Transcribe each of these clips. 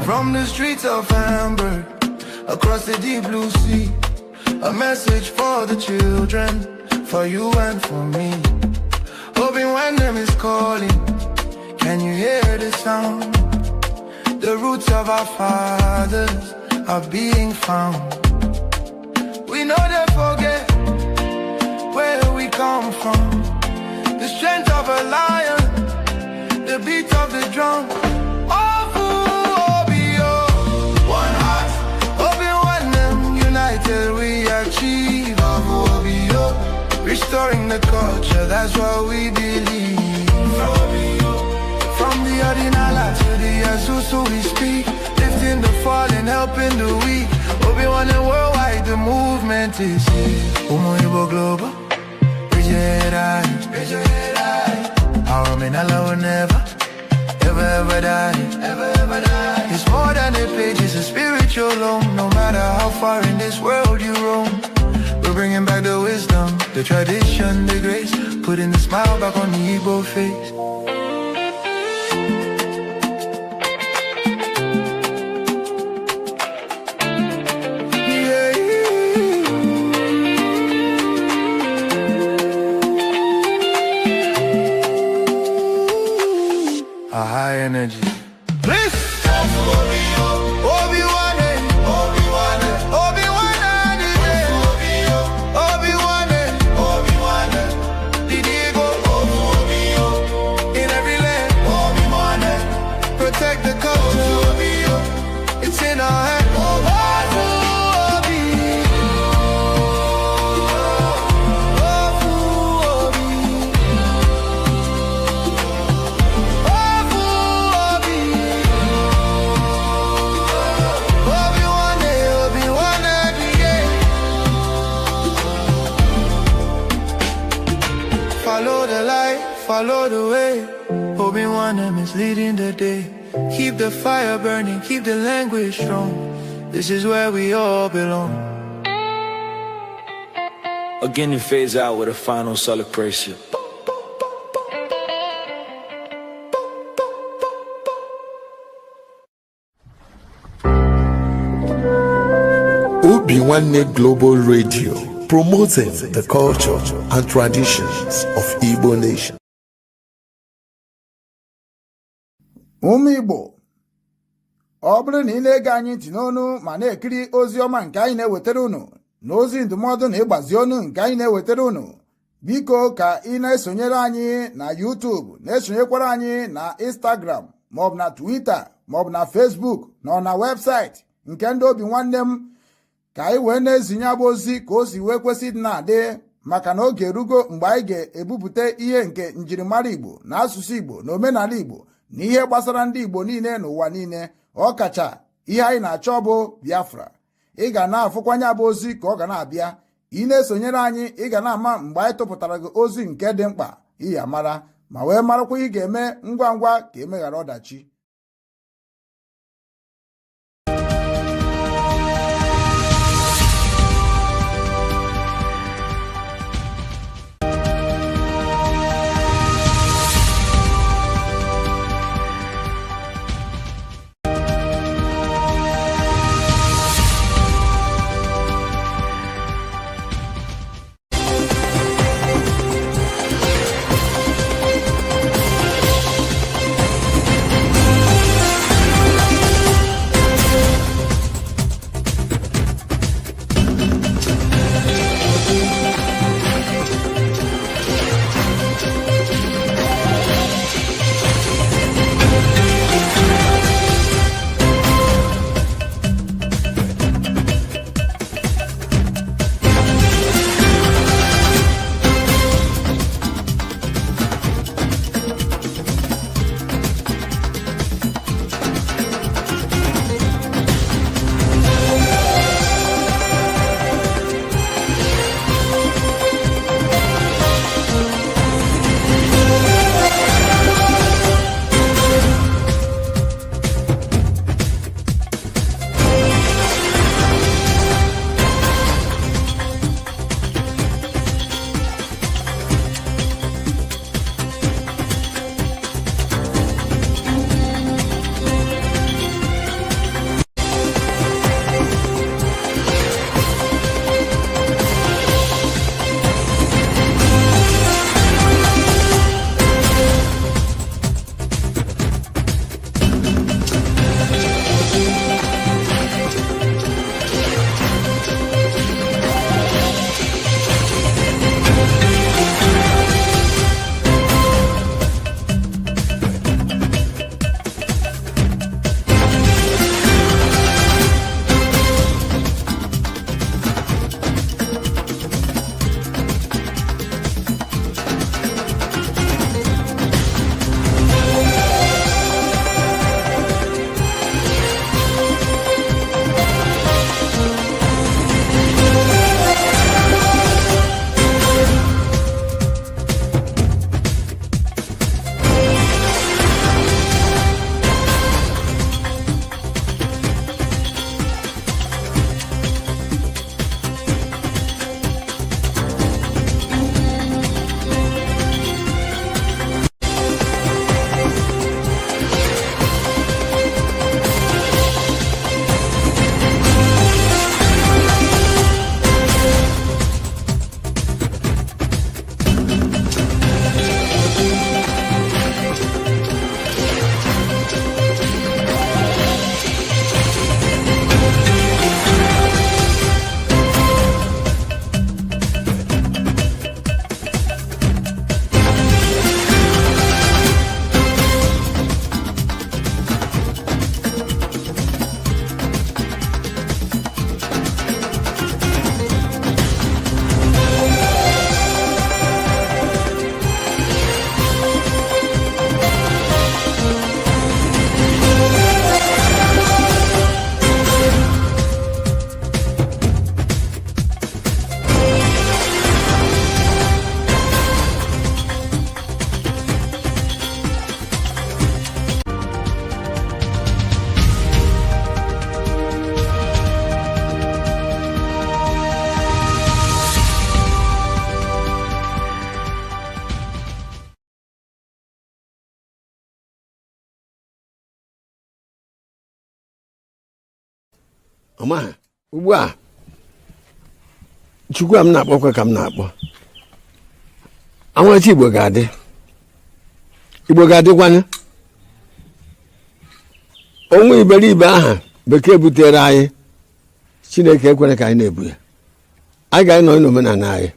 From the streets of Hamburg, across the deep blue sea, a message for the children, for you and for me. Obi Nwannem is calling, can you hear the sound? The roots of our fathers are being found. We no dey forget where we come from. The strength of a lion, the beat of the drum. Ofu Obi-O, one heart. Obi Nwannem, united we achieve. Ofu Obi-O, restoring the culture, that's what we believe. From the Odinala to the Asusu we speak, lifting the fallen, helping the weak. Obi Nwannem worldwide, the movement is here. Umu Igbo Global, raise your head high, raise your head high. Our Omenala will never, ever, ever die, ever, ever die. It's more than a page, it's a spiritual loan. No matter how far in this world you roam, we're bringing back the wisdom, the tradition, the grace, putting the smile back on the Igbo face. Yeah. A high energy. Please. Obi-Wan, Obi-Wan, Obi-Wan, Obi-Wan, Obi-Wan, Didigo, in every land, Obi-Wan, protect the culture, it's in our hand. Obi, Obi, Obi, Obi-Wan, Obi-Wan, yeah. Follow the light, follow the way. Obi Nwannem is leading the day. Keep the fire burning, keep the language strong. This is where we all belong. Again, it fades out with a final celebration. Obi Nwanne Global Radio, promoting the culture and traditions of Igbo nation. Ụmụ Igbo, ọ bụrụ na ị na-ege anyị ntị n'onu ma na-ekiri ozi ọma nke anyị na-ewetara unu na ozi ndụmọdụ na ịgbazi onu nke anyị na-ewetara unu, biko ka ị na-esonyere anyị na YouTube, na-esonyekwara anyị na Instagram, maọbụ na Twitter, maọbụ na Facebook, na ọ na webụsaịtị nke ndị Obi Nwanne m, ka anyị wee na-ezinye abụ ozi ka o si wee kwesị ịdị na-adị, maka na oge erugo mgbe anyị ga-ebupụta ihe nke njirimara Igbo na asụsụ Igbo na omenala Igbo na ihe gbasara ndị Igbo niile n'ụwa niile, ọkacha ihe anyị na-achọ bụ Biafra. Ị ga na-afụkwanye abụ ozi ka ọ ga na-abịa. Ị na-esonyere anyị, ị ga na-ama mgbe anyị tụpụtara gị ozi nke dị mkpa iyi amara ma wee marakwa ị ga-eme ngwa ngwa ka emeghara ọdachi. Ọ maghị. Ugbu a, Chukwu a m na-akpọkwa ka m na-akpọ Amarachi. Igbo ga-adị, Igbo ga-adịkwanụ. Onwe iberibe aha bekee butere anyị, Chineke ekwere ka anyị na-ebu ya. Anyị ga-anọ n'omenala anyị,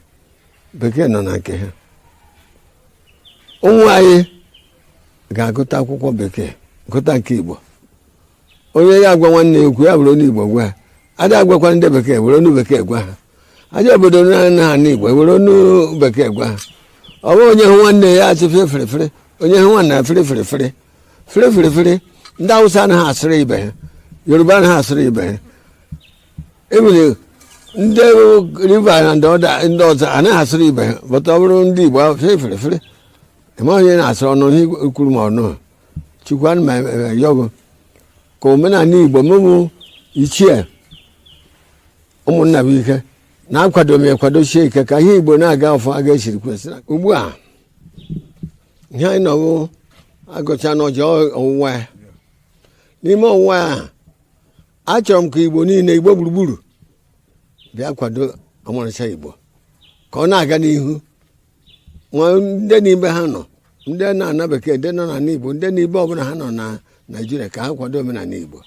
bekee nọ na nke ha. Ụmụ anyị ga-agụta akwụkwọ bekee, gụta nke Igbo. Onye ya agwa nwanne ya okwu, ya were onu Igbo gwa ya. Adị agwakwa ndị bekee, were onu bekee gwa ha. Aja obodo na ha Igbo, were onu bekee gwa ha. Ọ bụghị onye hụ nwanne ya achị fere fere fere, onye hụ nwanne ya fere fere fere fere fere fere. Ndị Awụsa anaghị asịrị ibe ha, Yoruba anaghị asịrị ibe ha, ebile ndị riva na ndị ọzọ anaghị asịrị ibe ha. Bụta ọ bụrụ ndị Igbo, fere fere fere, eme onye na-asịrị ọnụ ihe kwuru ma ọnụ. Chukwu, ana m ayọgụ ka omenala Igbo mụmụ ichie ụmụnna bụ ike na-akwado m, ekwadochie ike ka ihe Igbo na-aga ọfụ aga esiri kwesịrị. Ugbu a, ihe anyị nọwụ agụcha n'ọjọ ọwụwa ya. N'ime ọwụwa ya, achọrọ m ka Igbo niile, Igbo gburugburu, bịa kwado ọmarịcha Igbo ka ọ na-aga n'ihu. Nwa ndị n'ime ha nọ, ndị na-ana bekee, ndị nọ n'ala Igbo, ndị n'ibe ọbụla ha nọ na Naijiria, ka ha kwado omenala Igbo.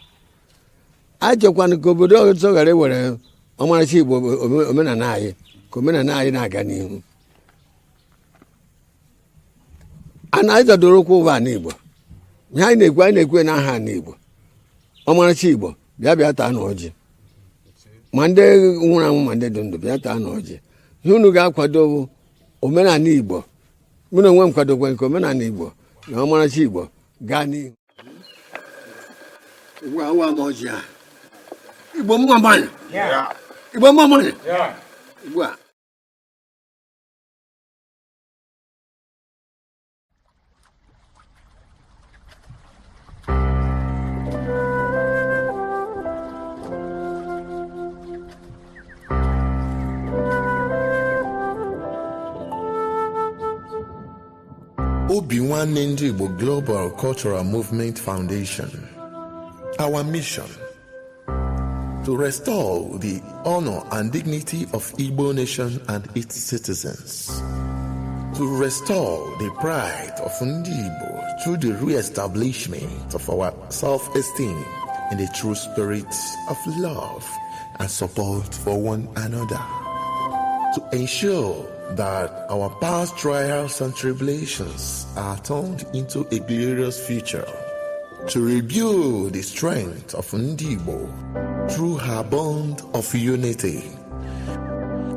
Achọkwana ka obodo ọzọ ghara iwere ọmarịcha Igbo, omenala anyị, ka omenala anyị na-aga n'ihu. A na anyị zọdoro ụkwụ ụwa ala Igbo. Ihe anyị na-ekwu, anyị na-ekwu n'aha ala Igbo, ọmarịcha Igbo. Bịa, bịa taa na ọjị, ma ndị nwụrụ anwụ ma ndị dị ndụ, bịa taa na ọjị. Ihe unu ga-akwado bụ omenala Igbo. Mụ na onwe m kwadokwa nke omenala Igbo na ọmarịcha Igbo gaa n'ihu. Ugbu a, awa m ọjị a. Igbo mma mmanụ, Igbo mma mmanụ. Ugbu a. Obi Nwanne Ndị Igbo Global Cultural Movement Foundation. Our mission: to restore the honor and dignity of Igbo nation and its citizens, to restore the pride of Ndị Igbo through the re-establishment of our self-esteem in the true spirit of love and support for one another, to ensure that our past trials and tribulations are turned into a glorious future, to rebuild the strength of Ndị Igbo through her bond of unity,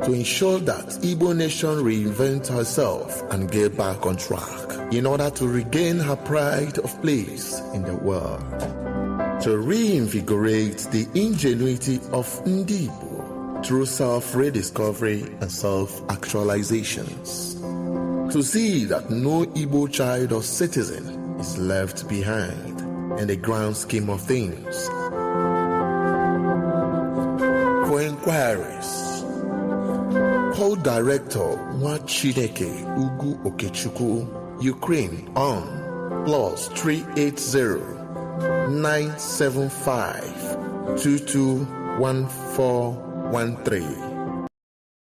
to ensure that Igbo nation reinvent herself and get back on track in order to regain her pride of place in the world, to reinvigorate the ingenuity of Ndị Igbo through self-rediscovery and self-actualizations, to see that no Igbo child or citizen is left behind in the grand scheme of things. For inquiries, call Director Nwachineke Ugu Okechukwu, Ukraine, on +380 975 221413.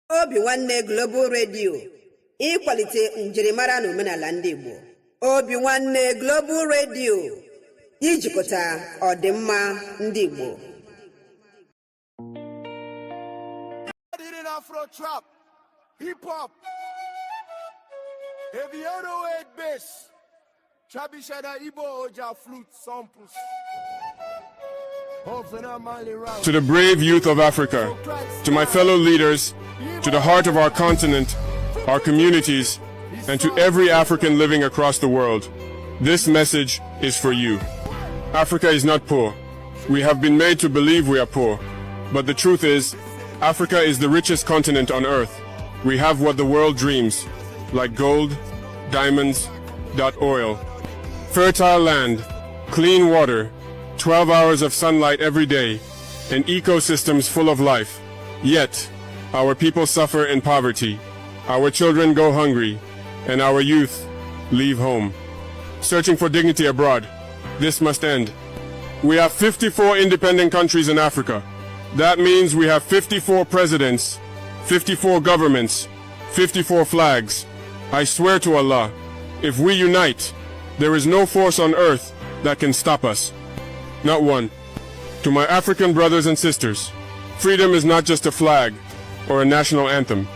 Obi Nwanne Global Radio, ịkwalite njirimara na omenala ndị Igbo. Obi Nwanne Global Radio, ijikọta ọdịmma ndị Igbo. Did Afro trap, hip hop, heavy 808 bass, traditional Igbo Oja flute samples. To the brave youth of Africa, to my fellow leaders, to the heart of our continent, our communities, and to every African living across the world, this message is for you. Africa is not poor. We have been made to believe we are poor. But the truth is, Africa is the richest continent on earth. We have what the world dreams, like gold, diamonds, dot oil, fertile land, clean water, 12 hours of sunlight every day, and ecosystems full of life. Yet, our people suffer in poverty, our children go hungry, and our youth leave home, searching for dignity abroad. This must end. We have 54 independent countries in Africa. That means we have 54 presidents, 54 governments, 54 flags. I swear to Allah, if we unite, there is no force on earth that can stop us. Not one. To my African brothers and sisters, freedom is not just a flag or a national anthem.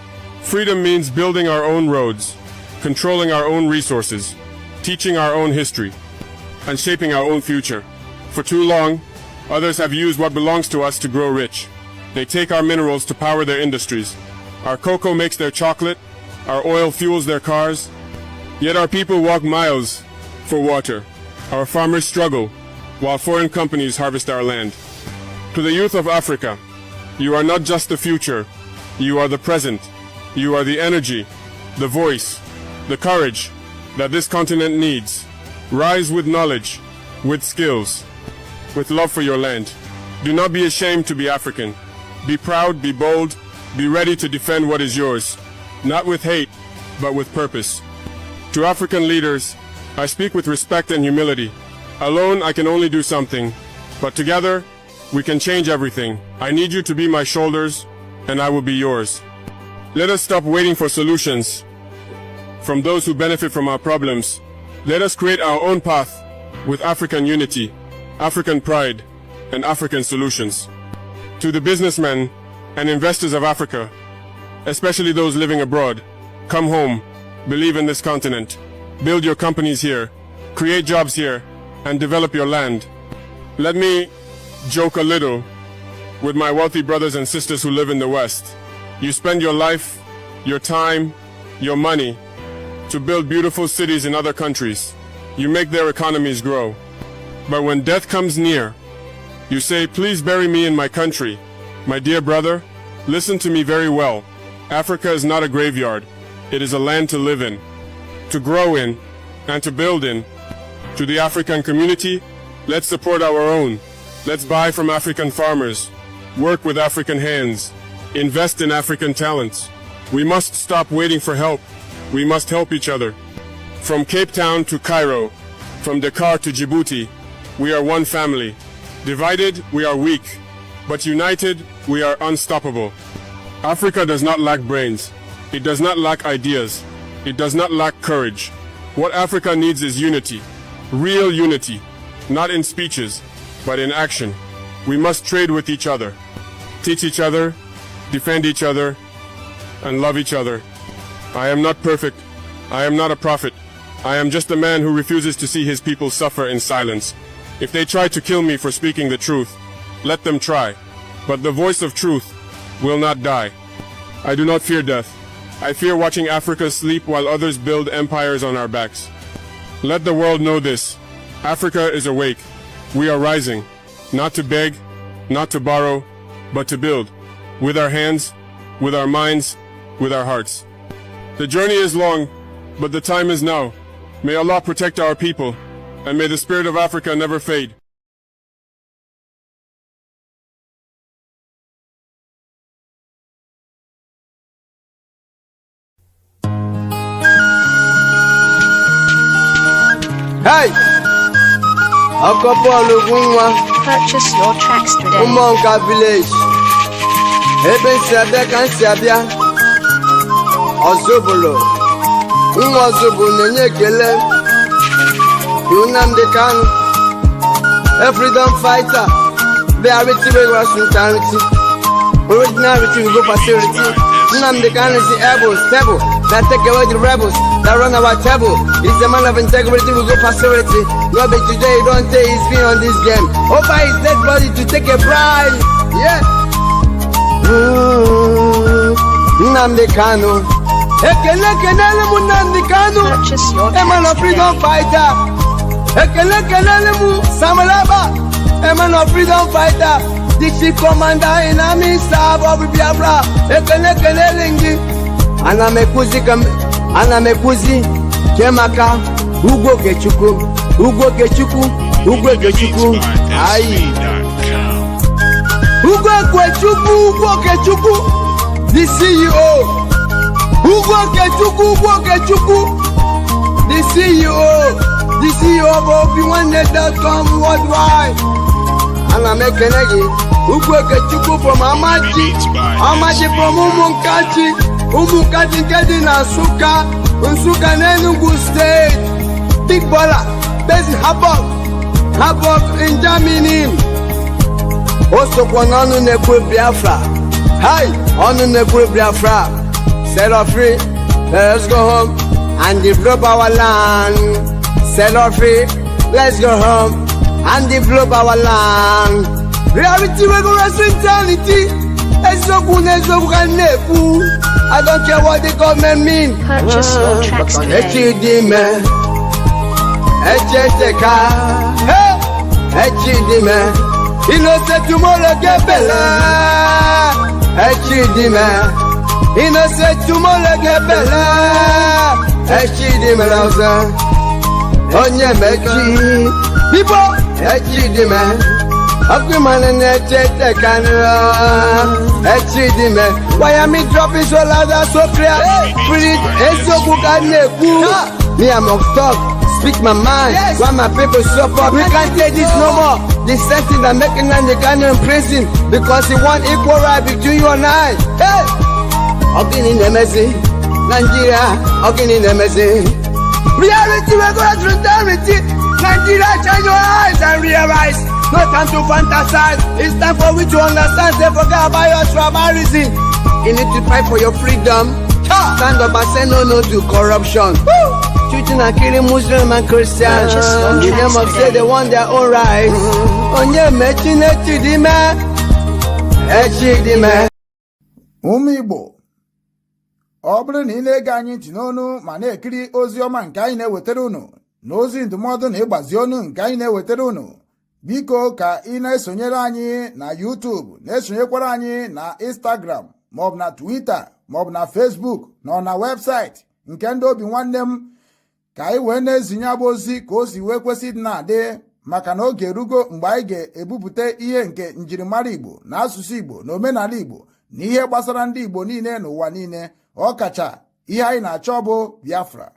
Freedom means building our own roads, controlling our own resources, teaching our own history, and shaping our own future. For too long, others have used what belongs to us to grow rich. They take our minerals to power their industries. Our cocoa makes their chocolate, our oil fuels their cars. Yet our people walk miles for water. Our farmers struggle while foreign companies harvest our land. To the youth of Africa, you are not just the future, you are the present. You are the energy, the voice, the courage that this continent needs. Rise with knowledge, with skills, with love for your land. Do not be ashamed to be African. Be proud, be bold, be ready to defend what is yours, not with hate, but with purpose. To African leaders, I speak with respect and humility. Alone, I can only do something, but together, we can change everything. I need you to be my shoulders, and I will be yours. Let us stop waiting for solutions from those who benefit from our problems. Let us create our own path with African unity, African pride, and African solutions. To the businessmen and investors of Africa, especially those living abroad, come home, believe in this continent, build your companies here, create jobs here, and develop your land. Let me joke a little with my wealthy brothers and sisters who live in the West. You spend your life, your time, your money to build beautiful cities in other countries. You make their economies grow. But when death comes near, you say, "Please bury me in my country." My dear brother, listen to me very well. Africa is not a graveyard. It is a land to live in, to grow in, and to build in. To the African community, let's support our own. Let's buy from African farmers, work with African hands, invest in African talents. We must stop waiting for help. We must help each other. From Cape Town to Cairo, from Dakar to Djibouti, we are one family. Divided, we are weak, but united, we are unstoppable. Africa does not lack brains. It does not lack ideas. It does not lack courage. What Africa needs is unity. Real unity. Not in speeches, but in action. We must trade with each other, teach each other, defend each other, and love each other. I am not perfect. I am not a prophet. I am just a man who refuses to see his people suffer in silence. If they try to kill me for speaking the truth, let them try. But the voice of truth will not die. I do not fear death. I fear watching Africa sleep while others build empires on our backs. Let the world know this. Africa is awake. We are rising, not to beg, not to borrow, but to build. With our hands, with our minds, with our hearts. The journey is long, but the time is now. May Allah protect our people, and may the spirit of Africa never fade. Hey! Ọkọ Paul Ugwunwa. Purchase your tracks today. Ụmụnka village. Ebe nsi abịa ka nsi abịa. Ọzụbụlụ. Nwa Ọzụbụlụ na-enye ekele. Nnamdi Kanu. A freedom fighter. Reality wey was. Originality we go facility. Nnamdi Kanu is the able, stable, that take away the rebels, that run our table. He's a man of integrity, we go facility. No be today, don't say he's been on this game. Over his dead body to take a bribe. Yeah. Nnamdi Kanu. Ekele kelele mu Nnamdi Kanu. Purchase your A man tracks of freedom today. Fighter. Ekele kelele mu Samalaba. A man of freedom fighter. The chief commander in army staff of Biafra. Ekele kelele ngi. Ana m ekwuzi ka ana m ekwuzi kemaka Ugwu Okechukwu, Ugwu Okechukwu, Ugwu Okechukwu ayi Ugwu Okechukwu, Ugwu Okechukwu, the CEO. Ugwu Okechukwu, Ugwu Okechukwu, the CEO, the CEO of obi1net.com worldwide. Ana Ana m ekene gị. Ugwu Okechukwu from Amachi, Amachi from Ụmụnkachi, Ụmụnkachi nke dị na Nsụka, Nsụka n'Enugu Steeti. Big Baller, based Hamburg, Hamburg in Germany. O sokwa n'ọnụ na-ekwu Biafra. Hai, ọnụ na-ekwu Biafra. Set us free, let us go home and develop our land. Set us free, let's go home and develop our land. Reality wey go rest eternity. Eziokwu na eziokwu ka m na-ekwu. I don't care what the government mean. Purchase your tracks Maka na today. Echi dị ime, echi eteka. Hey! Echi dị ime, you know say tomorrow get belle. Echi dị ime, you know say tomorrow get belle. Echi dị ime ọzọ, onye mechi. Bibo, echi dị ime. Ọkụ ịmanụ na-eche eteka nrọ. Echi dị ime. Why am I dropping so loud and so clear? Spirit, eziokwu ka m na-ekwu. Me, I'm on talk, speak my mind. Why my people suffer? We can't take this no more. The sentence that making Nnamdi Kanu in prison because he want equal right between you and I. Hey! Ọ gịnị na-emezi? Nigeria, ọ gịnị na-emezi? Reality wey go reality. Nigeria, shine your eyes and realize. No time to fantasize. It's time for we to understand. Say forget about your tribalism. You need to fight for your freedom. Stand up and say no, no to corruption. Shooting and killing Muslim and Christians. Purchase your In the name tracks of say today. they want their own rights. Onye mechi n'echi dị ime. Echi dị ime. Ụmụ Igbo, ọ bụrụ na ị na-ege anyị ntị n'onu ma na-ekiri ozi ọma nke anyị na-ewetara unu na ozi ndụmọdụ na ịgbazi onu nke anyị na-ewetara unu, biko ka ị na-esonyere anyị na YouTube, na-esonyekwara anyị na Instagram, maọbụ na Twitter, maọbụ na Facebook, na ọ na webụsaịtị nke ndị Obi Nwanne m, ka anyị wee na-ezinye abụ ozi ka o si wee kwesị ịdị na-adị, maka na oge erugo mgbe anyị ga-ebupụta ihe nke njirimara Igbo na asụsụ Igbo na omenala Igbo na ihe gbasara ndị Igbo niile n'ụwa niile, ọkacha ihe anyị na-achọ bụ Biafra.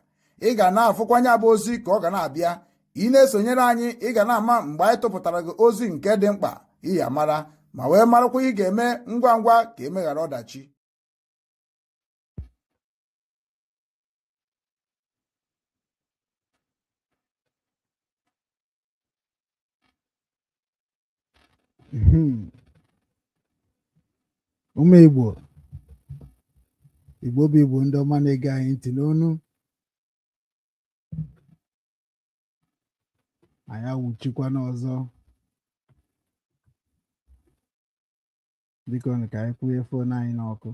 Ị ga na-afụkwanye abụ ozi ka ọ ga na-abịa. Ị na-esonyere anyị, ị ga na-ama mgbe anyị tụpụtara gị ozi nke dị mkpa iyi amara ma wee marakwa ị ga-eme ngwa ngwa ka emeghara ọdachi. Ụmụ Igbo, Igbo bụ Igbo, ndị ọma na-ege anyị ntị n'onu, anyị awụchikwana ọzọ. Biko nụ, ka anyị kwụnye phone anyị n'ọkụ.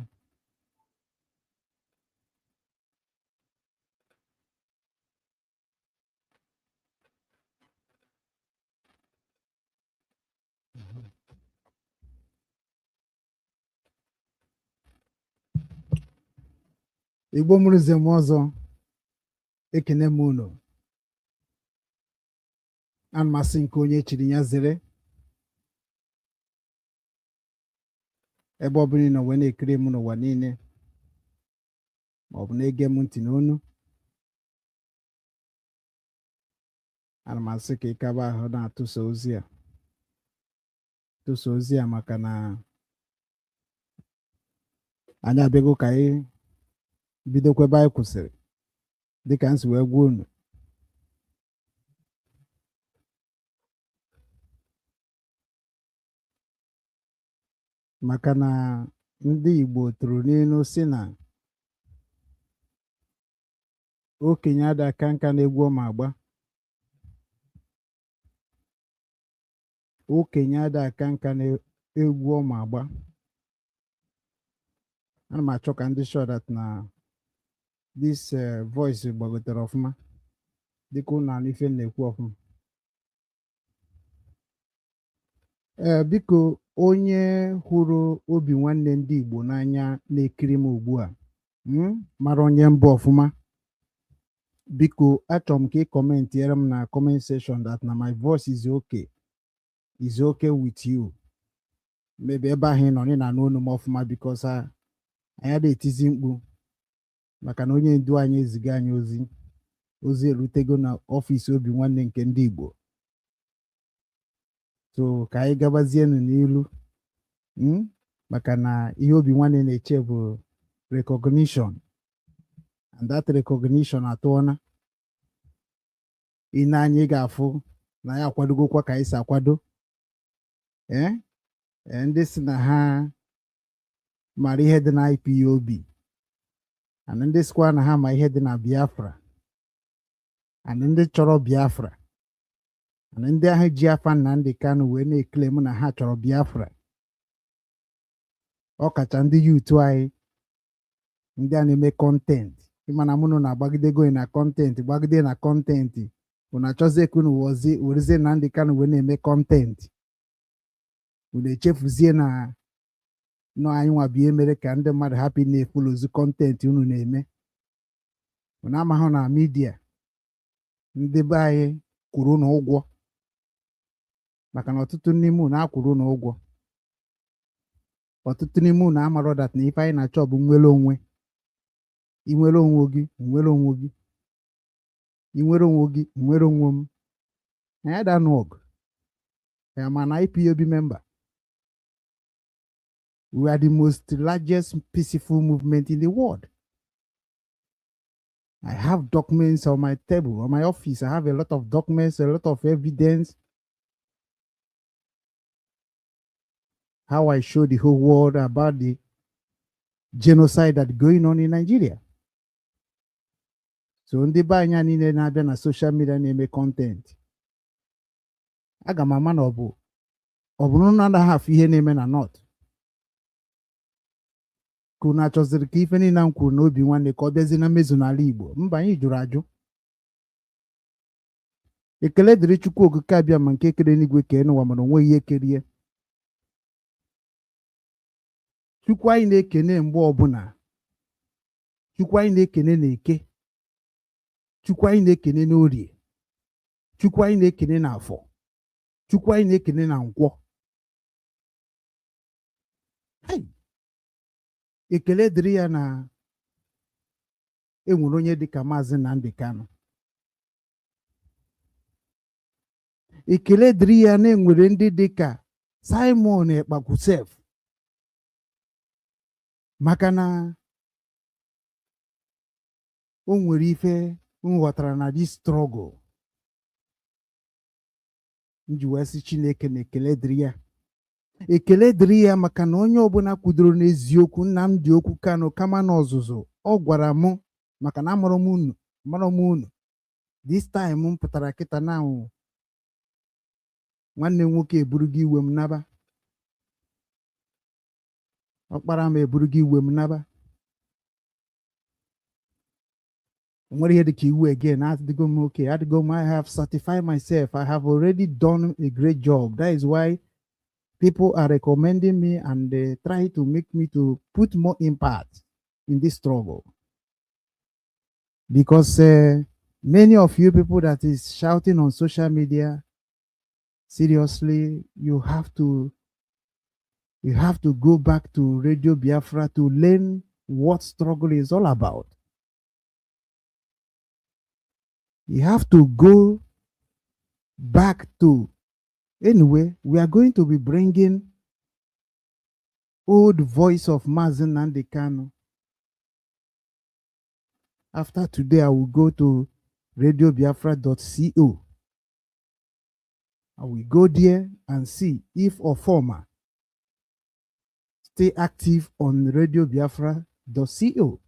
Igbo mụrụ nze m ọzọ, ekene m unu. Ana m asị nke onye chiri ya zere. Ebe ọ bụla ị nọ wee na-ekiri m n'ụwa niile, ma ọ bụ na-ege m ntị n'onu, ana m asị ka ị kaba ahụ na-atụsa ozi a, tụsa ozi a, maka na anyị abịago ka anyị bidokwa ebe anyị kwụsịrị, dịka m si wee gwa unu. Maka na ndị Igbo tụrụ n'ilu si na okenye ada aka nka na-egwu ọma agba, okenye ada aka nka na-egwu ọma agba. Ana m achọ ka ndị sure that na this voice gbagotere ọfụma, dịka ụnụ anụ ife m na-ekwu ọfụma. Ee, biko, onye hụrụ Obi Nwanne ndị Igbo n'anya na-ekiri m ugbu a, mara onye mbụ ọfụma, biko, achọrọ m ka ị commentiere m na comment section that na my voice is okay, is okay with you. Maybe ebe ahụ ị nọ, ị na-anụ olu m ọfụma, because anyị adịghị etizi mkpu, maka na onye ndu anyị eziga anyị ozi, ozi erutego na ọfịs Obi Nwanne nke ndị Igbo. So ka anyị gabazienụ n'ilu, maka na ihe Obi Nwanne na-eche bụ recognition, and that recognition atụọna. Ị na-anya, ị ga-afụ na ya akwadogokwa ka anyị si akwado. Ee, ndị si na ha mara ihe dị na IPOB, and ndị sikwa na ha ma ihe dị na Biafra, and ndị chọrọ Biafra, and ndị ahụ ji afa Nnamdi Kanu wee na-eclaim na ha chọrọ Biafra, ọ kacha ndị youth anyị, ndị a na-eme content. Ịmana mụnụ na-agbagidego na content, gbagide na content, unu achọzie ka unu werezie Nnamdi Kanu wee na-eme content. Unu echefuzie na nọ anyị nwa bụ ihe mere ka ndị mmadụ hapụ ị na-efollowzu content unu na-eme. Unu amahụ na media ndị be anyị kwuru unu ụgwọ, maka na ọtụtụ n'ime unu akwụrụ unu ụgwọ. Ọtụtụ n'ime unu amarọ that na ife anyị na-achọ bụ nnwere onwe. Inwere onwe gị, nwere onwe gị, inwere onwe gị, nwere onwe m. Anyị adanụ ọgụ. I am an IPOB member. We are the most largest peaceful movement in the world. I have documents on my table, on my office. I have a lot of documents, a lot of evidence. How I show the whole world about the genocide that going on in Nigeria. So ndị be anyị a niile na-abịa na social media na-eme content, aga m ama na ọ bụ ọ bụrụ na anaghị afụ ihe na-eme na North, ka unu achọziri ka ife niile m kwuru na Obi Nwanne ka ọ bịazie na mmezu n'ala Igbo. Mba, anyị jụrụ ajụ. Ekele dịrị Chukwu Okike abịa ma nke kere n'igwe kee n'ụwa, mana o nweghị ihe kerie. Chukwu anyị na-ekene mgbe ọbụla, Chukwu anyị na-ekene na Eke, Chukwu anyị na-ekene n'Orie, Chukwu anyị na-ekene na Afọ, Chukwu anyị na-ekene na Nkwọ. Hai! Ekele dịrị ya na enwere onye dịka Maazị Nnamdi Kanu. Ekele dịrị ya na enwere ndị dịka Simon Ekpa Kwusef, maka na o nwere ife m ghọtara na this struggle m ji wee sị Chineke na ekele dịrị ya. Ekele dịrị ya maka na onye ọbụla kwudoro n'eziokwu Nnamdi Okwu Kanu kama na ọzụzụ ọ gwara m, maka na amụrụ m unu, mara m unu. This time m pụtara kịta na nwanne m nwoke eburugo iwe m naba, ọkpara m eburugo iwe m naba. Nwere ihe dịka iwu again, adịgo m okay, adịgo m. I have certified myself. I have already done a great job. That is why people are recommending me and they try to make me to put more impact in this struggle, because many of you people that is shouting on social media, seriously, you have to go back to Radio Biafra to learn what struggle is all about. You have to go back to, anyway, we are going to be bringing old voice of Mazi Nnamdi Kanu. After today, I will go to radiobiafra.co. I will go there and see if Ofoma stay active on radiobiafra.co.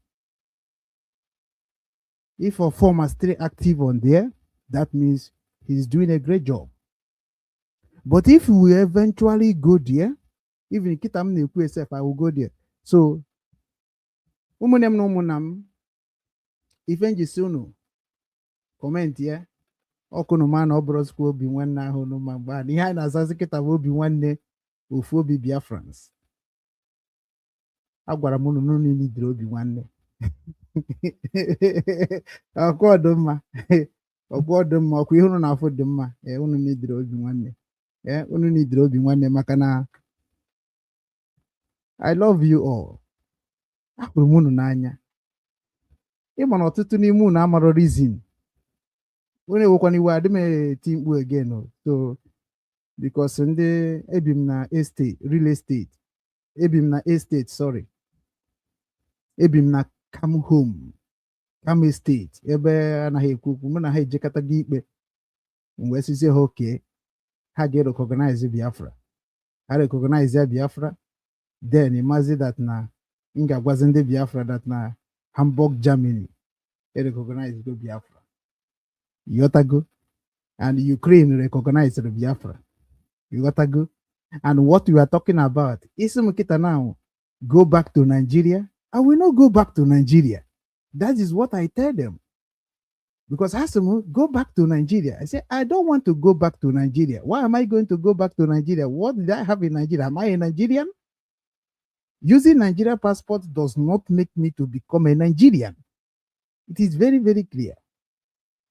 If Ofoma stay active on there, that means he's doing a great job. But if we eventually go there, even kita m na-ekwu sef, I will go there. So, ụmụnne m na ụmụnna m, ife m ji si unu comment ya ọkụnụ ma na ọ bụrụzikwa Obi Nwanne ahụ unu ma mgbe a na ihe anyị na-azazi kịta bụ Obi Nwanne, ofu obi Biafrans. Agwara m unu na unu nidiri Obi Nwanne. Ọkwa ọdụ mma, ọkwa ọdụ mma, ọkwa ihe unu na-afụ dị mma. Ee, unu nidiri Obi Nwanne. Ee, unu nidiri Obi Nwanne, maka na I love you all. Ahụrụ m unu n'anya. Ịma na ọtụtụ n'ime unu amarọ reason. Unu ewekwana iwe, adị m eti mkpu again o. So Because ndị ebi m na estate, real estate, ebi m na estate, sorry, ebi m na Cam Home, Cam Estate, ebe anaghị ekwu okwu. Mụ na ha ejekọta gị ikpe, m wee sizie ha oke ha ga-recognize Biafra. Ha recognize ya Biafra, then ịmazi that na m ga-agwazi ndị Biafra that na Hamburg, Germany recognize go Biafra. Ịghọtago? And Ukraine recognized Biafra. Ịghọtago? And what we are talking about isi m kịta now, go back to Nigeria. I will not go back to Nigeria. That is what I tell them, because ha sị m go back to Nigeria. I say I don't want to go back to Nigeria. Why am I going to go back to Nigeria? What did I have in Nigeria? Am I a Nigerian? Using Nigeria passport does not make me to become a Nigerian. It is very, very clear.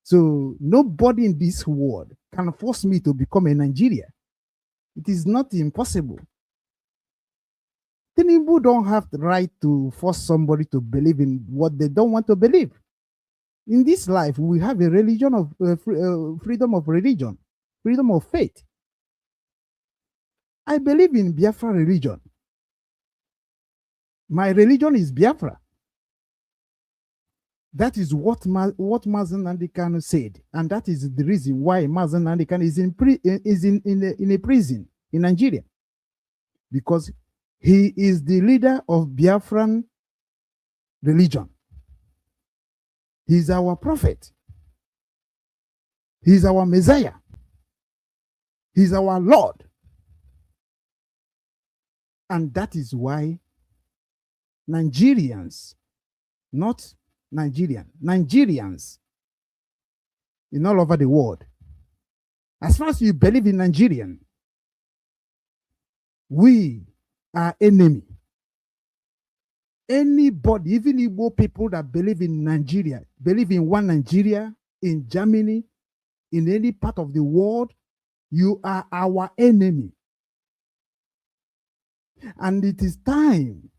So nobody in this world can force me to become a Nigerian. It is not impossible. Tinubu don't have the right to force somebody to believe in what they don't want to believe. In this life, we have a religion of freedom of religion, freedom of faith. I believe in Biafra religion. My religion is Biafra. That is what Mazi Nnamdi Kanu said, and that is the reason why Mazi Nnamdi Kanu is in pre, is in a prison in Nigeria, because he is the leader of Biafran religion. He's our prophet. He's our Messiah. He's our Lord. And that is why Nigerians, not Nigerian, Nigerians in all over the world, as far as you believe in Nigerian, we are enemy. Anybody, even Igbo people that believe in Nigeria, believe in one Nigeria, in Germany, in any part of the world, you are our enemy. And it is time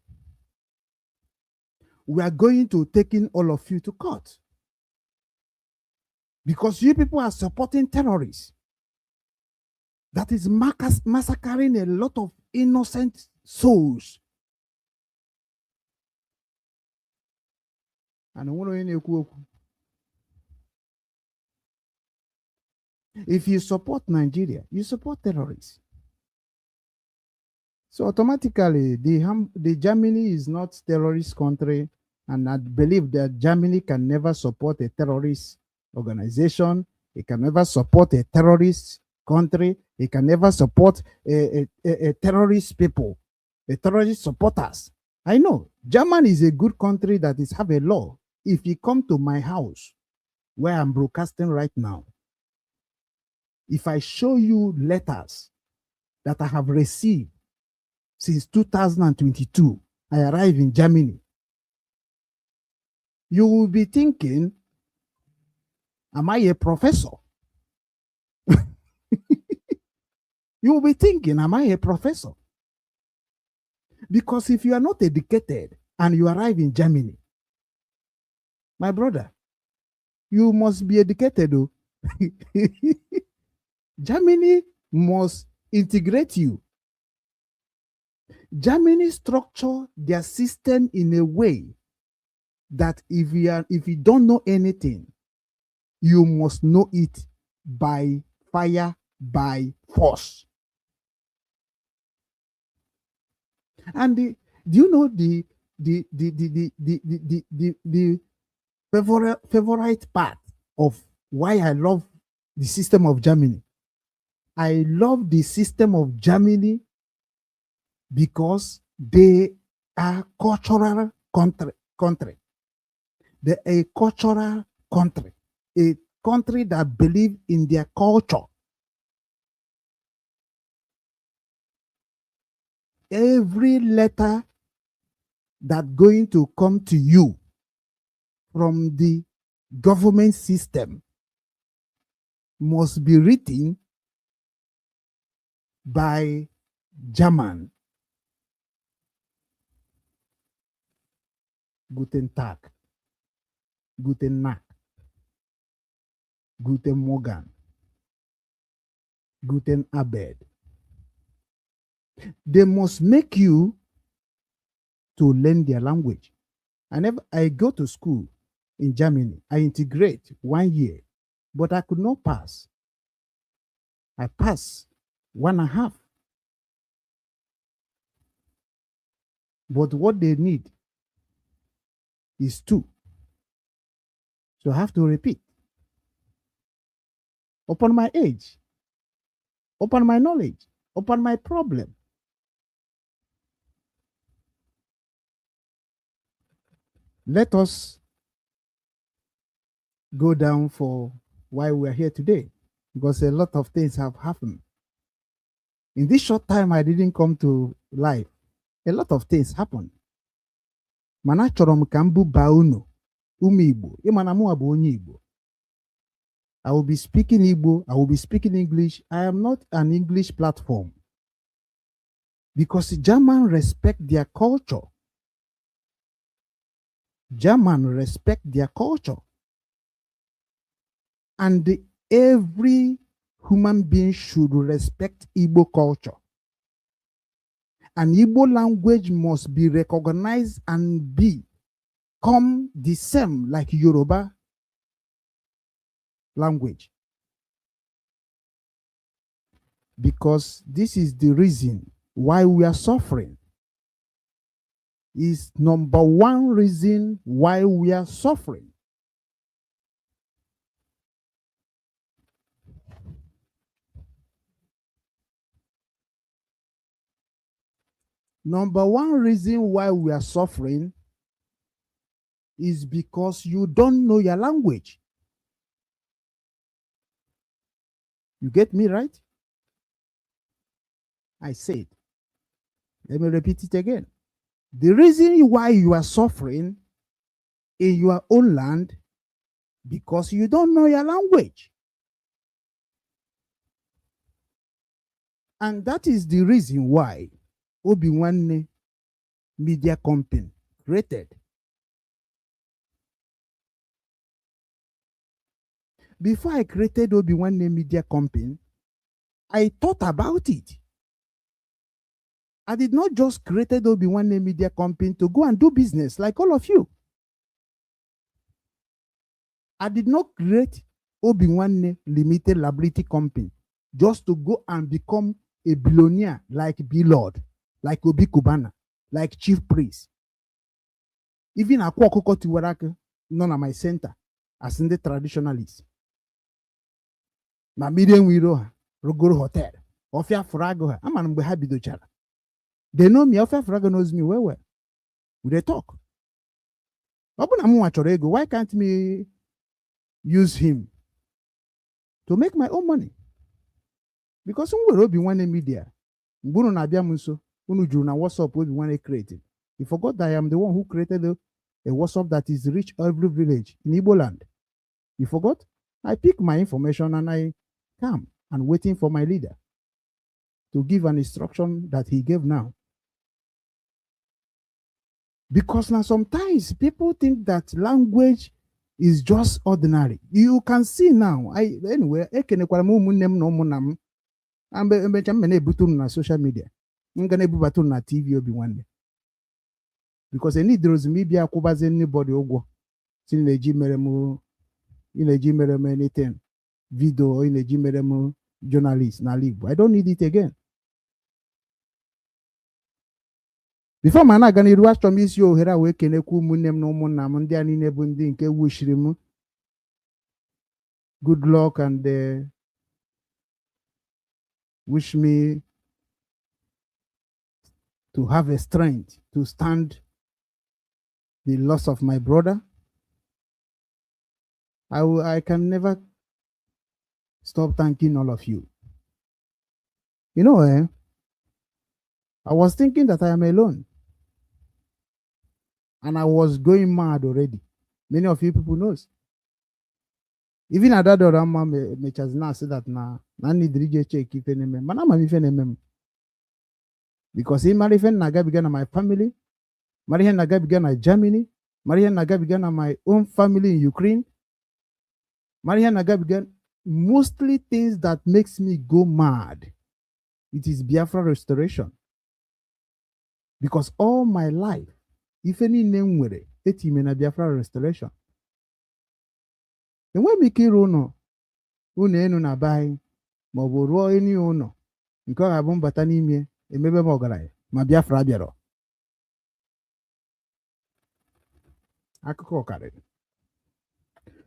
we are going to taking all of you to court. Because you people are supporting terrorists that is massacring a lot of innocent souls. And onwere onye na-ekwu okwu. If you support Nigeria, you support terrorists. So automatically, the Germany is not terrorist country, and I believe that Germany can never support a terrorist organization. It can never support a terrorist country. It can never support a terrorist people, a terrorist supporters. I know Germany is a good country that is have a law. If you come to my house, where I'm broadcasting right now, if I show you letters that I have received since 2022, I arrived in Germany, you will be thinking, am I a professor? You will be thinking, am I a professor? Because if you are not educated and you arrive in Germany, my brother, you must be educated. Though. Germany must integrate you. Germany structure their system in a way that if you don't know anything, you must know it by fire, by force. And do you know the favorite part of why I love the system of Germany? I love the system of Germany because they are cultural country. They're a cultural country, a country that believe in their culture. Every letter that going to come to you from the government system must be written by German. Guten Tag, Guten Nacht, Guten Morgen. Guten Abend. They must make you to learn their language. I never I go to school in Germany. I integrate one year, but I could not pass. I pass 1.5. But what they need is 2. So I have to repeat. Upon my age, upon my knowledge, upon my problem. Let us go down for why we are here today, because a lot of things have happened. In this short time I didn't come to life, a lot of things happened. Mana achọrọ m ka m buba unu ụmụ Igbo, ịma na mụnwa bụ onye Igbo. I will be speaking Igbo, I will be speaking English. I am not an English platform because German respect their culture. German respect their culture. And every human being should respect Igbo culture. And Igbo language must be recognized and become the same like Yoruba language. Because this is the reason why we are suffering. Is number one reason why we are suffering. Number one reason why we are suffering is because you don't know your language. You get me right? I said. Let me repeat it again. The reason why you are suffering in your own land because you don't know your language. And that is the reason why Obi Nwanne Media Company created. Before I created Obi Nwanne Media Company, I thought about it. I did not just created Obi Nwanne Media Company to go and do business like all of you. I did not create Obi Nwanne Limited Liability Company just to go and become a billionaire like B-Lord, like Obi Cubana, like Chief Priest. Even Akwa Okuko Tiwaraka, nọ na my center as ndị traditionalists. Ma mmiri enwe iro ha rụgoro hotel, ọfịa fụrụ agụ ha, ama na mgbe ha bidochara. They know me, ọfịa fụrụ agụ knows me well well. We dey talk. Ọ bụ na mụnwa chọrọ ego, why can't me use him to make my own money? Because m nwere Obi Nwanne Media, mgbe unu na-abịa m nso, unu juru na WhatsApp Obi Nwanne created. You forgot that I am the one who created a WhatsApp that is reach every village in Igbo land. You forgot? I pick my information and I come and waiting for my leader to give an instruction that he gave now. Because now sometimes people think that language is just ordinary. You can see now. I anyway, ekenekwara m ụmụnne m na ụmụnna m. Mgbe emecha m na-ebute unu na social media. M ga na-ebubata unu na TV Obi Nwanne. Because enidrozi m ịbịa kwụbazi anybody ụgwọ si na-eji mere m ị na-eji mere m anything video ị na-eji mere m journalist n'ala Igbo. I don't need it again. Before ma na-aga n'iru, achọrọ m isi ohere a wee kenekwa ụmụnne m na ụmụnna m ndị a niile bụ ndị nke wuchiri m good luck and wish me to have a strength to stand the loss of my brother. I can never stop thanking all of you. You know, I was thinking that I am alone. And I was going mad already. Many of you people knows. Even Adadorama mechas now say that na na need ije check ife na-eme m. Mana ama m ife na-eme m. Because ị mara ife m na-agabiga na my family, mara ihe m na-agabiga na Germany, mara ihe m na-agabiga na my own family in Ukraine, mara ihe m na-agabiga Mostly things that makes me go mad, it is Biafra restoration, because all my life, ife niile m nwere etime na Biafra restoration. Enweghị m ike ịrụ ụlọ, ụlọ enu na be anyị, maọbụ rụọ enu ụlọ nke ọ ga-abụ mbata n'ime emebe m ọgaranya ma Biafra bịara. Akụkọ karịrị.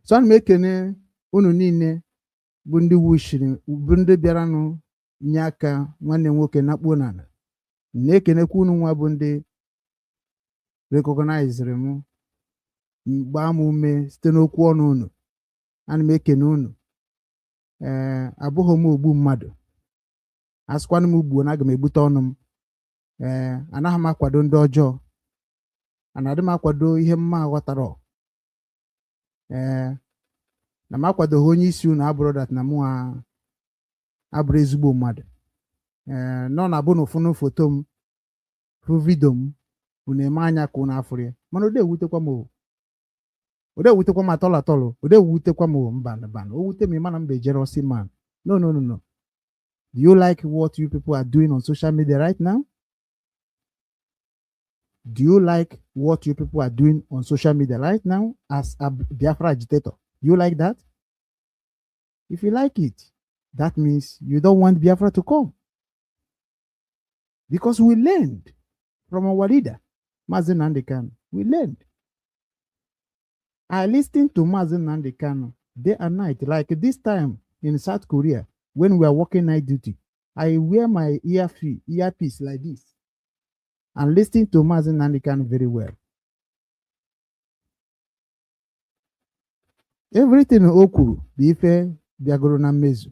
So ana m ekene unu niile bụ ndị wushiri, bụ ndị bịaranụ nye aka nwanne m nwoke nakpuo n'ala. Na-ekenekwa unu nwa bụ ndị recognizere m, gbaa m ume site n'okwu ọnụ unu. Ana m ekene unu. Ee, abụghị m ogbu mmadụ. Asịkwanụ m gbuo na aga m egbute ọnụ m. Ee, anaghị m akwado ndị ọjọọ, anadị m akwado ihe mma aghọtara. Ee, na m akwadoghị onye isi unu abụrụ that na mụ abụrụ ezigbo mmadụ. Ee, nọ na abụ na ụfụnụ foto m, fụ video m, unu eme anya ka unu afụrụ ya, mana ode ewutekwa m o, ode ewutekwa m atọlụ atọlụ, ode ewutekwa m o. Mba mba, o wute m, ịma na mba ejerosi man. No, no, no, no. Do you like what you people are doing on social media right now? Do you like what you people are doing on social media right now as a Biafra agitator? Do you like that? If you like it, that means you don't want Biafra to come. Because we learned from our leader, Mazi Nnamdi Kanu. We learned. I listened to Mazi Nnamdi Kanu day and night. Like this time in South Korea, when we are working night duty, I wear my earpiece like this and listen to Mazi Nnamdi Kanu very well. Everything o kwuru bụ ife bịagoro na mmezu,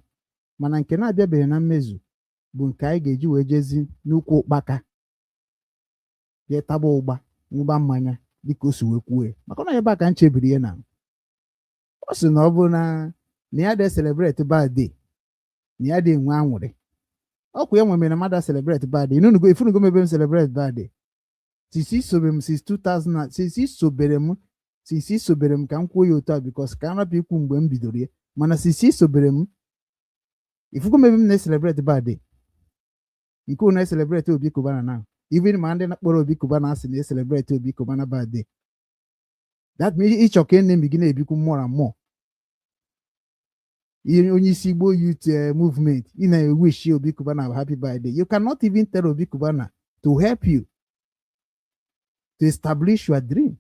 mana nke na-abịabeghị na mmezu bụ nke anyị ga-eji wee jezi n'ukwu ụkpaka jee taba ụgba, ṅụba mmanya, dịka o si wee kwuo, maka na ebe a ka m chebiri ya. Na ọ sị na ọ bụ na ya dị celebrate birthday, na ya dị enwe anwụrị. Ọkwa ya nwemere mmadụ celebrate birthday. Inunugo, ifunugo mebe m celebrate birthday since isobe m, since 2000, since isobere m, since isobere m, ka m kwuo ya otu a, because ka m rapụ ikwu mgbe m bidoro ya, mana since isobere m, ifugo mebe m na-celebrate birthday. Nke unu na-celebrate Obi Cubana now, even ma ndị na-akpọrọ Obi Cubana asị na-celebrate Obi Cubana birthday, that means ịchọ ka enemy gị na-ebikwu more and more. Ihe onye isi Igbo youth movement, ị na-ewish Obi Cubana happy birthday, you cannot even tell Obi Cubana to help you to establish your dream.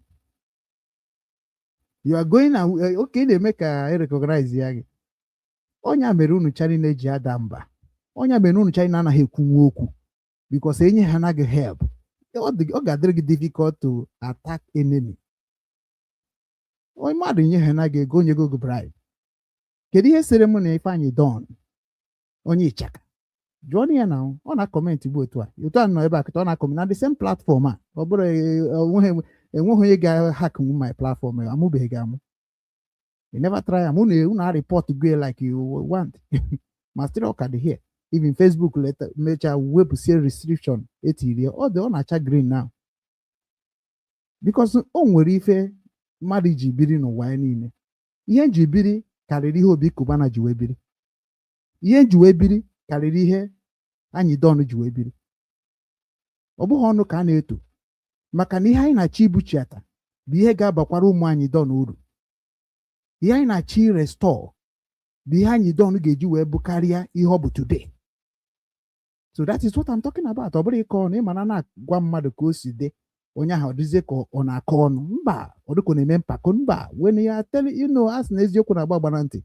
You are going and okay, na-eme ka e recognize ya gị. Ọnya mere unu cha niile ji ada mba. Ọnya mere unu cha niile anaghị ekwunwu okwu, because enye ha anaghị help. Ọ ga-adịrị gị difficult to attack enemy. Onye mmadụ nye ha anaghị ego, onye go bribe. Kedu ihe sere mụ na Ifeanyị Don onye ịchaka? Jụọ ya na ọ na-acomment bụ otu a, otu a nọ ebe a kịta, ọ na-acomment na the same platform a. Ọ bụrụ enweghị onye ga-hack my platform. Amụbeghị gị amụ. You never try am. Unu unu report go like you want, ma still ọ ka dị here. Even Facebook later mechaa wepụsie restriction etiri ya, ọ dị, ọ na-acha green now, because o nwere ife mmadụ ji biri n'ụwa ya niile. Ihe nji biri karịrị ihe Obi Cubana ji wee biri. Ihe nji wee biri karịrị ihe anyị Don ji wee biri. Ọ bụghị ọnụ ka a na-eto, maka na ihe anyị na-achọ ibuchiata bụ ihe ga-abakwara ụmụ anyị Don uru. Ihe anyị na-achọ irestore bụ ihe anyị Don ga-eji wee bụ karịa ihe ọ bụ today. So that is what I'm talking about. Ọ bụrụ ịkọ ọnụ, ịma na na-agwa mmadụ ka o si dị, onye ahụ ọ dịzie ka ọ na-akọ ọnụ. Mba, ọ dịka ọ na-eme mpako. Mba, when you are telling a sị na eziokwu na-agba agba na ntị.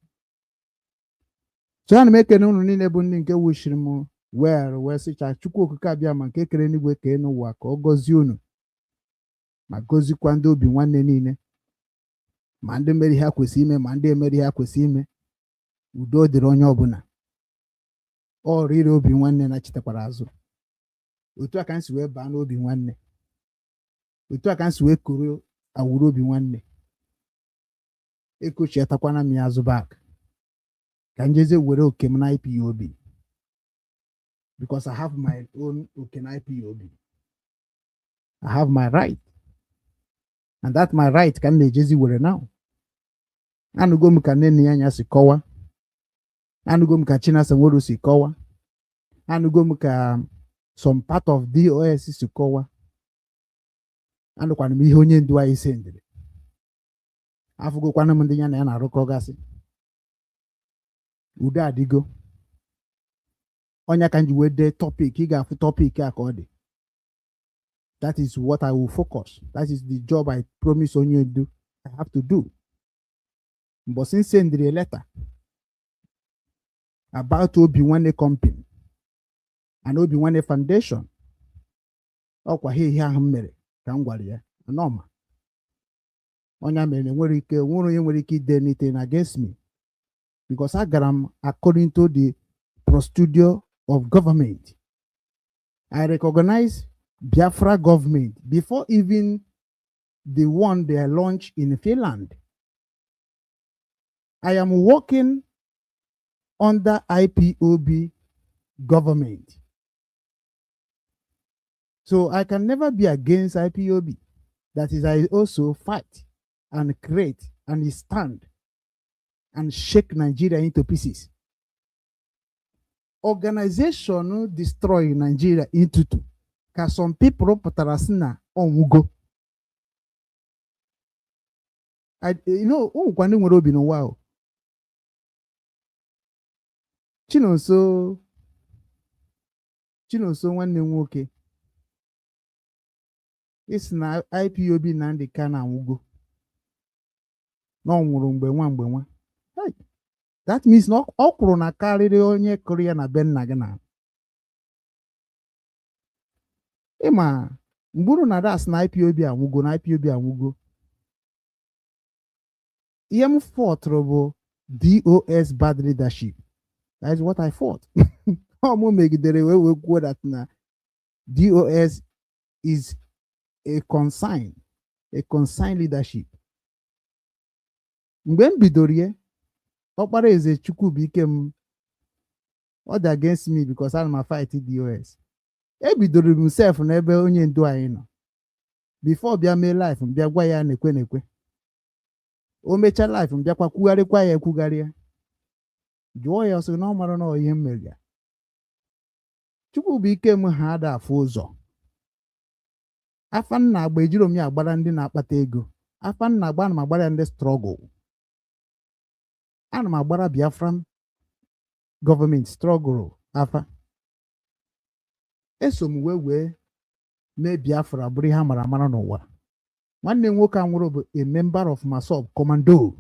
So ana m ekene unu niile bụ ndị nke wuchiri m well, wee sịcha Chukwu Okike abịa ma nke kere n'igwe kee n'ụwa ka ọ gọzie unu, ma gọzikwa ndị obi nwanne niile, ma ndị mere ihe ha kwesịrị ime, ma ndị emere ihe ha kwesịrị ime. Udo dịrị onye ọbụla. Ọ rire obi nwanne na chitekwara azụ. Otu a ka m si wee baa n'obi nwanne, otu a ka m si wee koro awụrụ obi nwanne. Ekochiatakwana m ya azụ back ka m jezie were oke m na IPOB, because I have my own oke na IPOB. I have my right, and that my right ka m na-ejezi were now. Anụgo m ka nne nne ya anya si kọwa. Anụgo m ka Chinasa Nworu si kọwa, anụgo m ka some part of DOS si kọwa, anụkwana m ihe onye ndu anyị sendịrị, afụgokwana m ndị ya na ya na-arụkọ gasị. Udo adịgo. Ọnya ka m ji wee dee topic. Ị ga-afụ topic a ka ọ dị. That is what I will focus. That is the job I promise onye ndu I have to do. Mbọsị m sendịrị a letter about Obi Nwanne Company and Obi Nwanne Foundation, ọkwa ha ihe ahụ m mere ka m gwara ya anọma. Ọnya mere na enwere ike, nwere onye nwere ike ide anything against me, because agara m according to the procedure of government. I recognize Biafra government before even the one they launched in Finland. I am working under IPOB government. So I can never be against IPOB. That is, I also fight and create and stand and shake Nigeria into pieces. Organization destroy Nigeria into two. Ka some people pụtara sị na ọnwụgo. O nwekwa ndị nwere obi n'ụwa o. Chinonso, Chinonso, nwanne m nwoke, isi na IPOB Nnamdi Kanu anwụgo, na ọ nwụrụ mgbe nwa mgbe nwa. Hey, that means na ọ kwụrụ na karịrị onye kụrụ ya na be nna gị. Na ịma mgburu na das na IPOB anwụgo, na IPOB anwụgo. Ihe m fọtụrụ bụ DOS bad leadership. That is what I fought. Ọ mụ megidere wee kwuo that na DOS is a consign leadership. Mgbe m bidoro ya, ọkpara eze Chukwubuike m, ọ dị against me because ana m fight DOS. Ebidoro m sef n'ebe onye ndu anyị nọ before bịa mee life m, bịa gwa ya na-ekwe na-ekwe. O mechaa life m, bịakwa kwugharịkwa ya, ekwugharịa, jụọ ya, ọsị na ọ mara na ọ ihe m mere ya. Chukwubuike m, ha ada afụ ụzọ. Afa nna agba ejiro m ya agbara ndị na-akpata ego. Afa nna agba, ana m agbara ya ndị struggle, ana m agbara Biafran gọọmenti struggle afa. Eso m wee mee Biafra bụrụ ihe a mara amara n'ụwa. Nwanne m nwoke a nwụrụ bụ a member of MASSOB commando.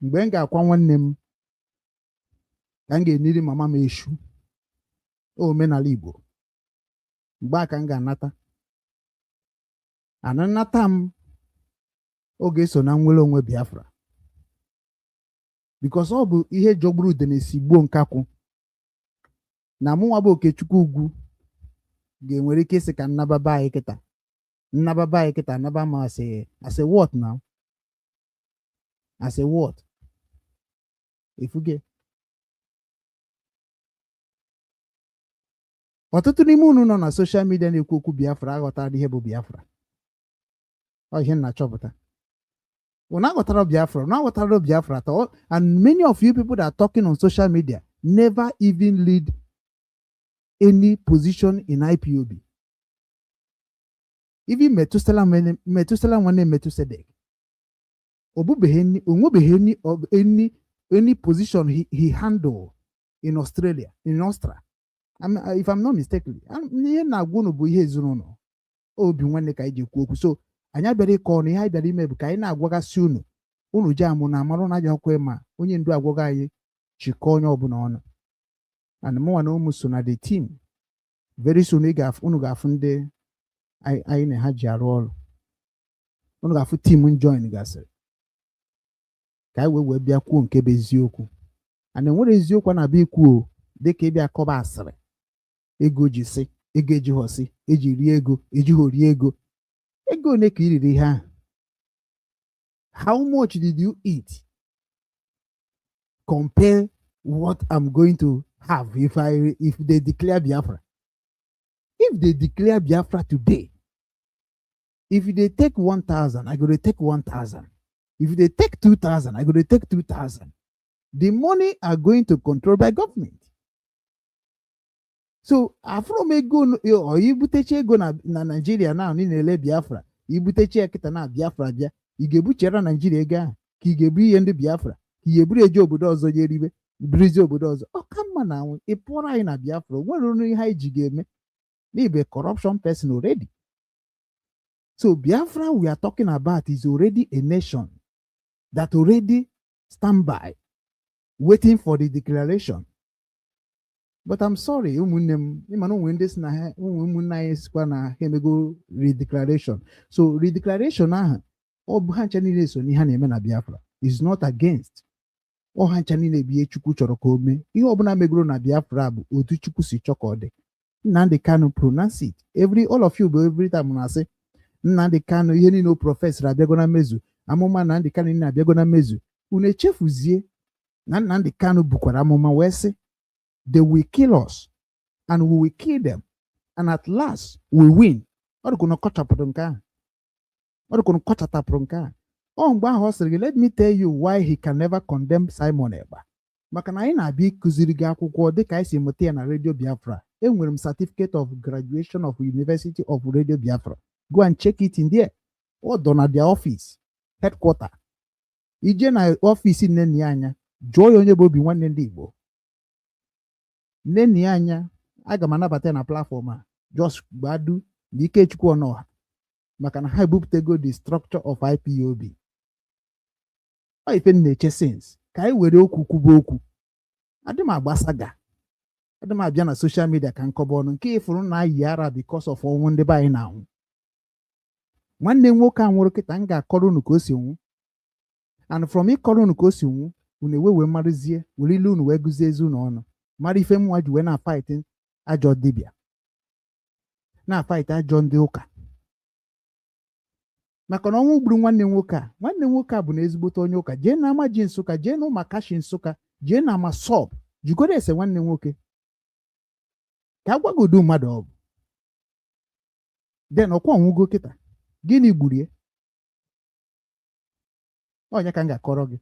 Mgbe m ga-akwa nwanne m ka m ga-eniri mama m eshu omenala Igbo, mgbe a ka m ga-anata ana nnata m, ọ ga-eso na nnwere onwe Biafra, because ọ bụ ihe jọgburu udene si gbuo nkakwụ na mụnwa bụ Okechukwu Ugwu ga-enwere ike ịsị ka nnababa anyị kịta, nnababa anyị kịta, nnaba m asị asị what now, asị what ifuge. Ọtụtụ n'ime unu nọ na social media na-ekwu okwu Biafra aghọtara ihe bụ Biafra. Ọ ihe m na-achọpụta, unu aghọtara Biafra, unu aghọtara Biafra at all. And many of you people that are talking on social media never even lead any position in IPOB. Even Methuselah, Methuselah nwanne Methusedek, obubeghị, onwebeghị any position he handle in Australia, in Austria. I mean, if I'm not mistaken, ihe na-agwa unu bụ ihe ezinụlọ obi nwanne ka anyị ji ekwu okwu. So anyị abịara ịkọ ọnụ. Ihe anyị bịara ime bụ ka anyị na-agwagasị unu, unu ji amụ na amarụ na aja ọkwa ma onye ndu agwago anyị chịkọọ onye ọbụla ọnụ. And mụnwa na ụmụ so na the team. Very soon ị ga-afụ, unu ga-afụ ndị anyị na ha ji arụ ọrụ. Unu ga-afụ team join gasịrị ka anyị wee bịa kwuo nke bụ eziokwu. And enwere eziokwu a na-abịa ikwu o dịka ịbịa kọba asịrị ego ji sị ego ejighọsị eji rie ego ejighọ rie ego. Ego ole ka i riri ihe ahụ? How much did you eat? Compare what I'm going to have if they declare Biafra. If they declare Biafra today, if they take 1000, I go to take 1000. If they take 2000, I go to take 2000. The money are going to control by government. So afụrụ m ego ọ ibutecha ego na Nigeria na ị na-ele Biafra, ibutecha ya kịta na Biafra bịa, ị ga-ebuchara Nigeria ego ahụ, ka ị ga-ebu ihe ndị Biafra, ka ị ga-eburu eje obodo ọzọ je eribe birizie obodo ọzọ? Ọ ka mma na anwụ ị pụọrọ anyị na Biafra. O nwere ọnụ ihe anyị ji ga-eme n'ịbụ corruption person already. So Biafra we are talking about is already a nation that already stand by, waiting for the declaration. But I'm sorry, ụmụnne m, ịma na onwe ndị si na ha ụmụnne anyị sikwa na ha emego redeclaration. So redeclaration ahụ, ọ bụ ha ncha niile so n'ihe a na-eme na Biafra, is not against. Ọ ha ncha niile bụ ihe Chukwu chọrọ ka o mee. Ihe ọbụla megoro na Biafra bụ otu Chukwu si chọ ka ọ dị. Nnamdi Kanu pronounce it. Every all of you bụ every time na-asị Nnamdi Kanu, ihe niile o profesịrị abịago na mmezu, amụma Nnamdi Kanu niile abịago na mmezu. Unu echefuzie na Nnamdi Kanu bukwara amụma wee sị, "They will kill us and we will kill them and at last we win." Ọ dịka unu kọchapụrụ nke ahụ, ọ dịka unu kọchatapụrụ nke ahụ. Ọ mgbe ahụ ọ sịrị gị, "Let me tell you why he can never condemn Simon Ekpa." Maka na anyị na-abịa ịkụziri gị akwụkwọ dịka anyị si mụta ya na Radio Biafra. Enwere m certificate of graduation of University of Radio Biafra. Go and check it in there. Ọ dọ na their office headquarter. Ije na office nne ya anya, jụọ ya onye bụ Obi Nwanne ndị Igbo. Nne ya anya, aga m anabata ya na platform a. Just gbadu na Ikechukwu Ọnọha, maka na ha ebupụtago the structure of IPOB. Ọ ife m na-eche since ka anyị were okwu kwuba okwu. Adị m agbasaga, adị m abịa na social media ka nkọba ọnụ nke ịfụrụ na ayi ara because of ọnwụ ndị be anyị na-anwụ. Nwanne m nwoke a nwụrụ kịta, m ga-akọrọ unu ka o si nwụ, and from ịkọrọ unu ka o si nwụ, unu ewe wee marụzie, were ilu unu wee gụzie ezi unu ọnụ, mara ife mnwa ji wee na-fight ajọ dibịa, na-fight ajọ ndị ụka. Maka na ọnwụ gburu nwanne m nwoke a, nwanne m nwoke a bụ na ezigbote onye ụka. Jee na Amaji Nsụka, jee na Ụmakashi Nsụka, jee na Amasọb, jugoro ese nwanne m nwoke ka a gwagodu mmadụ ọ bụ. Den ọkwa ọnwụgo kịta. Gịnị gburu ya? Ọnya ka m ga-akọrọ gị.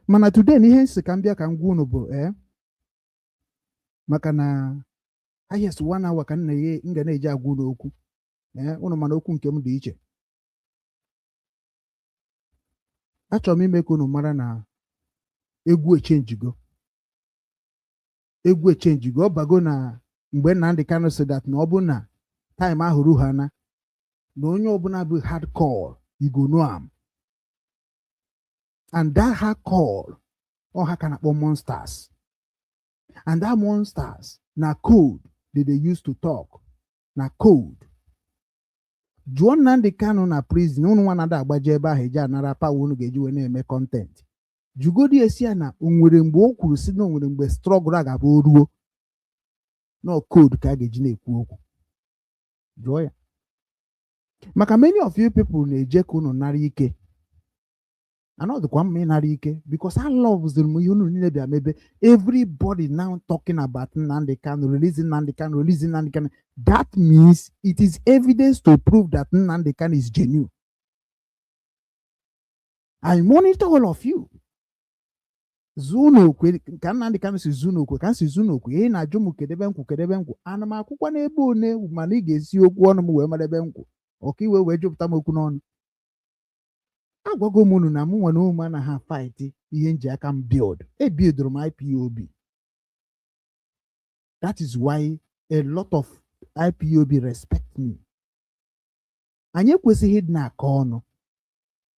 Mana today na ihe nsị ka m bịa ka m gwa unu bụ maka na highest one hour ka m na-eghe, m ga na-eji agwa unu okwu unu. Mana okwu nke m dị iche. Achọrọ m ime ka unu mara na egwu echenjigo, egwu echenjigo. Ọ bago na mgbe Nnamdi Kanu sị that na ọ bụ na time ahụ ruo ha na onye ọbụla bụ hardcore, you go know am. And that hardcore, ọ ha ka na-akpọ monsters, and that monsters na code they dey use to talk, na code. Jụọ Nnamdi Kanu na prison, unu nwa na-ada agbaje ebe ahụ eji anara power unu ga-eji wee na-eme content. Jugodi esi ya na o nwere mgbe o kwuru si na o nwere mgbe struggle a ga-abụ o ruo na code ka a ga-eji na-ekwu okwu. Jụọ ya, maka many of you people na-eje ka unu nara ike. Anọdụkwa mma ịnara ike, because I love m ihe unu niile bịa mebe. Everybody now talking about Nnamdi Kanu, releasing Nnamdi Kanu, releasing Nnamdi Kanu. That means it is evidence to prove that Nnamdi Kanu is genuine. I monitor all of you. Zuo n'okwe ka Nnamdi Kanu si zuo n'okwe, ka m si zuo n'okwe. Ihe na-ajụ m, kedebe nkwụ, kedebe nkwụ, ana m akwụkwa n'ebe one, mana ị ga-esi okwu ọnụ m wee mara ebe nkwụ ọka iwe wee jupụta m okwu n'ọnụ. Agwago m unu na mụ nwere ụmụ anaghị fight ihe nji aka m build. E buildụrụ m IPOB. That is why a lot of IPOB respect me. Anyị ekwesịghị ịdị na-akọ ọnụ.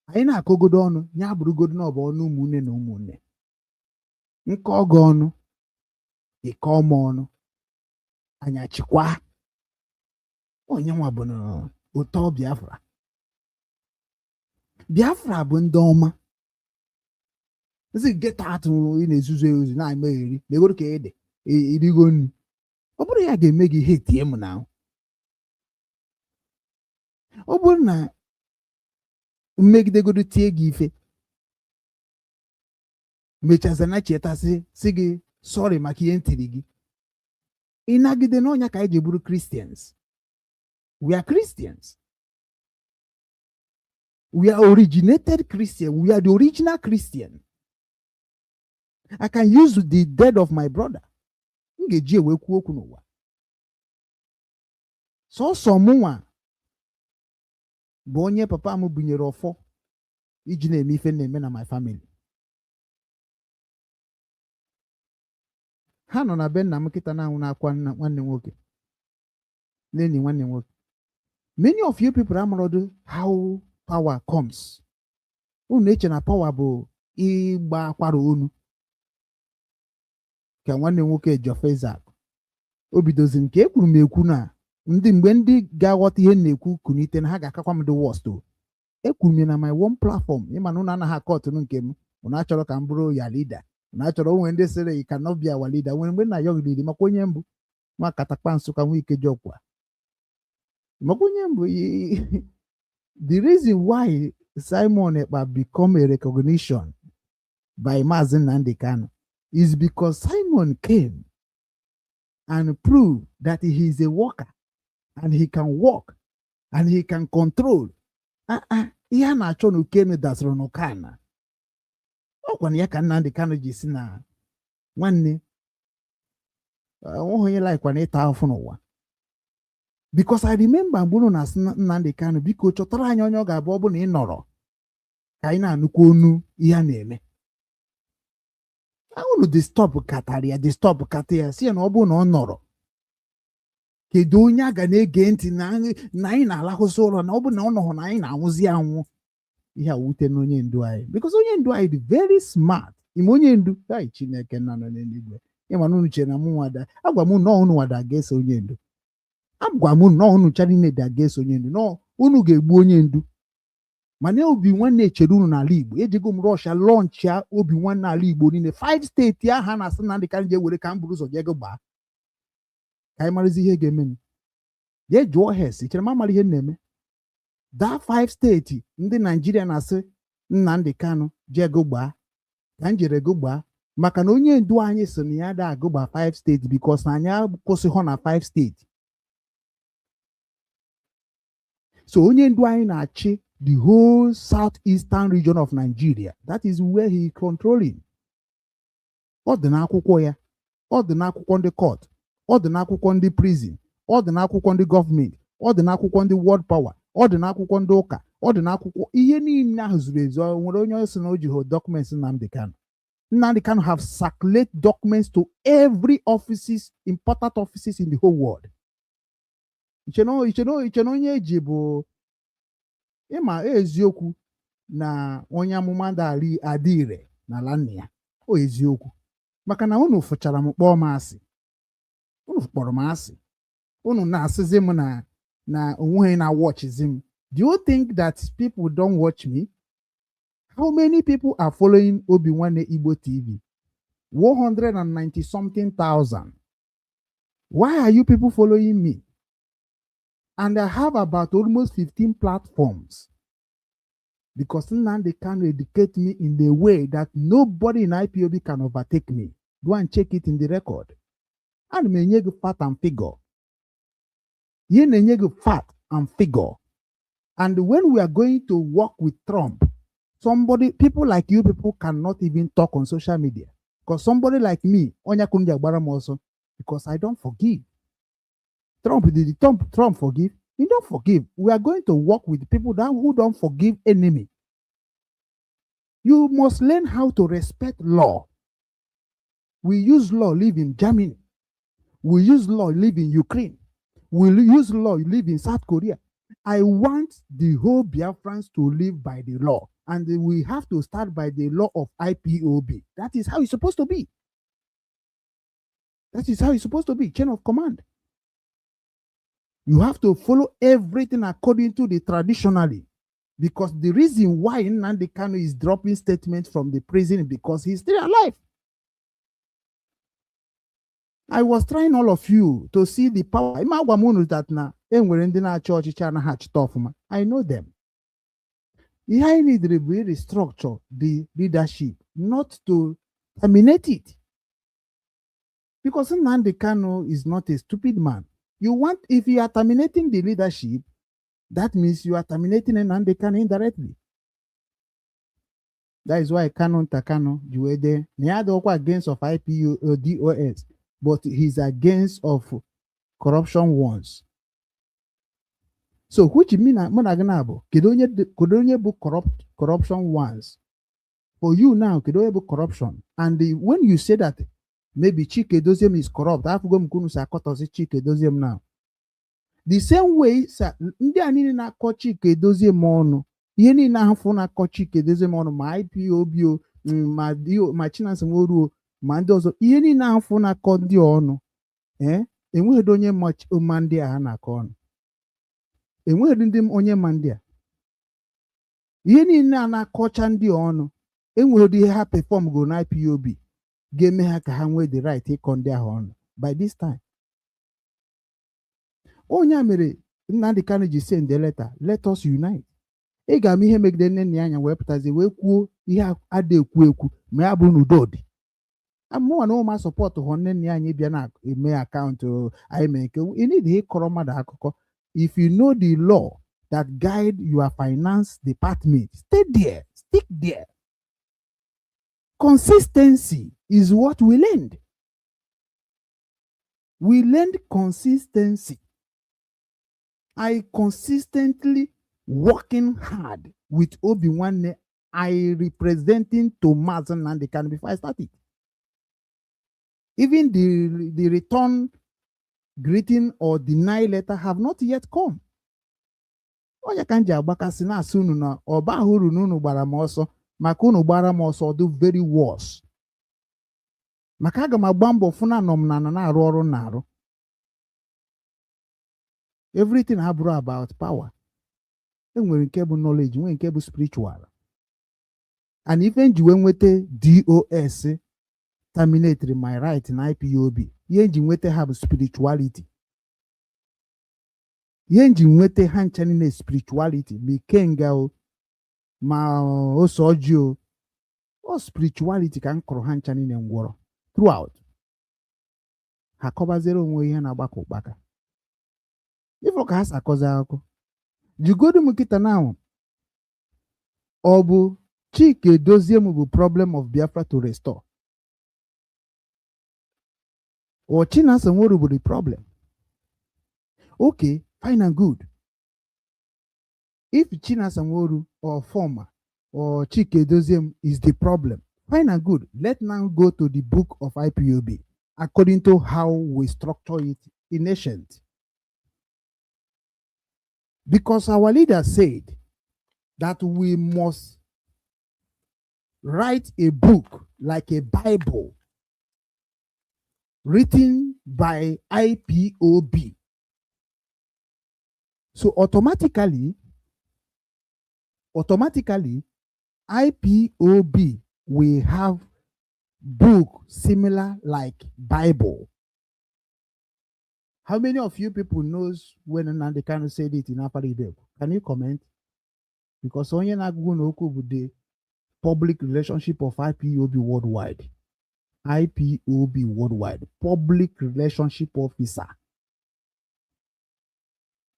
Anyị na-akọgodo ọnụ ya bụrụgodo na ọ bụ ọnụ ụmụnne na ụmụnne. Nkọ gị ọnụ, ịkọ m ọnụ, anyị achịkwa onye nwa bụ na ụtọ Biafra. Biafra bụ ndị ọma. Zi get out, ị na-ezuzu ezuzu, na-emegheri megoro ka ị dị irigo nri. Ọ bụrụ ya ga-eme gị ihe tie m na ọ bụrụ na mmegidegoro tie gị ife, mechazana chetasị si gị sorry maka ihe ntiri gị, ịnagide n'ọnya. Ka anyị ji bụrụ Christians. We are Christians, we are originated Christian, we are the original Christian. I can use the death of my brother. M ga-eji ewe kwuo okwu n'ụwa. Sọsọ mụnwa bụ onye papa m bunyere ọfọ iji na-eme ife na-eme na my family. Ha nọ na be nna m kịta na-anwụ n'akwa nwanne nwoke n'enyi nwanne nwoke. Many of you people amarodo how power comes. Unu na-eche na power bụ ịgba akwara onu ka nwanne nwoke Jofezak o bidozi nke ekwuru m ekwu na ndị mgbe ndị ga-aghọta ihe m na-ekwu kunite na ha ga-akakwa m the worst o. Ekwuru m na my one platform, ịma na unu anaghị akọtụnụ nke m, unu achọrọ ka m bụrụ ya leader, unu achọrọ onwe ndị sịrị you cannot be our leader. Nwere mgbe nna ya leader makwa onye mbụ nwa katakpa Nsụka nwa ike jọkwa makwa onye mbụ. The reason why Simon Ekpa become a recognition by Mazi Nnamdi Kanu is because Simon came and proved that he is a worker and he can work and he can control. Ihe a na-achọ n'Ukenu dasịrị n'Ụkana. Ọ kwana ya ka Nnamdi Kanu ji si na nwanne onweghị onye laikwana ịta ahụhụ n'ụwa. Because I remember mgbe unu na-asị Nnamdi Kanu, biko chọtara anyị onye ọ ga-abụ ọ bụ na ị nọrọ ka anyị na-anụkwu onu ihe a na-eme. Unu disturb katara ya, disturb kata ya, si ya na ọ bụrụ na ọ nọrọ, kedu onye a ga na-ege ntị na anyị na-alahụzi ụlọ, na ọ bụ na ọ nọrọ na anyị na-anwụzi anwụ. Ihe a wute na onye ndu anyị, because onye ndu anyị dị very smart. Ime onye ndu ai Chineke nna nọ n'eluigwe, ịma na unu chere na mụ nwada agwa m nọọ unu nwada ga-eso onye ndu, agwa m nọọ unu cha niile da ga-eso onye ndu, nọọ unu ga-egbu onye ndu. Mana Obi Nwanne echere unu n'ala Igbo. Ejego m Russia launchia Obi Nwanne ala Igbo niile, 5 steeti ahụ a na-asị Nnamdi Kanu je were ka m buru ụzọ jego gbaa ka anyị marazi ihe ga-eme. Jee jụọ ha esi chere m amara ihe m na-eme. That 5 steeti ndị Naijiria na-asị Nnamdi Kanu jego gbaa ka m jere go gbaa, maka na onye ndu anyị sị na ya da agụgba 5 steeti because na anyị akwụsịghọ na 5 steeti. So onye ndu anyị na-achị the whole southeastern region of Nigeria. That is where he is controlling. Ọ dị n'akwụkwọ ya, ọ dị n'akwụkwọ ndị court, ọ dị n'akwụkwọ ndị prison, ọ dị n'akwụkwọ ndị gọọmenti, ọ dị n'akwụkwọ ndị world power, ọ dị n'akwụkwọ ndị ụka, ọ dị n'akwụkwọ ihe niile ahụ zuru ezu. O nwere onye sị na o ji ho documents Nnamdi Kanu. Nnamdi Kanu have circulate documents to every offices, important offices in the whole world. Iche na onye eji bụ ịma eziokwu na onye amụma dari adị ire n'ala nna ya. O eziokwu, maka na unu fụchara m kpọọ m asị, unu kpọrọ m asị, unu na-asịzi m na onweghị na-watchzi m. Do you think that people don't watch me? How many people are following Obi Nwanne Igbo TV? 190 something thousand. Why are you people following me? And I have about almost 15 platforms. Because Nnamdi Kanu educate me in a way that nobody in IPOB can overtake me. Go and check it in the record. Ana m enye gị fact and figure. Ihe na-enye gị fact and figure. And when we are going to work with Trump, somebody, people like you people cannot even talk on social media. Because somebody like me, onye kwuru ji agbara m ọsọ, because I don't forgive. Trump, did Trump forgive? He don't forgive. We are going to work with people that who don't forgive enemy. You must learn how to respect law. We use law live in Germany. We use law live in Ukraine. We use law live in South Korea. I want the whole Biafrans to live by the law. And we have to start by the law of IPOB. That is how it's supposed to be. That is how it's supposed to be. Chain of command. You have to follow everything according to the traditionally. Because the reason why Nnamdi Kanu is dropping statements from the prison is because he's still alive. I was trying all of you to see the power. Ịma agwa m unu that na e nwere ndị na-achị ọchịchị anaghị achịta ọfụma. I know them. Ihe anyị needed bụ restructure the leadership, not to terminate it. Because Nnamdi Kanu is not a stupid man. You want, if you are terminating the leadership, that means you are terminating Nnamdi Kanu indirectly. That is why Kanu nta Kanu ji wee dee na ya adịghịkwa against of IPO DOS, but he's against of corruption ones. So which mean na mụ na gị na-abụ, kedu onye bụ corruption ones for you now? Kedu onye bụ corruption? And when you say that maybe Chike Doziem is corrupt, afụgo m ka unu si akọtọzi Chike Doziem now. The same way sa ndị a niile na-akọ Chike Doziem ọnụ, ihe niile ahụ fụ na-akọ Chike Doziem ọnụ, ma IPOB o, ma DO, ma Chinasa Nworu o, ma ndị ọzọ, ihe niile ahụ fụ na-akọ ndị ọnụ, ee, enweghị onye ma ndị a ha na-akọ ọnụ. Enweghị ndị onye ma ndị a. Ihe niile a na-akọcha ndị ọnụ, enweghị ihe ha perform go na IPOB ga-eme ha ka ha nwee the right ịkọ ndị ahụ ọnụ by this time. Onye a mere Nnamdi Kanu ji send the letter, "Let us unite." Ị ga-ama ihe megide nne nna ya anya wee pụtazie wee kwuo ihe ada ekwu ekwu, ma ya bụrụ na udo dị. Mụnwa na ụma support hụ nne nna ya anyị bịa na-eme account anyị mee nke ị need ịkọrọ mmadụ akụkọ. If you know the law that guide your finance department, stay there, stick there. Consistency is what we learned. We learned consistency. I consistently working hard with Obi Nwanne. I representing to Mazi Nnamdi Kanu before I started. Even the return greeting or deny letter have not yet come. Onye ka m ji agbakasị na-asị unu na ọ baghị uru na unu gbara m ọsọ, maka unu gbara m ọsọ dị very worse, maka aga m agba mbọ fụ na anọ m na na-arụ ọrụ m na-arụ. Everything abụrụ about power. Enwere nke bụ knowledge, nwee nke bụ spiritual. And ife nji wee nweta DOS terminate my right na IPOB, ihe nji nweta ha bụ spirituality. Ihe nji nweta ha ncha niile, spirituality, ma ikenga o, ma ose ọjị o, ọ spirituality ka m kụrụ ha ncha niile ngwọrọ throughout. Ha kọbaziere onwe ihe na-agbakọ ụkpaka ifụ ka ha si akọzi akụkọ. Jigodu m nkịta na ọ bụ Chike Dozie m bụ problem of Biafra to restore, or Chinasa Nworu bụ the problem? Okay, fine and good. If Chinasa Nworu or former or Chike Doziem is the problem, fine and good. Let now go to the book of IPOB according to how we structure it in ancient, because our leader said that we must write a book like a Bible written by IPOB. So automatically, IPOB will have book similar like Bible. How many of you people knows when Nnamdi Kanu said it in Afara Ibeku? Can you comment? Because onye na-agụgụ n'okwu bụ the public relationship of IPOB worldwide. IPOB worldwide public relationship officer.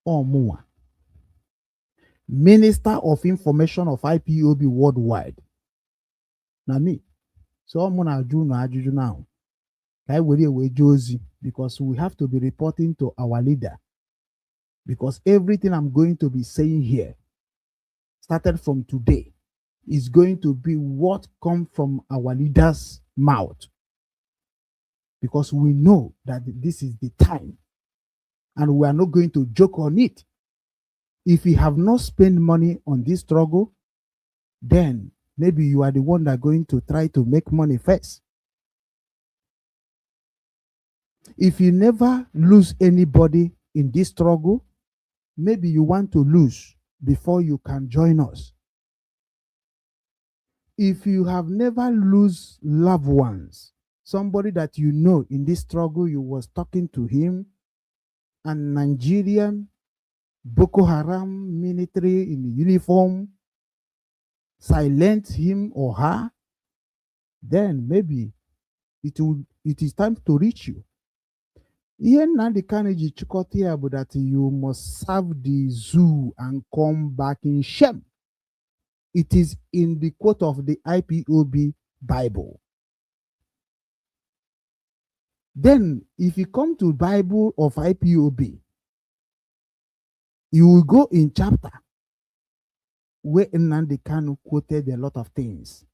Ọmụnwa. Minister of Information of IPOB worldwide. Na me. So ọ mụ na-ajụ unu ajụjụ now. Ka anyị were wee jee ozi, because we have to be reporting to our leader. Because everything I'm going to be saying here, started from today, is going to be what come from our leader's mouth. Because we know that this is the time and we are not going to joke on it. If you have not spent money on this struggle, then maybe you are the one that going to try to make money first. If you never lose anybody in this struggle, maybe you want to lose before you can join us. If you have never lose loved ones, somebody that you know in this struggle, you was talking to him, and Nigerian Boko Haram military in uniform silence him or her, then maybe it is time to reach you. Ihe Nnamdi Kanu ji chịkọta ya bụ that you must serve the zoo and come back in shame. It is in the quote of the IPOB Bible. Then, if you come to Bible of IPOB, you will go in chapter where Nnamdi Kanu quoted a lot of things.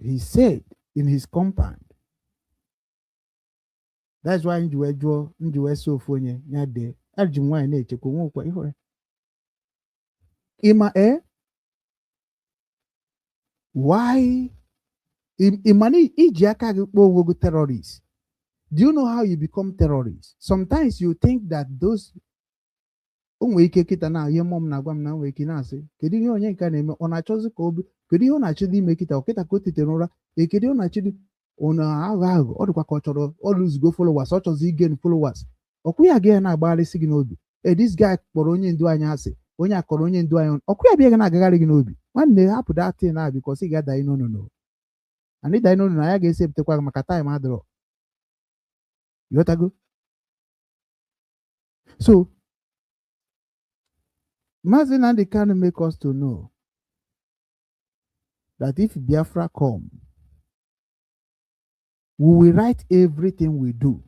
He said in his compound. That's why nji wee jụọ, nji wee sị ofu onye ya dee, eji m nwaanyị na-echekwa onwe okwa ịhụrụ ya. Ịma why ịma na iji aka gị kpọọ onwe gị terrorist? Do you know how you become terrorist? Sometimes you think that those, o nwere ike kịta na ihe mmụọ m na-agwa m na nwere ike na-asị, kedu ihe onye nke a na-eme? Ọ na-achọzi ka obi, kedu ihe ọ na-achọdo ime kịta? Ọ kịta ka o tetere ụra. Ee, kedu ihe ọ na-achọdo? Ọ na-aghọ aghụghọ, ọ dịkwa ka ọ chọrọ ọ lụzigo followers, ọ chọzi igain followers. Ọkwụ ya ga na-agbagharịsị gị n'obi. Ee, this guy kpọrọ onye ndu anyị asị, onye akọrọ onye ndu anyị, ọkwụ ya bịa ga na-agagharị gị n'obi. Nwanne, hapụ that na, because ị ga-ada n'ọnụnụ and ịda n'ọnụnụ na ya ga-esepụtakwa gị maka time adịrọ. Ịghọtago? So Mazi Nnamdi Kanu make us to know that if Biafra come, we will write everything we do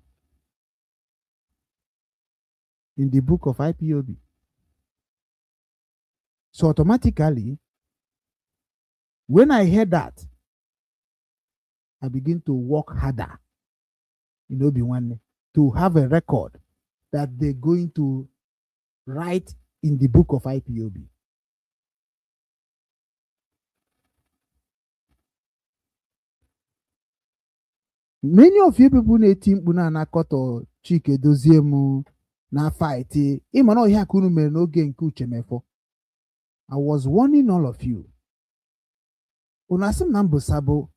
in the book of IPOB. So automatically, when I hear that, I begin to work harder in Obi-Wan to have a record that they're going to write in the book of IPOB. Many of you people na-eti mkpu na-anakọtọ Chike Dozie m na fight, ịma na ọhịa ka unu mere n'oge nke Uchemefo. I was warning all of you. Unu asị m na m bụ sabo,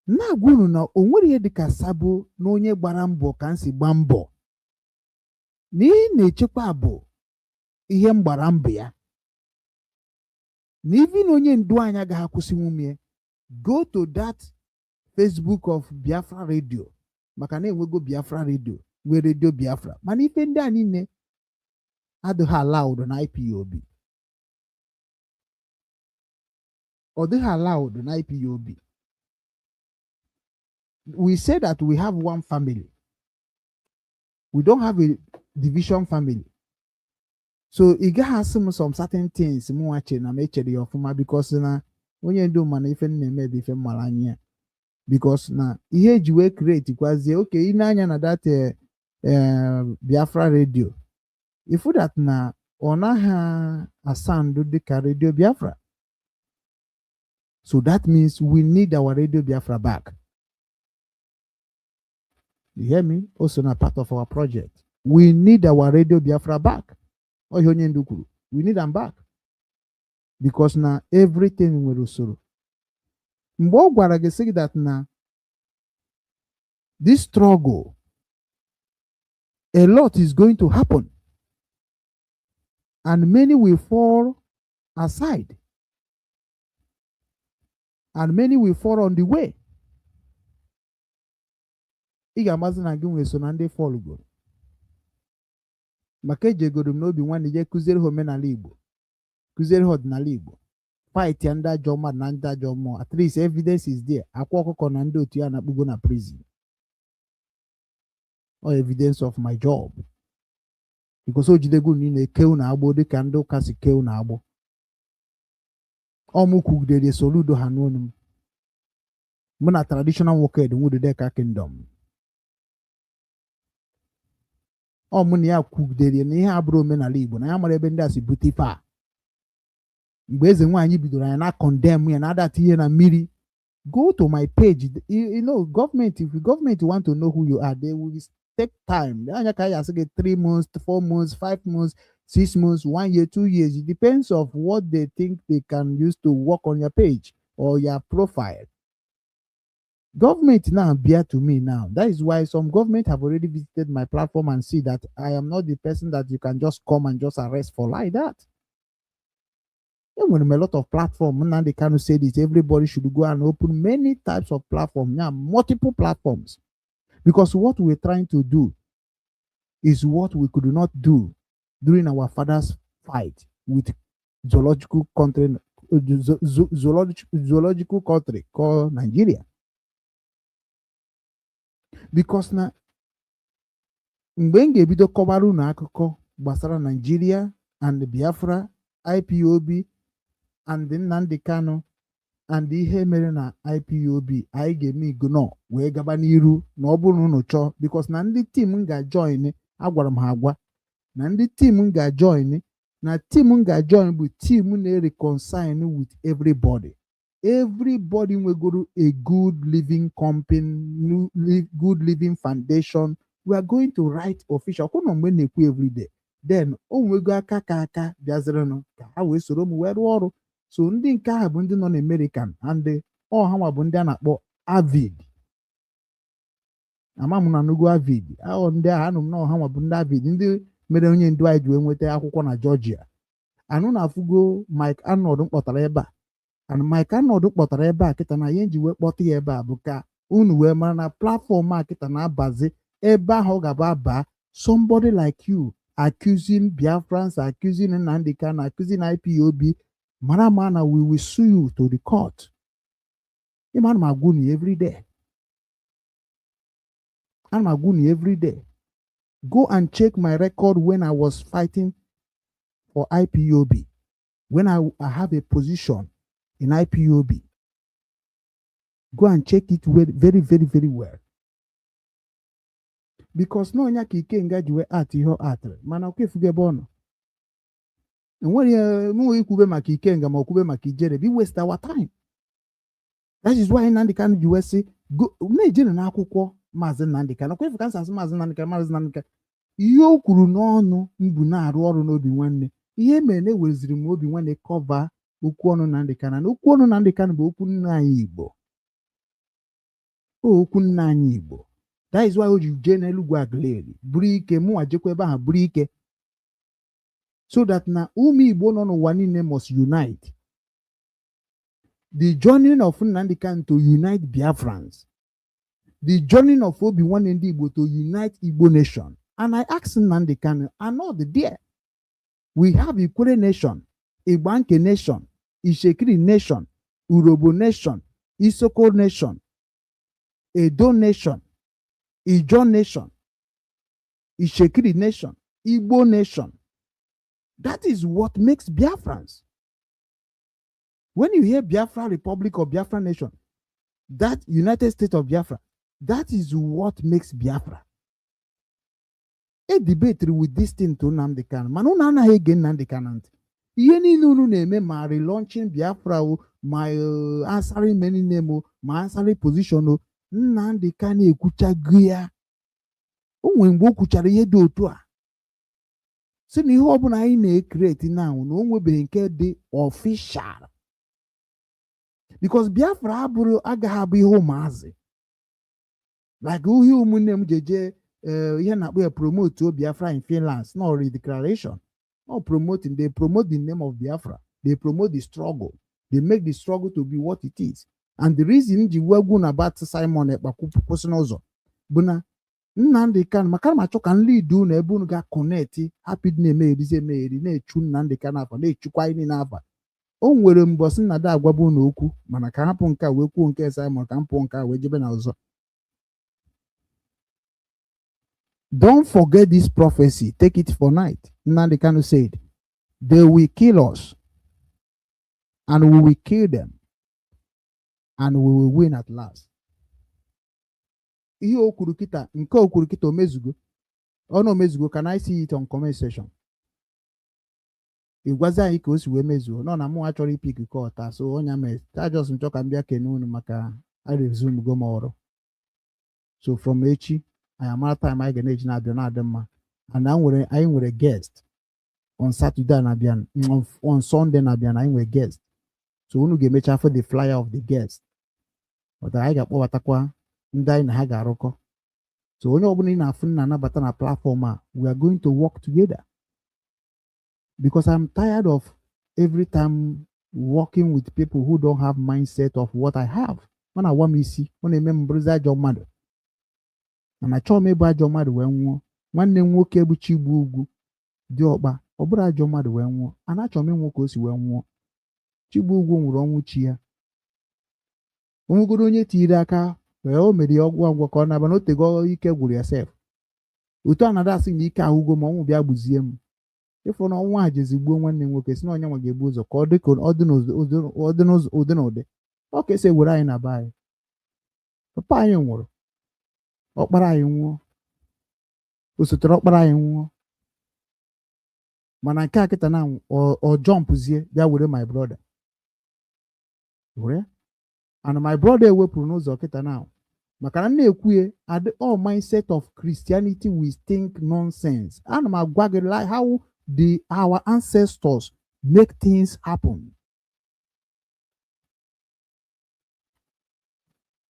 na-agwa unu na o nwere ihe dịka sabo na onye gbara mbọ ka m si gbaa mbọ, na ihe na-echekwa bụ ihe m gbara mbọ ya, na even onye ndu anyị agaghị akwụsịnwu m ya. Go to that Facebook of Biafra Radio, maka na enwego Biafra Radio, nwee Radio Biafra, mana ife ndị a niile adịghị allowed na IPOB. Ọ dịghị allowed na IPOB. We say that we have one family. We don't have a division family. So ị gaghị asị m some certain things m nwa chere na m echere ya ọfụma, because na onye ndu mana ife m na-eme bụ ife m mara anya ya, because na ihe eji wee create kwazie oke ị na-anya na that Biafra Radio, ifu that na ọ naghị asound dịka Radio Biafra. So that means we need our Radio Biafra back. You hear me? Also na part of our project, we need our Radio Biafra back. Ọ ihe onye ndu kwuru, we need am back, because na everything nwere usoro. Mgbe ọ gwara gị sị gị that na this struggle, a lot is going to happen and many will fall aside and many will fall on the way, ị ga-amazi na gị nwere so na ndị fallgoro, maka ejegoro m n'obi nwanne je kụziere ha omenala Igbo, kụziere ha ọdịnala Igbo, fight ya ndị ajọ mmadụ na ndị ajọ mmụọ. At least evidence is there. Akwa ọkụkọ na ndị otu ya na-akpụgo na prison, all evidence of my job, because o jidego unu na-eke unu agbụ dịka ndị ụka si kee unu agbụ. Ọ mụ kwugidere Soludo ha n'onu m, mụ na traditional nwoke Nwudideka Kingdom, ọ mụ na ya kwugidere na ihe abụrụ omenala Igbo, na ya mara ebe ndị a si bute ife a. Mgbe eze nwaanyị bidoro anyị na condemn ya na adata ihe na mmiri. Go to my page. You know government, if the government want to know who you are, they will take time. Anya ka ya asị gị 3 months, 4 months, 5 months, 6 months, 1 year, 2 years. It depends of what they think they can use to work on your page or your profile. Government now bear to me now. That is why some government have already visited my platform and see that I am not the person that you can just come and just arrest for like that. Enwere m a lot of platform. Nnamdi Kanu said it, everybody should go and open many types of platform, yeah, multiple platforms, because what we're trying to do is what we could not do during our father's fight with zoological country, zoological country called Nigeria. Because na mgbe m ga-ebido kọbara unu akụkọ gbasara Nigeria and Biafra, IPOB and Nnamdi Kanu and ihe mere na IPOB, anyị ga-eme ignore wee gaba n'iru na ọ bụrụ na unu chọọ, because na ndị team m ga-join, agwara m ha agwa na ndị team m ga-join, na team m ga-join bụ team na-reconcile with everybody. Everybody nwegoro a good living company, good living foundation. We are going to write official kwụnụ mgbe m na-ekwu everyday. Then o nwego aka ka aka bịazirinụ ka ha wee soro m wee rụọ ọrụ. So ndị nke ahụ bụ ndị nọ n'American, and ọ ha nwa bụ ndị a na-akpọ Avid. Ama m na nugo Avid ahụ, ndị ahụ anụ m na ọha nwa bụ ndị Avid, ndị mere onye ndu anyị ji wee nweta akwụkwọ na Georgia. Anụ na-afụgo Mike Arnold m kpọtara ebe a, and Mike Arnold kpọtara ebe a kịta na ihe nji wee kpọta ya ebe a bụ ka unu wee mara na platform a kịta na-abazi ebe ahụ ọ ga-aba aba. Somebody like you accusing Biafrans, accusing Nnamdi Kanu, accusing IPOB, mara ma na we will sue you to the court. Ịma ana m agwa unu every day, ana m agwa unu every day. Go and check my record when I was fighting for IPOB, when I have a position in IPOB. Go and check it well, very very very well, because na ọnya ka Ikenga ji wee at ihe ọ atịrị, mana ọkwa efugo ebe ọ nọ. Enwere mụ ikwube maka Ikenga ma ọ kwube maka Ijere be waste our time. That is why Nnamdi Kanu ji wee sị na-ejere n'akwụkwọ Maazị Nnamdi Kanu. Ọkwa efu ka nsasị Maazị Nnamdi Kanu, Maazị Nnamdi Kanu, ihe o kwuru n'ọnụ mbụ na-arụ ọrụ n'obi nwanne. Ihe mere na ewereziri m obi nwanne cover okwu ọnụ Nnamdi Kanu, na okwu ọnụ Nnamdi Kanu bụ okwu nna anyị Igbo, o okwu nna anyị Igbo. That is why o ji jee n'Elugwu Aguleri buru ike, mụnwa jekwa ebe ahụ buru ike, so that na ụmụ Igbo nọ n'ụwa niile must unite. The journey of Nnamdi Kanu to unite Biafrans, the journey of Obi Nwanne Ndị Igbo to unite Igbo nation. And I ask Nnamdi Kanu, are not there we have Ikwere nation, Igbanke nation, Ishekiri nation, Urobo nation, Isoko nation, Edo nation, Ijaw nation, Ishekiri nation, Igbo nation? That is what makes Biafrans. When you hear Biafra Republic or Biafra nation, that United States of Biafra, that is what makes Biafra. A debate with this thing to Nnamdi Kanu, mana unu anaghị ege Nnamdi Kanu ntị. Ihe niile unu na-eme, ma relaunching Biafra o, ma answering many name o, ma answering position o, Nnamdi Kanu ekwuchago ya. O nwere mgbe o kwuchara ihe dị otu a, si na ihe ọbụla anyị na-ecreate now, na o nwebeghị nke dị official, because Biafra abụrụ agaghị abụ ihe ụmụazị like uhie ụmụnne m ji eje ihe na-akpọ ya promote Biafra in Finland. No redeclaration, no promoting. They promote the name of Biafra, they promote the struggle, they make the struggle to be what it is. And the reason ji wegwu na bat Simon Ekpa kwụsị n'ụzọ bụ na Nnamdi Kanu, maka na m achọ ka m lead unu ebe unu ga-connect, hapụ ịdị na-emegherizi emegheri, na-echu Nnamdi Kanu afa, na-echukwa anyị niile afa. O nwere mbọsị nnada agwaba unu okwu, mana ka hapụ nke a wee kwuo nke Simon, ka m pụọ nke a wee jebe na ọzọ. Don't forget this prophecy. Take it for night. Nnamdi Kanu said, "They will kill us and we will kill them and we will win at last." Ihe o kwuru kịta, nke o kwuru kịta, omezugo ọ na omezugo. Can I see it on comment section? Ị gwazi anyị ka o si wee mezuo. Nọ na mụ achọrọ ipick call taa, so ọnya mere taa just nchọ ka m bịa kene unu maka I resume go m ọrụ. So from echi anyị amara time anyị ga na-eji na-abịa na-adị mma. And anyị nwere guest on Saturday na-abịa, on Sunday na-abịa na anyị nwere guest, so unu ga-emecha for the flyer of the guest. But anyị ga-akpọbatakwa ndị anyị na ha ga-arụkọ. So onye ọbụla ị na-afụ nna anabata na platform a, we are going to work together, because I'm tired of every time working with people who don't have mindset of what I have. Ọ na-awa m isi, ọ na-eme m bụrụzi ajọ mmadụ, mana achọghị m ịbụ ajọ mmadụ wee nwụọ. Nwanne m nwoke bụ Chigbu Ugwu dị ọkpa, ọ bụrụ ajọ mmadụ wee nwụọ, a na-achọ m ịnwụ ka o si wee nwụọ. Chigbu Ugwu nwụrụ ọnwụ chi ya. Onwegoro onye tiri aka wee o mere ya ọgwụ agwọ ka ọ na-aba na otego ike gwụrụ ya sef. Otu a na-ada asị na ike ahụgo ma ọnwụ bịa gbuzie m. Ịfụ na ọnwụ a jezi gbuo nwanne m nwoke, si na onye nwa ga-ebu ụzọ ka ọ dị ka ọ dị n'ụzọ ụdị na ụdị ọ ka esi ewere anyị na be anyị. Papa anyị nwụrụ, ọkpara anyị nwụọ, osotere ọkpara anyị nwụọ, mana nke a kịta na ọ jumpzie bịa were my brother, were and my brother ewepụrụ n'ụzọ kịta na maka na m na-ekwuye adị all mindset of Christianity. We think nonsense. Ana m agwa gị like how the our ancestors make things happen.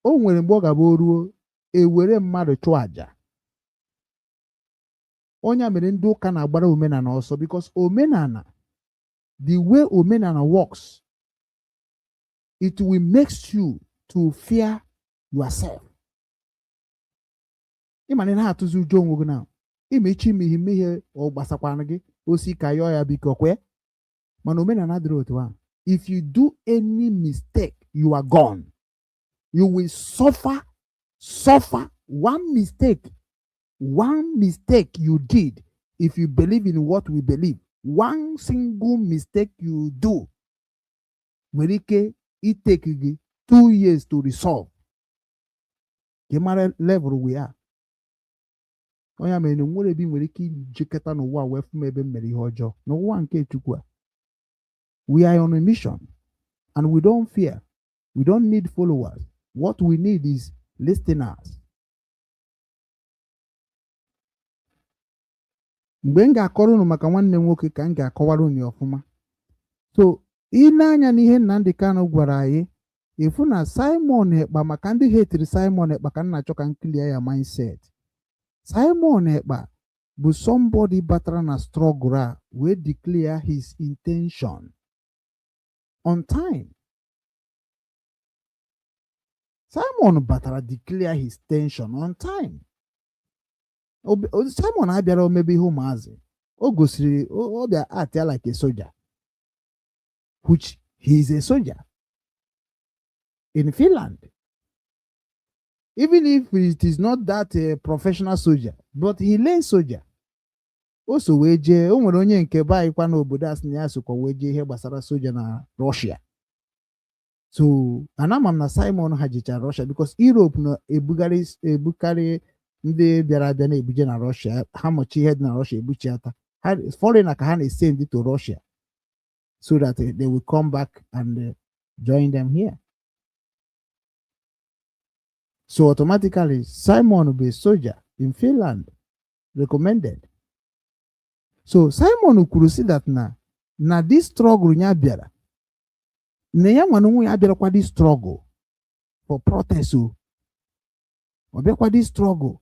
O nwere mgbe ọ ga-abụ o ruo ewere mmadụ chụọ àjà. Onye a mere ndị ụka na-agbara omenala ọsọ, because omenala, the way omenala works, it will make you to fear yourself. Ịma na ị na-atụzi ụjọ onwe gị na imechi ime ihe mmehie ọ gbasakwana gị osi ka yọọ ya biko kwe. Mana omenala dịrị otu a. If you do any mistake, you are gone. You will suffer, suffer. One mistake, one mistake you did, if you believe in what we believe, one single mistake you do nwere ike itake gị 2 years to resolve. Ka ị mara level we are. Onye mere na nwere ebe ị nwere ike ijikọta n'ụwa wee fụ m ebe m mere ihe ọjọọ n'ụwa nke Chukwu a. We are on a mission and we don't fear. We don't need followers. What we need is listeners. Mgbe m ga-akọrọ unu maka nwanne m nwoke ka m ga-akọwara unu ya ọfụma. So i nee anya n'ihe Nnamdi Kanu gwara anyị, ịfụ na Simon Ekpa, maka ndị hetiri Simon Ekpa, ka m na-achọ ka m clear ya mindset. Simon Ekpa bụ somebody batara na struggle a wee declare his intention on time. Simon batara declare his intention on time. Simon abịara omebe ihe ụmụazị o gosiri ọ bịa act ya like a soldier, which he is a soldier in Finland, even if it is not that a professional soldier, but he learned soldier. O so wee jee. O nwere onye nke be anyị kwa n'obodo a sị na ya sokwa wee jee ihe gbasara soja na Russia. So ana ama m na Simon ha jechara Russia because Europe na-ebugharị ebukarị ndị bịara abịa na-ebuje na Russia. Ha mụcha ihe dị na Russia, ebuchiata ha foreigner ka ha na-esend to Russia so that they will come back and join them here. So automatically Simon will be a soldier in Finland recommended. So Simon kwuru si that na this struggle ya bịara na ya nwa na onwe ya abịarakwa this struggle for protest. O ọ bịakwa this struggle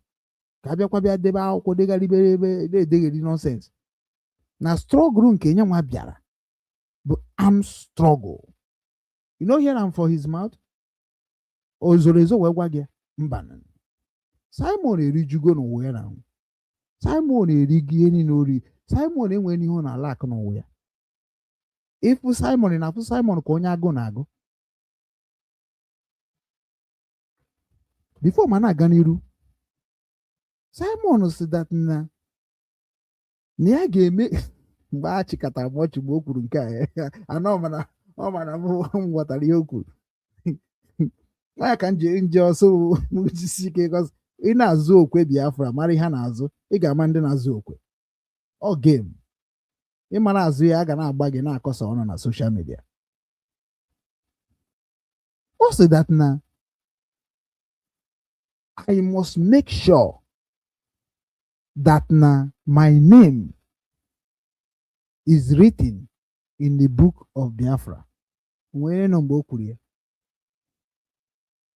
ka abịakwa bịa debe akwụkwọ degharị ebe na-edegheri nonsense. Na struggle nke ya nwa bịara bụ armed struggle. You no hear am for his mouth. O zoro ezo wee gwa gị mba. Simon erijugo n'ụwa ya na Simon erigo ihe niile ori. Simon enweghị ihe ọ na-ala akụ n'ụwa ya. Ịfụ Simon na-afụ Simon ka onye agụ na-agụ before ma na-aga n'iru. Simon si that na ya ga-eme mgbe a chịkọtara m ọchị mgbe o kwuru nke a. Anọ mana ọ mana m ghọtara ihe o kwuru ya ka nje nje ọsọ jisi ike, ị na-azụ okwe Biafra mara ihe a na-azụ, ị ga-ama ndị na-azụ okwe ọ game ị mara azụ ya a ga na-agba gị na-akọsa ọnụ na social media. Ọ sị that na I must make sure that na my name is written in the book of Biafra. Nwere nọ mgbe o kwuru ya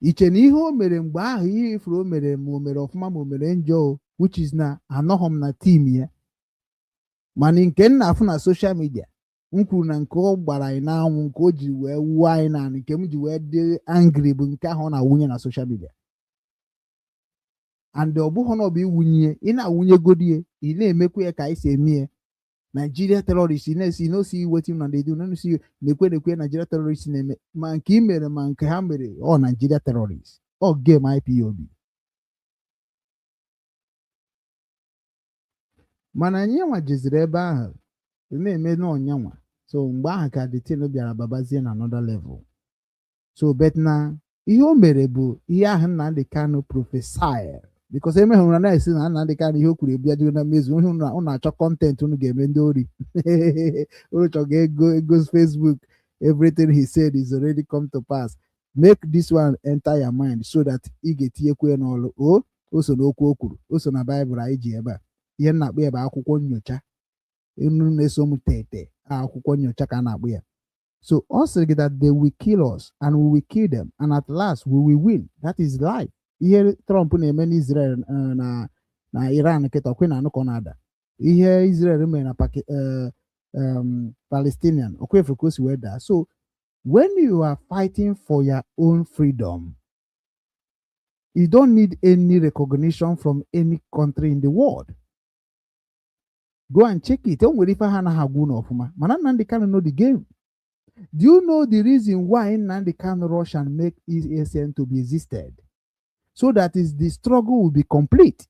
iche na ihe o mere mgbe ahụ, ihe ifuru o mere, ma o mere ọfụma ma o mere njọ, which is na anọghọ m na team ya, mana nke m na-afụ na social media m kwuru na nke ọ gbara anyị n'anwụ, nke o ji wee wuo anyị naanị, nke m ji wee dị angry bụ nke ahụ ọ na-awụnye na social media. And ọ bụghị na ọ bụ iwunye, ị na-awụnyegodi ya, ị na-emekwa ya ka anyị si eme ya. Nigeria terrorist na-esi no see wetin una dey do, no see na-ekwe na-ekwe Nigeria terrorist na-eme. Ma nke ị mere, ma nke ha mere, ọ Nigeria terrorist, ọ game IPOB. Mana anyị nwa jeziri ebe ahụ na-eme n'ọnyanwa. So mgbe ahụ ka the thing bịara babazie na another level. So but na ihe o mere bụ ihe ahụ Nnamdi Kanu prophesy, because eme hụrụ na na-esi na Nnamdi Kanu ihe o kwuru ebiajugo na mmezu. Ihe unu achọ content unu ga-eme, ndị ori unu chọga ego, ego Facebook. Everything he said is already come to pass. Make this one enter your mind so that ị ga-etinyekwu ya n'ọrụ. O so n'okwu o kwuru, o so na Baịbụl anyị ji ebe a. Ihe m na-akpọ ya bụ akwụkwọ nyocha. Unu na-eso m tete, akwụkwọ nyocha ka a na-akpọ ya. So ọ sịrị gị that they will kill us and we will kill them, and at last we will win. That is life. Ihe Trump na-eme n'Israel na Iran kịta, ọkwe na anụ ka ọ na-ada. Ihe Israel mere na Palestinian, ọkwa efu ka o si wee daa. So when you are fighting for your own freedom, you don't need any recognition from any country in the world. Go and check it. O nwere ife ha anaghị agwa unu ọfụma, mana Nnamdi Kanu know the game. Do you know the reason why Nnamdi Kanu rush and make ESN to be existed? So that is the struggle will be complete.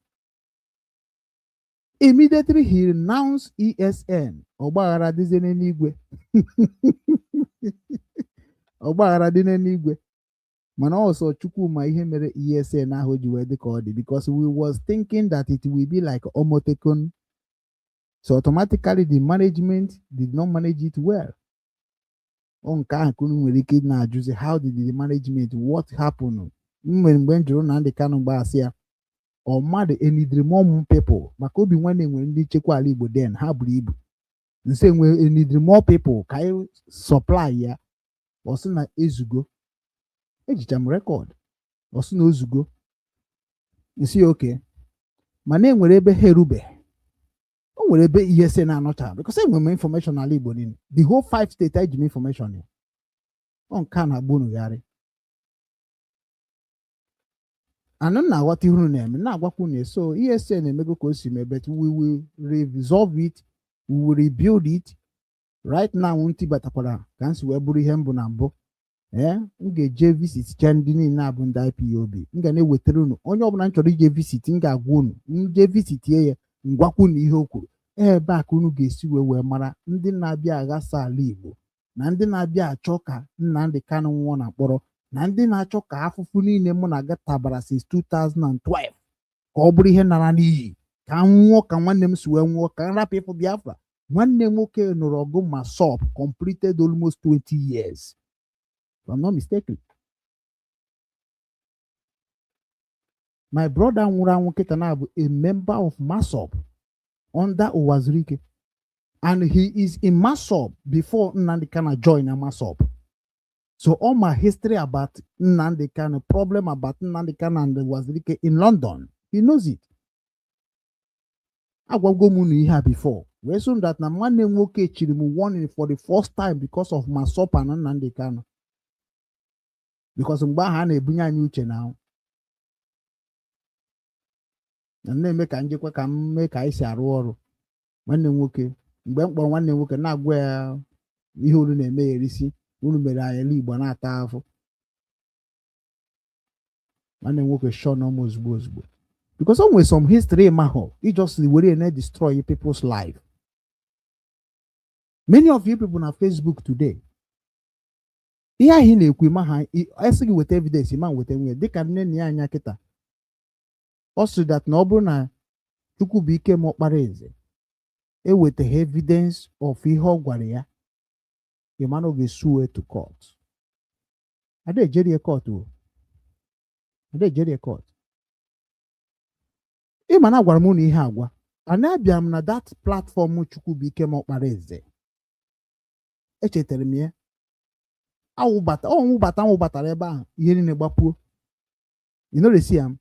Immediately he renounced ESN, ọgbaghara dịzie n'eluigwe, ọgbaghara dị n'eluigwe. Mana ọsọ Chukwu ma ihe mere ESN ahụ ji wee dị ka ọ dị, because we was thinking that it will be like Omotekun. So automatically the management did not manage it well. Ọ nke ahụ ka unu nwere ike na-ajụzi, how did the management, what happened? M nwere mgbe m jụrụ Nnamdi Kanu mgbaasị ya, ọ mmadụ enidiri more people, maka obi nwanne nwere ndị nchekwa ala Igbo den ha buru ibu nse nwe, enidiri more people ka anyị supply ya. Ọ sị na ezugo. Ejicha m record. Ọ sị na ozugo. Nsi ya oke, mana e nwere ebe ha erube, o nwere ebe ihe si na-anọcha, because enwere m information n'ala Igbo niile, the whole five state eji m information ya. Ọ nke a na-agba unu gharị anụ m na-aghọta ihe unu na-eme, na-agwakwa unu. So ESN na-emego ka o si mee, but we will resolve it, we will rebuild it. Right now ntị batakwara ka m si wee bụrụ ihe mbụ na mbụ. Ee, m ga-eje visit cha ndị niile abụ ndị IPOB. M ga na-ewetara unu onye ọbụla m chọrọ ije visit. M ga-agwa unu, m jee visitie ya, m gwakwa unu ihe o kwuru. Ebe a ka unu ga-esi wee mara ndị na-abịa aghasa ala Igbo, na ndị na-abịa achọ ka Nnamdi Kanu nwụọ na mkpọrọ, na ndị na-achọ ka afụfụ niile mụ na aga tabara since 2012 ka ọ bụrụ ihe nara n'iyi, ka m nwụọ ka nwanne m si wee nwụọ, ka m rapụ ịfụ Biafra. Nwanne m nwoke nụrụ ọgụ ma sop completed almost 20 years, if I'm not mistaken. My brother nwụrụ anwụ kịta na bụ a member of MASOB under Uwazurike, and he is in MASOB before Nnamdi Kanu join MASOB. So all my history about Nnamdi Kanu, problem about Nnamdi Kanu and Uwazurike in London, he knows it. Agwago m unu ihe a before wee sị that na nwanne m nwoke chiri m warning for the first time because of MASOB and Nnamdi Kanu, because mgbe ahụ a na-ebunye anyị uche na na na-eme ka njikwa ka m mee ka anyị si arụ ọrụ. Nwanne m nwoke, mgbe m kpọrọ nwanne m nwoke na-agwa ya ihe unu na-eme ya erisi unu mere anyị ala Igbo na-ata afụ, nwanne m nwoke shọ m ozugbo ozugbo, because o nwere some history mahụ i just were na destroy people's life. Many of you people na Facebook today, ihe ahụ ị na-ekwu ma ha esi gị weta evidence, ma weta nwunye dịka nne na ya anya kịta. Ọ sị that na ọ bụrụ na Chukwubuike ma ọkpara eze ewetaghị evidence of ihe ọ gwara ya, ịmana ọ ga-esu to court. Ada ejerie court o, ada ejerie court. Ịma na agwara m unu ihe agwa ana abịa m na that platform Chukwubuike ma ọkpara eze, echetara m ya awụbata ọ nwụbata nwụbatara ebe ahụ, ihe niile gbapuo. You no dey see am.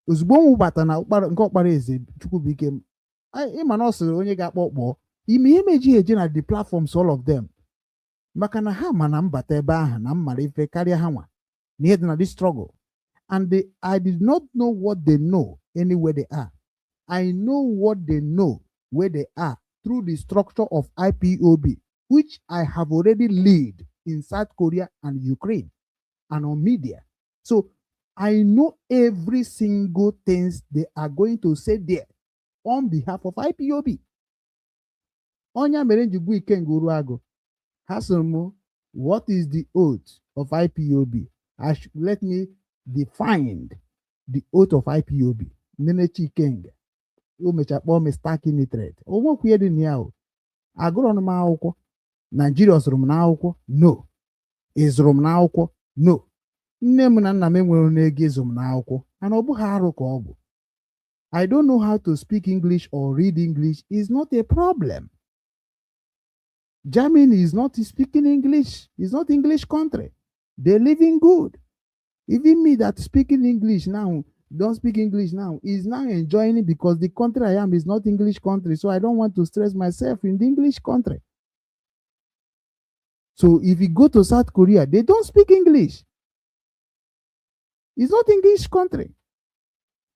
Ozugbo m wụbata na nke ọkpara eze Chukwubuike m, ịma na ọ sịrị onye ga-akpọ kpọọ ime ihe meji eje na the platforms, all of them, maka na ha ma na mbata ebe ahụ na m mara ife karịa ha nwa na ihe dị na this struggle. And I did not know what they know anywhere they are. I know what they know where they are through the structure of IPOB, which I have already lead in South Korea and Ukraine and on media. So I know every single things they are going to say there on behalf of IPOB. Onya mere m ji gwa Ikenga Uruagụ, ha sịrị m, "What is the oath of IPOB?" Let me define the oath of IPOB. Nnenechi Ikenga, o mechaa kpọọ m stark illiterate. O nwekwu ihe dị na ya o. Agụrọ m akwụkwọ. Naijiria zụrụ m n'akwụkwọ? No. Ị zụrụ m n'akwụkwọ? No. Nne m na nna m enwere n'ego ịzụ m n'akwụkwọ, mana ọ bụghị arụ ka ọ bụ. I don't know how to speak English or read English is not a problem. Germany is not speaking English. It's not English country. They're living good. Even me that speaking English now, don't speak English now, is now enjoying it because the country I am is not English country. So I don't want to stress myself in the English country. So if you go to South Korea, they don't speak English. It's not English country.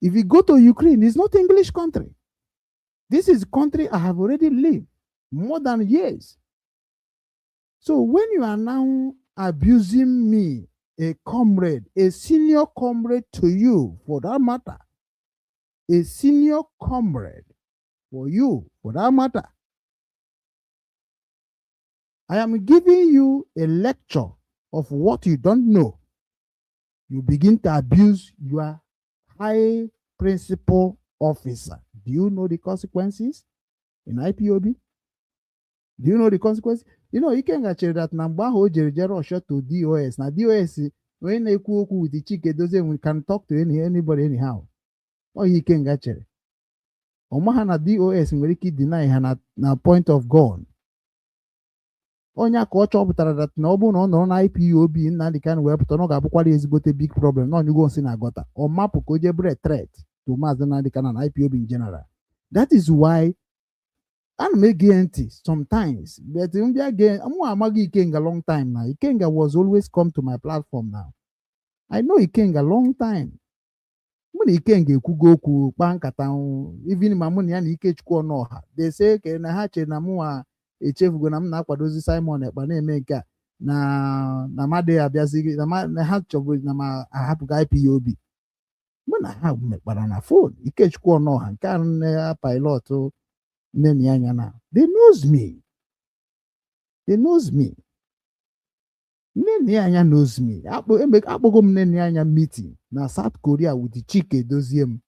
If you go to Ukraine, it's not English country. This is country I have already lived more than years. So when you are now abusing me, a comrade, a senior comrade to you, for that matter, a senior comrade for you, for that matter, I am giving you a lecture of what you don't know. You begin to abuse your high principal officer. Do you know the consequences in IPOB? Do you know the consequences? You know, Ikenga chere that na mgbe ahụ o jere jere rush to DOS na DOS onye na-ekwu okwu with Chike Dozie, we can talk to anybody anyhow. Ọ ihe Ikenga chere. Ọ maha na DOS nwere ike deny ha na point of gun. Onye ka ọ chọpụtara that na ọ bụrụ na ọ nọrọ na IPOB, Nnamdi Kanu wee pụta, na ọ ga-abụkwara ezigbote big problem na ọnyụgo nsị na gọta. Ọ mapụ ka o jee bụrụ a threat to Maazị Nnamdi Kanu na IPOB in general. That is why ana m ege ntị sometimes, but mbịa gee mụ amaghị Ikenga long time now. Ikenga was always come to my platform. Now I know Ikenga long time. Mụ na Ikenga ekwugo okwu, kpaa nkata, even ma mụ na ya na Ikechukwu Ọnụọha, they say ke na ha chere na mụnwa echefugo na m na-akwadozi Simon Ekpa na-eme nke a na mmadụ abịazighị na ha chọburu na ma ahapụgo IPOB. Mụ na ha mekpara na phone. Ikechukwu Ọnụọha nke a na pilot nne na ya anya na they knows me, they knows me. Nne na ya anya knows me. Akpọgo m nne na ya anya meeting na South Korea with Chike Dozie m,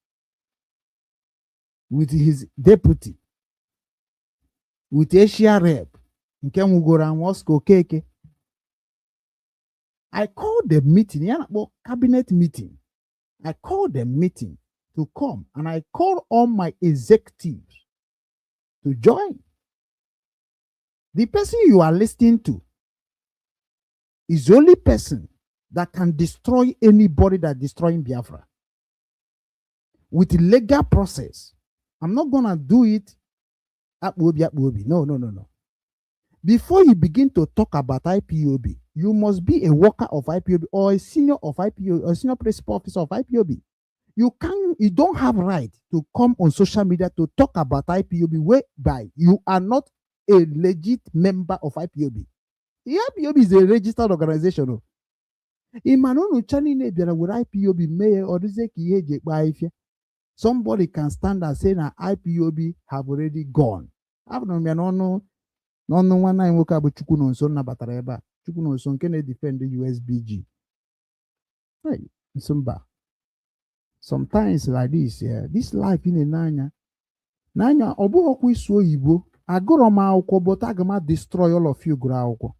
with his deputy, with Asia rep nke nwugoro anwụ, Oscar Okeke. I called the meeting ya na-akpọ cabinet meeting. I called the meeting to come and I called all my executives to join. The person you are listening to is the only person that can destroy anybody that destroying Biafra with legal process. I'm not gonna do it akpa obi akpa obi. No, no, no, no. Before you begin to talk about IPOB, you must be a worker of IPOB or a senior of IPOB or senior principal officer of IPOB. You don't have right to come on social media to talk about IPOB whereby you are not a legit member of IPOB. The IPOB is a registered organization. Oh. Ị ma na unu cha niile bịara were IPOB mee ya ọ dịzie ka ihe eji ekpe ahịfịa. Somebody can stand and say na IPOB have already gone. Afụrụ m ya n'ọnụ nwanne anyị nwoke a bụ Chukwu nọ nso nabatara ebe a, Chukwu nọ nso nke na-edefend USBG. Hey, nso mba. Sometimes like this, yeah, this life ị na-ene anya n'anya, ọ bụghị ọkwa ịsụ oyibo. Agụrọ m akwụkwọ, but aga m destroy all of you gụrụ akwụkwọ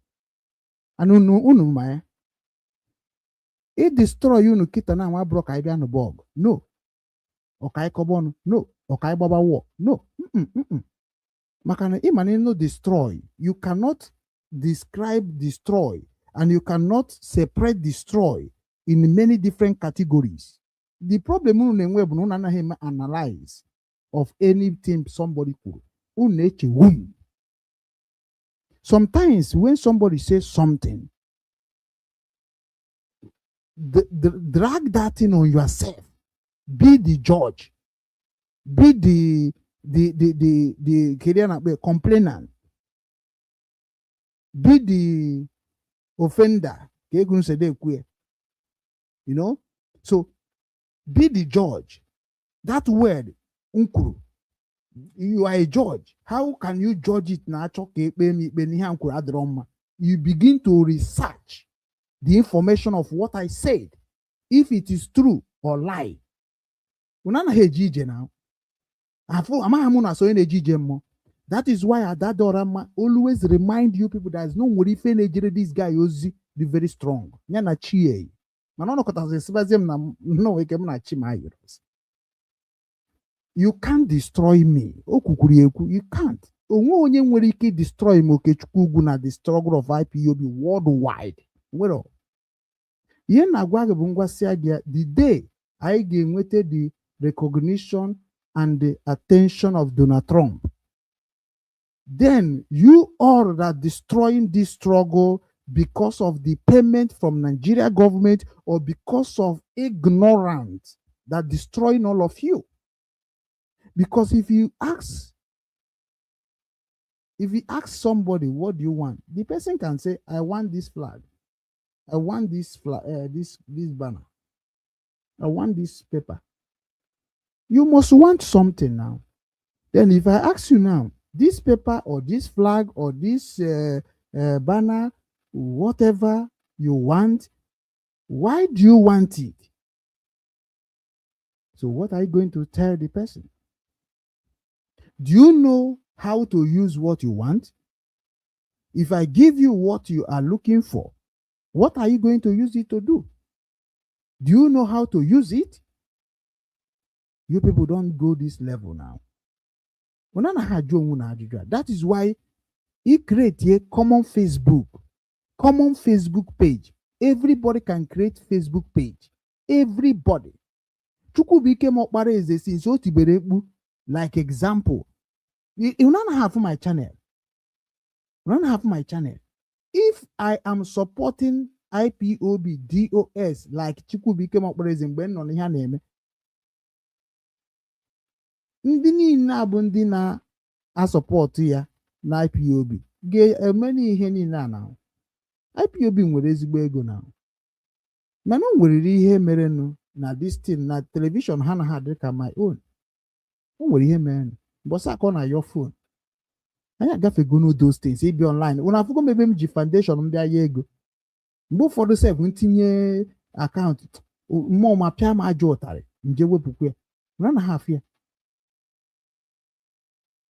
and unu ma ya ị destroy unu kịta na nwa bụrụ ka anyị bịa nụba ọgụ, no, ọ ka anyị kọba ọnụ, no, ọ ka anyị gbaba war, no. Maka na ịma na ịnụ destroy, you cannot describe destroy and you cannot separate destroy in many different categories. The problem unu na-enwe bụ na unu anaghị eme analyze of anything somebody kwuru. Unu na-eche wum. Sometimes when somebody says something Drag that thing on yourself. Be the judge, be the kedu ya na-akpọ ya, complainant, be the offender, ka ego nsede ekwu ya. So be the judge. That word m kwuru, you are a judge. How can you judge it? Na-achọ ka ekpe m ikpe n'ihe a m kwuru adịrọ mma. You begin to research the information of what I said, if it is true or lie. Unu anaghị eje ije na afụ amaghị m na so onye na-eje ije mmụọ. That is why Adadora mma always remind you people that is no nwere ife na-ejere this guy ozi dị very strong ya na chi, mana ọ nọkọtazi sibazie m na nnọọ ike m na chi m ayịrị. You can't destroy me. O kwukwuru ya ekwu, you can't. Onwe onye nwere ike destroy m, Okechukwu Ugwu, na the struggle of IPOB worldwide nwere ihe m na-agwa gị bụ ngwasịa gị ya, the day anyị ga-enweta the recognition and the attention of Donald Trump, then you all that destroying this struggle because of the payment from Nigeria government or because of ignorance that destroying all of you. Because if you ask somebody, "What do you want?" The person can say, "I want this flag. I want this flag, this banner. I want this paper." You must want something now. Then if I ask you now, this paper or this flag or this banner, whatever you want, why do you want it? So what are you going to tell the person? Do you know how to use what you want? If I give you what you are looking for, what are you going to use it to do? Do you know how to use it? You people don't go this level now. Unu anaghị ajụ onwe na ajụjụ a. That is why he create a common Facebook page. Everybody can create Facebook page. Everybody. Chukwubuike Mokpara Eze, since o tibere mkpu, like example, you anaghị afụ my channel. You anaghị afụ my channel. If I am supporting IPOB DOS like Chukwubuike Mokpara Eze mgbe m nọ n'ihe a na-eme, ndị niile a bụ ndị na-asọpọtụ ya na IPOB ga-eme n'ihe niile a na IPOB nwere ezigbo ego na, mana o nweriri ihe merenụ na this thing na television ha na ha dị ka my own. O nwere ihe merenụ mbọsị akọ na your phone. Anyị agafego no those things ịbịa online. Ụnụ afụgo m ebe m ji foundation m bịa ya ego. Mgbe ụfọdụ sef, ntinye akaụntụ mmụọ ma pịa m ajọ ụtarị nje wepụkwa ya. Ụnụ anaghị afụ ya.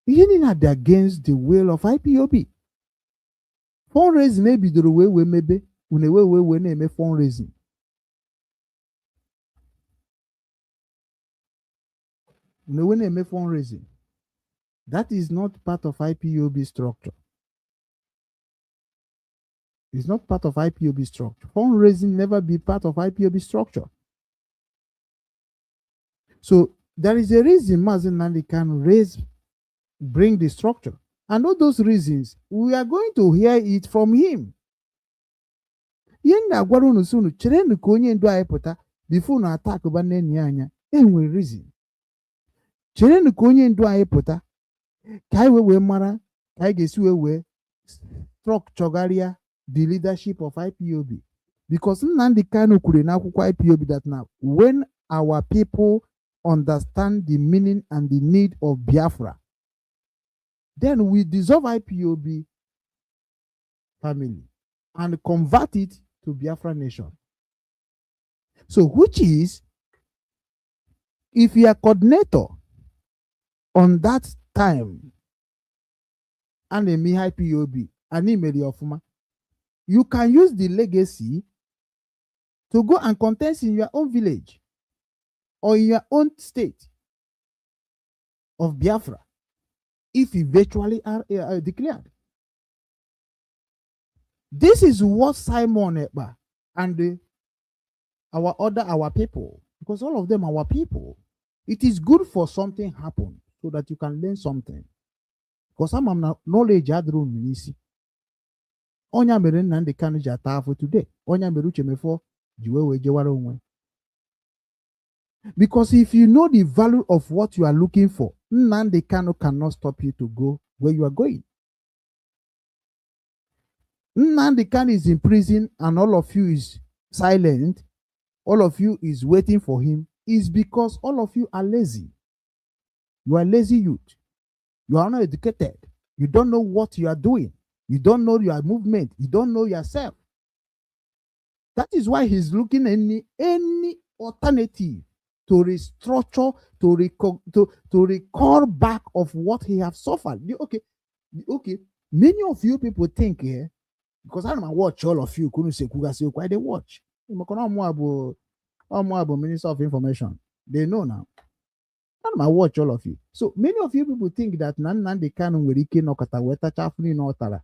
Ihe niile dị against the will of IPOB. Fundraising ebidoro wee mebe unu ewe wee na-eme fundraising. Unu ewe na-eme fundraising. That is not part of IPOB structure. It's not part of IPOB structure. Fundraising never be part of IPOB structure. So there is a reason Mazi Nnamdi can raise, bring the structure. And all those reasons, we are going to hear it from him. Ihe m na-agwara unu si unu cherenụ ka onye ndu anyị pụta before unu attack ba nne ya anya. E nwere reason. Cherenụ ka onye ndu anyị pụta ka anyị wee mara ka anyị ga-esi wee structuregharịa the leadership of IPOB. Because Nnamdi Kanu kwuru n'akwụkwọ IPOB that now when our people understand the meaning and the need of Biafra, then we dissolve IPOB family and convert it to Biafra nation. So, which is, if you are coordinator on that time and a IPOB and email ọfụma, you can use the legacy to go and contest in your own village or in your own state of Biafra if you virtually are declared. This is what Simon Ekpa and our other our people, because all of them are our people. It is good for something happen so that you can learn something. Because ama m na knowledge adịrị unu n'isi. Ọnya mere Nnamdi Kanu ji ata afọ today. Ọnya mere Uche Mefo. Ji wee jewara onwe. Because if you know the value of what you are looking for, Nnamdi Kanu cannot stop you to go where you are going. Nnamdi Kanu is in prison and all of you is silent. All of you is waiting for him is because all of you are lazy. You are lazy youth. You are not educated. You don't know what you are doing. You don't know your movement. You don't know yourself. That is why he's looking any alternative to restructure, to recall back of what he have suffered. Okay. Many of you people think here, because I don't watch all of you. Couldn't say kwugasị okwu, I dey watch. Maka na ọmụ abụ Minister of Information. They know now. Ana m watch all of you. So many of you people think that na Nnamdi Kanu nwere ike ịnọkọta wee tacha afọ niile ọ tara.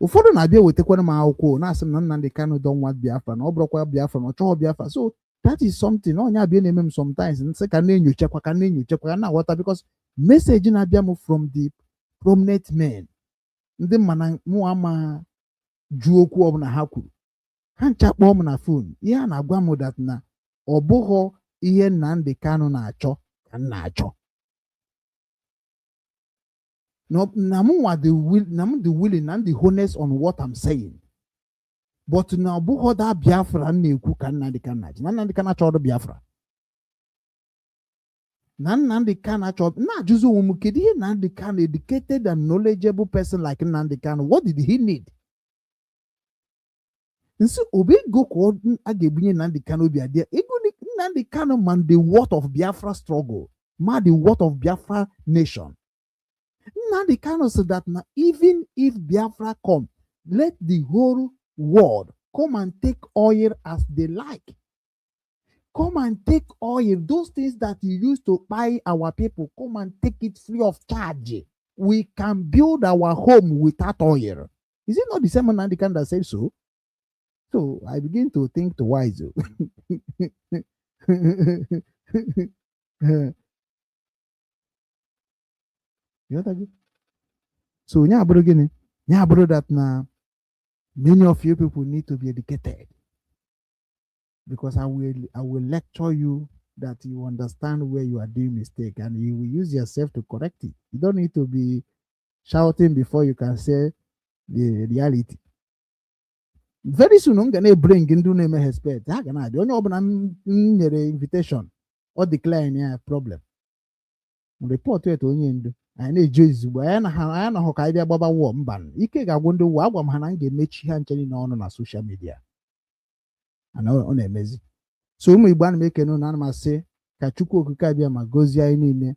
Ụfọdụ na-abịa wetakwara m akwụkwọ na-asị m na Nnamdi Kanu don want Biafra, na ọ bụrụkwa Biafra, na ọ chọghọ Biafra. So that is something onye abịa na-eme m sometimes, nsị ka na-enyochakwa ka na-aghọta, because message na-abịa m from the prominent men, ndị mma na mụ ama jụọ okwu ọbụla ha kwuru, ha ncha kpọọ m na phone, ihe a na-agwa m that na ọ bụghọ ihe Nnamdi Kanu na-achọ ka m na-achọ, na mụ nwa dị na m dị willing na m dị honest on what I'm saying, but na ọ bụghọ da Biafra m na-ekwu ka Nnamdi Kanu na-achọ, na Nnamdi Kanu achọrọ Biafra, na Nnamdi Kanu achọ. Na-ajụzi onwe m, kedu ihe Nnamdi Kanu, educated and knowledgeable person like Nnamdi Kanu, what did he need? Nsi obi ego ka a ga-ebunye Nnamdi Kanu, obi adị ego Nnamdi Kanu man, the worth of Biafra struggle, ma the worth of Biafra nation. Nnamdi Kanu said that na even if Biafra come, let the whole world come and take oil as they like. Come and take oil, those things that you use to buy our people, come and take it free of charge. We can build our home without oil. Is it not the same Nnamdi Kanu that said so? So I begin to think twice. Oh. You ghọtago? So ya abụrụ gịnị? Ya abụrụ that na many of you people need to be educated, because I will lecture you that you understand where you are doing mistake and you will use yourself to correct it. You don't need to be shouting before you can say the reality. Very soon m ga na-ebring ndị na-eme respect, ha ga na-abịa. Onye ọbụla m nyere invitation ọ decline ya, problem report etu onye ndu anyị na-eji ozugbo anyị na ha anyị nọhụ ka anyị bịa gbaba wụọ mba. Ike ga-agwụ ndị ụwa. Agwa m ha na m ga-emechi ha nche niile ọnụ na social media. Ana ọ na-emezi. So ụmụ Igbo, ana m ekene unu. Ana m asị ka Chukwu Okike abịa ma gozie anyị niile.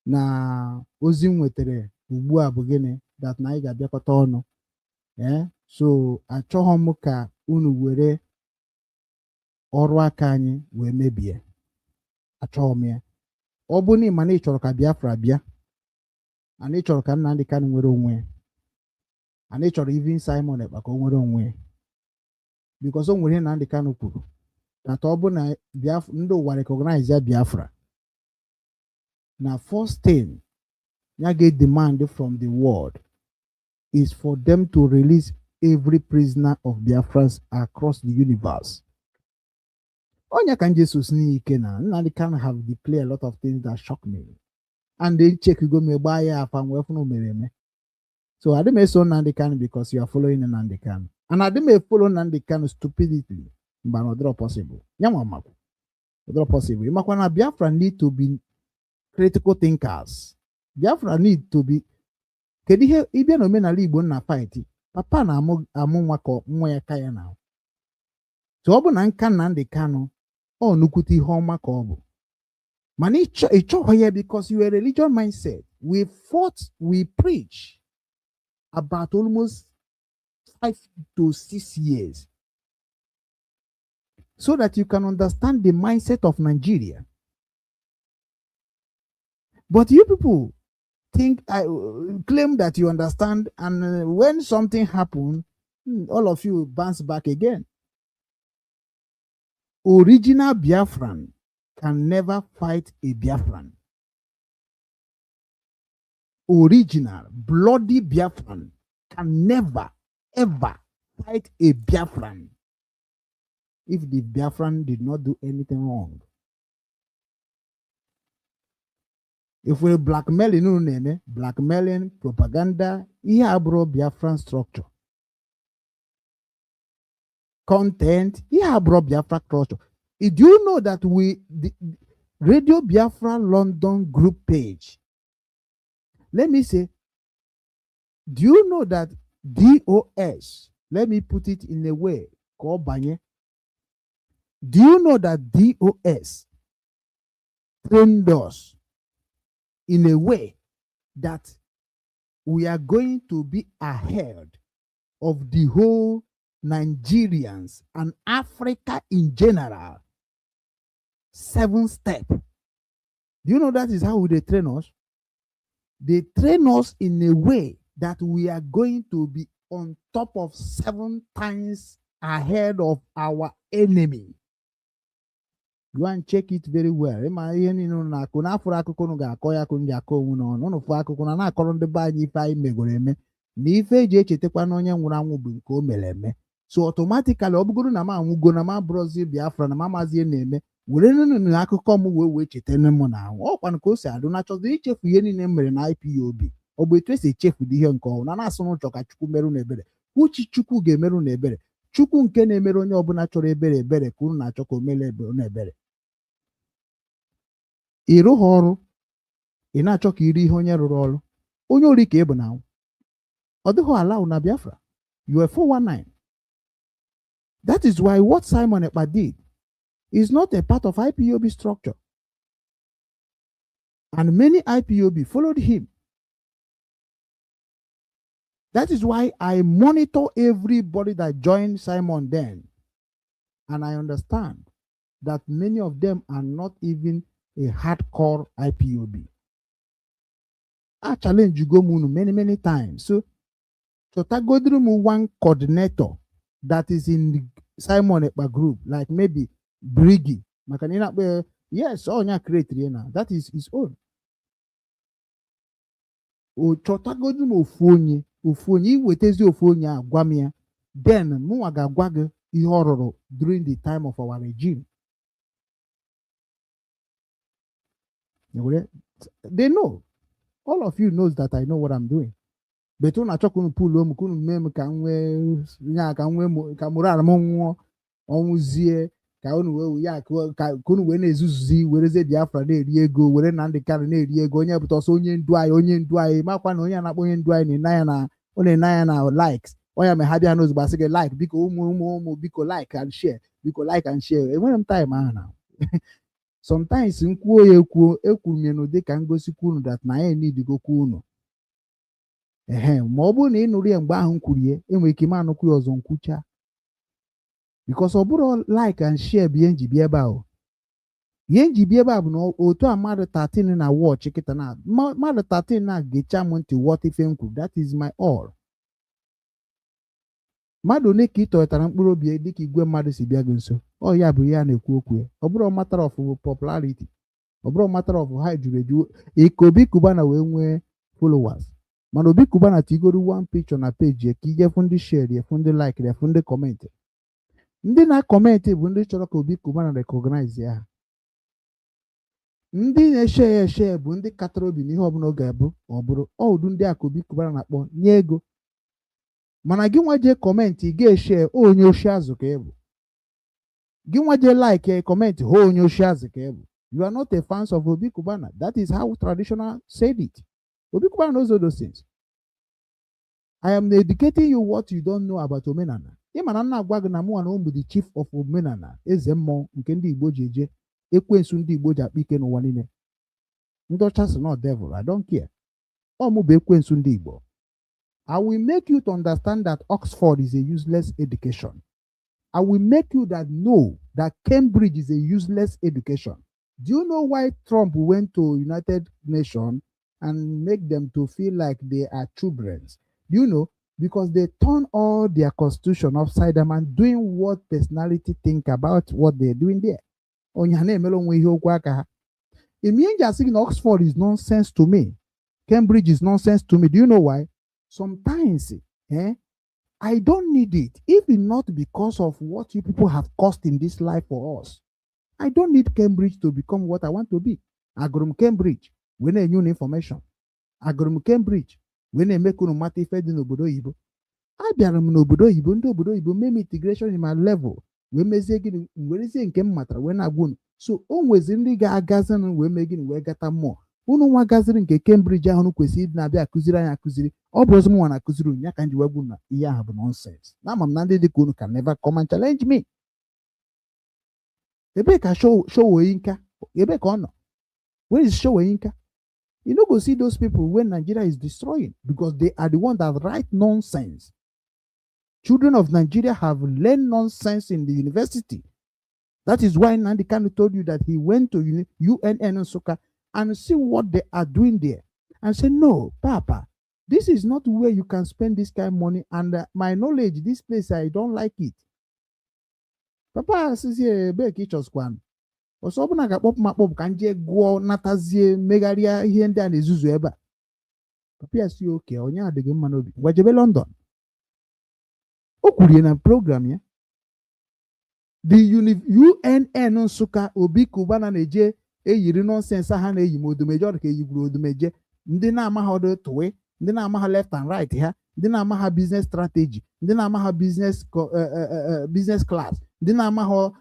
Na ozi m nwetara ugbu a bụ gịnị? That na anyị ga-abịakọta ọnụ. Ee, so achọghị m ka unu were ọrụ aka anyị wee mebie. Achọghị m ya. Ọ bụ na ị ma na ị chọrọ ka Biafra bịa, ana ị chọrọ ka Nnamdi Kanu nwere onwe ya, ana ị chọrọ even Simon Ekpa ka o nwere onwe ya, because o nwere ihe Nnamdi Kanu kwuru that ọ bụ na Biafra, ndị ụwa recognize ya Biafra, na first thing ya ga-demand from the world is for them to release every prisoner of Biafrans across the universe. Onye ka nje sosi n'ike na Nnamdi Kanu have declared a lot of things that shock me, and they check go me gbaa ya afa wee fụ na o mere eme. So adị m eso Nnamdi Kanu because you are following Nnamdi Kanu, and adị m follow Nnamdi Kanu stupidity. Mba, na ọ dịrọ possible. Ya nwa makwa ọ dịrọ possible. Ịmakwa na Biafra need to be critical thinkers. Biafra need to be, kedu ihe ịbịa na omenala Igbo nna fight, papa na-amụ amụ nwa ka nwa ya ka ya na. So ọ bụ na nka Nnamdi Kanu, ọ nnukwute ihe ọma ka ọ bụ, mana ị chọghị ya because you are religion mindset. We fought, we preach about almost 5 to 6 years so that you can understand the mindset of Nigeria. But you people think, I claim that you understand, and when something happen, all of you bounce back again. Original Biafran can never fight a Biafran. Original bloody Biafran can never ever fight a Biafran. If the Biafran did not do anything wrong, if we blackmailing, unu na-eme blackmailing propaganda. Ihe abụrụ Biafran structure content, ihe abụrụ Biafra culture. Do you know that we the Radio Biafra London group page, let me say, do you know that DOS, let me put it in a way ka ọ banye, do you know that DOS trained us in a way that we are going to be ahead of the whole Nigerians and Africa in general? Seven step. Do you know that is how they train us? They train us in a way that we are going to be on top of seven times ahead of our enemy. Go and check it very well. Ịma ihe niile unu na-akụ n'afọrọ akụkọ, unu ga-akọ ya akụ ndị akọ onwe n'ọnụ unu fụ akụkọ na na-akọrọ ndị be anyị. Ife anyị megoro eme na ife eji echetakwa na onye nwụrụ anwụ bụ nke o mere eme. So automatically, ọ bụgoro na m anwụgo, na m abụrụzi Biafra, na m amazi ihe na-eme, were nụnụ na akụkọ m wee cheta m na anwụ ọkwanụ ka o si adụ na chọzọ ichefu ihe niile m mere na IPOB. Ọ bụ etu esi echefudo ihe nke ọnwụ na na-asụ n'ụchọ ka Chukwu merụ na ebere. Uchi Chukwu ga-emerụ na ebere. Chukwu nke na-emere onye ọbụla chọrọ ebere ebere ka unu na-achọ ka o mere na ebere. Ị rụghị ọrụ, ị na-achọ ka iri ihe onye rụrụ ọrụ. Onye ori ka ị bụ na ọ dịghị allow na Biafra. You are 419. That is why what Simon Ekpa did is not a part of IPOB structure, and many IPOB followed him. That is why I monitor everybody that joined Simon then, and I understand that many of them are not even a hardcore IPOB. I challenge you go unu many, many times. So chọtagodiri m one coordinator that is in the Simon Ekpa group, like maybe Brigi, maka na ị na-akpọ ya, yes, ọnya create ya na that is his own. O chọtagodu m ofu onye, ofu onye, iwetezi ofu onye a, gwa m ya, then mụnwa ga-agwa gị ihe ọ rụrụ during the time of our regime. They know, all of you knows that I know what I'm doing, but unu achọ ka unu puluo m, ka unu mee m ka m nwee ya, ka m nwee ka moral m nwụọ ọnwụzie, ka unu wee ya ka unu wee na-ezuzuzi, werezie Biafra na-eri ego, were Nnamdi Kanu na-eri ego. Onye pụta ọsọ, onye ndu anyị, onye ndu anyị, makwa na onye a na-akpọ onye ndu anyị na-ene anya na ọ na-ene anya na likes. Ọ ya mere ha bịa n'ozugbo asị gị like, biko, ụmụ ụmụ ụmụ, biko like and share, biko like and share. Enwere m time ahụ na sometimes m kwuo ya, ekwuo, ekwuru m ya n'ụdị ka ngosikwa unu that na anyị enidigokwa unu. Ehe, ma ọ bụrụ na ị nụrụ ya mgbe ahụ m kwuru ya, enwere ike ime anụkwu ya ọzọ nkwucha, because ọ bụrụ like and share bụ ihe nji bịa ebe ahụ. Ihe nji bịa ebe a bụ na otu a mmadụ 13 na watch kịta, na mmadụ 13 na gecha m ntị what ife m kwuru. That is my all. Mmadụ one ka ị tọtara mkpụrụ obi dịka igwe mmadụ si bịa gị nso, ọ ya bụ ihe a na-ekwu okwu ya. Ọ bụrụ matter of popularity, ọ bụrụ matter of ha juru eju ike Obi Cubana wee nwee followers, mana Obi Cubana tigoro one picture na page ya ka ije fụ ndị share ya, fụ ndị like ya, fụ ndị comment. Ndị na-acomment bụ ndị chọrọ ka Obi Cubana recognize ya. Ndị na-eshe ya eshe bụ ndị katara obi n'ihe ọbụla ọ ga-abụ, ọ bụrụ ọ ụdị ndị a ka Obi Cubana na-akpọ nye ego. Mana gị nwa jee comment, ị ga-eshe, onye oshi azụ ka ị bụ. Gị nwa jee like comment, ha, onye oshi azụ ka ị bụ. You are not a fans of Obi Cubana. That is how traditional said it. Obi Cubana knows all those things. I am educating you what you don't know about omenala. Ị ma na nna agwa gị na mụnwa na ụmụ the chief of omenala, eze mmụọ nke ndị Igbo ji eje, ekwensu ndị Igbo ji akpa ike n'ụwa niile. Ndị ọcha sị na devil, I don't care. Ọ mụ bụ ekwensu ndị Igbo. I will make you to understand that Oxford is a useless education. I will make you that know that Cambridge is a useless education. Do you know why Trump went to United Nations and make them to feel like they are children? Do you know? Because they turn all their constitution upside down and doing what personality think about what they're doing there. Onye ha na-emere onwe ihe okwu aka ha. Ime nji asị gị na Oxford is nonsense to me. Cambridge is nonsense to me. Do you know why? Sometimes, I don't need it, if not because of what you people have caused in this life for us. I don't need Cambridge to become what I want to be. Agụrụ m Cambridge wee na-enye unu information. Agụrụ m Cambridge wee na-eme ka unu mata ife dị n'obodo oyibo. Abịara m n'obodo oyibo, ndị obodo oyibo mee m integration in my level, wee mezie gịnị, werezie nke m matara wee na-agwa unu. So o nwezi ndị ga-agazinụ wee mee gịnị, wee gata mmụọ. Unu nwa gaziri nke Cambridge ahụ kwesịrị ịdị na-abịa akụziri anyị akụziri. Ọ bụ ọzọ m nwa na-akụziri unu ya ka m ji wee gwa unu na ihe ahụ bụ nonsense. Na ama m na ndị dị ka unu can never come and challenge me. Ebee ka Soyinka, ebee ka ọ nọ? Where is Soyinka? You no go see those people when Nigeria is destroying, because they are the ones that write nonsense. Children of Nigeria have learned nonsense in the university. That is why Nnamdi Kanu told you that he went to UNN Nsukka and see what they are doing there and say, "No, Papa, this is not where you can spend this kind of money. And my knowledge, this place, I don't like it." Papa says, "Ebee ka ị chọzikwanụ?" Ọsọ ọ bụla ga-akpọpụ m akpọpụ ka m jee gụọ natazie megharịa ihe ndị a na-ezuzu ebe a. Papa ya si oke onye adịghị mma n'obi, ngwa jebe London. O kwuru ya na program ya. The UNN Nsụka, Obi Cubana na-eje eyiri nonsense ha na-eyi ma odumeje, ọ dị ka eyigburu odumeje. Ndị na-amaghị ọdụ tụwe, ndị na-amaghị left and right ha, ndị na-amaghị business strategy, ndị na-amaghị business class, ndị na-amaghị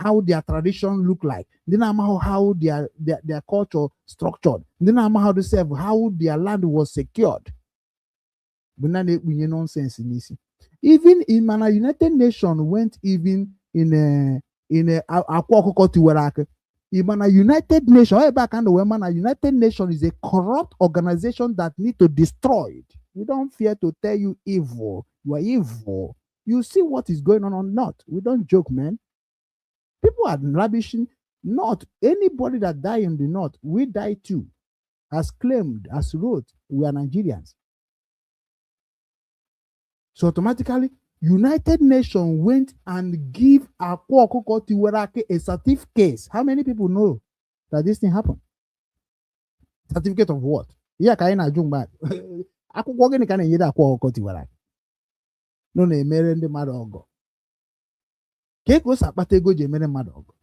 how their tradition look like, ndị na-amaghị how their culture structured, ndị na-amaghị the self, how their land was secured, bụ na na-ekpunye nonsense n'isi. Even in mana United Nations went even in a akwa ọkụkọ tiwara akị. Mana United Nations ebe a ka na wee ma na United Nations is a corrupt organization that need to destroy it. We don't fear to tell you evil. You are evil. You see what is going on or not. We don't joke, man. People are ravishing. Not anybody that die in the north, we die too. As claimed, as wrote, we are Nigerians. So automatically, United Nations went and give Akwa Okuko Tiwerake a certificate. How many people know that this thing happened? Certificate of what? Yeah, ka anyị na-ajụ mgbe a. Akwụkwọ gịnị ka a na-enyere Akwa Ọkụkọ Tiwara Akị? Nọ na-emere ndị mmadụ ọgọ. Ka o si akpata ego ji emere mmadụ ọgọ?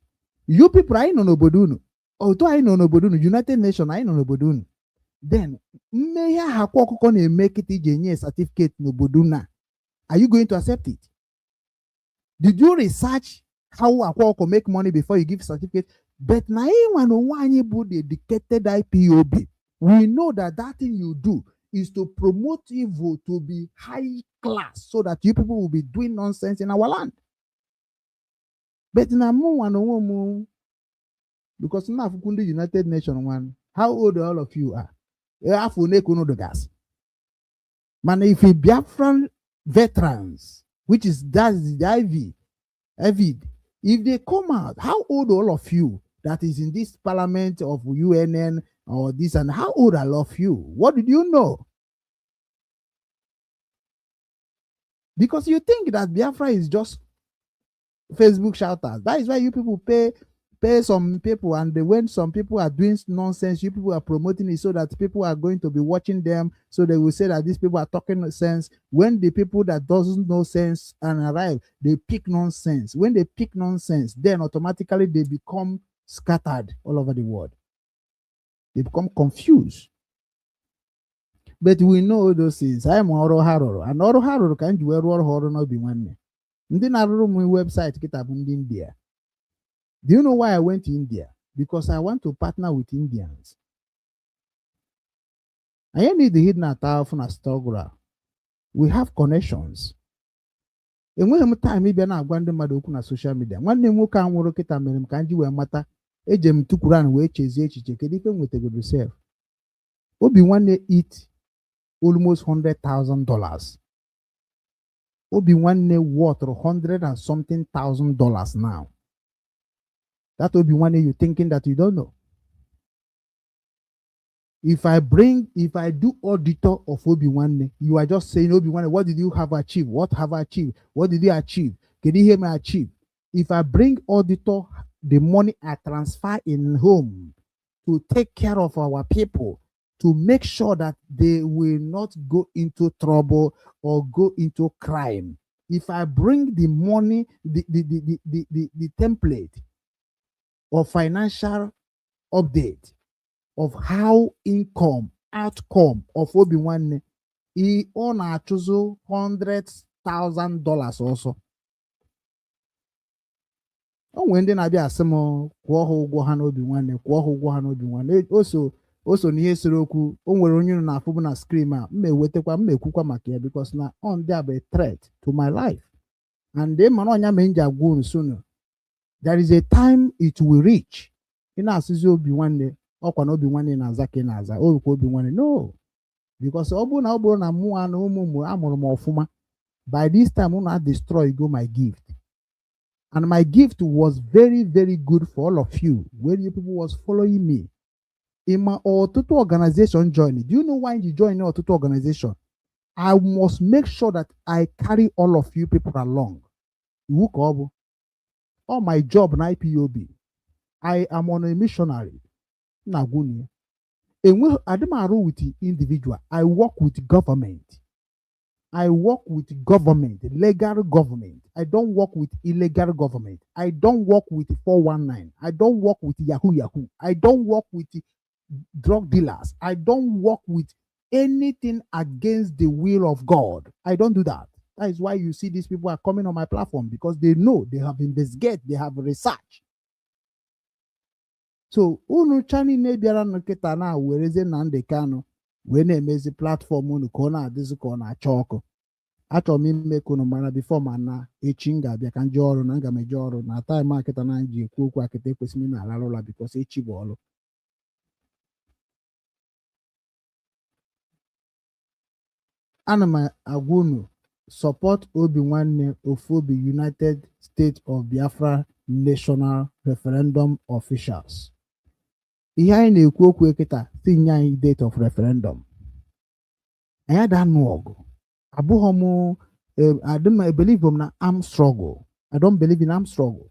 You people, anyị nọ n'obodo unu. Otu anyị nọ n'obodo unu, United Nations, anyị nọ n'obodo unu. Then, mmehie ahụ Akwa Ọkụkọ na-eme kịta iji enye certificate n'obodo unu a, are you going to accept it? Did you research how Akwa Ọkụkọ make money before you give certificate? But na ịnwa na onwe anyị bụ the educated IPOB, we know that that thing you do is to promote evil to be high class so that you people will be doing nonsense in our land. But na mụ nwa na onwe m, because na afụkwu ndị United Nations nwan, how old all of you are? Afọ one ka unu dịgasị? Mana if a Biafran veterans, which is that's the IV, Avid, if they come out, how old all of you that is in this parliament of UNN or this, and how old are all of you? What did you know? Because you think that Biafra is just Facebook shouters. That is why you people pay some people, and when some people are doing nonsense, you people are promoting it so that people are going to be watching them, so they will say that these people are talking sense. When the people that doesn't know sense and arrive, they pick nonsense. When they pick nonsense, then automatically they become scattered all over the world. They become confused. But we know those things. Anyị ma ọrụ ha rụrụ, and ọrụ ha rụrụ ka m ji wee rụọ ọrụ ha ọrụ n'obi nwanne. Ndị na-arụrụ m website kịta bụ ndị India. Do you know why I went to India? Because I want to partner with Indians. Anyị need the hidden ata afụ na struggle a. We have connections. Enweghị m time ịbịa na-agwa ndị mmadụ okwu na social media. Nwanne m nwoke a nwụrụ kịta mere m ka m ji wee mata eje m tukwuru anụ wee chezie echiche, kedu ife m nwetagoro sef? Obi nwanne eat almost $100,000. Obi nwanne worth hundred and something thousand dollars now. That Obi nwanne you thinking that you don't know. If I do auditor of Obi nwanne, you are just saying, "Obi nwanne, what did you have achieved? What have I achieved? What did you achieve? Can you hear me achieve?" If I bring auditor the money I transfer in home to take care of our people, to make sure that they will not go into trouble or go into crime. If I bring the money, the template or financial update of how income, outcome of Obi Nwanne, ọ na-achụzụ $100,000 ọsọ. O nwere ndị na-abịa asị m kwụọ ha ụgwọ ha n'Obi Nwanne, kwụọ ha ụgwọ ha n'Obi Nwanne. O so n'ihe sere okwu. O nwere onye unu na-afụbụ na screen a m ewetakwa, m ekwukwa maka ya, because na ọ ndị a bụ a threat to my life, and ị mara ọnya mere m ji agwa unu sunu there is a time it will reach. Ị na-asịzi Obi Nwanne, ọkwa na Obi Nwanne na-aza ka ị na-aza orukwa Obi Nwanne, no, because ọ bụrụ na mụ na ụmụ ụmụ amụrụ m ọfụma, by this time unu destroy go my gift. And my gift was very, very good for all of you when you people was following me. Ịma ọtụtụ organization join. Do you know why you join ọtụtụ organization? I must make sure that I carry all of you people along. Iwu ka ọ bụ. All my job na IPOB, I am on a missionary. Na-agwa unu ya. Enwe adị m arụ with the individual. I work with government. I work with government, legal government. I don't work with illegal government. I don't work with 419. I don't work with Yahoo Yahoo. I don't work with drug dealers. I don't work with anything against the will of God. I don't do that. That is why you see these people are coming on my platform, because they know, they have investigated, they have research. So unu cha niile bịara nkịta na werezie Nnamdi Kanu wee na-emezi platform unu ka ọ na-adịzi ka ọ na-acha ọkụ. Achọrọ m ime ka unu mara before ma na echi m ga-abịa ka m jee ọrụ, na nga m eje ọrụ na time akịta na ji ekwu okwu akịta ekwesịrị m na-alarụ ụla, because echi bụ ọrụ. Ana m agwa unu, support Obi Nwanne Ofu Obi United States of Biafra National Referendum officials. Ihe anyị na-ekwu okwu kịta, si nye anyị date of referendum. Anyị ada anụ ọgụ. Abụghọ m, adị m believe m na arm struggle. I don't believe in arm struggle.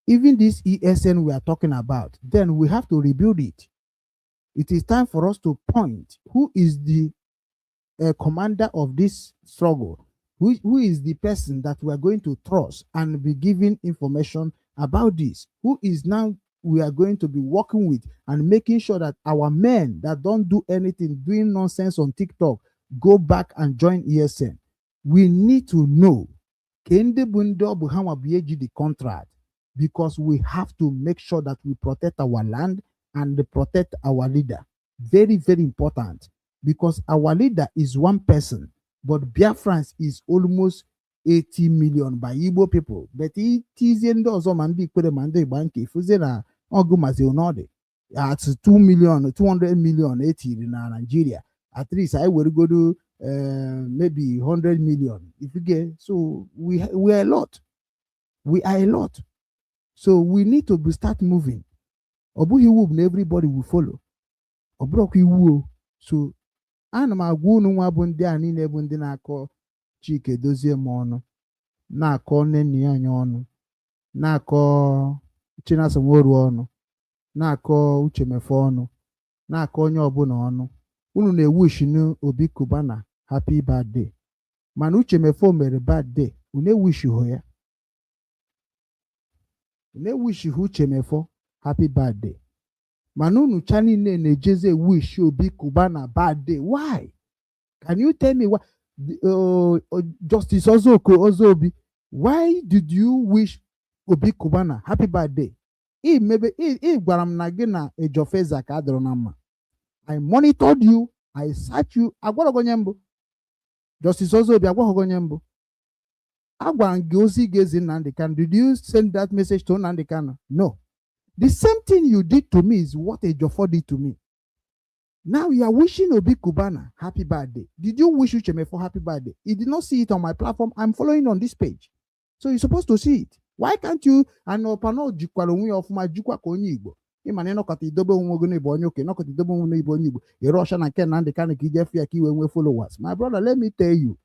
Even this ESN we are talking about, then we have to rebuild it. It is time for us to point who is the commander of this struggle, who is the person that we are going to trust and be giving information about this, who is now we are going to be working with and making sure that our men that don't do anything, doing nonsense on TikTok, go back and join ESN. We need to know ke ndị bụ ndị ọ bụ ha nwa bụ eji the contract, because we have to make sure that we protect our land and protect our leader. Very, very important, because our leader is one person, but Biafrans is almost 80 million by Igbo people. But itizie ndị ọzọ, ma ndị Ikwere ma ndị Igba nke ifuzie na ọgụ mazi onọdị at 2 million, 200 million etiri na Nigeria. At least anyị weregodo maybe 100 million if you get. So we are a lot. We are a lot. So we need to be start moving. Ọ bụghị iwu bụ na everybody will follow. Ọ bụrụkwa iwu o. So ana m agwa unu nwa bụ ndị a niile bụ ndị na-akọ Chike Dozie m ọnụ, na-akọ nne ya anya ọnụ, na-akọ Chinasa Nworu ọnụ, na-akọ Uche Mefo ọnụ, na-akọ onye ọbụla ọnụ. Unu na-ewishinu Obi Cubana happy birthday, mana Uche Mefo mere birthday, unu ewishighị ya. Unu ewishighị Uche Mefo happy birthday, mana unu cha niile na-ejezi wish Obi Cubana birthday. Why? Can you tell me why? Justice Ozoko Ozobi, why did you wish Obi Cubana happy birthday? Ị mebe ị gwara m na gị na Ejofeza ka adịrọ na mma. I monitored you, I search you. Agwara gị onye mbụ, Justice Ozobi, agwaghị gị onye mbụ. Agwara m gị ozi ga-ezi Nnamdi Kanu. Did you send that message to Nnamdi Kanu? No. The same thing you did to me is what Ejiofor did to me. Now you are wishing Obi Cubana happy birthday. Did you wish Uchemefo happy birthday? You did not see it on my platform. I'm following on this page. So you're supposed to see it. Why can't you? And Opano jikwara onwe ya ọfụma, jikwa ka onye Igbo. Ịma na ịnọkọta idobe onwe gị n'ịbụ onye okenye, nọkọta idobe onwe n'ịbụ onye Igbo, ịrụ ọcha na nke Nnamdi Kanu ka ije fụ ya ka iwe nwee followers. My brother, let me tell you,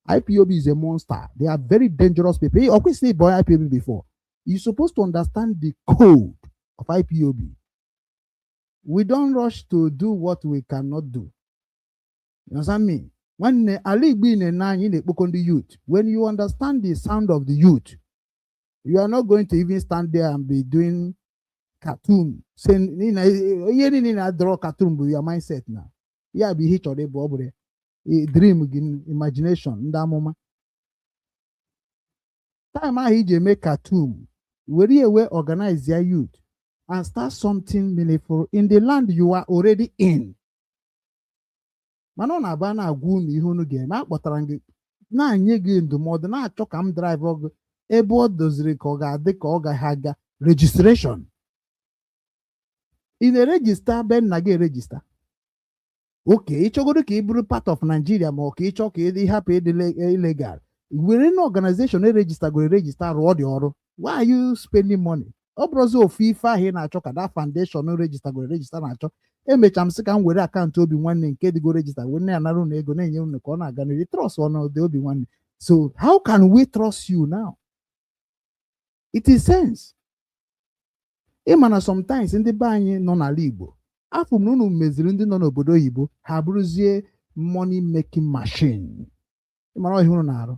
IPOB is a monster. They are very dangerous people. Ọ kwesịrị ịbụ onye IPOB before. You're supposed to understand the code of IPOB. We don't rush to do what we cannot do. You understand me? Nwanne, ala Igbo ị na-ene anya, ị na-ekpokọ ndị youth. When you understand the sound of the youth, you are not going to even stand there and be doing cartoon saying ihe niile na-draw cartoon bụ your mindset na ya bụ ihe ị chọrọ ịbụ. Ọ bụrụ ya dream gị, imagination ndị amụma time ahụ iji eme cartoon, were ya wee organize your youth and start something meaningful in the land you are already in. Mana ọ na-aba na-agwa unu ihe unu ga-eme, akpọtara m gị na-nye gị ndụmọdụ, na-achọ ka m drive gị ebe ọ doziri ka ọ ga-adị ka ọ gaghị aga registration. Ị na-eregister be nna gị, eregister oke ịchọgodo ka ị bụrụ part of Nigeria, ma ọ ka ịchọ ka ị hapụ ịdị illegal, were na organization eregistergoro eregister rụọ dị ọrụ. Why are you spending money? Ọ bụrụzi ofu ife ahụ ị na-achọ ka that foundation registergoro eregister na-achọ. Emecha m sị ka m were account Obi Nwanne nke dịgo register wee na-anara unu ego, na-enye unu ka ọ na-aga n'ihu. Trust ọnọdụ Obi Nwanne. So how can we trust you now? It is sense. Ịma na sometimes ndị be anyị nọ n'ala Igbo, afọ m na unu meziri ndị nọ n'obodo oyibo ha bụrụzie money making machine. Ịmara ọhịa unu na-arụ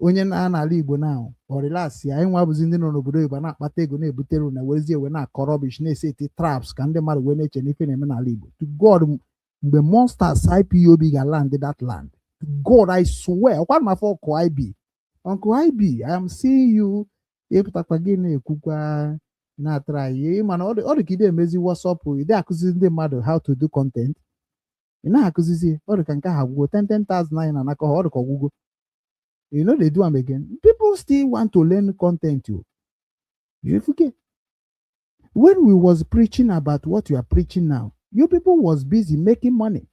onye na n'ala Igbo na ọ relax ya, anyị nwa bụzi ndị nọ n'obodo oyibo na-akpata ego na-ebutere unu, werezie ewe na-akọ rubbish, na-eseti traps ka ndị mmadụ wee na-eche n'ife na-eme n'ala Igbo. To God, mgbe monsters IPOB ga-land that land, to God, I swear. Ọkwa m afọ ọkụ IB, Uncle IB, I am seeing you. Ịpụtakwa gị na-ekwukwa na-atara anyị, mana ọ dị ka ị emezi WhatsApp, ị dị akụzizi ndị mmadụ how to do content. Ị naghị akụzizi. Ọ dị ka nke ahụ agwụgo. 10 10,000 anyị na-anakọ ha, ọ dị ka ọgwụgo. You know they do am again. People still want to learn content o. You forget when we was preaching about what you are preaching now, you people was busy making money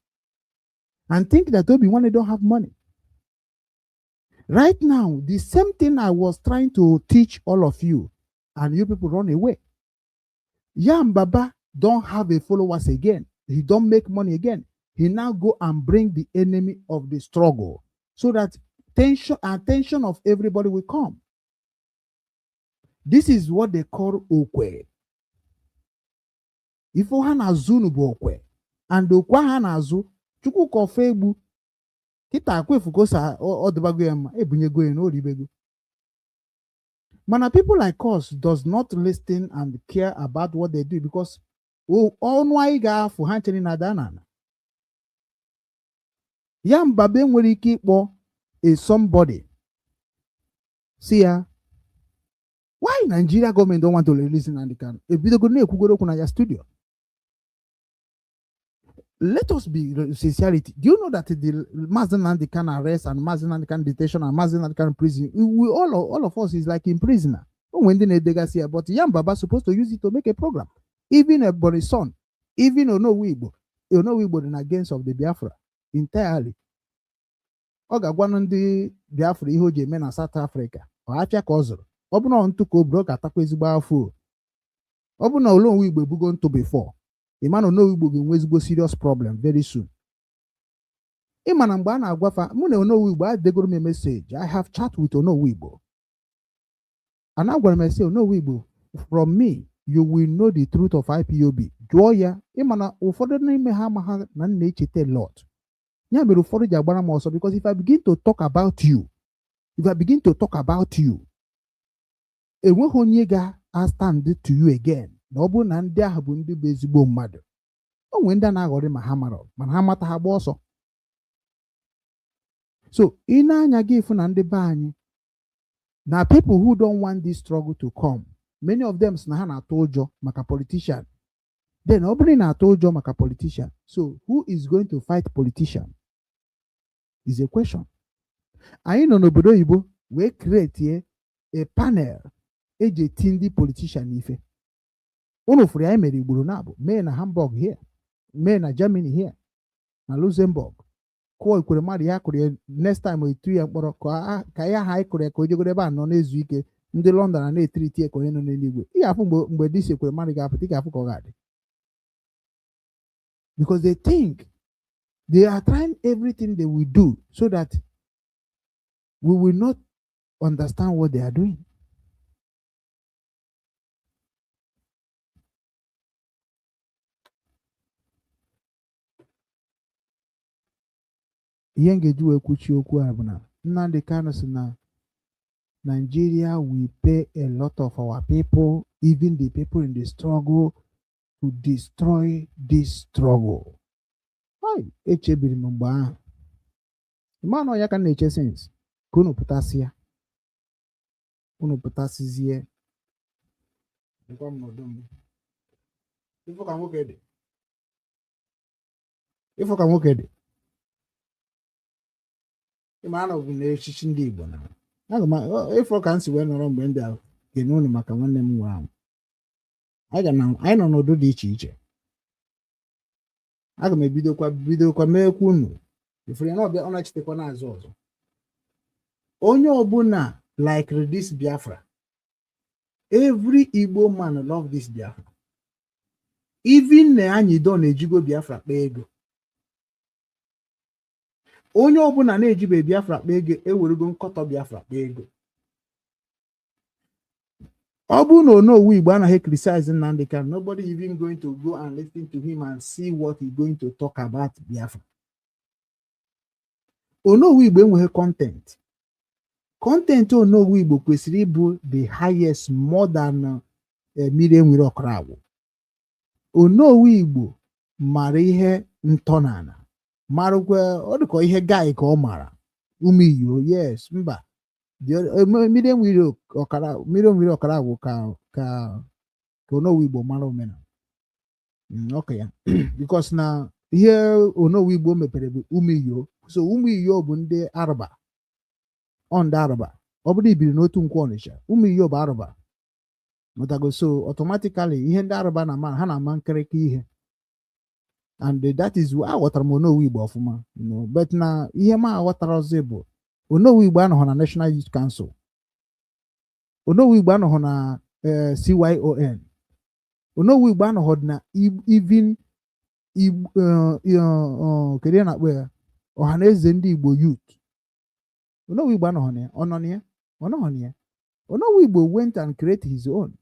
and think that Obi Nwanne don't have money. Right now, the same thing I was trying to teach all of you, and you people run away. Yam Baba don't have a followers again. He don't make money again. He now go and bring the enemy of the struggle so that tension, attention of everybody will come. This is what they call okwe. Ife ha na-azụ unu bụ okwe, and okwe ha na-azụ Chukwu ka ofe egbu kịta akwefukosa ọ dịbago ya mma, ebunyego ya n'oribego. Mana people like us does not listen and care about what they do, because ọnụ anyị ga-afụ ha chere na ada n'ala ya. Mbabe nwere ike ịkpọ a somebody si ya, why Nigeria government don't want to release Nnamdi Kanu? Ebidogo na-ekwugoro okwu na ya studio. Let us be sincerity. Do you know that the Mazi Nnamdi Kanu arrest and Mazi Nnamdi Kanu detention and Mazi Nnamdi Kanu prison, we all of us is like in prisoner. Onwe ndị na-edegasị ya, but Yam Baba supposed to use it to make a program. Even Ebonyi son, even Onowu Igbo, Onowu Igbo dị na against of the Biafra entirely. Ọ ga-agwanụ ndị Biafra ihe o ji eme na South Africa. Ọ afịa ka ọ zụrụ. Ọ bụ na ntụ ka o buru, ọ ga-atakwa ezigbo afọ o. Ọ bụ na Onowu Igbo ebugo ntụ before. Ị ma na Onowu Igbo ga-enwe ezigbo serious problem very soon. Ị ma na mgbe a na-agwafa mụ na Onowu Igbo adegoro m a message. I have chat with Onowu Igbo. And agwara m ese Onowu Igbo, from me you will know the truth of IPOB. Jụọ ya. Ị ma na ụfọdụ n'ime ha ama ha na m na-echeta a lot. Ya mere ụfọdụ ji agbara m ọsọ, because if I begin to talk about you, if I begin to talk about you, enweghị onye ga-stand to you again. Na ọ bụrụ na ndị ahụ bụ ndị bụ ezigbo mmadụ, o nwere ndị a na-aghọrị ma ha mara, mana ha mata ha gba ọsọ. So ị na-anya gị ịfụ na ndị be anyị na people who don't want this struggle to come, many of them sị na ha na-atụ ụjọ maka politician. Then ọ bụrụ na ị na-atụ ụjọ maka politician, so who is going to fight politician is a question. Anyị nọ n'obodo oyibo wee create a panel eji eti ndị politician n'ife. Unu fụrụ ya, anyị mere igboro na-abụ mee na Hamburg here, mee na Germany here, na Luxembourg. Kụọ ikwere mmadụ ya kụrụ ya, next time etu ya mkpọrọ ka ya ha anyị kụrụ ya ka o jegoro ebe a nọ na-ezu ike. Ndị London na na-etiriti ya ka onye nọ n'eluigwe. Ị ga-afụ mgbe disi ekwere mmadụ ga-apụta, ị ga-afụ ka ọ ga-adị, because they think they are trying everything they will do so that we will not understand what they are doing. Ihe m ga-eji wee kwuchie okwu a bụ na Nnamdi Kanu sị na Nigeria will pay a lot of our people, even the people in the struggle, to destroy this struggle. Hai, echebiri m mgbe ahụ. Ịma na ọ ya ka m na-eche since ka unu pụtasịa, unu pụtasịzie. Dịkwa m n'udo m. Ịfụ ka nwoke dị. Ịfụ ka nwoke dị. Ịma anọbụ n'echichi ndị Igbo na aga m ịfụ ka m si wee nọrọ mgbe m bịa kene unu maka nwanne m nwụrụ anwụ. Anyị nọ n'ụdị dị iche iche. Aga m ebidokwa bidokwa meekwa unu ifuru ya na ọbịa ọ na-echetakwa n'azụ ọzọ. Onye ọbụla like this Biafra, every Igbo man love this Biafra. Even na anyị don ejigo Biafra kpaa ego. Onye ọbụla na-ejibe Biafra kpaa ego ewerego nkọtọ Biafra kpaa ego. Ọ bụrụ na Onowu Igbo anaghị criticize Nnamdi Kanu, nobody even going to go and listen to him and see what he going to talk about Biafra. Onowu Igbo enweghị content. Content Onowu Igbo kwesịrị ịbụ the highest, more than mmiri enwere ọkọrọ agwụ. Onowu Igbo mara ihe ntọnala, marakwa ọ dịka ihe guy ka ọ mara ụmụ iyo, yes, mba, mmiri enwere ọkara, mmiri enwere ọkara agwụ ka Onowu Igbo mara omenala. Ọka ya because na ihe Onowu Igbo mepere bụ ụmụ iyo, so ụmụ iyo bụ ndị Araba, ọ ndị Araba. Ọ bụrụ ibiri n'otu nkwụ Ọnịcha, ụmụ iyo bụ Araba mụtago, so automatically ihe ndị Araba na-ama, ha na-ama nkịrịka ihe, and that is why aghọtara m Onowu Igbo ọfụma, but na ihe m aghọtara ọzọ bụ Onowu Igbo anọghọ na National Youth Council, Onowu Igbo anọghọ na CYON, Onowu Igbo anọghọ na even kedu ihe na-akpọ ya, Ọhaneze Ndị Igbo Youth. Onowu Igbo anọghọ na ya, ọ nọ na ya, ọ nọghọ na ya. Onowu Igbo went and create his own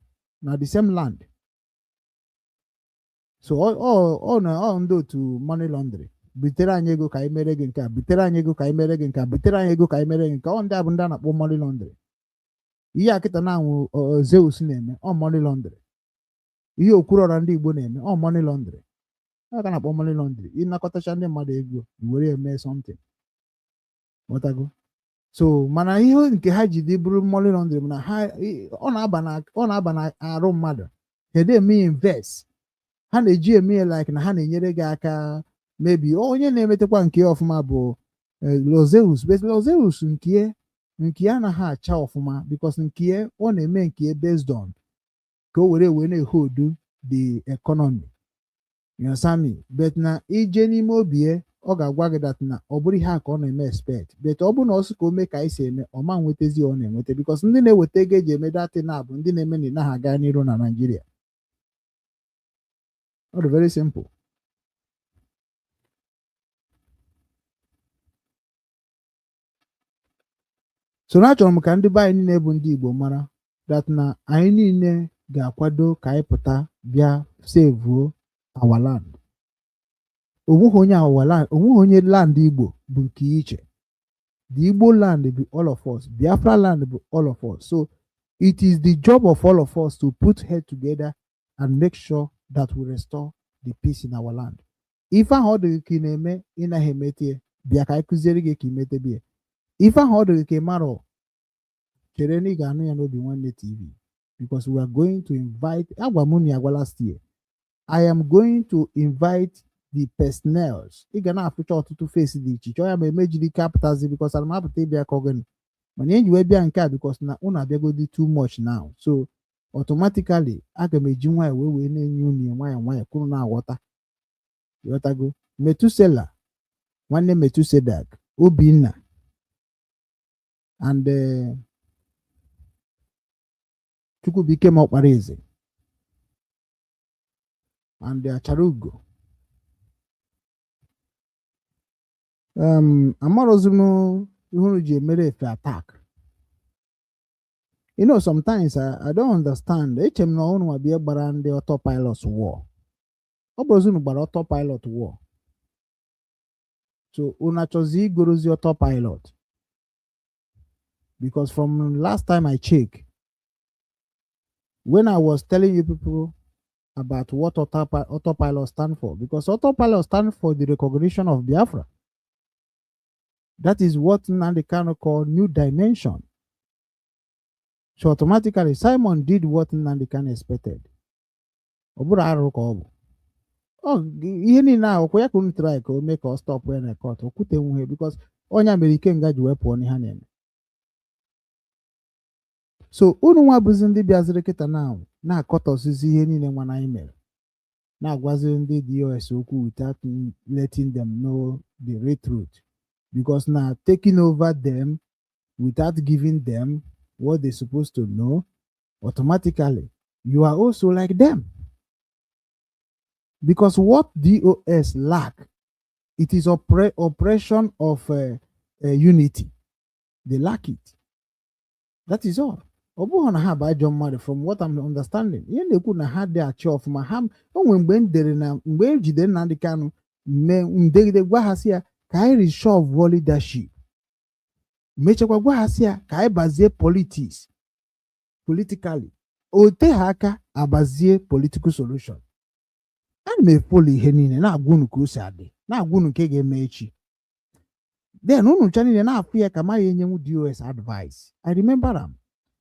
na the same land, so ọ na ọ ndị otu money laundry butere anyị ego ka anyị mere gị nke a, butere anyị ego ka anyị mere gị nke a, butere anyị ego ka anyị mere gị nke a. Ọ ndị a bụ ndị a na-akpọ money laundry. Ihe a kịta na-anwụ Zeus na-eme, ọ money laundry. Ihe Okwuruọra ndị Igbo na-eme, ọ money laundry. Ọ ka na-akpọ money laundry, ịnakọtacha ndị mmadụ ego i were ya mee something. Ghọtago? So mana ihe nke ha ji dị bụrụ money laundry bụ na ha ọ na-aba na arụ mmadụ ha eme invest, ha na-eji eme ya like na ha na-enyere gị aka. Maybe onye na-emetekwa nke ya ọfụma bụ Lozeus, but Lozeus nke ya anaghị acha ọfụma because nke ya ọ na-eme nke ya based on ka o were wee na-eholdu the economy, you understand me? But na ije n'ime obi ya, ọ ga-agwa gị that na ọ bụrụ ihe a ka ọ na-eme expect, but ọ bụrụ na ọ sị ka o mee ka anyị si eme, ọ ma nwetazi ọ na-enweta because ndị na-eweta ego eji eme datin na bụ ndị na-eme na ị naghị aga n'iru na Nigeria. Ọ dị very simple. So na achọrọ m ka ndị be anyị niile bụ ndị Igbo mara that na anyị niile ga-akwado ka anyị pụta bịa sevuo our land. Onweghị onye our land, onweghị onye land Igbo bụ nke iche. The Igbo land bụ all of us, Biafra land bụ all of us, so it is the job of all of us to put head together and make sure that we restore the peace in our land. Ife ahụ ọ dịghị ka ị na-eme, ị naghị emete ya, bịa ka anyị kụziere gị ka ị metebe ya. Ife ahụ ọ dịghị ka ị marọ, chere na ị ga-anụ ya n'Obi Nwanne TV, because we are going to invite, agwa m unu ya agwa last year, I am going to invite the personnels. Ị ga na-afụcha ọtụtụ face dị iche iche. Ọ ya ma emejiri ike apụtazi because ana m apụta ịbịa ka ọgịnị, mana enyi wee bịa nke a because na unu abịagodi too much now, so automatically aga m eji nwayọ wee na-enye unu ya nwayọ nwayọ kwuru na-aghọta. Ghọtago? Metusela nwanne Metusedak Obinna and Chukwubuike ma ọkpara eze and Achara Ugo, amarọzi m ihe unu ji emere efe attack. Sometimes I don't understand. Eche m na unu nwa bịa gbara ndị autopilot war, ọ bụrụzi unu gbara autopilot war. So unu achọzi igorozi autopilot, because from last time I check, when I was telling you people about what autopilot stand for, because autopilot stand for the recognition of Biafra. That is what Nnamdi Kanu called new dimension. So automatically, Simon did what Nnamdi Kanu expected. Ọ bụrụ arụ ka ọ bụ. Ọ ihe niile ahụ kwa ya ka unu try ka o mee ka ọ stop ya na court, o kwutenwughị, because ọnya mere Ikenga ji wee pụọ n'ihe a na-eme. So unu nwa bụzi ndị bịaziri kịta na na-akọtọsizi ihe niile nwa anyị mere, na-agwazi ndị DOS okwu without letting them know the real truth, because na taking over them without giving them what they're supposed to know, automatically you are also like them, because what DOS lack, it is oppression of unity. They lack it, that is all. Ọ bụghị na ha bụ ajọ mmadụ. From what I'm understanding, ihe na-ekwu na ha dị achị ọfụma ha. O nwere mgbe m dere na mgbe e jidere Nnamdi Kanu mee ndegide, gwa ha sị ya ka anyị reshuffle leadership, mechakwa gwa ha sị ya ka anyị bazie politics politically, o te ha aka abazie political solution. Ana m efollow ihe niile, na-agwa unu ka o si adị, na-agwa unu nke ga-eme echi. Then unu ncha niile na-afụ ya ka ma ya enyenwu DOS advice. I remember am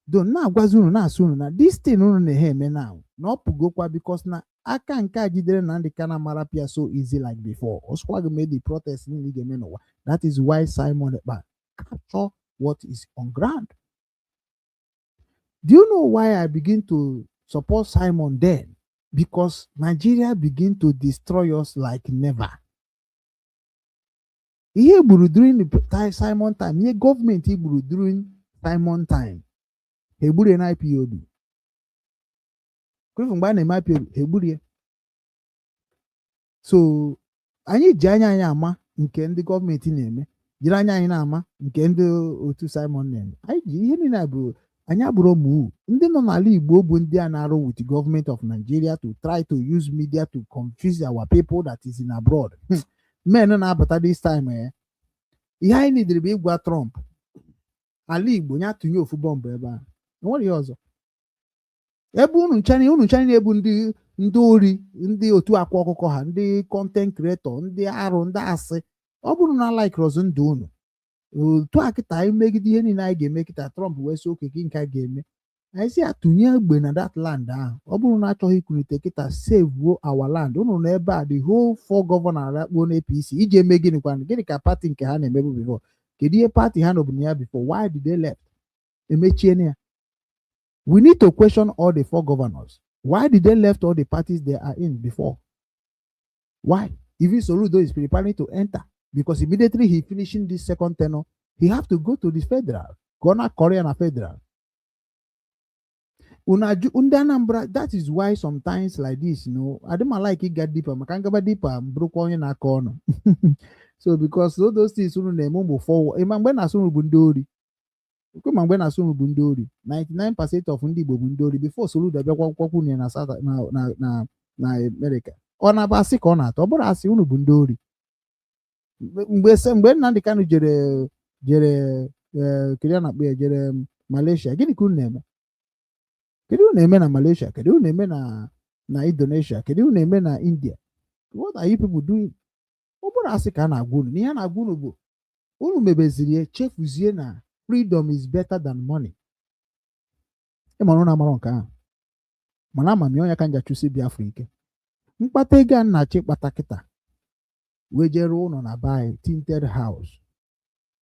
though, na-agwazi unu, na-asị unu na this thing unu na-ehe eme now na ọ pụgokwa, because na aka nke a jidere na ndị ka na mara pịa so easy like before. Ọsụkwa gị mee the protest niile ị ga-eme n'ụwa. That is why Simon Ekpa capture what is on ground. Do you know why I begin to support Simon then? Because Nigeria begin to destroy us like never. Ihe gburu during the Simon time, ihe gọọmenti gburu during Simon time, ha egburu na IPOB kwefu. Mgbe a na-eme IPOB, ha egburu ya. So anyị ji anya anyị ama nke ndị gọọmenti na-eme, jiri anya anyị na-ama nke ndị otu Simon na-eme. Anyị ji ihe niile bụ anyị abụrụ ụmụ ndị nọ n'ala Igbo bụ ndị a na-arụ with the government of Nigeria to try to use media to confuse our people that is in abroad. Men na-abata this time, ihe anyị nidiri bụ ịgwa Trump ala Igbo ya tụnye ofu bọmbụ ebe ahụ. Enwere ihe ọzọ ebe unu ncha na-ebu ndị ori, ndị otu akwa ọkụkọ ha, ndị content creator, ndị arụ, ndị asị. Ọ bụrụ na like rozu ndụ unu otu a kịta, anyị megide ihe niile anyị ga-eme kịta. Trump wee sị oke gị nke a ga-eme, anyị sị ya tụnye egbe na that land ahụ. Ọ bụrụ na achọghị ikulite kịta, save our land. Unu nọ ebe a, the whole four governor arakpuo na APC iji eme gịnị kwanụ? Gịnị ka party nke ha na-emebu before? Kedu ihe party ha nọbụ na ya before? Why did they left? Emechie ya. We need to question all the four governors. Why did they left all the parties they are in before? Why? Even Soludo is preparing to enter, because immediately he finishing this second tenure, he have to go to the federal. Ka ọ na-akọrọ ya na federal. Unu ajụ ndị Anambra. That is why sometimes like this, adị m like ịga deeper, maka ngaba deeper m bụrụkwa onye na-akọ ọnụ. So because all those things unu na-eme, ụmụ fọwọ ịma mgbe na-asụ unu bụ ndị ori ekwe, ma mgbe na-asụ unu bụ ndị ori, 99% of ndị Igbo bụ ndị ori before Soludo bịakwa kwakwu ya na South na America. Ọ na-abụ asị ka ọ na-atọ, ọ bụrụ asị unu bụ ndị ori. Mgbe Nnamdi Kanu jere kedu ya na-akpọ ya, jere Malaysia, gịnị ka unu na-eme? Kedu unu na-eme na Malaysia? Kedu unu na-eme na Indonesia? Kedu unu na-eme na India? What are you people doing? Ọ bụrụ asị ka a na-agwa unu na ihe a na-agwa unu bụ unu mebeziri ya, chefuzie na freedom is better than money. Ịmara unu amara nke ahụ, mana ama m ya. Onye ka nja chụsi Biafra ike mkpata ego a nna-achọ ịkpata kịta, wee jee rụọ ụlọ na be anyị, tinted house,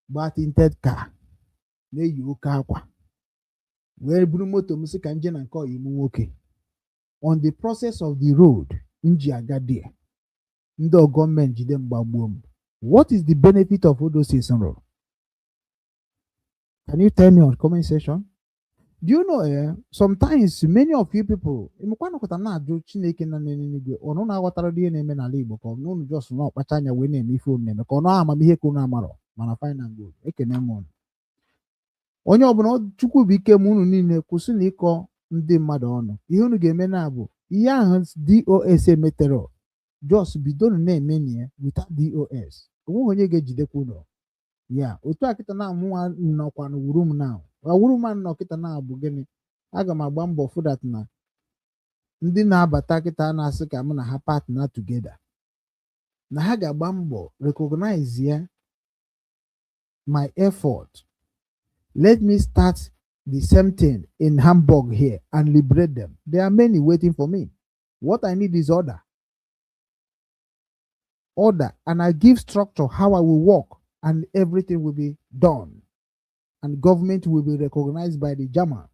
gbaa tinted car, na-eyi oke akwa, wee buru moto m sị ka nje na nke ọyị m nwoke. On the process of the road m ji aga there, ndị gọọmenti jide m, gbagbuo m. What is the benefit of all those things m rụrụ? Can you tell me on comment section? Do you know, sometimes many of you people ịmụkwa nọkọta na-ajụ Chineke nọ n'eluigwe, ọnụ na-aghọtara ihe na-eme n'ala Igbo, ka ọ na unu just na ọkpacha anya wee na-eme ife unu na-eme, ka ọ na amamihe ka unu amarọ. Mana fine and good, ekene m unu, onye ọbụla. Chukwu bụ ike m. Unu niile kwụsị na ịkọ ndị mmadụ ọnụ. Ihe unu ga-eme na bụ ihe ahụ DOS emetere, just bidonu na-eme na ya without DOS. Onweghị onye ga-ejidekwa ụlọ ya otu a kịta na mụnwa nọkwa na wuru m na wuru m nọ kịta na bụ gịnị? Aga m agba mbọ fụ that na ndị na-abata kịta na-asị ka mụ na ha partner together, na ha ga-agba mbọ recognize ya, my effort. Let me start the same thing in Hamburg here and liberate them. There are many waiting for me. What I need is order, order, and I give structure how I will work, and everything will be done, and government will be recognized by the German.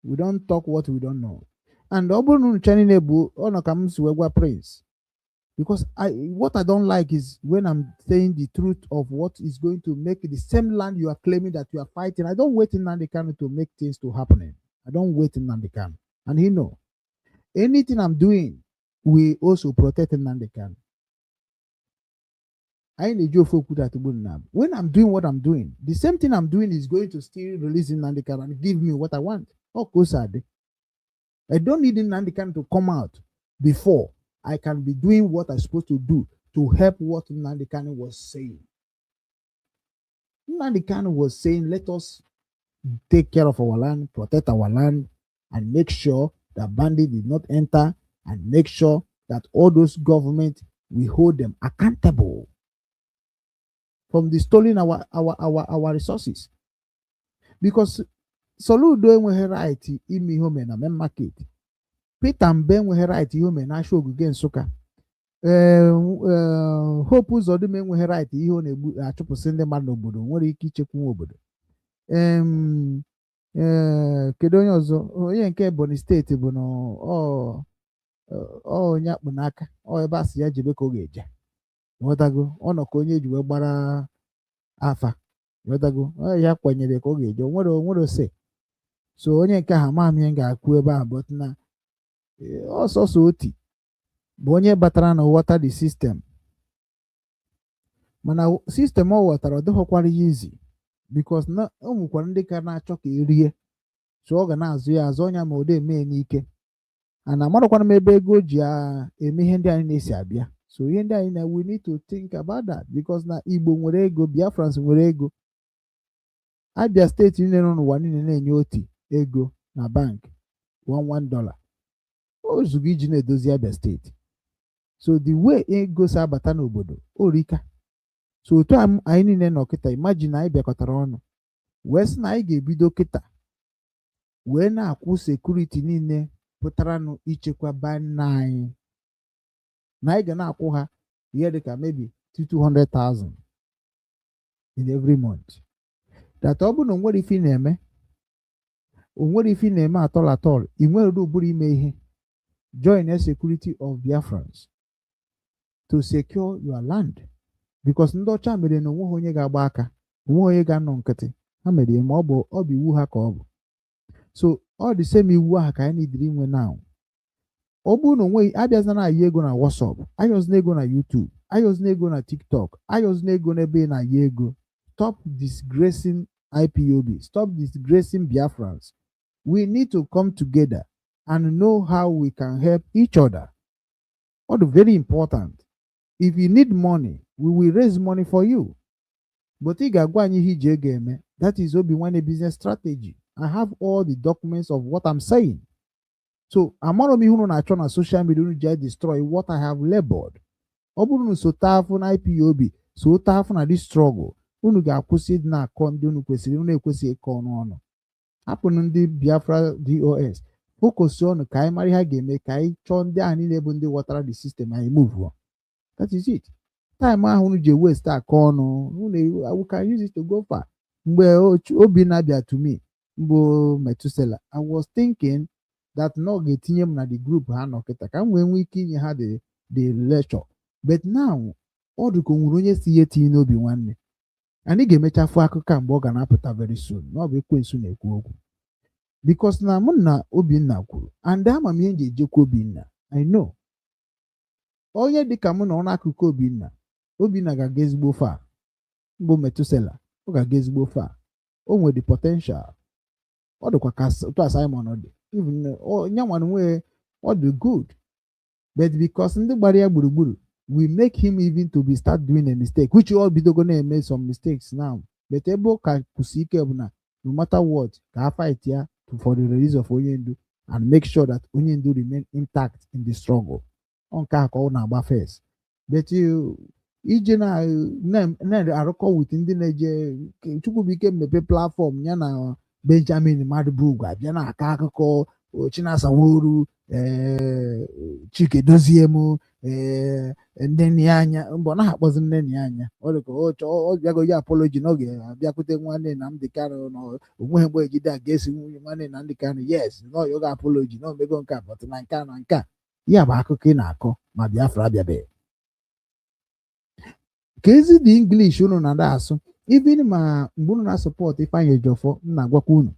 We don't talk what we don't know. And ọ bụrụ na unu cha niile bụ ọ nọ ka m si wee gwa Prince, because I what I don't like is when I'm saying the truth of what is going to make the same land you are claiming that you are fighting. I don't wait in Nnamdi Kanu to make things to happening. I don't wait in Nnamdi Kanu, and he know anything I'm doing we also protect Nnamdi Kanu. Anyị na-eji ofe okwu that ugbu na when I'm doing what I'm doing, the same thing I'm doing is going to still release Nnamdi Kanu and give me what I want. Ọ ka o si adị. I don't need Nnamdi Kanu to come out before I can be doing what I'm supposed to do to help what Nnamdi Kanu was saying. Nnamdi Kanu was saying, let us take care of our land, protect our land, and make sure that bandit did not enter, and make sure that all those government, we hold them accountable from the stealing our resources. Because Soludo enweghị right ime ihe o mere na main market. Peter Mbe enweghị right ihe o mere n'ahịa ogige Nsụka. Ee, Hope Uzodimma enweghị right ihe ọ na-egbu achụpụsị ndị mmadụ n'obodo, nwere ike ichekwa obodo. Ee, kedu onye ọzọ? Onye nke Ebonyi Steeti bụ na ọ onye akpụ n'aka, ọ ebe a sị ya jebe ka ọ ga-eje. Ghọtago? Ọ nọ ka onye eji wee gbara afa. Ghọtago? Ọ ya kwanyere ka ọ ga-eje, o nwere ose. So onye nke ahụ, ama m ihe m ga-akwu ebe ahụ, but na ọsọsọ oti bụ onye batara na ghọta the system, mana system ọ ghọtara, ọ dịghọkwara ya izi, because na o nwekwara ndị ka na-achọ ka erie, so ọ ga na-azụ ya azụ ọnya ma ọ dị eme ya n'ike. And amarakwana m ebe ego ji eme ihe ndị anyị na-esi abịa. So ihe ndị anyị na, we need to think about that, because na Igbo nwere ego, Biafrans nwere ego. Abia Steeti niile nọ n'ụwa niile na-enye oti ego na bank $1 o zugo iji na-edozi Abia Steeti. So the way ego si abata n'obodo orika, so otu a anyị niile nọ kịta, imagine anyị bịakọtara ọnụ wee sị na anyị ga-ebido kịta wee na-akwụ security niile pụtaranụ ichekwa be nna anyị, na anyị ga na-akwụ ha ihe dịka maybe 200,000 in every month, that ọ bụrụ na o nwere ife ị na-eme, o nwere ife ị na-eme atọl atọl, ị nwere ụbụrụ ime ihe, join a security of Biafrans to secure your land, because ndị ọcha mere na onweghị onye ga-agba aka, onweghị onye ga-anọ nkịtị. Ha mere ya, ma ọ bụ iwu ha ka ọ bụ. So ọ dị same iwu ahụ ka anyị nidiri inwe now. Ọ bụrụ na onweghị, abịazina ayọ ego na WhatsApp, ayọzina ego na YouTube, ayọzina ego na TikTok, ayọzina ego n'ebe ị na-ayọ ego. Stop disgracing IPOB, stop disgracing Biafrans. We need to come together and know how we can help each other. Ọ dị very important. If you need money, we will raise money for you, but ị ga-agwa anyị ihe iji ego eme. That is Obi Nwanne business strategy. I have all the documents of what I'm saying. So amarọ m ihe unu na-achọ na social media unu ji destroy what I have labored. Ọ bụrụ na sote afụ na IPOB, sote afụ na this struggle, unu ga-akwụsị ịdị na-akọ ndị unu kwesịrị unu ekwesịghị ịkọ ọnụ ọnụ. Hapụnụ ndị Biafra DOS, focus ọnụ ka anyị mara ihe a ga-eme, ka anyị chọọ ndị ahụ niile bụ ndị ghọtara the system, anyị move on. That is it. Time ahụ unu ji waste akọ ọnụ unu, we can use it to go far. Mgbe Obinna bịa to me mbụ Metusela, I was thinking that na ọ ga-etinye m na the group ha nọ kịta ka m wee nwee ike inye ha the lecture, but now ọ dị ka o nwere onye si ihe tinye n'obi nwanne. Anyị ga-emecha fụ akụkọ a mgbe ọ ga na-apụta very soon na ọ bụ ekwensu na-ekwu okwu, because na mụ na Obinna kwuru, and ama m ihe m ji ejekwa Obinna. I know onye dịka mụ nọ n'akụkụ Obinna, Obinna ga-aga ezigbo fa mbụ Metusela, ọ ga-aga ezigbo fa. O nwere the potential. Ọ dịkwa ka otu a Simon dị, even nyanwa nwee, ọ dị good, but because ndị gbara ya gburugburu. will make him even to be start doing a mistake, which all bidogo na-eme some mistakes now. But ebe ọ ka kwụsị ike bụ na no matter what, ka ha fight ya for the release of onye ndu and make sure that onye ndu remain intact in the struggle. Ọ nke a ka ọ na-agba first. But ije na-arụkọ with ndị na-eje Chukwubuike mmepe platform ya na Benjamin Madubugwu abịa na-akọ akụkọ Chinasa Nworu, ee, Chike Dozie m, ee, nne nne ya anya mbọ ọ naghị akpọzi nne nne ya anya. Ọ dị ka ọ chọọ ọ bịago ya apology n'oge abịakwute nwanne Nnamdi Kanu na onweghị mgbe ejide a ga-esi nwunye nwanne Nnamdi Kanu. Yes, na ọ ga apology na omego nke a, but na nke a na nke a ya bụ akụkọ ị na-akọ ma Biafra abịabeghị. Ka ezi dị English unu na-ada asụ, even ma mgbe unu na-asupport Ifeanyi Ejiofor, m na-agwakwa unu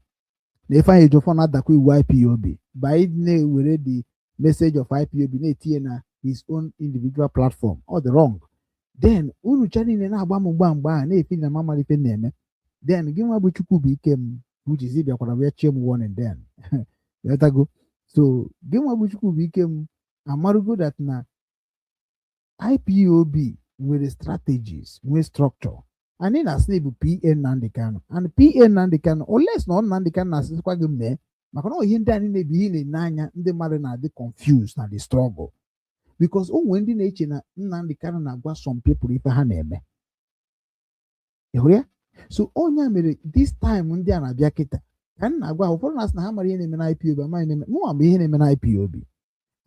na Ifeanyi Ejiofor na-adakwa iwu IPOB by na-ewere the message of IPOB na-etinye na his own individual platform. Ọ dị wrong. Then unu cha niile na-agba m mgba mgbe ahụ na-efi na mama ife na-eme. Then gị nwa bụ Chukwubuike m, which is bịakwara bịa chie m warning. Then ghọtago. So gị nwa bụ Chukwubuike m amarugo that na IPOB nwere strategies, nwee structure. Anyị na-asị na ịbụ PA Nnamdi Kanu and PA Nnamdi Kanu, unless na ọ Nnamdi Kanu na-asịkwa gị mee, maka na ọ ihe ndị anyị na-ebi ihe na-ene anya, ndị mmadụ na-adị confused na the struggle, because o nwere ndị na-eche na Nnamdi Kanu na-agwa some people ife ha na-eme. Ị hụrụ ya? So onye a mere this time ndị a na-abịa kịta ka m na-agwa ha, ụfọdụ na-asị na ha mara ihe na-eme na IPOB, amaghị na-eme. Mụnwa bụ ihe na-eme na IPOB.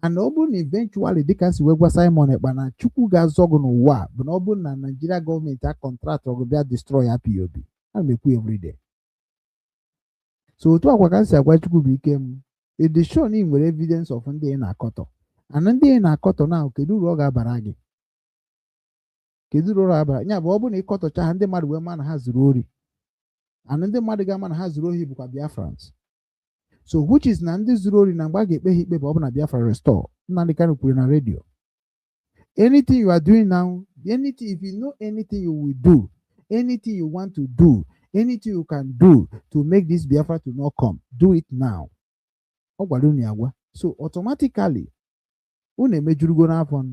And ọ bụrụ na eventually, dịka si wee gwa Simon Ekpa na Chukwu ga-azọ gị n'ụwa a, bụ na ọ bụrụ na Nigeria gọọmenti a contract ọgụ bịa destroy IPOB, ana m ekwu everyday. So otu akwa ka m si agwa Chukwubuike m, ịdị sure na ị nwere evidence of ndị ị na-akọtọ and ndị ị na-akọtọ na kedu uru ọ ga-abara gị? Kedu uru ọ ga-abara ya? Bụ ọ bụrụ na ịkọtọcha ha, ndị mmadụ wee ma na ha zuru ori, and ndị mmadụ ga-ama na ha zuru ohi bụkwa Biafrans. So which is na ndị zuru ori na mgbe a ga-ekpe ha ikpe bụ ọ bụ na Biafra restore. Nnamdi Kanu kwuru na radio, anything you are doing now, anything, if you know anything you will do, anything you want to do, anything you can do to make this Biafra to not come, do it now. Ọ gwara unu ya agwa. So automatically unu emejurugo n'afọ.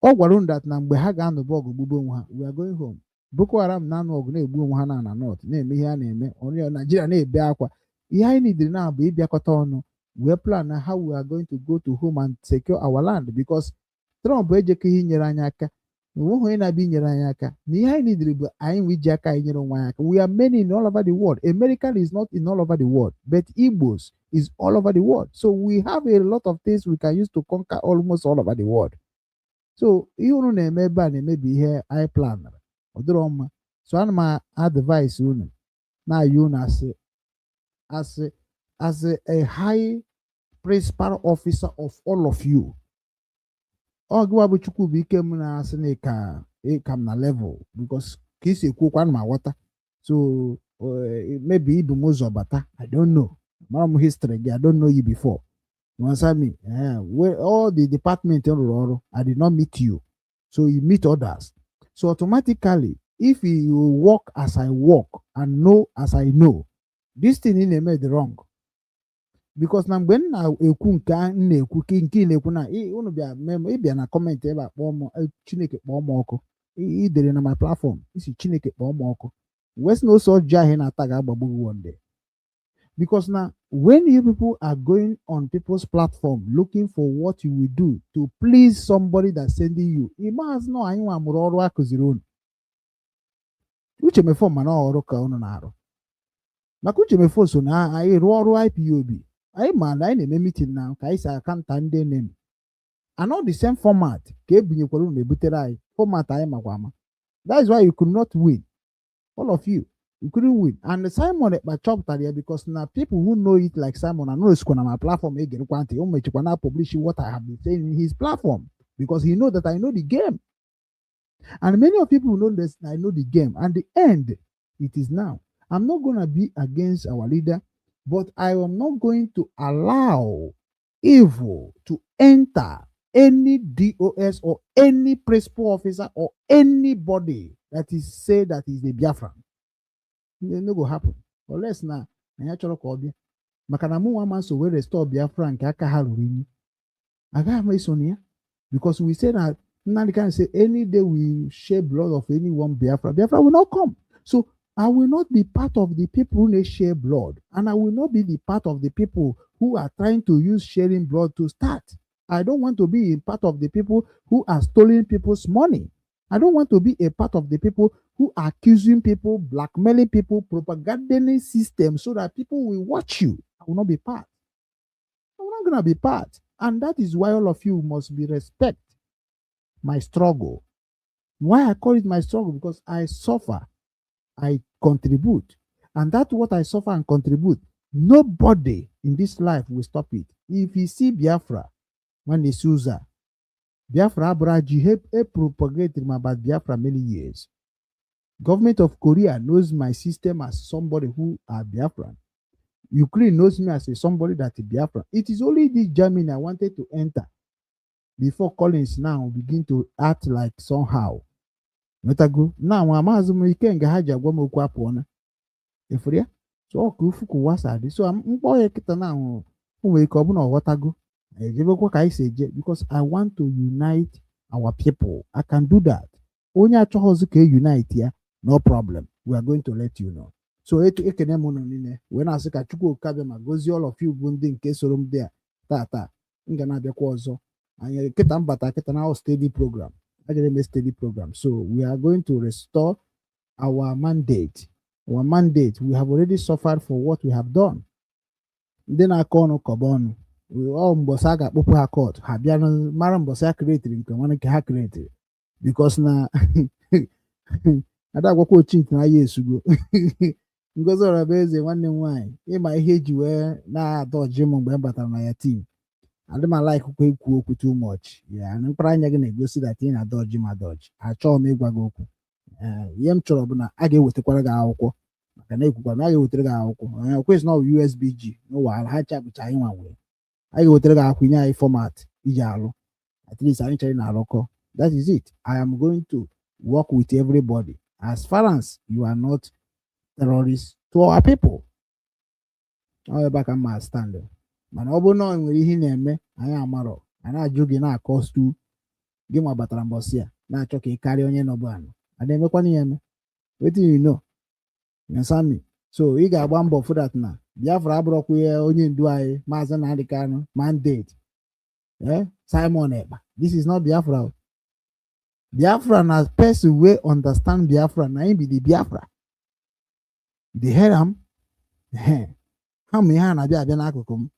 Ọ gwara unu that na mgbe ha ga-anọbụ ọgụ gbugbo onwe ha, we are going home. Boko Haram na-anụ ọgụ na-egbu onwe ha na na north, na-eme ihe a na-eme. Onye Naijiria na-ebe akwa. Ihe anyị nidiri na bụ ịbịakọta ọnụ wee plan na how we are going to go to home and secure our land, because Trump ejekọghị inyere anyị aka, na onweghị onye na-abịa inyere anyị aka, na ihe anyị nidiri bụ anyị nwe iji aka anyị nyere onwe anyị aka. We are many in all over the world. America is not in all over the world, but Igbos is all over the world. So we have a lot of things we can use to conquer almost all over the world. So ihe unu na-eme ebe a na-emebi ihe anyị planara. Ọ dịrọ mma. So ana m advise unu, na-ayọ unu asị a high principal officer of all of you. Ọ gịwa bụ Chukwubuike m na-asị na ịka ịka m na level, because ka isi ekwu okwu ana m aghọta. So maybe ibu m ụzọ bata, I don't know, mara m history gị. I don't know you before, you understand me? Where all the department rụrụ ọrụ, I did not meet you, so you meet others. So automatically, if you work as I work and know as I know, this thing ị na-eme dị wrong, because na mgbe m na-ekwu nke a m na-ekwu ka nke ị na-ekwu na unu bịa mee m ịbịa na comment ebe a kpọọ m, Chineke kpọọ m ọkụ. Ị dere na my platform isi Chineke kpọọ m ọkụ, wee sị na ose ọjọọ ahụ ị na-ata ga-agbagbu gị one day, because now when you people are going on people's platform looking for what you will do to please somebody that's sending you, ị maazị na anyị nwa mụrụ ọrụ a kụziri unu. Uche Mefo, mana ọrụ ka unu na-arụ maka Uche Mefo so na anyị rụọ ọrụ IPOB. Anyị ma na anyị na-eme meeting na ka anyị si a-counter ndị enemy, and all the same format ka ebunyekwara unu ebutere anyị format anyị makwa ama. That is why you could not win. All of you, you couldn't win. And Simon Ekpa chọpụtara ya, because na people who know it like Simon and osikwa na my platform egerekwa ntị. O mechikwa na publish what I have been saying in his platform, because he know that I know the game, and many of people know this, I know the game. And the end it is now, I'm not gonna be against our leader, but I am not going to allow evil to enter any DOS or any principal officer or anybody that is say that is a Biafran. It no go happen unless na anyị chọrọ ka ọ bịa, maka na mụ nwa ma nso wee restore Biafra nke aka ha ruru unyi, agaghị m eso na ya, because we say na Nnamdi Kanu say any day we share blood of anyone Biafra, Biafra will not come. So I will not be part of the people who share blood, and I will not be the part of the people who are trying to use sharing blood to start. I don't want to be a part of the people who are stealing people's money. I don't want to be a part of the people who are accusing people, blackmailing people, propaganding system so that people will watch you. I will not be part. I'm not going to be part. And that is why all of you must be respect my struggle. Why I call it my struggle? Because I suffer, I contribute. And that's what I suffer and contribute. Nobody in this life will stop it. If you see Biafra, when it's Susa, Biafra abụrụ ihe propagated about Biafra many years. Government of Korea knows my system as somebody who are Biafran. Ukraine knows me as a somebody that is Biafran. It is only this Germany I wanted to enter before Collins now begin to act like somehow. Nwetago now amaghịzị m ike nga ha ji agwa m okwu apụọna efere ya. So ọ ka ufu ka ụwa si adị. So mkpọ ya kịta na o nwere ike ọ bụ na ọ ghọtago, ejebekwa ka anyị si eje, because I want to unite our people. I can do that. Onye achọghịzị ka e unite ya, no problem, we are going to let you know. So etu ekene m unu niile wee na-asị ka Chukwu Okike abịa ma gozie all of you bụ ndị nke soro m dị a tata. M ga na-abịakwa ọzọ. Anyị kịta mbata kịta na steady program agara eme steady program. So we are going to restore our mandate, our mandate. We have already suffered for what we have done. Ndị na-akọ ọnụ kọba ọnụ. Ọ mbọsị a ga-akpụpụ ha court, ha bịa mara mbọsị ha createri nke nwanne nke ha createri, because na ada agwakwa ochint na ya esugo. Ngozi Orabueze, nwanne m nwaanyị, ịma ihe eji wee na-adọji m mgbe m batara na ya team, adị m like kwa ikwu okwu too much ya na mkpụrụ anya gị na-egosi that ị na-adọji m adọji. Achọghị m ịgwa gị okwu. Ihe m chọrọ bụ na a ga-ewetakwara gị akwụkwọ, maka na ekwukwa na a ga-ewetara gị akwụkwọ. Kwesị na ọ bụ USBG n'ụwa ha chapụcha anyị nwa nwere. A ga-ewetara gị akwụkwọ, inye anyị format iji alụ. At least anyị chere na-arụkọ. That is it. I am going to work with everybody as far as you are not terrorists to our people. Ọ ebe a ka mma stand. Mana ọ bụrụ na ọ nwere ihe ị na-eme anyị amarọ, anyị na-ajụ gị na-akọstu gị nwa batara mbọsị a na-achọ ka ị karịa onye nọbụ anọ a na-emekwana ya eme. Wetin you know, you understand me? So ị ga-agba mbọ fụ that na Biafra abụrọkwa ya onye ndu anyị, Maazị Nnamdi Kanu mandate, Simon Ekpa. This is not Biafra. Biafra na person wey understand Biafra na him be the Biafra. You dey hear am? Ha ma ihe a na-abịa abịa n'akụkụ m.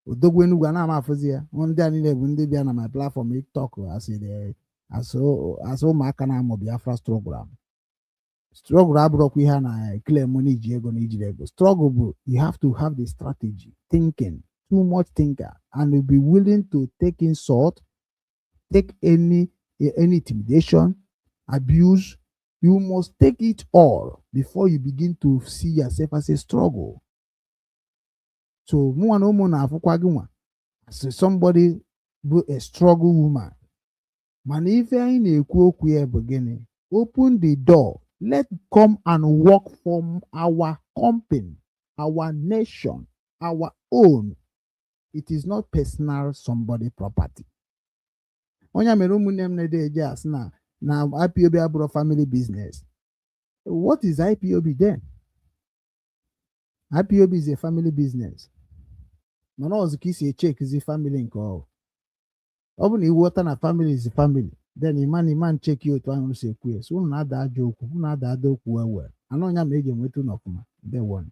Odogwu Enugwu a na-ama afụzi ya. Ndị a niile bụ ndị bịa na my platform talk asị ụmụaka na-amụ Biafra struggle am. Struggle abụrọkwa ihe a na-eclaim na iji ego na ijiri ego. Struggle bụ you have to have the strategy, thinking, too much thinker, and you be willing to take insult, take any intimidation, abuse. You must take it all before you begin to see yourself as a struggle. So mụnwa na ụmụ na-afụkwa gị nwa as somebody bụ a struggle woman. Mana ife anyị na-ekwu okwu ya bụ gịnị? Open the door, let come and work for our company, our nation, our own. It is not personal somebody property. Onye mere ụmụnne m na-ede eje asị na IPOB abụrụ family business. What is IPOB then? IPOB is a family business. Mana ọzọ ka isi echekizi family nke ọ ọ bụ na iwota na family is family, then iman iman cheki otu ahụ si ekwu ya. So unu na-ada ajọ okwu, unu na-ada ada okwu well anụ ọnya ma eji enweta unu ọfụma. Ndewo.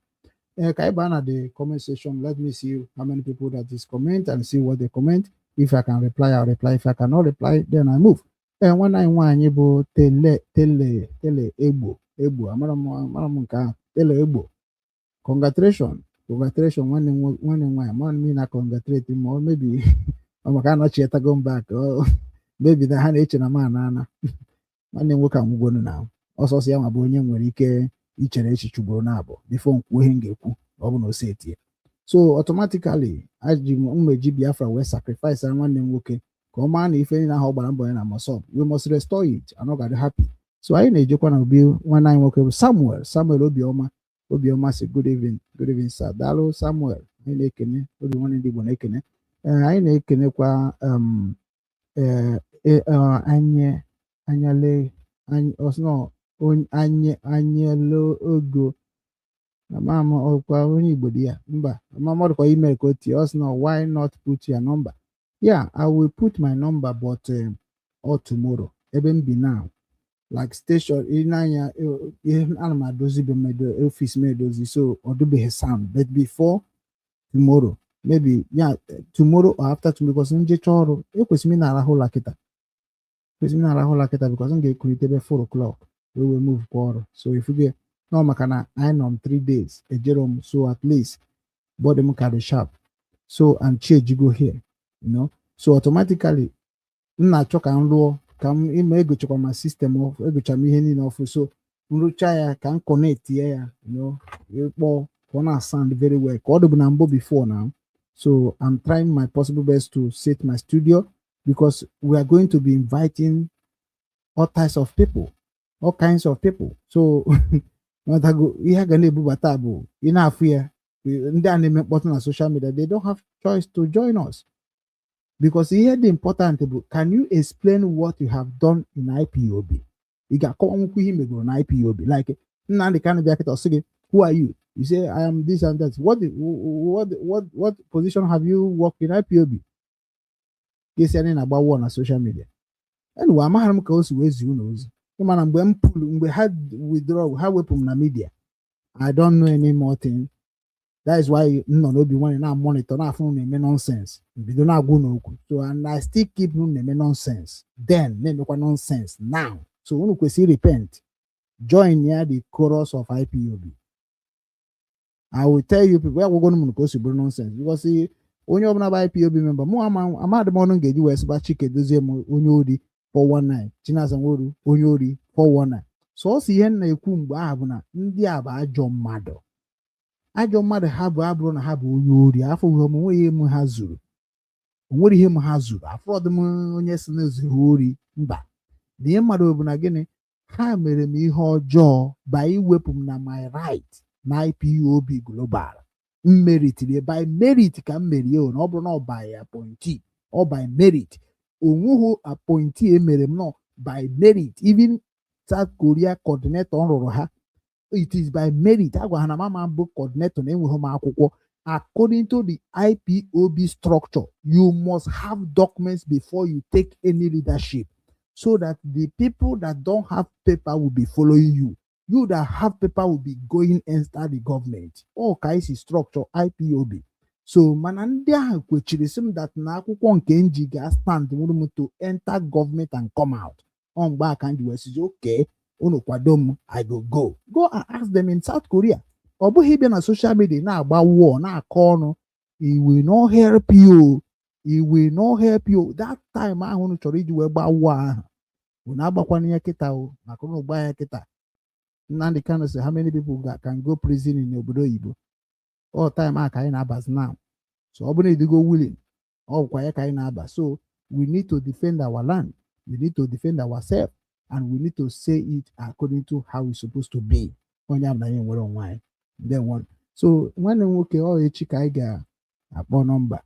Ee, ka anyị baa na the comment section. Let me see how many people that is comment and see what they comment. If I can reply, I'll reply. If I cannot reply, then I move. Ee, nwanne anyị nwaanyị bụ Tele Tele Tele Egbo Egbo, amara m nke ahụ, Tele Egbo, congratulation, congratulation. Nwanne m nwaanyị, amara m na congratulate ma ọ maybe ọ maka anọchietago m back, maybe na ha na-eche na m ana nwanne m nwoke anwụgonu na ọsọsọ ya nwa bụ onye nwere ike ichere echiche ugboro na-abụ before nkwuo ihe m ga-ekwu. Ọ bụ na o setie so automatically aji m mmeji Biafra wee sacrifice nwanne m nwoke ka ọ maa na ife niile ahụ ọ gbara mbọ ya na MASSOB, we must restore it and ọ ga-adị happy. So anyị na-ejekwa na obi nwanne anyị nwoke bụ Samuel. Samuel Obiọma, Obiọma si good evening. Good evening, sir. Daalụ, Samuel. Anyị na-ekene Obi Nwanne Ndị Igbo na-ekene. Ee, anyị na-ekenekwa ee. Anye anyale ọsị anye anyelo ogo ama m ọkwa onye Igbo dị ya mba ama mmadụ kwa email ka o tie. Ọ sị na why not put your number? Yeah, I will put my number, but or tomorrow. Ebe m bi now, like station ị na-anya ihe ana m adozi bụ medo office m edozi, so ọ dịbeghị sound. But before tomorrow, maybe, yeah, tomorrow or after tomorrow, because njecha ọrụ ekwesịrị m ị na-arahụ ụla kịta, kwesịrị m na-arahụ ụla kịta, because m ga-ekulite ebe 4 o'clock wee move kwa ọrụ. So ifuge nọ maka na anyị nọ m 3 days ejero m, so at least body m ka dị sharp. So and chi ejigo here, so automatically m na-achọ ka m rụọ ka m ime egochakwa ma system egocha m ihe niile ọfụ. So nrụcha ya ka m connect ya, ịkpọ ka ọ na-sound very well ka ọ dịbụ na mbụ before now. So I'm trying my possible best to set my studio because we are going to be inviting all types of people, all kinds of people. So nwetago ihe a ga na-ebubata bụ ị na-afụ ya, ndị a na-eme mkpọtụ na social media, they don't have choice to join us, because ihe dị important bụ, can you explain what you have done in IPOB? Ị ga-akọwanwukwu ihe i megoro na IPOB? Like Nnamdi Kanu bịa kịta, ọ sị gị, "Who are you?" You say, "I am this and that." What position have you worked in IPOB? Ga-esi anyị na-agba war na social media. Anyway, amaghara m ka o si wee zie unu ozi. Ịma na mgbe m pụrụ, mgbe ha withdraw, ha wepụ m na media, I don't know any more thing. That is why m nọ n'obi nwanne na monitor na-afụ unu na-eme nonsense, bido na-agwa unu okwu. So and I still keep unu na-eme nonsense then, na-emekwa nonsense now. So unu kwesịrị repent, join ya the chorus of IPOB. I will tell you people, agwagonu m ka o si bụrụ nonsense, because onye ọbụla bụ IPOB member, mụ amadị m ọnụ m ga-eji wee sịba Chike dozie m onye ori 419, Chinasa Nworu onye ori 419. Sọọsọ ihe m na-ekwu mgbe ahụ bụ na ndị a bụ ajọ mmadụ, ajọ mmadụ ha bụ. Abụrụ na ha bụ onye ori afọ m onweghị ihe m ha zuru, onwere ihe m ha zuru afọdụ m onye si na zuru ori mba. Na ihe mmadụ bụ na gịnị ha mere m ihe ọjọọ by iwepụ m na my right na IPOB global. M meritiri by merit ka m merie o, na ọ bụrụ na ọ by appointee, ọ by merit. Onweghị appointee emere m, nọ by merit. Even South Korea coordinator m rụrụ ha, it is by merit. Agwa ha na mama mbụ coordinator na enweghị m akwụkwọ. According to the IPOB structure, you must have documents before you take any leadership, so that the people that don't have paper will be following you, you that have paper will be going inside the government. Ọ ka isi structure IPOB. So mana ndị ahụ kwechiri sị m that na akwụkwọ nke m ji ga stand nwere m to enter government and come out. Ọ mgbe a ka m ji wee sizi, okay, unu kwado m, I go go go and ask them in South Korea. Ọ bụghị ịbịa na social media na-agba war na-akọ ọnụ. It will not help you, it will not help you. That time ahụ unu chọrọ iji wee gbaa war ahụ, unu agbakwana ya kịta o, maka unu gbaa ya kịta, Nnamdi Kanu sị how many people can go prison in obodo oyibo. All time a ka anyị na-abazi now. So ọ bụrụ na ịdịgo willing, ọ bụkwa ya ka anyị na-aba. So we need to defend our land, we need to defend ourselves, and we need to say it according to how it's supposed to be. Onye ahụ na anyị nwere onwe anyị. Ndewo. So nwanne m nwoke, ọ echi ka anyị ga-akpọ nọmba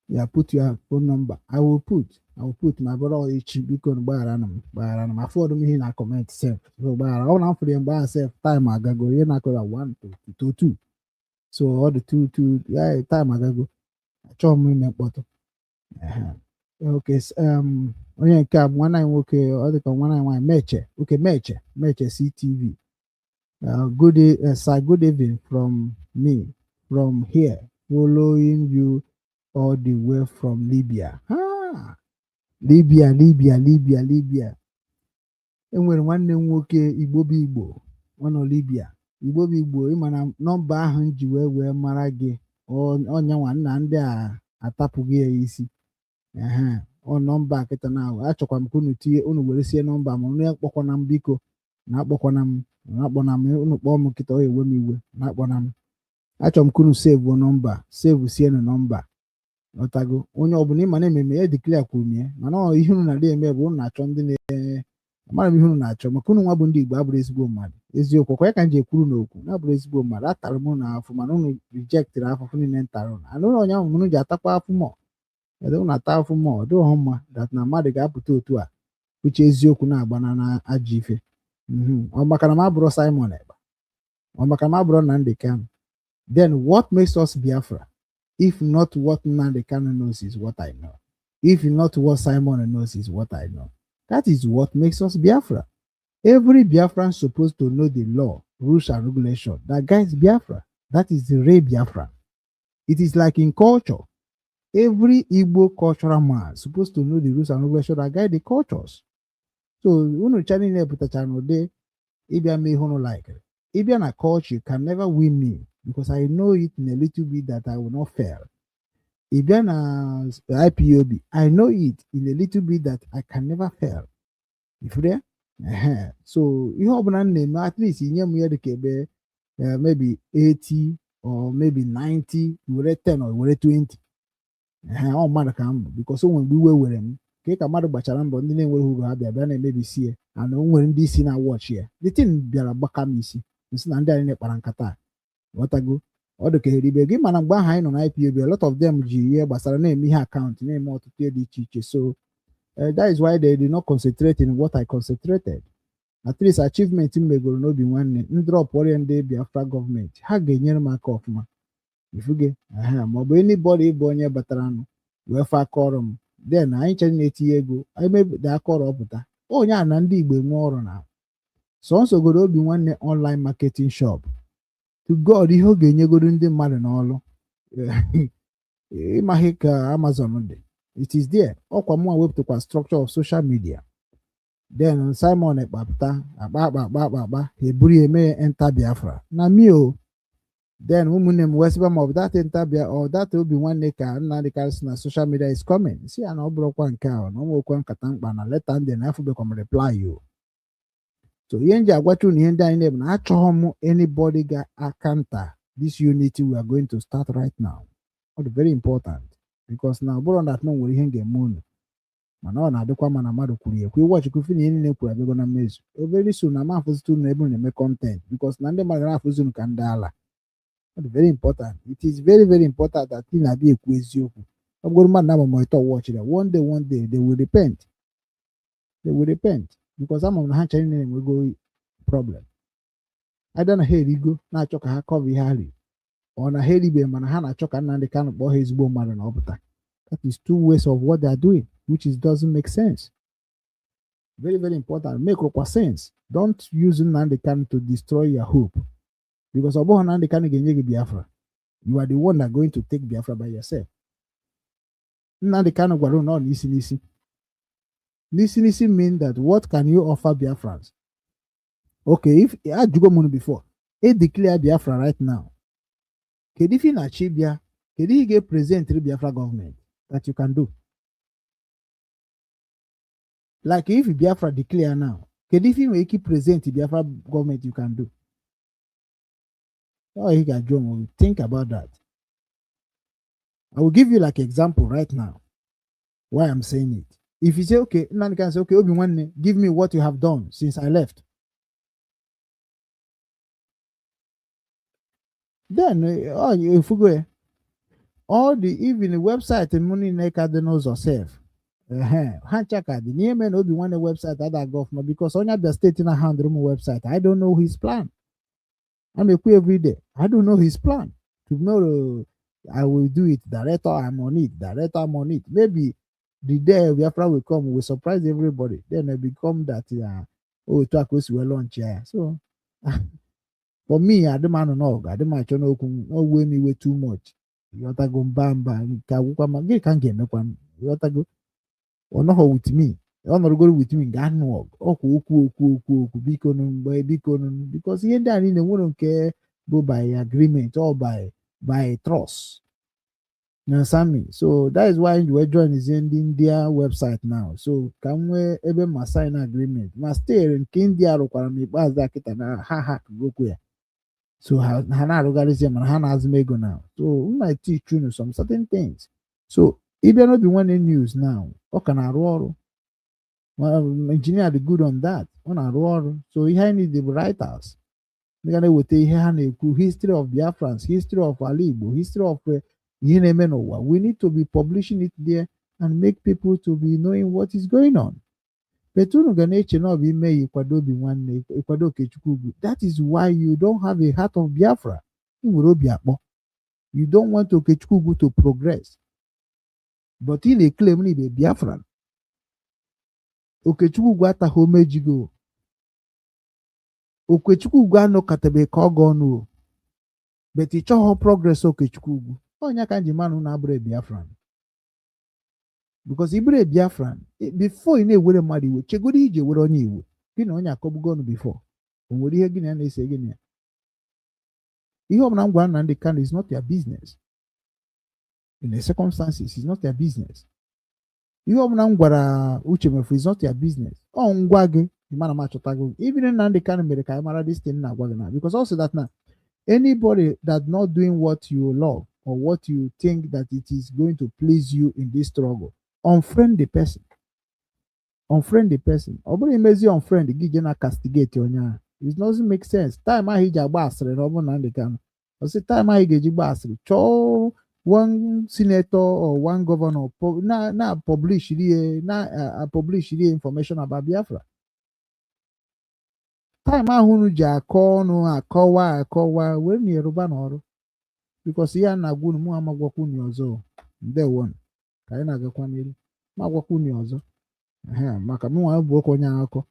ya. Put your phone number. I will put my brother. Ọ echi, biko gbaghara m, gbaghara m. Afọdụ m ihe na comment sef, so gbaghara. Ọ na m fụrụ ya mgbe ahụ sef, time agago. Ihe na-akọ ya 1 to 2, so ọ dị 2 2 ya, time agago. Achọghị m ime mkpọtụ. Ehe. Okay, onye nke a bụ nwanne anyị nwoke, ọ dị ka nwanne anyị nwaanyị Meche. Okay, Meche, Meche CTV. Good, sir, good evening from me from here, following you all the way from Libya. Ah, Libya, Libya, Libya, Libya. Enwere nwanne m nwoke Igbo bụ Igbo, ọ nọ Libya. Igbo bụ Igbo, ịma na nọmba ahụ m ji wee mara gị, ọnyanwa nna ndị a atapụghị ya isi. Ehe, ọ nọmba kịta na achọkwa m ka unu tinye, unu were sie nọmba m. Unu akpọkwana m, biko, na akpọkwana m, na akpọna m. Unu kpọọ m kịta, ọ ewe m iwe. Na akpọna m. Achọrọ m ka unu save nọmba, save sienụ nọmba. Ọtago onye ọbụla ịma na ememe ya declare kwuru m ya, mana ọ ihe unu na-adị eme bụ unu na-achọ ndị na amara m ihe unu na-achọ, maka unu nwa bụ ndị Igbo abụrụ ezigbo mmadụ. Eziokwu kwa ya ka m ji ekwuru n'okwu na-abụrụ ezigbo mmadụ. Atara m unu afụ, mana unu rejectịrị afụfụ niile m tara unu. Anụ onye ahụ unu ji atakwa afụ mọ. Ede na ata afụ ma ọ dịghị mma that na mmadụ ga-apụta otu a uche eziokwu na-agbana na ajọ ife. Ọ maka na m abụrụ Simon Ekpa, ọ maka na m abụrụ Nnamdi Kanu, then what makes us Biafra if not what Nnamdi Kanu knows is what I know, if not what Simon knows is what I know? That is what makes us Biafra. Every Biafran supposed to know the law, rules and regulation that guides Biafra. That is the real Biafra. It is like in culture. Every Igbo cultural man supposed to know the rules and regulations that guide the cultures. So unu cha niile pụtachara n'ụdị ịbịa mee ihe unu like. Ịbịa na culture, you can never win me because I know it in a little bit that I will not fail. Ịbịa na IPOB, I know it in a little bit that I can never fail. Ifuru ya? Ehe. So ihe ọbụla m na-eme, at least nye m ya dịka ebe maybe 80 or maybe 90, were 10 or were 20. Ehe, ọ mmadụ ka m bụ because o nwere mgbe iwe were m ka mmadụ gbachara mbọ, ndị na-enweghị uru ha bịa bịa na-emebisi ya, and o nwere ndị isi na-awọchi ya. The thing bịara gbaka m isi, nsị na ndị anyị na-ekpara nkata a. Ghọtago? Ọ dị ka eribe gị, mana mgbe ahụ anyị nọ na IPOB, a lot of them ji ihe gbasara na-eme ihe account, na-eme ọtụtụ ihe dị iche iche. So that is why they did not concentrate in what I concentrated. At least achievement m megoro n'obi nwanne m, drop ọrịa ndị Biafra gọọmenti, ha ga-enyere m aka ọfụma. Ifuge ma ọ bụ anybody bụ onye batara nụ wee fe aka ọrụ m, then anyị chere na-etinye ego emepụta aka ọrụ ọpụta onye a na ndị Igbo enwe ọrụ na sọnsọgoro obi nwanne online marketing shop. To God, ihe ọ ga-enyegoro ndị mmadụ n'ọrụ, ịmaghị ka Amazon dị, it is there. Ọkwa mụnwa wepụtakwa structure of social media. Then Simon ekpapụta akpa akpa akpa akpa akpa, ha eburu ya eme ya enter Biafra na mi o. Then ụmụnne m wee sịba ma ọ bụ that enter Bia or that obi nwanne ka Nnamdi Kanu sị na social media is coming, si ya na ọ bụrụkwa nke a na ọ nwekwa nkata mkpa na leta ndị na afụbekwa m reply o. So ihe m ji agwacha unu ihe ndị anyị na-eme na achọghị m anybody ga counter this unity we are going to start right now. Ọ dị very important because na ọ bụrụ na nwere ihe m ga-eme unu, mana ọ na-adịkwa mma na mmadụ kwuru ya ekwu. Iwọchikwu fi na ihe niile kwuru abịago na mmezu. Very soon na ma afụzite unu ebe unu na-eme content because na ndị mmadụ na-afụzi unu ka ndị ala. Ọ dị very important. It is very very important that ị na-abịa ekwu eziokwu. Ọ bụgoro mmadụ na-ama monitor watch ya, one day, one day they will repent, they will repent, because ama m na ha ncha niile na-enwego problem, either na ha erigo na-achọ ka ha cover ihe ha riri, ọ na ha eribe mana ha na-achọ ka Nnamdi Kanu kpọọ ha ezigbo mmadụ na ọ pụta. That is two ways of what they are doing, which is doesn't make sense. Very very important, make kwa sense. Don't use Nnamdi Kanu to destroy your hope, because ọ bụghị Nnamdi Kanu ga-enye gị Biafra. You are the one that going to take Biafra by yourself. Nnamdi Kanu gwara unu ọ n'isi n'isi n'isi n'isi mean that what can you offer Biafrans? Okay, if ajụgo m unu before e declare Biafra right now, kedu ife ị na-achọ ịbịa? Kedu ihe ị ga-epresent Biafra government that you can do? Like if Biafra declare now, kedu ife ị nwere ike present Biafra government you can do? Ọ ị ga-ajụ onwe gị. Think about that. I will give you like example right now why I'm saying it. If you say, okay, Nnamdi can say, "Okay, Obi Nwanne, give me what you have done since I left." Then oh, efugo ya. All the even the website m niile ka dị n'ụzọ sef. Ehe, ha ncha ka dị n'ihe mere na Obi Nwanne website ada aga ọfụma because onye Abia Steeti na handle m website, I don't know his plan. I'm ekwu every day. I don't know his plan. Tomorrow I will do it. Director, I'm on it. Director, I'm on it. Maybe the day Biafra will come, will surprise everybody. Then it become that oh, otu a ka o si wee launch ya. So for me, adị m anọ n'ọgụ, adị m achọ n'okwu owe m iwe too much. Ịghọtago? Mba mba, nke agwụkwa ma gịnị ka m ga-emekwa m? Ịghọtago? Ọ nọghọ with me. Ọ nọrọgoro with me ga-anụ ọgụ ọkwa okwu okwu okwu okwu, biko nụ mgbe biko nụ, because ihe ndị a niile nwere nke bụ by agreement or by trust. You understand me? So that is why we join is ndị India website now. So ka m nwee ebe ma sign agreement ma still nke India rụkwara m ikpeazụ a kịta na ha hack gokwu ya. So ha na-arụgharịzi ya, mana ha na-azụ m ego now. So m might teach unu some certain things. So ịbịa n'Obi Nwanne news now, ọ ka na-arụ ọrụ. Engineer dị good on that. Ọ na-arụ ọrụ. So ihe anyị need bụ writers. Ndị ga na-eweta ihe ha na-ekwu, history of Biafrans, history of ala Igbo, history of Ihe na-eme n'ụwa, we need to be publishing it there and make people to be knowing what is going on. But unu ga na-eche na ọ bụ ime ya ịkwado Obi Nwanne, ịkwado Okechukwu Ugwu. That is why you don't have a heart of Biafra. Ị nwere obi akpọ. You don't want Okechukwu Ugwu to progress, but ị na-eclaim na ibe Biafran. Okechukwu Ugwu ataghị omejigo. Okechukwu Ugwu anọkọtabeghị ka ọ ga ọnụ o, but ị chọghọ progress Okechukwu Ugwu. Ọnya ka nji manụ na abụrụ Biafran, because ị bụrụ Biafran, before ị na-ewere mmadụ iwe, chegodo iji ewere onye iwe. Gị na onye akọgbugo ọnụ before, o nwere ihe gị na ya na-ese? Gị na ya, ihe ọbụla m gwara Nnamdi Kanu is not your business. In the circumstances is not your business. Ihe ọbụla m gwara Uche Mefu is not your business. Ọ ngwa gị mana m achọtago. Even Nnamdi Kanu mere ka anyị mara this thing na-agwa gị na, because also that na anybody that not doing what you love or what you think that it is going to please you in this struggle, unfriend the person, unfriend the person. Ọ bụrụ imezi unfriend gị, je na castigate onye ahụ, it doesn't make sense. Time ahụ iji agba asịrị na ọ bụrụ na Nnamdi Kanu, ọ sị time ahụ ị ga-eji gba asịrị, chọọ one senator or one governor na publish ihe, na publish ihe information about Biafra. Time ahụ unu ji akọ ọnụ, akọwa akọwa, were na Yoruba n'ọrụ, because ihe a na-agwa unu, mụ amagwakwa unu ọzọ. Ndewo, ka anyị na-agakwa n'iru, ma agwakwa unu ọzọ. Ehe, maka mụ nwa bụ oke onye akụkọ,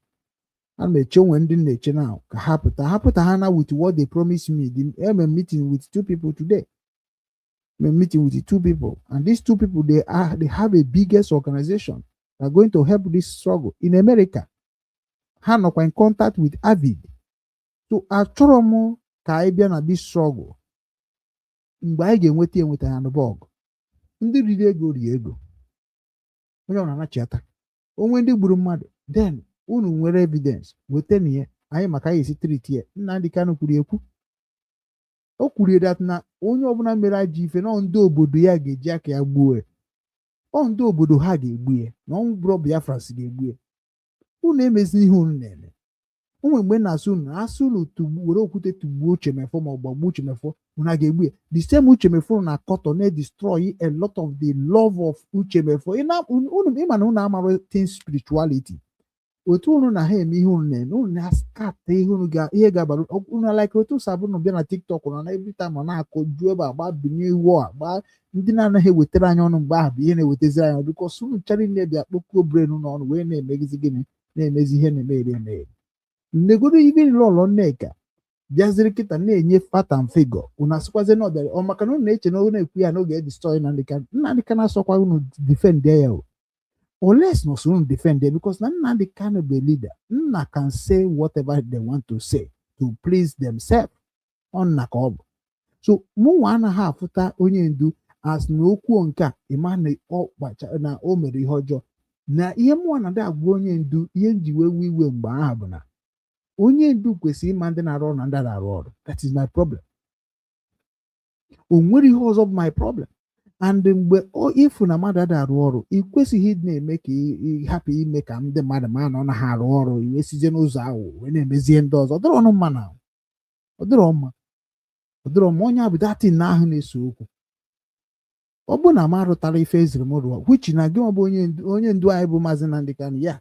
ana m eche onwe ndị m na-eche na ka ha pụta, ha pụta ha na with what they promise me. The I'm meeting with two people today. I'm meeting with two people, and these two people, they have a biggest organization that are going to help this struggle in America. Ha nọkwa in contact with Avid. So achọrọ m ka anyị bịa na this struggle mgbe anyị ga-enweta enweta ya n'bọgụ. Ndị riri ego rie ego, onye ọ na-anachiata onwe. Ndị gburu mmadụ, then unu nwere evidence, wetana ya anyị maka anyị esi treat ya. Nnamdi Kanu kwuru ekwu, o kwuru that na onye ọbụla mere ajọ ife na ndị obodo ya ga-eji aka ya gbuo ya. Ọ ndị obodo ha ga-egbu ya, na ọ bụrụ Biafra si ga-egbu ya. Unu emezi ihe unu na-eme. Onwe mgbe na-asụ unu asụ unu were okwute tugbuo Uchemefo ma ọ gbagbuo Uchemefo, unu a ga-egbu ya? The same Uchemefo na-akọtọ na-destroy a lot of the love of Uchemefo. Unu ịma na unu amara things spirituality, otu unu na ha eme ihe unu na-eme, unu na-askata ihe unu ga ihe ga-abara unu, like otu sabụ unu bịa na TikTok na every time ọ na-akụ ju ebe agba binye iwu agba ndị na-anaghị ewetara anyị ọnụ. Mgbe ahụ bụ ihe na-ewetaziri anyị ọnụ, because unu chara niile bịa kpọkuo brain n'ọnụ wee na-emegizi gịnị, na-emezi ihe na-emegheri emegheri. Nnegodo ibe lọlọ Nneka bịaziri kịta na-enye fact and figure, unu asịkwazi na ọ bịara ọ maka na unu na-eche na ọ na-ekwu ya n'oge destroy Nnamdi Kanu. Nnamdi Kanu asọkwa unu defend ya o, unless no unu defend ya, because na Nnamdi Kanu bụ leader. Nna can say whatever they want to say to please themselves. Ọ nna ka ọ bụ. So mụnwa anaghị afụta onye ndu as na okwu nke a ịma na ọ kpacha na o mere ihe ọjọọ na ihe mụnwa na-adị agwa onye ndu. Ihe nji wee wee iwe mgbe ahụ bụ na onye ndu kwesịrị ịma ndị na-arụ ọrụ na ndị na-arụ ọrụ. That is my problem. O nwere ihe ọzọ bụ my problem. And mgbe ịfụ na mmadụ ada arụ ọrụ, ị kwesịghị ịdị na-eme ka ị hapụ ime ka ndị mmadụ ma na ọ naghị arụ ọrụ, iwe sizie n'ụzọ ahụ wee na-emezie ndị ọzọ. Ọ dịrọ ọnụ mma na ọ dịrọ mma, ọ dịrọ mma. Onye abụ datin na ahụ na-ese okwu, ọ bụrụ na m arụtara ife eziri m rụọ, which na gị bụ onye ndu anyị bụ Maazị Nnamdi Kanu ya.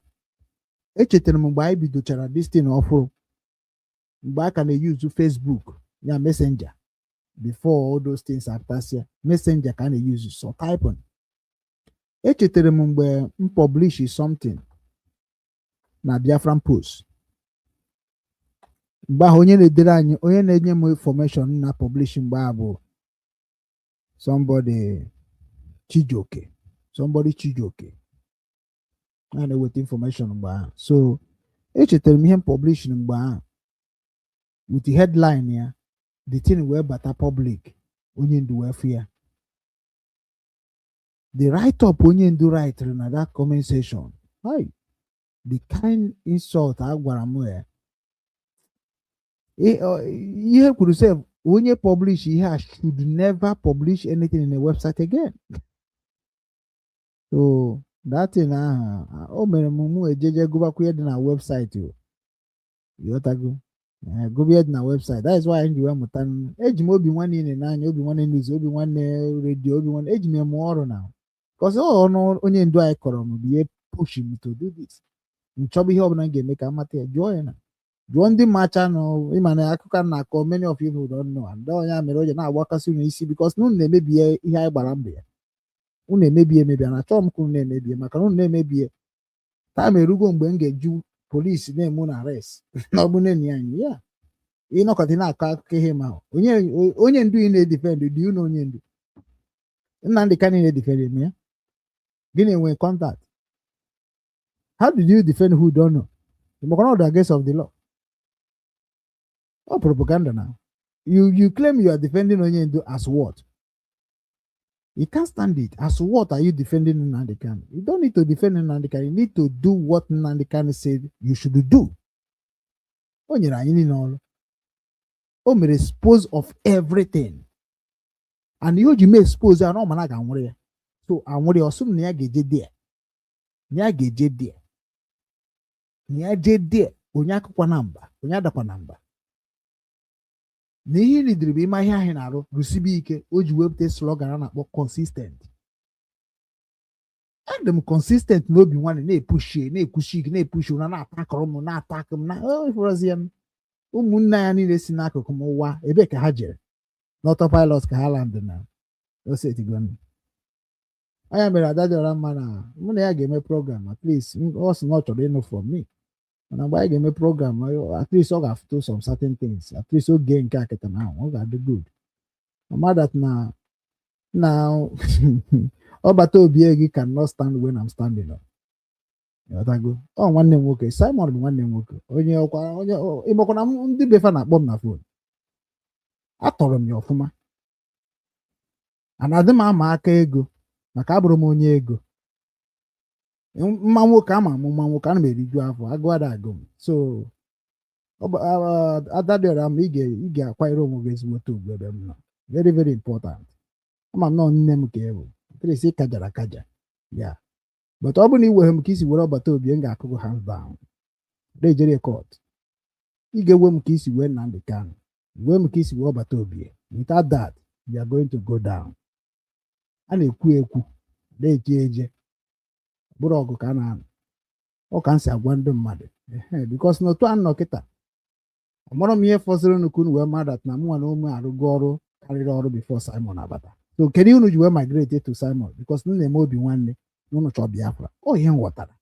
Echetara m mgbe anyị bidochara this thing ọfụrụ, mgbe a ka na-eyuzu Facebook ya Messenger, before all those things apụtasịa, Messenger ka a na-eyuzu, so typing. Echetara m mgbe m publish something na Biafran Post. Mgbe ahụ, onye na-edere anyị, onye na-enye m information na publish mgbe ahụ bụ somebody Chijioke, somebody Chijioke a na-eweta information mgbe ahụ. So echetara m ihe m publish mgbe ahụ with the headline ya. The thing wee bata public, onye ndu wee fụ ya. The write up onye ndu write na that comment section, hi, the kind insult a gwara m ya. Ihe kwuru sef, onye publish ihe a should never publish anything in a website again. So that thing ahụ o mere m, mụ ejeje gụbakwa ihe dị na website o. Ịghọtago? Gụbie dị na website. That is why anyị ji wee mụta. Eji m Obi Nwanne niile n'anya, Obi Nwanne News, Obi Nwanne Radio, Obi Nwanne. Eji m eme ọrụ na because ọnụ onye ndu anyị kọrọ m bụ ihe push m to do this. Nchọba ihe ọbụla m ga-eme ka m mata ya, jụọ ya na jụọ ndị macha nọ. Ịma na akụkọ a na-akọ, many of you don't know, and onye mere o ji na-agbakasị unu isi, because na unu na-emebi ihe anyị gbara mbọ ya. Unu emebi emebi, na achọghị m ka unu na-emebie, maka na unu na-emebie, time erugo mgbe m ga-eju polisi na-eme unu arrest na ọ bụ nne ya anyị ya ịnọkọta na-akọ akụkọ ihe. Ma onye onye ndu ị na-edefend dị unu, onye ndu Nnamdị Kanu na-edefend eme ya, gịnị enwe contact? How did you defend who don't know? Maka na ọ dị against of the law. Ọ propaganda. Now you claim you are defending onye ndu as what? You can't stand it. As what are you defending Nnamdi Kanu? You don't need to defend Nnamdi Kanu. You need to do what Nnamdi Kanu said you should do. O nyere anyị niile ọrụ. O mere expose of everything, and ihe o ji mee expose ya na ọ mana ga-anwụrụ ya, so anwụrụ ya, ọsụ m na ya ga-eje there, na ya ga-eje there, na ya jee there. Onye akụkwa na mba, onye adakwa na mba, na ihe ị nidiri bụ ịma ihe ahụ na-arụ rụsibe ike. O ji wepụta slogan a na-akpọ consistent. Adị m consistent n'Obi Nwanne, na-epushi, na-ekwushi ike, na-epushi na na-atakọrọ m, na-atakụ m na ịfụrọzi ya. Ụmụnne ya niile si n'akụkụ m ụwa, ebee ka ha jere? N'autopilot ka ha land na osetigo. Anya mere ada dịọra mma na mụ na ya ga-eme program. At least ọ sị na ọ chọrọ ịnụ from me, mana mgbe anyị ga-eme program, at least ọ ga-afụtụ some certain things. At least oge nke a kịta na ahụ ọ ga-adị good. Ọma that na ọbata obi gị cannot stand when I'm standing up. Ịghọtago? Ọ nwanne m nwoke Simon bụ nwanne m nwoke, onye ọkwa onye ịmakwa na ndị befa na-akpọ m na phone. Atọrọ m ya ọfụma, ana adị m ama aka ego, maka abụrụ m onye ego. Mma nwoke ama m, mma nwoke, ana m eriju afọ, agụ ada agụ m. So ada dịọra m, ị ga-akwanyere onwe gị ezigbote ugwu ebe m nọ. Very, very important. Ama m nọ nne m ka ị bụ. At least ị kajara akaja ya, but ọ bụrụ na ị were m ka isi were ọbata obi, m ga-akụgụ hands down, rejere court. Ị ga-ewe m ka isi wee Nnamdi Kanu, wee m ka isi wee ọbata obi. Without that, you are going to go down. A na-ekwu ekwu, na-eje eje, bụrụ ọgụ ka a na-anụ. Ọ ka m si agwa ndị mmadụ, because na otu a nọ kịta, amụrụ m ihe fọziri unu ka unu wee mara na mụ nwa na ụmụ arụgo ọrụ karịrị ọrụ before Simon abata. So kedu ihe unu ji wee migrate to Simon? Because unu na-eme Obi Nwanne na unu chọọ Biafra. Ọ ihe m ghọtara.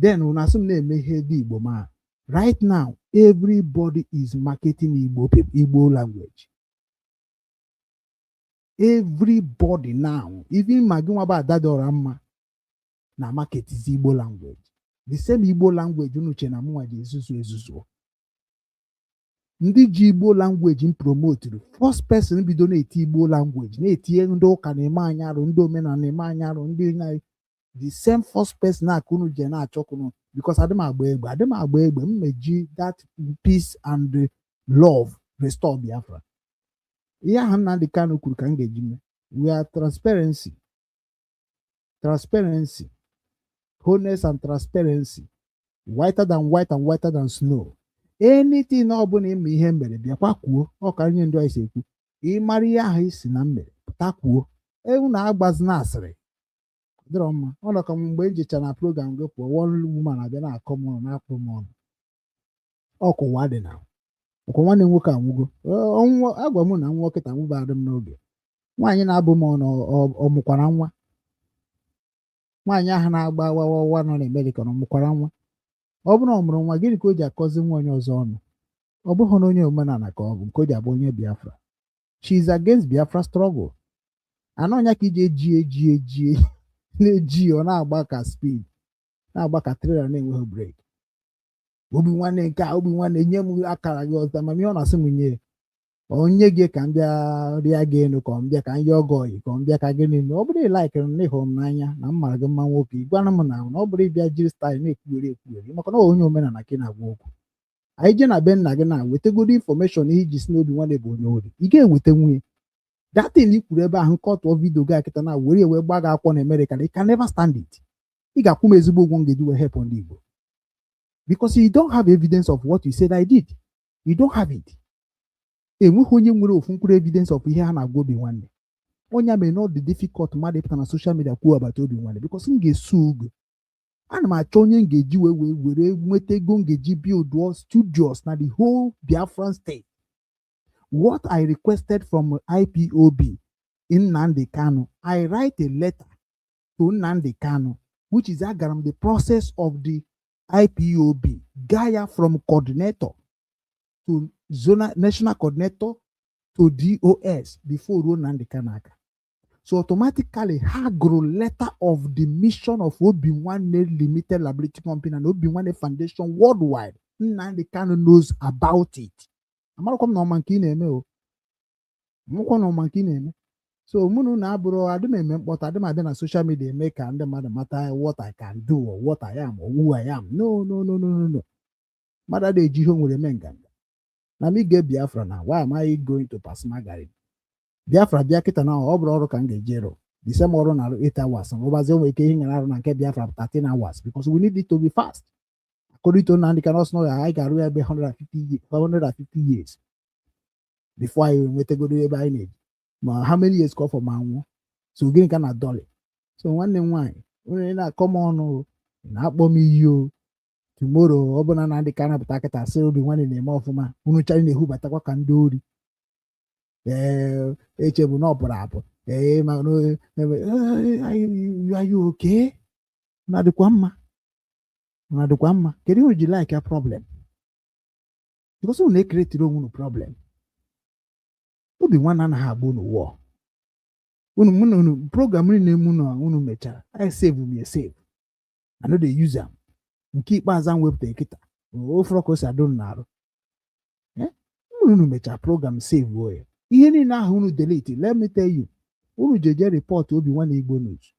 Then unu asị m na-eme ihe dị Igbo ma right now everybody is marketing Igbo people, Igbo language. Everybody now, even ma gị nwa bụ ada dị ọra mma na market Igbo language, the same Igbo language unu che na mụnwa ji ezuzu ezuzu. Ndị ji Igbo language m promoturu, first person bido na-eti Igbo language, na-etinye ndị ụka na-eme anyị arụ, ndị omenala na-eme anyị arụ, ndị na the same first person aka unu je na-achọkwunu, because adị m agba egbe, adị m agba egbe. M meji that peace and love restore Biafra. Ihe ahụ Nnamdi Kanu kwuru ka m ga-eji mee. We are transparency, transparency, honest and transparency, whiter than white and whiter than snow. Anything ọ bụla ịma ihe mere, bịakwa kwuo. Ọ ka nye ndị anyị si ekwu. Ịmara ihe ahụ isi na m mere, pụta kwuo. Ewu na-agbazi na asịrị dịrọ mma. Ọ nọ ka mgbe m jecha na program gị pụọ, one woman abịa na-akọ m ọnụ, na-akpụ m ọnụ. Ọkụ ụwa dị na ọkwa nwanne m nwoke anwụgo. Ọnwụ agwa m na nwa kịta nwụbadị m n'oge. Nwaanyị na-abụ m ọnụ, ọ mụkwara nwa? Nwaanyị ahụ na-agba wawawa nọ n'Amerika na ọ mụkwara nwa? Ọ bụrụ na ọ mụrụ nwa, gịnị ka o ji akọzi nwa onye ọzọ ọnụ? Ọ bụghị na onye omenala ka ọ bụ nke o ji abụ onye Biafra. She is against Biafra struggle. Anọ ọnya ka iji eji eji eji na-eji, ọ na-agba ka speed, na-agba ka trailer na-enweghị brake. Obi Nwanne nke a, Obi Nwanne, nye m akara gị ọzọ. Amamihe ọ na-asị m nye onye gị ka m bịa rịa gị elu, ka m bịa ka m yọọ gị oyi, ka m bịa ka gịnị mee. Ọ bụrụ ị likeịrị m na ịhụrụ m n'anya na m mara gị mma nwoke, ị gwana m na ọ bụrụ ịbịa jiri style na-ekwugheri ekwugheri, maka na ọ onye omenala ka ị na-agwa okwu. Anyị jee na be nna gị na wetagodo information ihe iji si n'Obi Nwanne bụ onye ori, ị ga-eweta nwunye datin i kwuru ebe ahụ nke ọtụọ video gị akịta na were ewe gba gị akwụkwọ na Amerịka na you can never stand it. Ị ga-akwụ m ezigbo ụgwọ m ga-eji wee help ndị Igbo, because you don't have evidence of what you said I did. You don't have it. Enweghị onye nwere ofu mkpụrụ evidence of ihe ha na-agwa Obi Nwanne. Onye mere na ọ dị difficult mmadụ ịpụta na social media kwuo agbata Obi Nwanne, because m ga-esu ugo. Ana m achọ onye m ga-eji wee were nweta ego m ga-eji build studios na the whole Biafran state. What I requested from IPOB in Nnamdi Kanu, I write a letter to Nnamdi Kanu, which is agara m the process of the IPOB gaya from coordinator to zonal national coordinator to DOS before ruo Nnamdi Kanu aka. So automatically ha gụrụ letter of the mission of Obi Nwanne Limited Liability Company and Obi Nwanne Foundation worldwide. Nnamdi Kanu knows about it. Amarakwa m na ọma nke ị na-eme o mụkwa na ọma nke ị na-eme. So mụ na unu abụrụ adị m eme mkpọtụ, adị m abịa na social media eme ka ndị mmadụ mata what I can do or what I am or who I am. No, no, no, no, no, no. Mmadụ adịghị eji ihe o nwere eme nganga. Na m ige Biafra na why am I going to pass Magari? Biafra bịa kịta na ọ bụrụ ọrụ ka m ga-eje rụ the same ọrụ na 8 hours, rụbazie nwere ike ihe nyere arụ na nke Biafra 13 hours, because we need it to be fast. According to Nnamdi Kanu, sị na anyị ga-arụ ya ebe 150 years before anyị nwetagoro ebe anyị na-eji. Ma how many years ka ọ fọ ma nwụọ? So gịnị ka na dọlị? So nwanne m nwaanyị, onye na-akọ m ọnụ, na-akpọ m iyi o, tomorrow ọ bụla na ndị ka napụta kịta sị Obi Nwanne na-eme ọfụma, unu chara na-ehubatakwa ka ndị ori. Ee, echebu na ọ pụrụ apụ. Ee, ma are you okay? Na dịkwa mma, na dịkwa mma. Kedu ihe o ji like ya problem? Because unu na-ekeretiri onwe unu problem. Obi Nwanne anaghị agba unu wụọ unu. Mụ na unu program niile mụ na unu mechara, I save m ya, save. I no dey use am. Nke ikpeazụ m wepụtara kịta ofụrọ ka o si adị unu n'arụ. Mụ na unu mechara program, save ya. Ihe niile ahụ unu delete, let me tell you, unu jeje report Obi Nwanne Igbo News.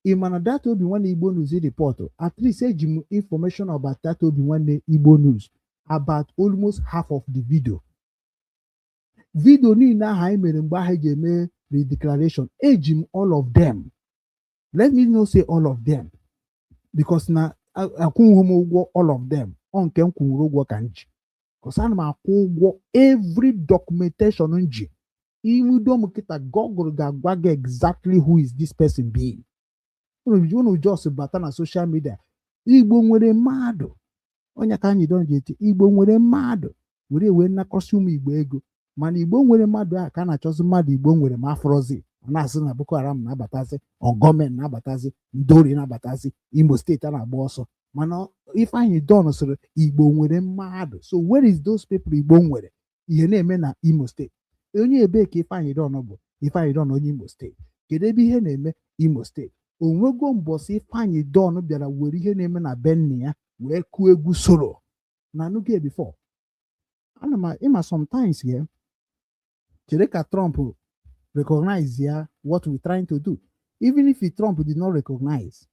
Ị ma na that Obi Nwanne Igbo News report, at least eji m information about that Obi Nwanne Igbo News, about almost half of the video niile ahụ anyị mere mgbe ahụ eji eme the declaration. Eji m all of them. Let me know say all of them, because na akwụghị m ụgwọ all of them. Ọ nke m kwụrụ ụgwọ ka m ji, because ana m akwụ ụgwọ every documentation m ji. Inudo m kịta, Google ga-agwa gị exactly who is this person being. Unu just bata na social media, Igbo nwere mmadụ onye ka anyị don ji eti Igbo nwere mmadụ were wee nakọsị ụmụ Igbo ego. Mana Igbo nwere mmadụ a ka a na-achọzi mmadụ Igbo nwere ma afọrọzi. Ọ na-asị na Boko Haram na-abatazi, gọọmenti na-abatazi, ndị ori na-abatazi Imo Steeti, a na-agba ọsọ. Mana Ifeanyị Don sịrị Igbo nwere mmadụ. So where is those people Igbo nwere ihe na-eme na Imo Steeti? Onye ebee ka Ifeanyị Don bụ? Ifeanyị Don onye Imo Steeti. Kedu ebe ihe na-eme Imo Steeti? Onwego mbọsị Ifeanyị Don bịara were ihe na-eme na be nna ya wee kụọ egwu soro na nuge before? Ana m ịma sometimes ya chere ka Trump recognize ya what we trying to do. Even if Trump did not recognize,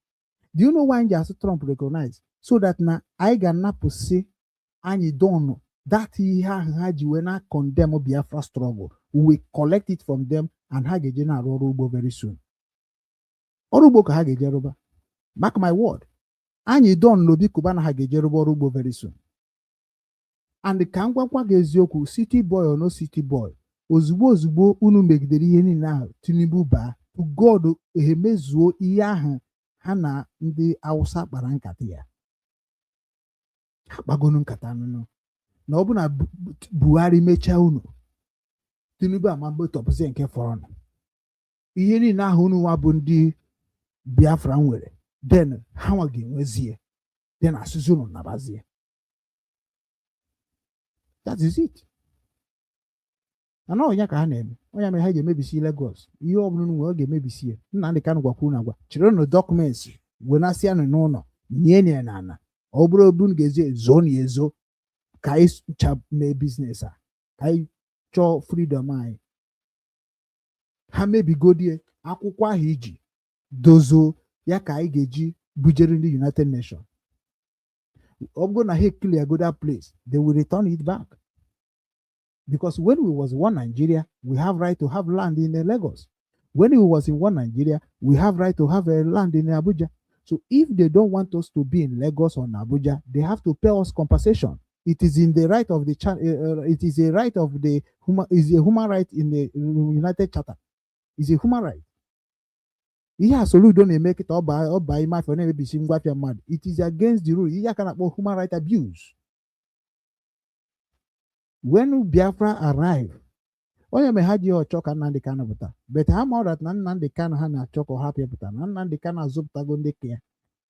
do you know why anyị ji asị Trump recognize? So that na anyị ga-anapụsị anyị don that ihe ahụ ha ji wee na condemn Biafra struggle. We will collect it from them and ha ga-eje na-arụ ọrụ ugbo very soon. Ọrụ ugbo ka ha ga-eje rụba. Mark my word, anyị don n'Obi Cubana, ha ga-eje rụba ọrụ ugbo very soon. And ka m gwakwa gị eziokwu, city boy or no city boy, ozugbo ozugbo unu megidere ihe niile ahụ, Tinubu baa, to God emezuo ihe ahụ ha na ndị Hausa kpara nkata ya. Ha kpagonu nkata nụnụ na ọ bụ na Buhari mechaa unu, Tinubu ama tọpụzie nke fọrọ ihe niile ahụ unu nwa bụ ndị Biafra nwere. Then ha nwa ga-enwezie, then asụsụ unu nabazie. That is it. Mana ọnya ka ha na-eme, ọnya mere ha ji emebisi Lagos. Ihe ọ bụla unu nwere, ọ ga-emebisi ya. Nnamdị Kanụ gwakwuru na agwa chịrịnụ document wenasịanụ n'ụlọ nie ya n'ala. Ọ bụrụ obu unu ga-ezo ezo na ezo ka anyị ncha mee business a, ka anyị chọọ freedom anyị. Ha mebigodie akwụkwọ ahụ iji dozo ya ka anyị ga-eji bujere ndị United Nations. Ọ bụrụ na ha clear go that place, they will return it back, because when we was one Nigeria, we have right to have land in Lagos. When we was in one Nigeria, we have right to have a land in Abuja. So if they don't want us to be in Lagos or in Abuja, they have to pay us compensation. It is in the right of the it is a right of the human, is a human right in the United Charter, is a human right. Ihe a Soludo na-eme kịta, ọba ime afọ na-emebisi ngwa afịa mmadụ, it is against the rule. Ihe aka na-akpọ human right abuse. When Biafra arrive, onye mere ha ji ọchọ ka Nnamdị Kanụ pụta, but ha ma that na Nnamdị Kanụ ha na-achọ ka ọ hapụ ịpụta, na Nnamdị Kanụ azụpụtago ndị ka ya.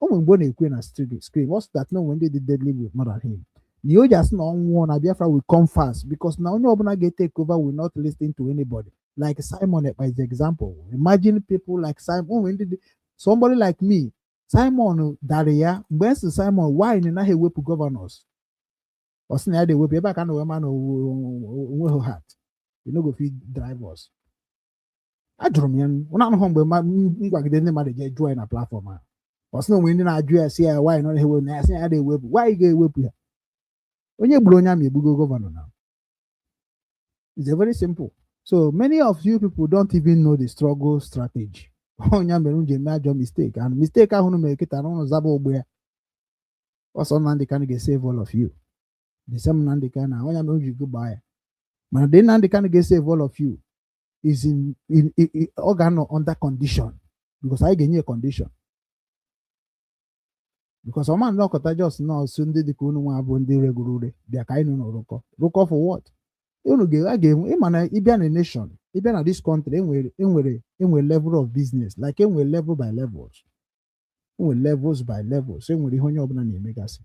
Ụmụ mgbe ọ na-ekwe na screen what's that, no onwe ndị dị deadly with more than him, na o ji asị na ọ nwụọ na Biafra will come fast, because na onye ọbụla ga-etake over will not listen to anybody. Like Simon Ekpa is the example. Imagine people like Simon, ụmụ ndị dị somebody like me. Simon dara ya mgbe nsị Simon, why na naghị ewepụ governors? Ọ sị na ya na-ewepụ ebe a ka na wee ma na onweghị heart, you no go fit drive us. Ajụrụ m ya, ụnụ anụghị mgbe m gwagide ndị mmadụ jee jụọ ya na platform ahụ. Ọ sị na onwe ndị na-ajụ ya, sị ya why nọ na-ewepụ, na ya sị ya na-ewepụ. Why ga-ewepụ ya? Onye gburu onye amị egbugo governor. Now it's a very simple. So many of you people don't even know the struggle strategy. Onye mere m ji eme ajọ mistake and mistake ahụ unu mere kịta na ụnụ zaba ogbe ya ọsọ. Nnamdị Kanu ga-save all of you, the same Nnamdị Kanu onye mere m ji go gbaa ya. Mana the Nnamdị Kanu ga-save all of you is in ọ ga-anọ under condition, because anyị ga-enye ya condition, because ọma nnọkọta just nọọsụ ndị dịka unu nwa bụ ndị regoro ure bịa ka anyị nọ rụkọ rụkọ. For what? Unu ga a ga-enwe ịma na ịbịa na nation, ịbịa na this country, enwere level of business, like enwere level by levels, enwere levels by levels, enwere ihe onye ọbụla na-emegasị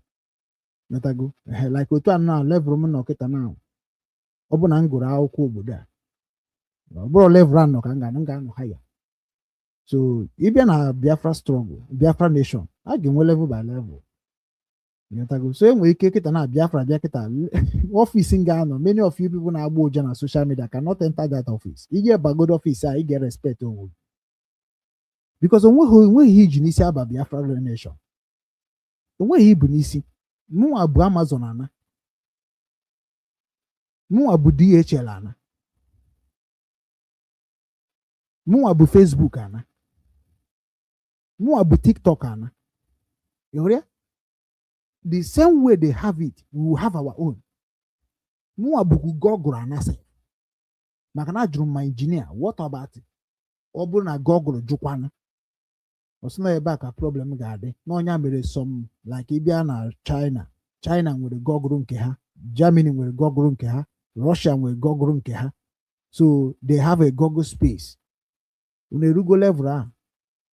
natago. Ehe, like otu a na level m nọ kịta na ọ bụ na m gụrụ akwụkwọ obodo a, ọ bụrụ level a nọ ka m ga-anọ ha ya. So ịbịa na Biafra struggle, Biafra nation, a ga-enwe level by level. Ịghọtago? So enwere ike kịta na Biafra bịa kịta, office m ga-anọ, many of you people na-agba ụja na social media cannot enter that office. Ije bagodo office a, ị ga-respect onwe gị, because onweghị ihe iji n'isi aba Biafra nation, onweghị ibu n'isi. Mụnwa bụ Amazon ana, mụnwa bụ DHL ana, mụnwa bụ Facebook ana, mụnwa bụ TikTok ana. Ị hụrụ ya? The same way they have it, we will have our own. Mụnwa bụkwa Google anasị, maka na ajụrụ m ma engineer, what about ọ bụrụ na Google jụkwanụ? Ọ sị na ebe a ka problem ga-adị n'ọnya mere some, like ịbịa na China, China nwere Google nke ha, Germany nwere Google nke ha, Russia nwere Google nke ha, so they have a Google space. Unu erugo level ahụ?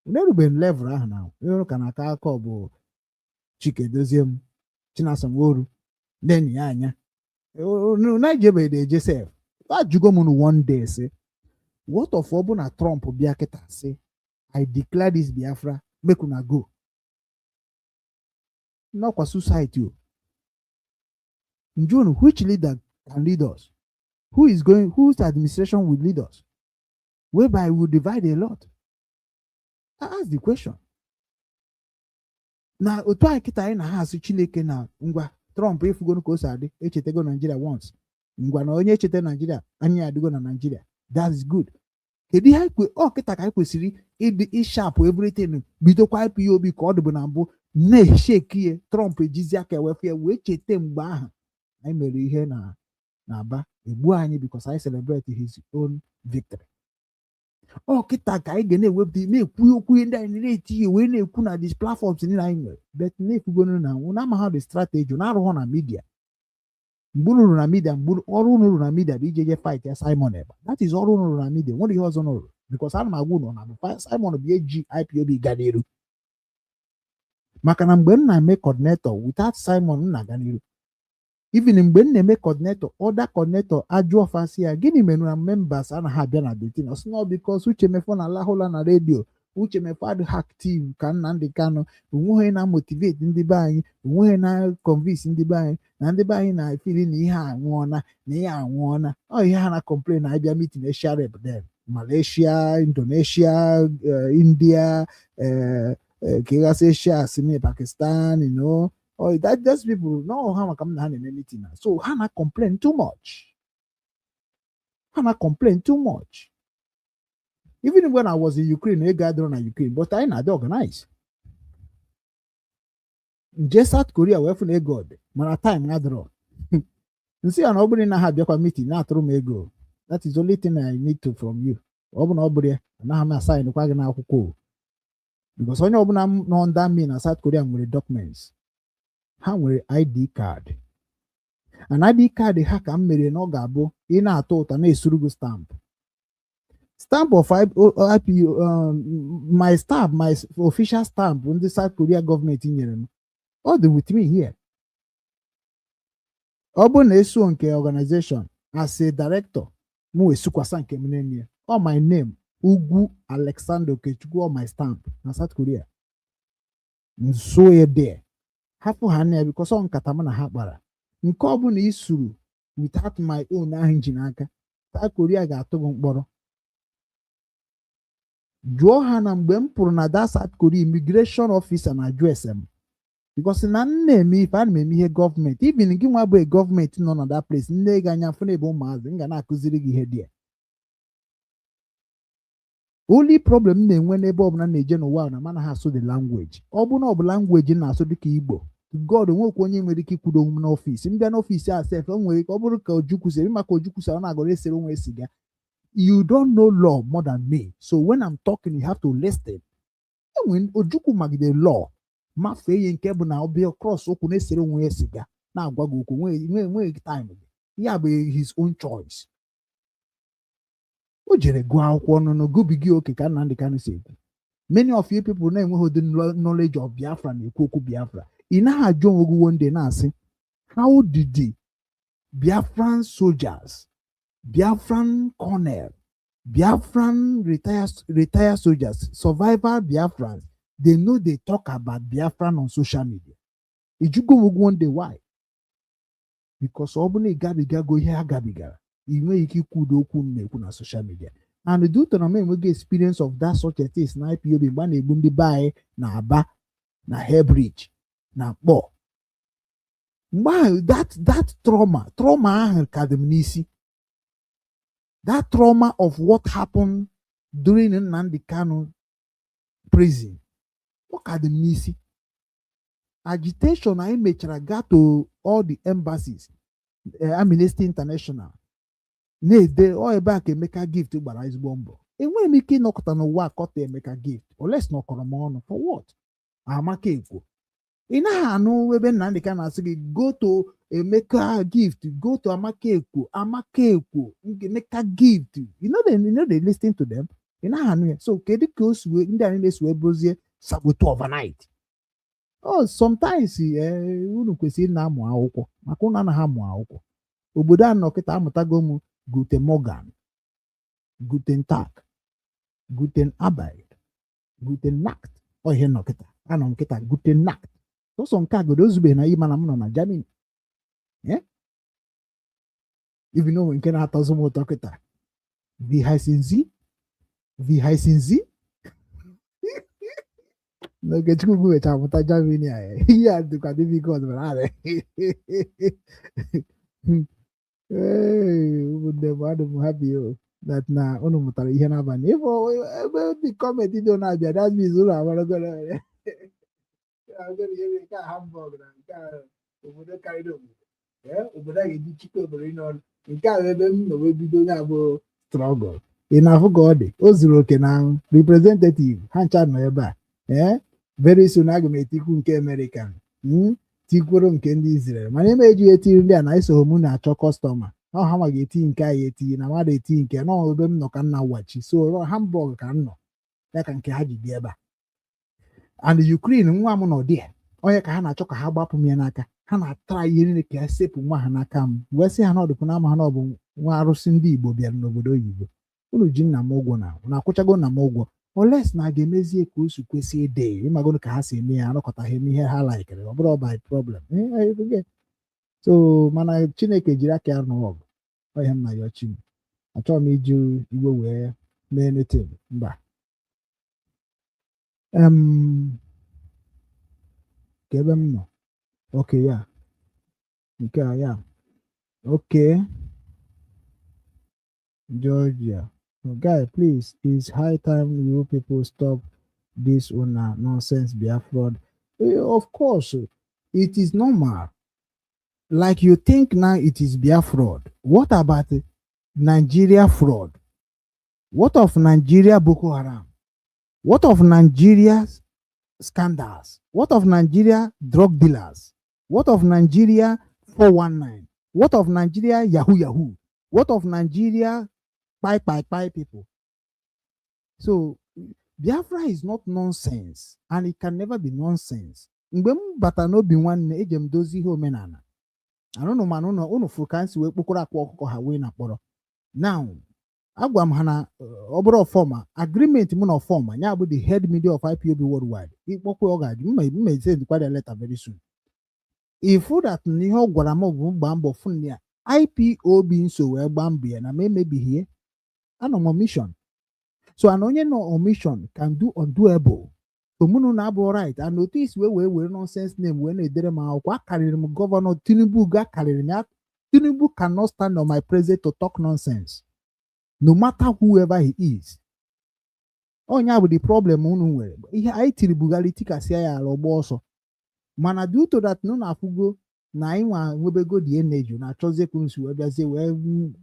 Unu erubeghị level ahụ. Na ihe ka na-aka aka ọ bụ Chike Dozie m, Chinasa Nworu, ndị enyi ya anya unu na-ejebeghị eje sef. Ajụgo m unu one day, sị what of ọ bụ na Trump bịa kịta sị, "I declare this Biafra, make una go"? N'ọkwa society o njunu, which leader can lead us? Who is going, whose administration will lead us, whereby we will divide a lot? I ask the question. Na otu anyị kịta anyị na ha asị Chineke na ngwa Trump efugonu ka o si adị, echetego Nigeria once, ngwa na onye echeta Nigeria, anyị adịgo na Nigeria. That is good. Kedu ihe anyị ọ kịta ka anyị kwesịrị ịdị ịshapụ everything, bidokwa IPOB ka ọ dịbụ na mbụ na-esheki ya. Trump ejizi aka ewefu ya wee cheta mgbe ahụ anyị mere ihe na Aba egbuo anyị because anyị celebrate his own victory. Ọ kịta ka anyị ga na-ewepụta, na-ekwu okwu ihe ndị anyị na-eti wee na-ekwu na these platforms niile anyị nwere, but na-ekwugonu na na amaghị the strategy na arụghọ na media. Mgbe unu ruru na media, mgbe ọrụ unu ruru na media bụ ije je fight ya Simon Ekpa. That is ọrụ unu ruru na media. Nwere ihe ọzọ unu ruru? Because ana m agwa unu na Simon bụ eji IPOB ga n'iru, maka na mgbe m na-eme coordinator without Simon, m na-aga n'iru. Even mgbe m na-eme coordinator, other coordinator ajụọ fasị ya, gịnị mere na members anaghị abịa na meeting? Ọ sị na because Uche Mefo na alahụla na redio, Uche Mefo adịghị active ka Nnamdi Kanu, onweghị na motivate ndị be anyị, onweghị na convince ndị be anyị, na ndị be anyị na-efili na ihe anwụọna, na ihe anwụọna. Ọ ihe ha na complain na abịa meeting Asia rep them, Malaysia, Indonesia, India, kegasị Asia si Pakistan, oh, that those people no ha maka m na ha na-eme meeting na, so ha na complain too much, ha na complain too much. Even when I was in Ukraine, ego adịrọ na Ukraine, but anyị na-adị organize. Nje South Korea wee fụ na ego dị, mana time adịrọ. Nsị ya na ọ bụrụ na ha abịakwa meeting na-atụrụ m ego, that is the only thing I need to from you. Ọ bụ na ọ bụrụ ya, anaghị m asign kwa gị n'akwụkwọ o, because onye ọbụla nọ under me na South Korea nwere documents, ha nwere ID card, and ID card ha ka m mere na ọ ga-abụ ị na-atụ ụta na-esuru gị stamp, stamp of IPO, my stamp, my official stamp ndị South Korea gọọmenti nyere m, ọ dị with me here. Ọ bụrụ na eso nke organization as a director, m wee sukwasa nke m n'elu ya. All my name, Ugwu Alexander Okechukwu, all my stamp na South Korea, nso ya there, hapụ ha na ya, because ọ nkata m na ha kpara. Nke ọ bụla i suru without my own ahụ ji n'aka, South Korea ga-atụ gị mkpọrọ. Jụọ ha na mgbe m pụrụ na that South Korea, immigration officer na-ajụ ese m, because na m na-eme ife, ana m eme ihe gọọmenti. Even gị nwa bụ gọọmenti nọ na that place, nne gị anya fụ na ebe ụmụazị m ga na-akụziri gị ihe dị ya. Only problem m na-enwe n'ebe ọbụla na-eje n'ụwa na mana ha asụ the language. Ọ bụ na ọ bụ language m na-asụ dịka Igbo, God nwekwa onye nwere ike ikwudo m n'ọfịs m bịa n'ọfịs a sef. O nwere ike ọ bụrụ ka Ojukwu siri maka Ojukwu sị ọ na-agọrọ esere onwe siga. You don't know law more than me, so when I'm talking, you have to listen. Enwe Ojukwu magide law mafee ihe nke bụ na ọ bịa cross okwu na-esere onwe ya siga na-agwa gị okwu nwee time ya bụ his own choice. O jere gụọ akwụkwọ nụnụ gụbiga oke ka Nnamdi Kanu si ekwu. Many of you people na-enweghị ụdị knowledge of Biafra na-ekwu okwu Biafra. Ị naghị ajụ onwe gị one day na-asị, how did the Biafran soldiers, Biafran colonel, Biafran retired soldiers, survivor Biafrans, they know they talk about Biafran on social media? Ijugo onwe gị one day why? Because ọ bụ na ị gabigago ihe ha gabigara, ị nweghị ike ikwudo okwu m na-ekwu na social media. And due to na m enweghị experience of that such a things na IPOB, mgbe a na-egbu ndị be anyị na Aba na Hairbridge na Mkpọ mgbe ahụ, that trauma ahụ ka dị m n'isi, that trauma of what happened during Nnamdi Kanu prison, ọ ka dị m n'isi. Agitation anyị mechara gaa to all the embassies, Amnesty International na-ede ọ ebe a ka Emeka Gift gbara ezigbo mbọ. Enweghị m ike ịnọkọta n'ụwa akọta Emeka Gift oles na ọkọrọ m ọnụ for what. Amaka Ekwo, ị naghị anụ ebe Nnamdi Kanu na-asị gị go to Emeka Gift, go to Amaka Ekwo, Amaka Ekwo, Emeka Gift. You know they listen to them. Ị naghị anụ ya. So kedu ka o si wee ndị anyị na-esi wee bụrụzie saboteur overnight? Oh, sometimes unu kwesịrị na-amụ akwụkwọ maka unu anaghị amụ akwụkwọ. Obodo a nọ kịta amụtago m Guten Morgen, Guten Tag, Guten Abend, Guten Nacht. Ọ ihe nọ kịta, anọ m kịta Guten Nacht. Sọsọ nke a godo ozubeghị na ịma na m nọ na Germany. Even onwe nke na-atọzụ m ụtọ kịta, Wie heißen Sie? Wie heißen Sie? N'oge Chukwu mechara pụta Germany a, ihe a dịkwa difficult, mana ee, ụmụnne m, adị m happy o that na unu mụtara ihe n'abalị. Ịfụ ebe ndị comment dị na-abịa, that means unu amaragoro ihe nke a Hamburg na nke a obodo karịrị obodo. Obodo a ga-eji chikwa obodo n'ọnụ nke a bụ ebe m nọ wee bido onye abụ struggle. Ị na-afụ ka ọ dị, o zuru oke na representative ha ncha nọ ebe a. Ee, very soon aga m etikwu nke American, tikwuru nke ndị Israel, mana eme ejighị etiri ndị a na esogho m na-achọ customer. Ọ ha ma ga-eti nke anyị eti na mmadụ eti nke nọ ebe m nọ ka nna wachi. So Hamburg ka m nọ ya ka nke ha ji bịa ebe a. And Ukraine nwa m nọ dị onye ka ha na-achọ ka ha gbapụ m ya n'aka. Ha na-atara ihe niile ka ha sepụ nwa ha n'aka m, wee sị ha na ọdịkwu na ama ha na ọ bụ nwa arụsị ndị Igbo bịara n'obodo oyibo. Unu ji nna m ụgwọ na akwụchago nna m ụgwọ oles na a ga-emezie ka o si kwesị ịdị. Ịmagoro ka ha si eme ya, anọkọta ha eme ihe ha laikere, ọ bụrụ by problem. So mana Chineke jiri aka ya nụọ ọgụ. Ọ ihe m na ya chi m, achọghị m iji iwe wee mee anything, mba. Ka ebe m nọ, oke ya nke a ya oke Georgia. Guy, please, it's high time you people stop this una nonsense Biafra. Of course, it is normal. Like you think now it is Biafra. What about Nigeria fraud? What of Nigeria Boko Haram? What of Nigeria's scandals? What of Nigeria drug dealers? What of Nigeria 419? What of Nigeria Yahoo Yahoo? What of Nigeria Pai Pai Pai people? So Biafra is not nonsense, and it can never be nonsense. Mgbe m bata n'Obi Nwanne, eji m dozie ihe omenala anụnụ, mana ụnụ ụnụ fụrụ ka m si wee kpokọrọ akwa ọkụkọ ha wee na kpọrọ. Now, agwa m ha na ọ bụrụ ọfọma agreement mụ na ọfọma ya bụ the head media of IPOB worldwide, ịkpọkwa ọ ga-ajụ mma mma sendkwa ya letter very soon. Ifu that na ihe ọ gwara m bụ gbaa mbọ fụ na ya IPOB nso wee gbaa mbọ ya na m emebighị ihe. Anọ m on mission, so and onye nọ on mission can do undoable. So mụ na abụ right and otu isi wee were nonsense name wee na-edere m akwụkwọ akarịrị m. Governor Tinubu ga karịrị m ya. Tinubu cannot stand on my presence to talk nonsense, no matter whoever he is. Onye bụ the problem unu nwere. Ihe anyị tiri Buhari tikasịa ya ala ọgba ọsọ, mana due to that na afụgo na anyị nwa nwebego the energy na-achọzie ka unu si wee bịazie wee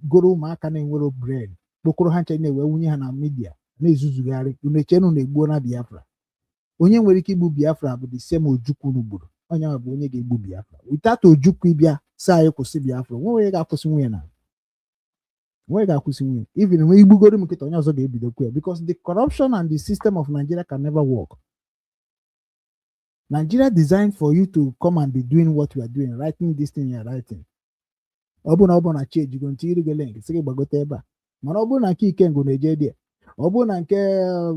goro ụmụaka na-enwero brain, kpokọrọ ha nche na-ewe wunye ha na media na-ezuzugharị. Unu echenu na-egbuo na Biafra. Onye nwere ike igbu Biafra bụ the same Ojukwu unu gburu. Onye ahụ bụ onye ga-egbu Biafra. Without Ojukwu ịbịa sị anyị kwụsị Biafra, nwe onye ga-akwụsị nwunye na nwe ga-akwụsị nwunye. Even nwe igbugoro m nkịta, onye ọzọ ga-ebidokwu ya, because the corruption and the system of Nigeria can never work. Nigeria designed for you to come and be doing what you are doing, writing this thing you are writing. Ọ bụ na chi ejigo ntị iri gị link sị gị gbagote ebe a, mana ọ bụrụ na nke Ikengo na-eje dị, ọ bụrụ na nke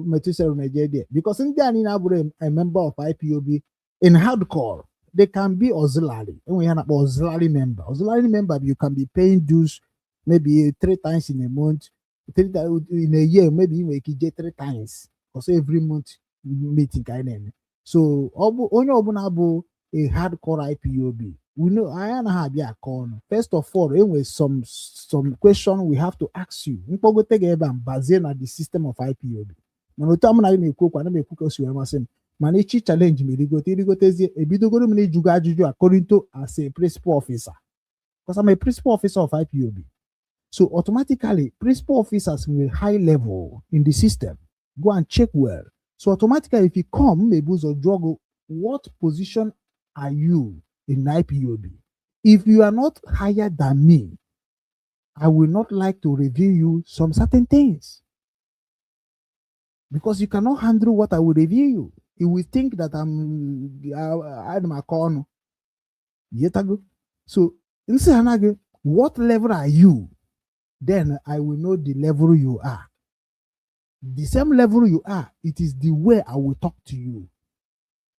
Metuselu na-eje dị, because ndị a niile abụrụ a member of IPOB in hardcore. They can be auxiliary. Enwe ihe a na-akpọ auxiliary member. Auxiliary member, you can be paying dues maybe three times in a month, three times in a year, maybe ị nwere ike ije three times, because every month meeting ka anyị na-eme. So ọ bụ onye ọbụla bụ a hardcore IPOB, we know anyị anaghị abịa akọ ọnụ. First of all, enwere some question we have to ask you. Mkpọgote gị ebe a bazie na the system of IPOB. Mana otu a mụ na gị na-ekwu okwu, ana m ekwu ka o si wee masị m. Mana echi challenge m erigote irigotezie, ebidogoro m na ịjụ gị ajụjụ according to as a principal officer, because I'm a principal officer of IPOB. So automatically, principal officers nwere high level in the system. Go and check well. So automatically, if you come, maybe ụzọ jụọ gị, what position are you in IPOB? If you are not higher than me, I will not like to reveal you some certain things, because you cannot handle what I will reveal you. You will think that I'm akọ ọnụ. Yetago. So nsị ha na gị, what level are you? Then I will know the level you are. The same level you are, it is the way I will talk to you.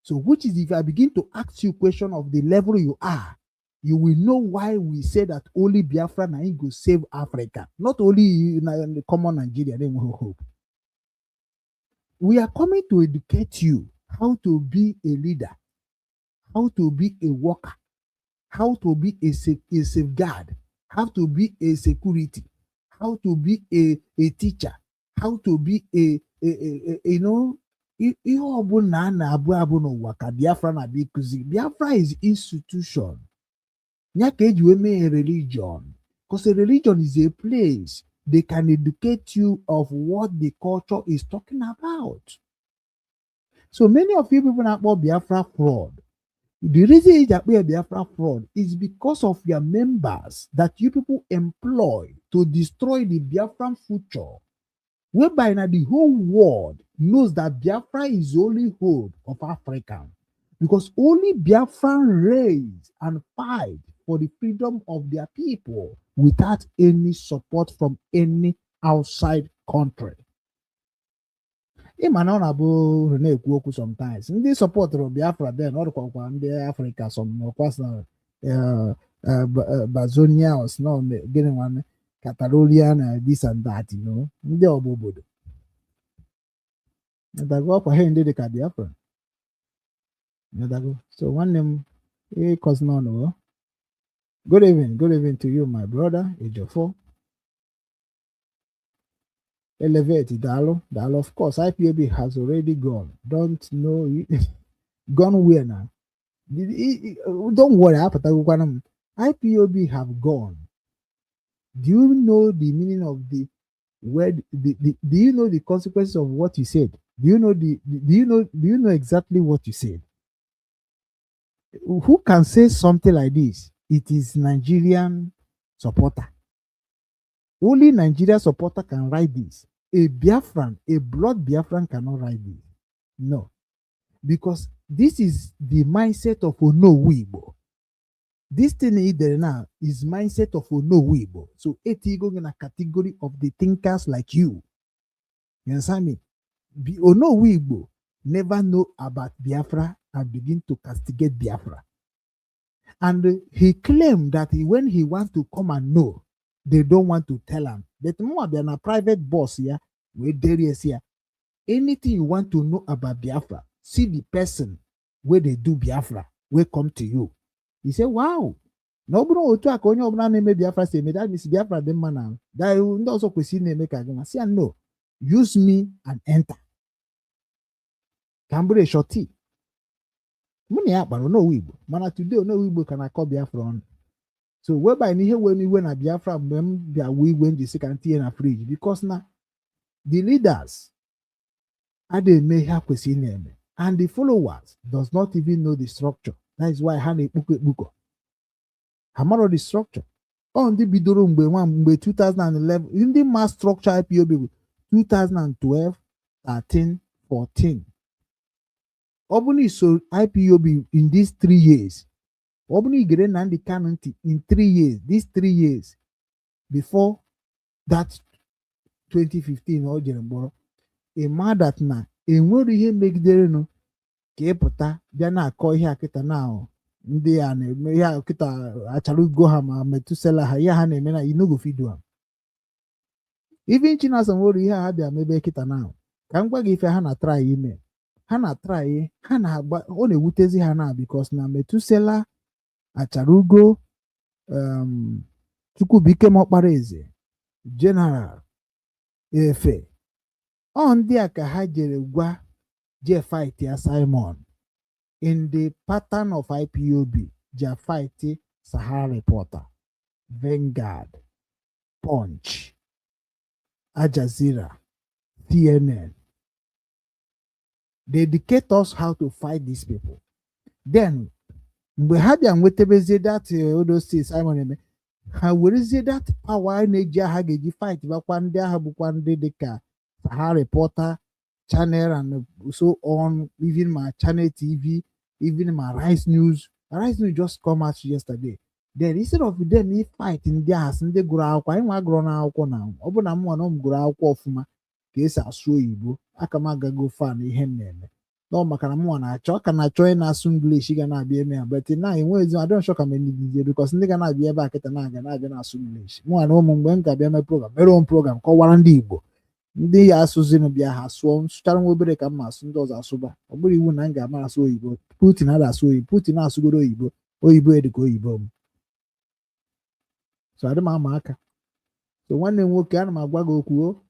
So which is, if I begin to ask you question of the level you are, you will know why we say that only Biafra na im go save Africa. Not only in the common Nigeria, then we hope. We are coming to educate you how to be a leader, how to be a worker, how to be a safeguard, how to be a security, how to be a teacher, how to be a ihe ọbụla a na-abụ abụ n'ụwa ka Biafra na-abịa ịkụzi. Biafra is institution. Ya ka eji wee mee religion. Because a religion is a place they can educate you of what the culture is talking about. So many of you people na-akpọ Biafra fraud. The reason eji akpọ ya Biafra fraud is because of your members that you people employ to destroy the Biafran future, whereby now the whole world knows that Biafra is the only hope of Africa, because only Biafran raise and fight for the freedom of their people without any support from any outside country. Ị ma na ọ na-abụ unu na-ekwu okwu sometimes, ndị supportụrụ Biafra then, ọ dịkwakwa ndị Afrịka some ọkwa sị na Bazonians no gịnị nwanne Catalonia na this and that, ndị ọgba obodo Nyadago ọkwa he ndị dị ka Biafra. Nyadago. So nwanne m, ịkọzi n'ọnụ o. Good evening, good evening to you, my brother Ejiofor. Elevate, Dalo, Dalo. Of course, IPOB has already gone. Don't know gone where now. Don't worry, apụtagokwana m. IPOB have gone. Do you know the meaning of the word? Do you know the consequences of what you said? Do you know exactly what you said? Who can say something like this? It is Nigerian supporter. Only Nigeria supporter can write this. A Biafran, a blood Biafran, cannot write this. No, because this is the mindset of Onowu Igbo. This thing ị dere now is mindset of Onowu Igbo. So etigo gị na category of the thinkers like you. You understand me? Onowu Igbo never know about Biafra and begin to castigate Biafra. And he claimed that when he wants to come and know, they don't want to tell him. But mụ bịa na private boss ya wee dere ya, anything you want to know about Biafra, see the person wey dey do Biafra wey come to you. He say, wow. Na ọ bụrụ otu a ka onye ọbụla na-eme Biafra si eme, that means Biafra dị mma na that ndị ọzọ kwesịrị na-eme ka gị. Ma sị ya, no, use me and enter. Ka m bụrụ a shorty. Mụ na ya kpara Onowu Igbo, mana today Onowu Igbo ka na-akọ Biafra ọnụ. So whereby na ihe wee m iwe na Biafra mgbe m bịa wuo igwe m ji sị ka m tinye na fridge, because na the leaders adịghị eme ihe ha kwesịrị na-eme and the followers does not even know the structure. That is why ha na-ekpukọ ekpukọ, ha marọ the structure. Ọ ndị bidoro mgbe nwa mgbe 2011, ndị ma structure IPOB bụ 2012, 13, 14. Ọ bụ na iso IPOB in these 3 years, ọ bụ na igere Nnamdi Kanu ntị in 3 years, these 3 years before that 2015 ọ jere mkpọrọ, ị ma that na enwere ihe megiderenụ ka ị pụta bịa na-akọ ihe a kịta na ndị a na-eme ihe a kịta achara ugo ha ma Metusela ha, ihe ha na-eme na you no go fit do am. Even Chinasa nwere ihe a ha bịa mebe kịta na ka m gwa gị ife ha na try ime, ha na try, ha na-agba, ọ na-ewutezi ha na because na Metusela achara ugo, Chukwubuike Ọkpara Eze General efe ọ ndị a ka ha jere gwa je fight ya Simon in the pattern of IPOB je fight Sahara Reporter, Vanguard, Punch, Al Jazeera, CNN. They educate us how to fight these people. Then mgbe ha bịa nwetabezie that odo state Simon eme, ha werezie that power a na-eji agha ga-eji fight bakwa ndị agha bụkwa ndị dịka Sahara Reporter, Channel and so on, even ma Channel TV, even ma Rice News. Rice News just come out yesterday. Then instead of them ị fight ndị agha sị ndị gụrụ akwụkwọ, anyị nwa gụrụ n'akwụkwọ na ọ bụ na m nwa na m gụrụ akwụkwọ ọfụma ka esi asụ oyibo, aka m agago fa na ihe m na-eme nọ, maka na mụnwa na-achọ ka na-achọ onye na-asụ English ga na-abịa eme ya. But na enweghịzi, adịghị nshọ ka m eligizie because ndị ga na-abịa ebe a kịta na-aga na-abịa na-asụ English. Mụnwa na ụmụ mgbe m ga-abịa mee program, mere m program kọwara ndị Igbo ndị ya asụzinụ bịa, ha sụọ sụchara nwa obere ka m ma asụ, ndị ọzọ asụba. Ọ bụrụ iwu na m ga-ama asụ oyibo. Putin ada asụ oyibo, Putin na-asụgoro oyibo, oyibo edika oyibo m, so adị m ama aka. So nwanne m nwoke, ana m agwa gị okwu o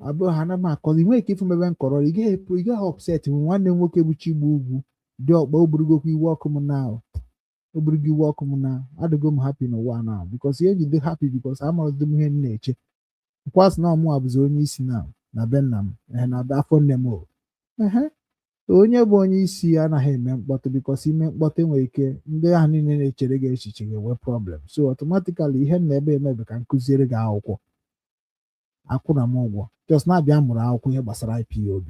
abụọ ha ana m akọzi nwee ike ịfụ m ebe m kọrọ ị gaghị ị gaghị upset m. Nwanne m nwoke bụ Chigbu Ugwu dị ọkpa, o burugokwa iwe ọkụ m na o burugo iwe ọkụ m na adịgo m happy n'ụwa na because ihe njide happy because amarozi m ihe m na-eche nkwasị na ọmụwa bụzi onye isi na na be nna m, na be afọ nne m o ehe. Onye bụ onye isi anaghị eme mkpọtụ because ime mkpọtụ enwere ike ndị ahụ niile na-echere gị echiche ga-enwe problem. So automatically ihe m na-ebe eme bụ ka m kụziere gị akwụkwọ akwụna m ụgwọ, just na-abịa mụrụ akwụkwọ ihe gbasara IPOB.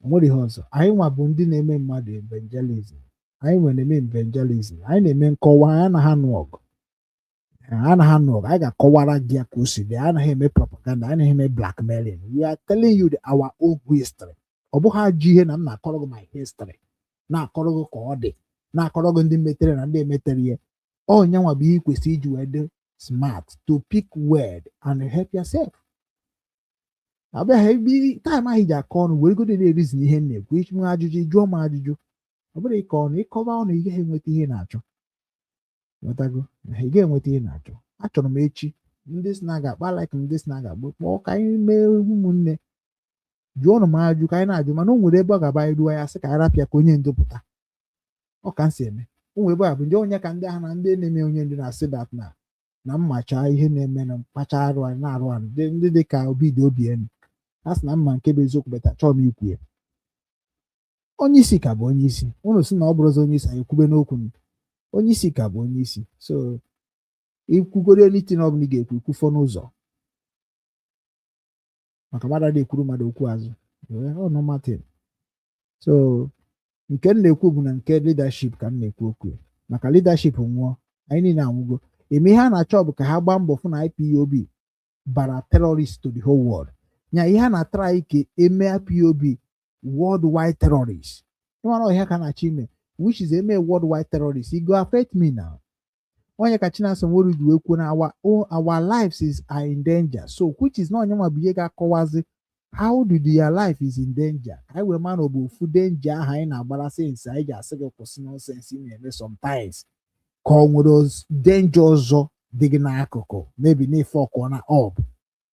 O nwere ihe ọzọ. Anyị nwa bụ ndị na-eme mmadụ evangelism. Anyị nwere na-eme evangelism, anyị na-eme nkọwa. Anyị anaghị anụ ọgụ, anaghị anụ ọgụ. Anyị ga-akọwara gị ya ka o si dị. Anyị anaghị eme propaganda, anyị anaghị eme blackmailing. We are telling you our own history. Ọ bụghị ajọ ihe na m na-akọrọ gị my history, na-akọrọ gị ka ọ dị, na-akọrọ gị ndị metere na ndị emetere ihe. Ọ nyanwa bụ ihe ị kwesịrị iji wee dị smart to pick word and help yourself. Abịaghị ebe time ahụ iji akọ ọnụ were godo na-erizin ihe m na-ekwu. Ịchụ ajụjụ, jụọ m ajụjụ. Ọ bụrụ ịkọ ọnụ, ịkọba ọnụ, ị gaghị enweta ihe ị na-achọ. Nwetago, ị gaghị enweta ihe ị na-achọ. Achọrọ m echi ndị si na ga-akpa like ndị si na ga-akpọ kpọọ ka anyị mee ụmụnne, jụọ ọnụ m ajụ ka anyị na-ajụ, mana o nwere ebe ọ ga-aba anyị ruo ya sị ka anyị rapịa ka onye ndu pụta. Ọ ka m si eme Ụmụ ebe a bụ ndị onye ka ndị ahụ na ndị na-eme onye ndị na-asị that na mmacha ihe na-eme na mkpacha arụ anyị na-arụ arụ, ndị dị ka obi dị obi elu a sị na mma nke bụ eziokwu beta chọọ m ikwu ya. Onye isi ka bụ onye isi. Unu sị na ọ bụrụzi onye isi, anyị ekwube n'okwu m. Onye isi ka bụ onye isi. So ikwugoro anything ọ bụla ị ga-ekwu, ikwufọ n'ụzọ, maka mmadụ adịghị ekwuru mmadụ okwu azụ. Ọ normal thing. So nke m na-ekwu bụ na nke leadership ka m na-ekwu okwu ya. Maka leadership nwụọ, anyị niile anwụgo. Eme ihe a na-achọ bụ ka ha gbaa mbọ fụ na IPOB bara terrorist to the whole world. Nya ihe a na-atry ka eme IPOB worldwide terrorist. Ịmara ọhịa ka a na-achọ ime, which is eme worldwide terrorist, e go affect me now. Onye ka Chinasa Nworu ji wee kwuo na our lives is are in danger. So which is na onye nwa bụ ihe ga-akọwazi how do their life is in danger, ka anyị wee mara na ọ bụ ofu danger ahụ anyị na-agbara sense anyị ji asị gị kwụsị nonsense ị na-eme sometimes, ka ọ nwere danger ọzọ dị gị n'akụkụ. Maybe na-efe ọkụ na up,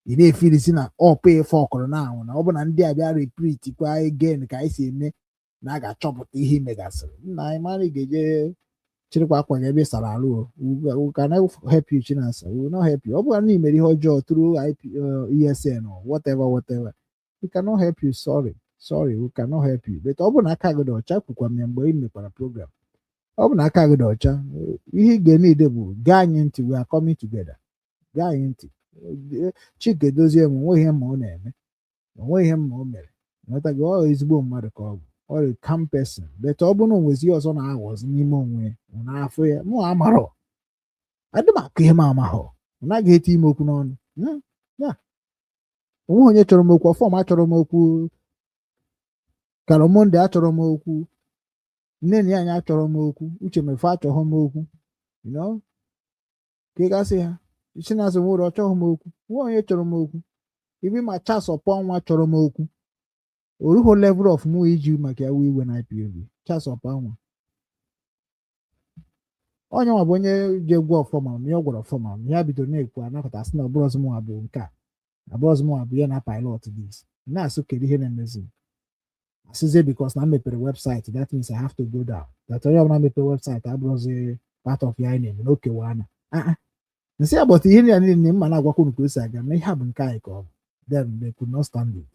ị na-efirisi na up efe ọkụrụ na ahụ na ọ bụ na ndị a bịa repeat kwa again ka anyị si eme na a ga-achọpụta ihe ị megasịrị. Nna anyị mara ị ga-eje chịrịkwa akwa gị ebe ị sara arụ o. We cannot help you, Chinasa. We will not help you. Ọ bụrụ na ị mere ihe ọjọọ through IP, ESN or whatever, whatever, we cannot help you. Sorry, sorry, we cannot help you. But ọ bụrụ na aka gị dị ọcha, kwukwa m ya mgbe ị mekwara program, ọ bụ na aka gị dị ọcha, ihe ị ga-eme bụ gaa anyị ntị. We are coming together. Gaa anyị ntị. Chike dozie m, onweghị ihe ma ọ na-eme, onweghị ihe ma o mere. Nghọtago? Ọ ezigbo mmadụ ka ọ bụ, ọ dị calm person. But ọ bụrụ na onwezi ihe ọzọ na-aghọzi n'ime onwe ya n'afọ ya, mụ amarọ, adị m akụ ihe m amaghọ. Ọ naghị eti ime okwu n'ọnụ. Ya onweghị onye chọrọ m okwu. Ọfọm achọrọ m okwu, Karamonde achọrọ m okwu, nne na ya anyị achọrọ m okwu, Uche Mefo achọghị m okwu, ka ị gasị ha. Chinasa Nworu ọ chọghị m okwu, nwa onye chọrọ m okwu ibi ma Charles Ọpọnwa chọrọ m okwu oruho level of mụ iji maka ya wee iwe na IPOB. Charles Ọpọnwa, onye nwa bụ onye ji egwu ọfọma ma ya ọ gwara ọfọma ma ya bidoro na-ekwu anakọta asị na ọbụrụzi mụnwa bụ nke a, abụrụzi mụnwa bụ ya na pilot this na-asụ. Kedu ihe na-emezi? Asịzie because na m mepere website, that means I have to go down, that onye ọbụla mepere website abụrụzi part of ya anyị na-eme n'okewa anya. Ah, nsị ya bọta ihe ndị a niile mma na-agwakwa unu ka o si aga na ihe a bụ nke anyị ka ọ bụ. Then they could not stand it.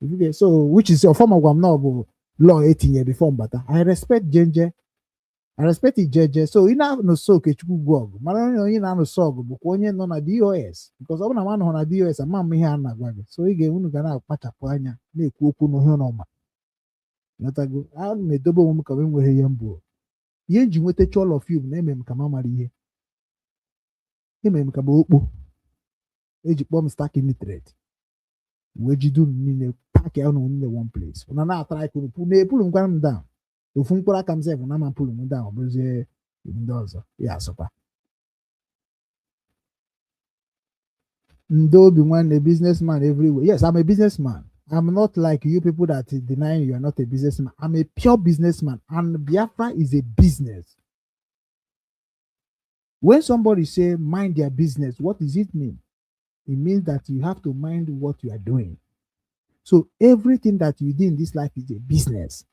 If you get- So which is ọfọma gwa m na ọ bụ law etinye before mbata. I respect jenje, I respect ijeje. So ị na-anụso Okechukwu ugwu ọgụ, mara onye onye na-anụso ọgụ bụkwa onye nọ na DOS, because ọ bụ na m anọghị na DOS, ama m ihe a na-agwa gị. So ị ga unu ga na-akpachapụ anya na-ekwu okwu n'ohe n'ọma. Nghọtago? Ana m edobe onwe m ka m enweghị ihe mbụ. Ihe m ji nwetacha all of you bụ na emere m ka m amara ihe, emere m ka m okpo eji kpọọ m stark illiterate, wee jide unu niile pack ya unu niile one place. Unu na-atara aka unu na-epulu m gwara m down ofu mkpụrụ aka m sef na ama pulu m down. Ọ bụrụzie ndị ọzọ ya asụkwa ndị obi nwanne businessman everywhere. Yes, I'm a businessman. I'm not like you people that is denying you are not a businessman. I'm a pure businessman, and Biafra is a business. When somebody say mind their business, what does it mean? It means that you have to mind what you are doing. So everything that you do in this life is a business.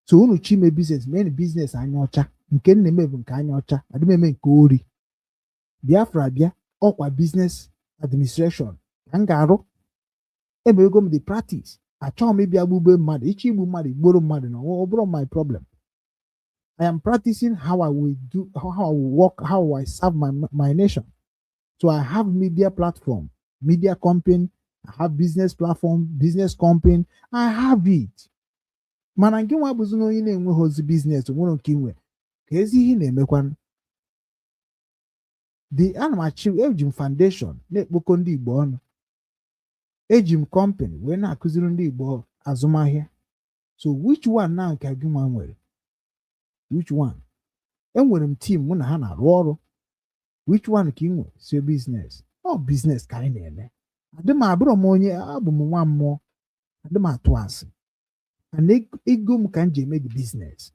So unu chime business, mee business anya ọcha. Nke m na-eme bụ nke anya ọcha, adị m eme nke ori. Biafra bịa, ọkwa business administration ka m ga-arụ. Emego m the practice. Achọghị m ịbịa gbugbe mmadụ. Ịchọ igbu mmadụ, igboro mmadụ na ọ bụrụ my problem. I am practicing how I will do, how I will work, how I serve my nation. So I have media platform, media company, I have business platform, business company, I have it. Mana nke nwa bụzi na onye na-enweghị ozi business nwere nke inwe ka ezi ihe ị na-emekwanụ the ana m achị. Eji m foundation na-ekpokọ ndị Igbo ọnụ, eji m company wee na-akụziri ndị Igbo azụmahịa. So which one now ka gị nwa nwere? Which one? Enwere m team mụ na ha na-arụ ọrụ. Which one ka ị nwere? So business, ọ business ka anyị na-eme. Adị m abụrọ m onye abụ m nwa mmụọ, adị m atụ asị, and ego m ka m ji eme the business.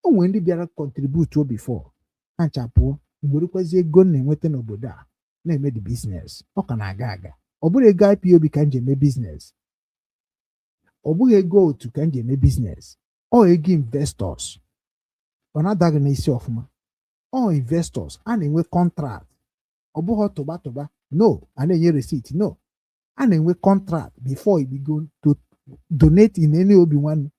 O nwere ndị bịara contribute before ha ncha pụọ, werekwazi ego m na-enweta n'obodo a na-eme the business. Ọ ka na-aga aga. Ọ bụrụ ego IPOB ka m ji eme business, ọ bụghị ego otu ka m ji eme business, ọ ego investors. Ọ na-adaghị n'isi ọfụma. All investors a na-enwe contract, ọ bụghị tụba tụba. No, a na-enye receipt. No, a na-enwe contract before you go to donate in any Obi Nwanne.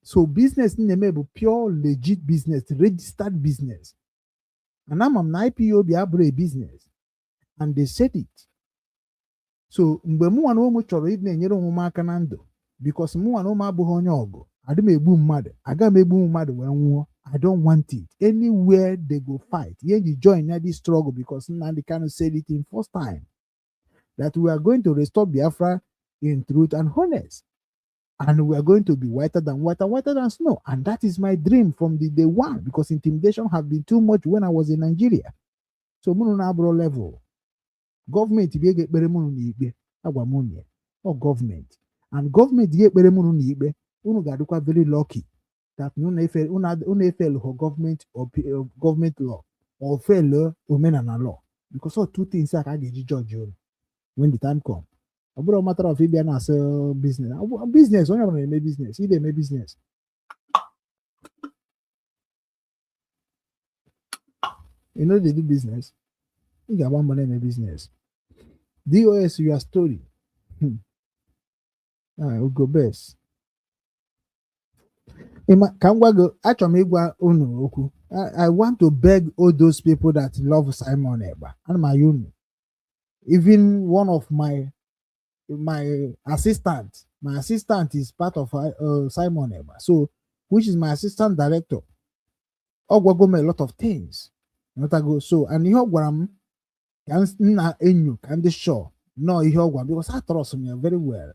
So business m na-eme bụ pure legit business, registered business, and ama m na IPOB abụrụ a business, and they said it. So mgbe mụnwa na ụmụ chọrọ ịdị na-enyere onwe m aka na ndụ, because mụnwa na ụmụ abụghị onye ọgụ, adị m egbu mmadụ, aga m egbu mmadụ wee nwụọ. I don't want it. Anywhere they go fight, ihe ji join ya this struggle, because Nnamdi Kanu said it in first time that we are going to restore Biafra in truth and honest, and we are going to be whiter than white and whiter than snow. And that is my dream from the day one, because intimidation have been too much when I was in Nigeria. So mụ na abụrụ level gọọmenti bụ ga-ekpere mụnụ n'ikpe, agwa m unu ya. Ọ gọọmenti and gọọmenti ga-ekpere mụnụ n'ikpe. Unu ga-adịkwa very lucky that unu efelụghọ gọọmenti or gọọmenti law or fail omenala law, because all two things a ka a ga-eji judge unu when the time come. Ọ bụrụ matter of ịbịa na-asị business business, onye ọbụla na-eme business. Ị na-eme business, you know they do business. Ị ga-agba mbọ na-eme business. DOS, your story. Ah, Ugo Best. Ka m gwa gị, achọrọ m ịgwa unu okwu. I want to beg all those people that love Simon Ekpa. Ana m ayọ unu. Even one of my assistant, my assistant is part of Simon Ekpa, so which is my assistant director. Ọ gwago m a lot of things. Nghọtago? So and ihe ọ gwara m ka m na-enyo ka ndị sure nọọ ihe ọ gwara m, because I trust m ya very well.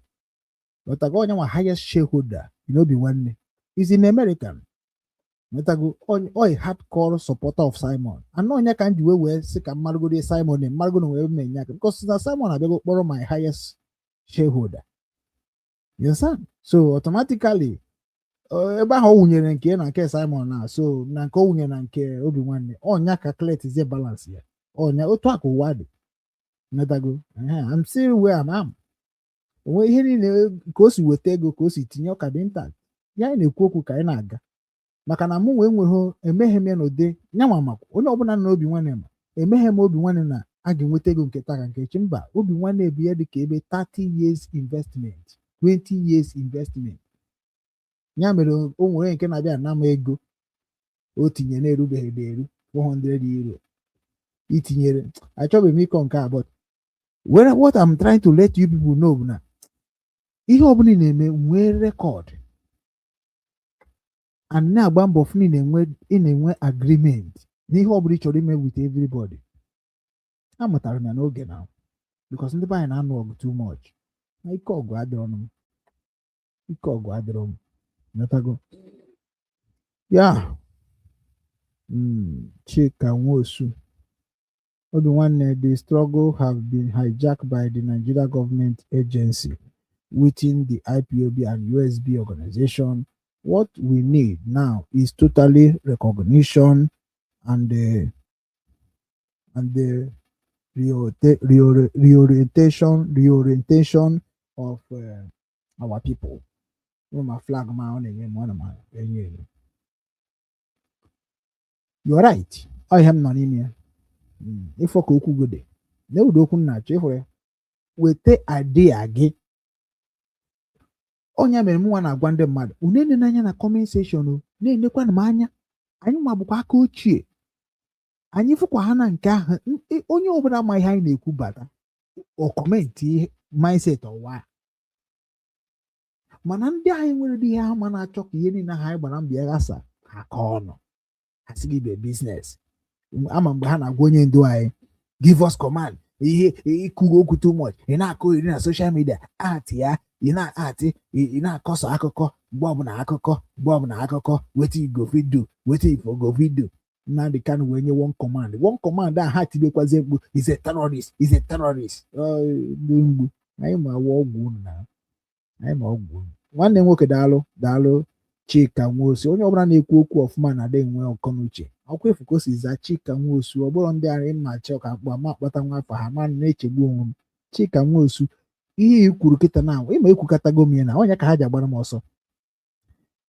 Nghọtago? Onye nwa highest shareholder in Obi Nwanne is in American. Nghọtago? Ọ hardcore supporter of Simon, and onye ka m ji wee sị ka mmarụgodo Simon, mmarụgodo wee menye aka, because na Simon abịago kpọrọ my highest shareholder. You understand? So automatically ebe ahụ ọ wụnyere nke na nke Simon na so na nke ọ wụnyere na nke Obi Nwanne, ọnya ka clear balance ya. Ọnya otu a ka ụwa dị. Nghọtago? Ehe, I'm still where I'm am. Onwe ihe niile ka o si weta ego, ka o si tinye, ọka dị intact ya. Anyị na-ekwu okwu ka anyị na-aga, maka na mụ wee nweghị emeghe m ya n'ụdị nyanwa, makwa onye ọbụla nọ n'Obi Nwanne, ma emeghe m Obi Nwanne na a ga-enweta ego nke taa ka nke echi. Mba, Obi Nwanne bụ ihe dị ka ebe 30 years investment, 20 years investment. Ya mere o nwere nke na-abịa ana m ego o tinye na-erubeghị eru €400 itinyere. Achọbeghị m ịkọ nke a, but what I'm trying to let you people know bụ na ihe ọbụla ị na-eme, nwee record and na-agba mbọ fụ na ị na-enwe agreement n'ihe ọbụla ị chọrọ ime with everybody. Amụtara m ya n'oge na because ndị be anyị na-anụ ọgụ too much, na ike ọgụ adịrọ m, ike ọgụ adịrọ m. Nghọtago? Ya. Chika Nwosu, Obi Nwanne, the struggle have been hijacked by the Nigeria government agency within the IPOB and USB organization. What we need now is totally recognition and the reorientation of our people. Ụmụ ma flag ma ọ na-enye m, ọ na m enye enye. You're right. Ọ ihe m nọ n'ime ya. Ịfọ ka okwu gị dị. Na-ewudo okwu m na-achọ ịhụrụ ya. Weta idea gị. Ọnya mere m nwa na-agwa ndị mmadụ, unu enene anya na comment section o, na-enekwana m anya. Anyị nwa bụkwa aka ochie. Anyị fụkwa ha na nke ahụ, onye ọbụla ma ihe anyị na-ekwu bata ọ comment ihe mindset ọwa, mana ndị anyị nwere dị ihe ama na-achọ ka ihe niile ahụ anyị gbara mbọ ya ghasa ha ka ọnụ ha sị gị be business. Ama mgbe ha na-agwa onye ndu anyị, "Give us command," ihe ikwugo okwu too much, ị na-akụ iri na social media atị ya, ị na-atị, ị na-akọsọ akụkọ mgbe ọbụla, akụkọ mgbe ọbụla, akụkọ. Wetin you go fit do? Wetin you for go fit do? Nnamdi Kanu wee nye one command, one command a ha tibekwazie mkpu, "Is a terrorist, is a terrorist." Ndị mgbu anyị ma awa ọgwụ unu na anyị ma ọgwụ unu. Nwanne m nwoke, daalụ, daalụ. Chika Nwosu, onye ọbụla na-ekwu okwu ọfụma na-adị enwe ọkọ n'uche. Ọkwa efu ka o si zaa Chika Nwosu. Ọ bụrụ ndị anyị mma chọọ ka mkpụ ama akpata nwa afọ ha ma na-echegbu onwe m. Chika Nwosu, ihe i kwuru kịta na ịma ekwukatago m ya na onye ka ha ji agbara m ọsọ.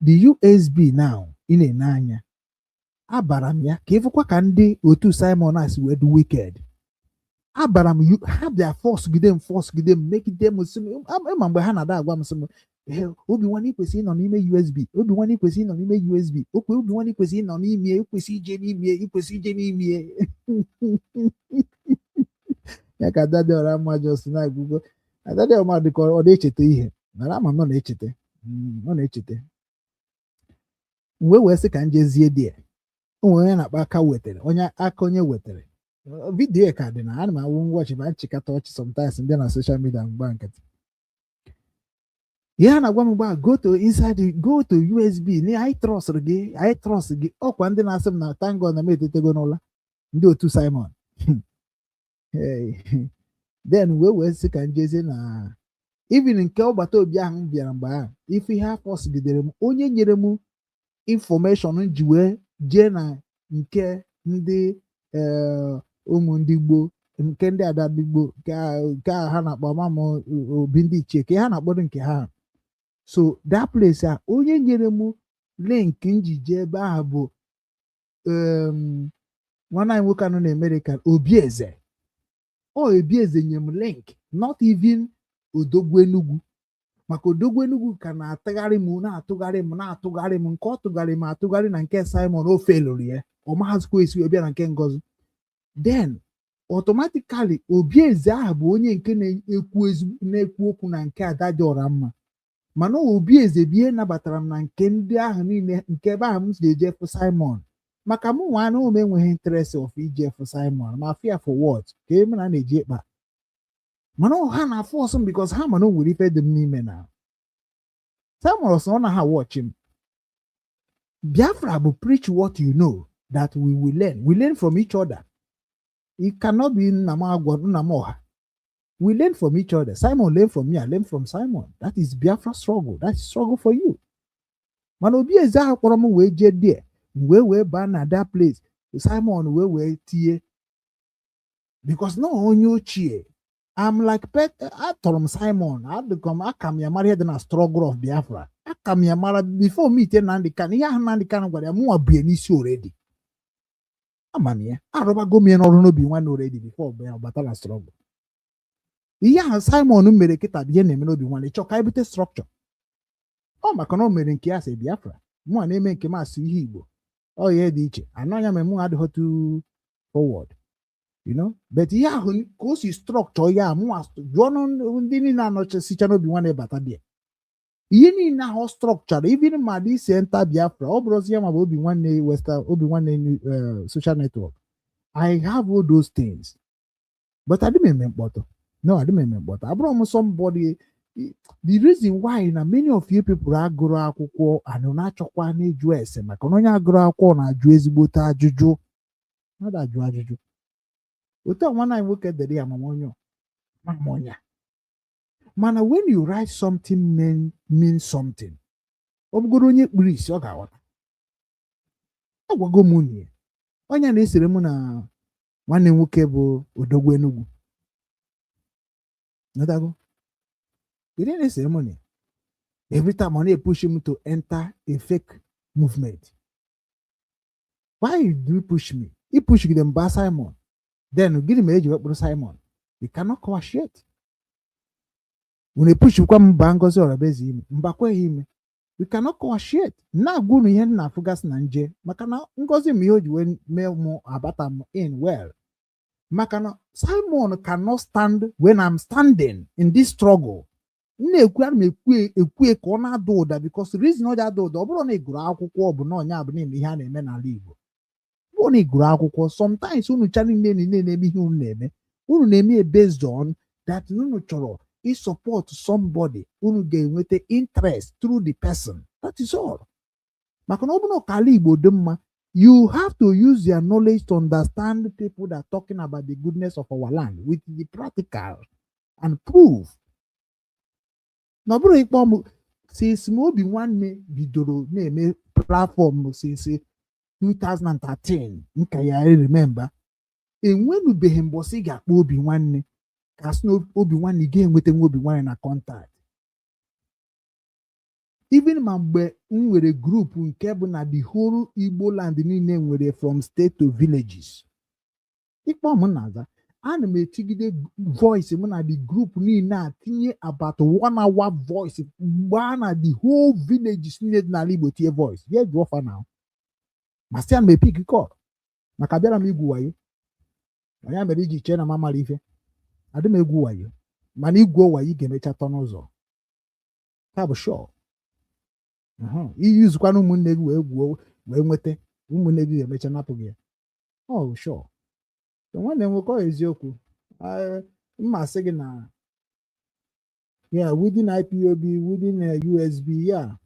The USB now Ị na-ene anya, abara m ya ka ịfụkwa ka ndị otu Simon a si wee dị wicked. Abara m ha bịa force gide m, force gide m, megide m, sị m, ịma mgbe ha na-ada agwa m, sị m, "Ee, Obi Nwanne, ikwesị ịnọ n'ime USB. Obi Nwanne, ikwesị ịnọ n'ime USB. Okwe, Obi Nwanne, ikwesị ịnọ n'ime, ikwesị ije n'ime, ikwesị ije n'ime ya." Ka Adadịọra mma just na-agwụgo. Adadịọma dịka ọ na-echeta ihe, mana ama m na ọ na-echeta. Ọ na-echeta. M wee sị ka m jezie dị ya. O nwere onye na-akpa aka wetara onye aka, onye wetara video ka dị na ana m awụ ngwachi ma nchịkọta ọchị sometimes ndị na social media mgba nkịtị. Ihe a na-agwa m mgbe a, go to inside go to USB na anyị trust gị, anyị trust gị. Ọkwa ndị na-asị m na thank God na m etetego n'ụla, ndị otu Simon. Hey. Then wee sị ka m jezie na even nke ọgbata obi ahụ m bịara mgbe ahụ. Ife ihe afọ sigidere m, onye nyere m information ji wee jee na nke ndị ụmụ ndị gboo, nke ndị ada ndị gboo, nke a ha na-akpọ ama m obi ndị ichie ka ha na-akpọrọ nke ha. So that place a, onye nyere m link m ji jee ebe ahụ bụ nwanne anyị nwoke anọ na Amerịka, Obieze. Ọ Obieze nye m link, not even Odogwu Enugwu, maka Odogwu Enugwu ka na-atụgharị m, na-atụgharị m, na-atụgharị m. Nke ọ tụgharị m atụgharị na nke Simon, o felụrụ ya, ọ maghazikwa esi wee bịa na nke Ngozi. Then automatically Obieze ahụ bụ onye nke na-ekwu ezigbo, na-ekwu okwu na nke Ada dị ọra mma. Mana Obieze bụ ihe nabatara m na nke ndị ahụ niile, nke ebe ahụ m si eje fụ Simon, maka mụ nwa na m enweghị interest of ije fụ Simon ma afụ ya for what, ka eme na na-eji ịkpa. Mana ha na-afụ ọsọ m because ha mana o nwere ife dị m n'ime na Simon sị ọ na ha watch m. Biafra bụ preach what you know that we will learn. We learn from each other. It cannot be nna m agwa nna m ọha. We learn from each other. Simon learn from me, I learn from Simon. That is Biafra struggle. That is struggle for you. Mana Obi eze ahụ kpọrọ m wee jee there, m wee baa na that place, Simon wee tinye because na onye ochie. I'm like pet, atọrọ m Simon, adịkọ m aka m ya mara ihe dị na struggle of Biafra. Aka m ya mara before meet Nnamdi Kanu. Ihe ahụ Nnamdi Kanu gwara ya, mụnwa bie n'isi already. Ama m ya, arụbago m ya n'ọrụ n'obi nwanne already before ya bata na struggle. Ihe ahụ Simon mere kịta bụ ihe na-eme n'obi nwanne, chọọ ka anyị bute structure. Ọ maka na o mere nke ya sị Biafra, mụnwa na-eme nke m asụ ihe Igbo. Ọ ihe dị iche anọ anya mere mụ adịghị too forward, but ihe ahụ ka o si structure ya, mụnwa jụọ ndị niile anọchisicha n'obi nwanne bata bịa, ihe niile ahụ structure, even ma dị isi enter Biafra, ọ bụrụzi ya ma bụ obi nwanne Western, obi nwanne social network. I have all those things, but adị m eme mkpọtụ. No, adị m eme mkpọtụ. Abụrụ m somebody. The reason why na many of you people agụrụ akwụkwọ and na-achọkwa na-eju ese, maka na onye agụrụ akwụkwọ na-ajụ ezigbote ajụjụ, mmadụ ajụ ajụjụ otu a. Nwanne anyị nwoke dere ya amamọnya mamọnya, mana when you write something mean something, ọ bụgoro onye kpuru isi, ọ ga-aghọta. Agwago m unu ya, onye na-esere mụ na nwanne m nwoke bụ Odogwu Enugwu. Nghọtago? Kedu ihe na-esere mụ na ya? Every time ọ na-epush m to enter a fake movement. Why do you push me? Ị pushgide m baa Simon, then gịnị mere eji wee kpụrụ Simon? You cannot coashiate. Unu epushikwa m baa Ngozi Orabueze ime mbakweghị ime. You cannot coashiate. Na-agwa unu ihe m na-afụgasị na nje, maka na Ngozi m ihe o ji wee mee mụ abata m in well, maka na Simon cannot stand when I'm standing in this struggle. M na-ekwu, ana m ekwu ekwu ka ọ na-ada ụda, because reason ọ ji ada ụda, ọ bụrụ na ị gụrụ akwụkwọ, ọ bụ na ọnya bụ na-eme ihe a na-eme n'ala Igbo. Ọ bụrụ na ị gụrụ akwụkwọ, sometimes unu cha niile niile na-eme ihe unu na-eme, unu na-eme ya based on that unu chọrọ ị support somebody, unu ga-enweta interest through the person. That is all. Maka na ọ bụrụ na ọkala Igbo dị mma, you have to use your knowledge to understand people that are talking about the goodness of our land with the practical and proof. Na ọ bụrụ ịkpọ m since m obi nwanne bidoro na-eme platform since 2013, nka ya remember, enwenubeghị mbọsị ị ga-akpọ obi nwanne ka sị na obi nwanne ị ga-enweta nwa obi nwanne na contact. Even ma mgbe m nwere group nke bụ na the whole Igbo land niile nwere, from state to villages, ịkpọ m na-aza, ana m etigide voice m na the group niile a, tinye about one hour voice gbaa na the whole villages niile dị n'ala Igbo, tinye voice ya, jụọ fa na ma sị ana m epick call maka bịara m igwu wayo. Ya mere iji chee na m amara ife, adị m egwu wayo, mana igwu wayo ị ga-emecha tọ n'ụzọ ka bụ sure. Iyuzukwana ụmụnne gị wee gwuo wee nweta ụmụnne gị, ga-emecha napụ gị ya. Ọ sure. So nwanne m nwoke, ọ eziokwu, mma sị gị na yeah, within IPOB, within USB, yeah,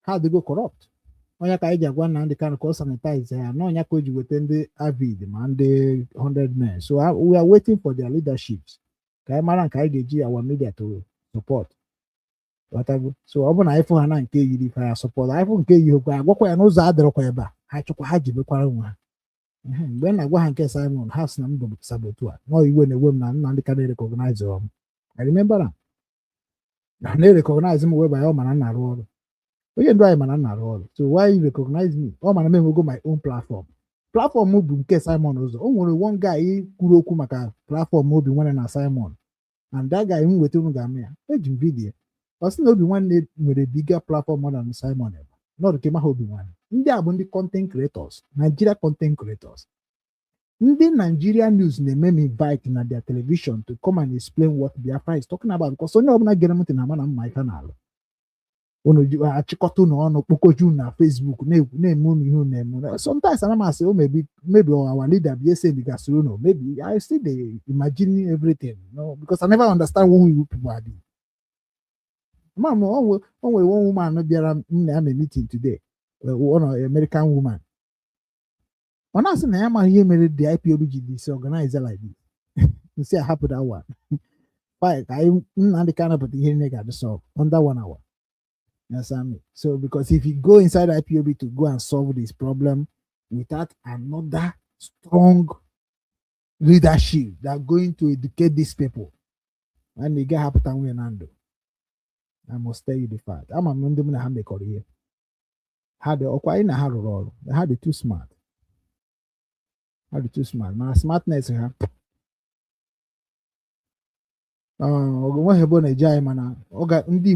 ha adịgo corrupt. Onye ka anyị ji agwa Nnamdị Kanu ka ọ sanitize ya na ọnya ka o ji weta ndị avid ma ndị 100 men. So we are waiting for their leaderships ka anyị mara nke anyị ga-eji our media to support. Ghọtago? So ọ bụ na anyị fụ ha na nke yiri ife ya support anyị, fụ nke yiri okwu agwakwa ya n'ụzọ adịrọkwa ebe a, ha chọkwa ha ji mekwara onwe ha. Mgbe m na-agwa ha nke Simon, ha sị na m bụ saboteur, nọọ iwe na-ewe m na Nnamdị Kanu recognize m. I remember na na-recognize m wee banye, ọ mara m na-arụ ọrụ, onye ndu anyị mara m na-arụ ọrụ. So why you recognize me? Ọ mara m enwego my own platform. Platform m bụ nke Simon ụzọ. O nwere one guy kwuru okwu maka platform Obi Nwanne na Simon, and that guy m weta unu ga-ama ya, eji m video. Ọ sị na Obi Nwanne nwere bigger platform more than Simon ebe nọdụ ka ịmaha. Obi Nwanne ndị a bụ ndị content creators, Nigeria content creators. Ndị Nigeria news na-eme m invite na their television to come and explain what Biafra is talking about, because onye ọbụla gere m ntị na ama na mma ife na-alụ unu ji achịkọta unu ọnụ, kpokọju unu na Facebook, na-eme unu ihe unu na-eme. Sometimes ana m asị, oh, maybe our leader bụ ese gasịrị unu. Maybe I still dey imagine everything, no, because I never understand who you people are. Ma m o nwere one woman bịara m na ya meeting today, one American woman. Ọ na-asị na ya amaghị ihe mere the IPOB ji disorganize like this. Nsị ahapụ that one. Fine, ka anyị Nnamdị Kanu pụta, ihe niile ga-adị solve under one hour. You understand me? So because if you go inside IPOB to go and solve this problem without another strong leadership that are going to educate these people, and ị gaghị apụta nwunye na ndụ. I must tell you the fact. Ama m ndị m na ha mekọrọ ihe. Ha dị ọkwa anyị na ha rụrụ ọrụ. Ha dị too smart. Ha dị too smart. Mana smartness ha ọ nweghị ebe ọ na-eje anyị, mana ọ ga ndị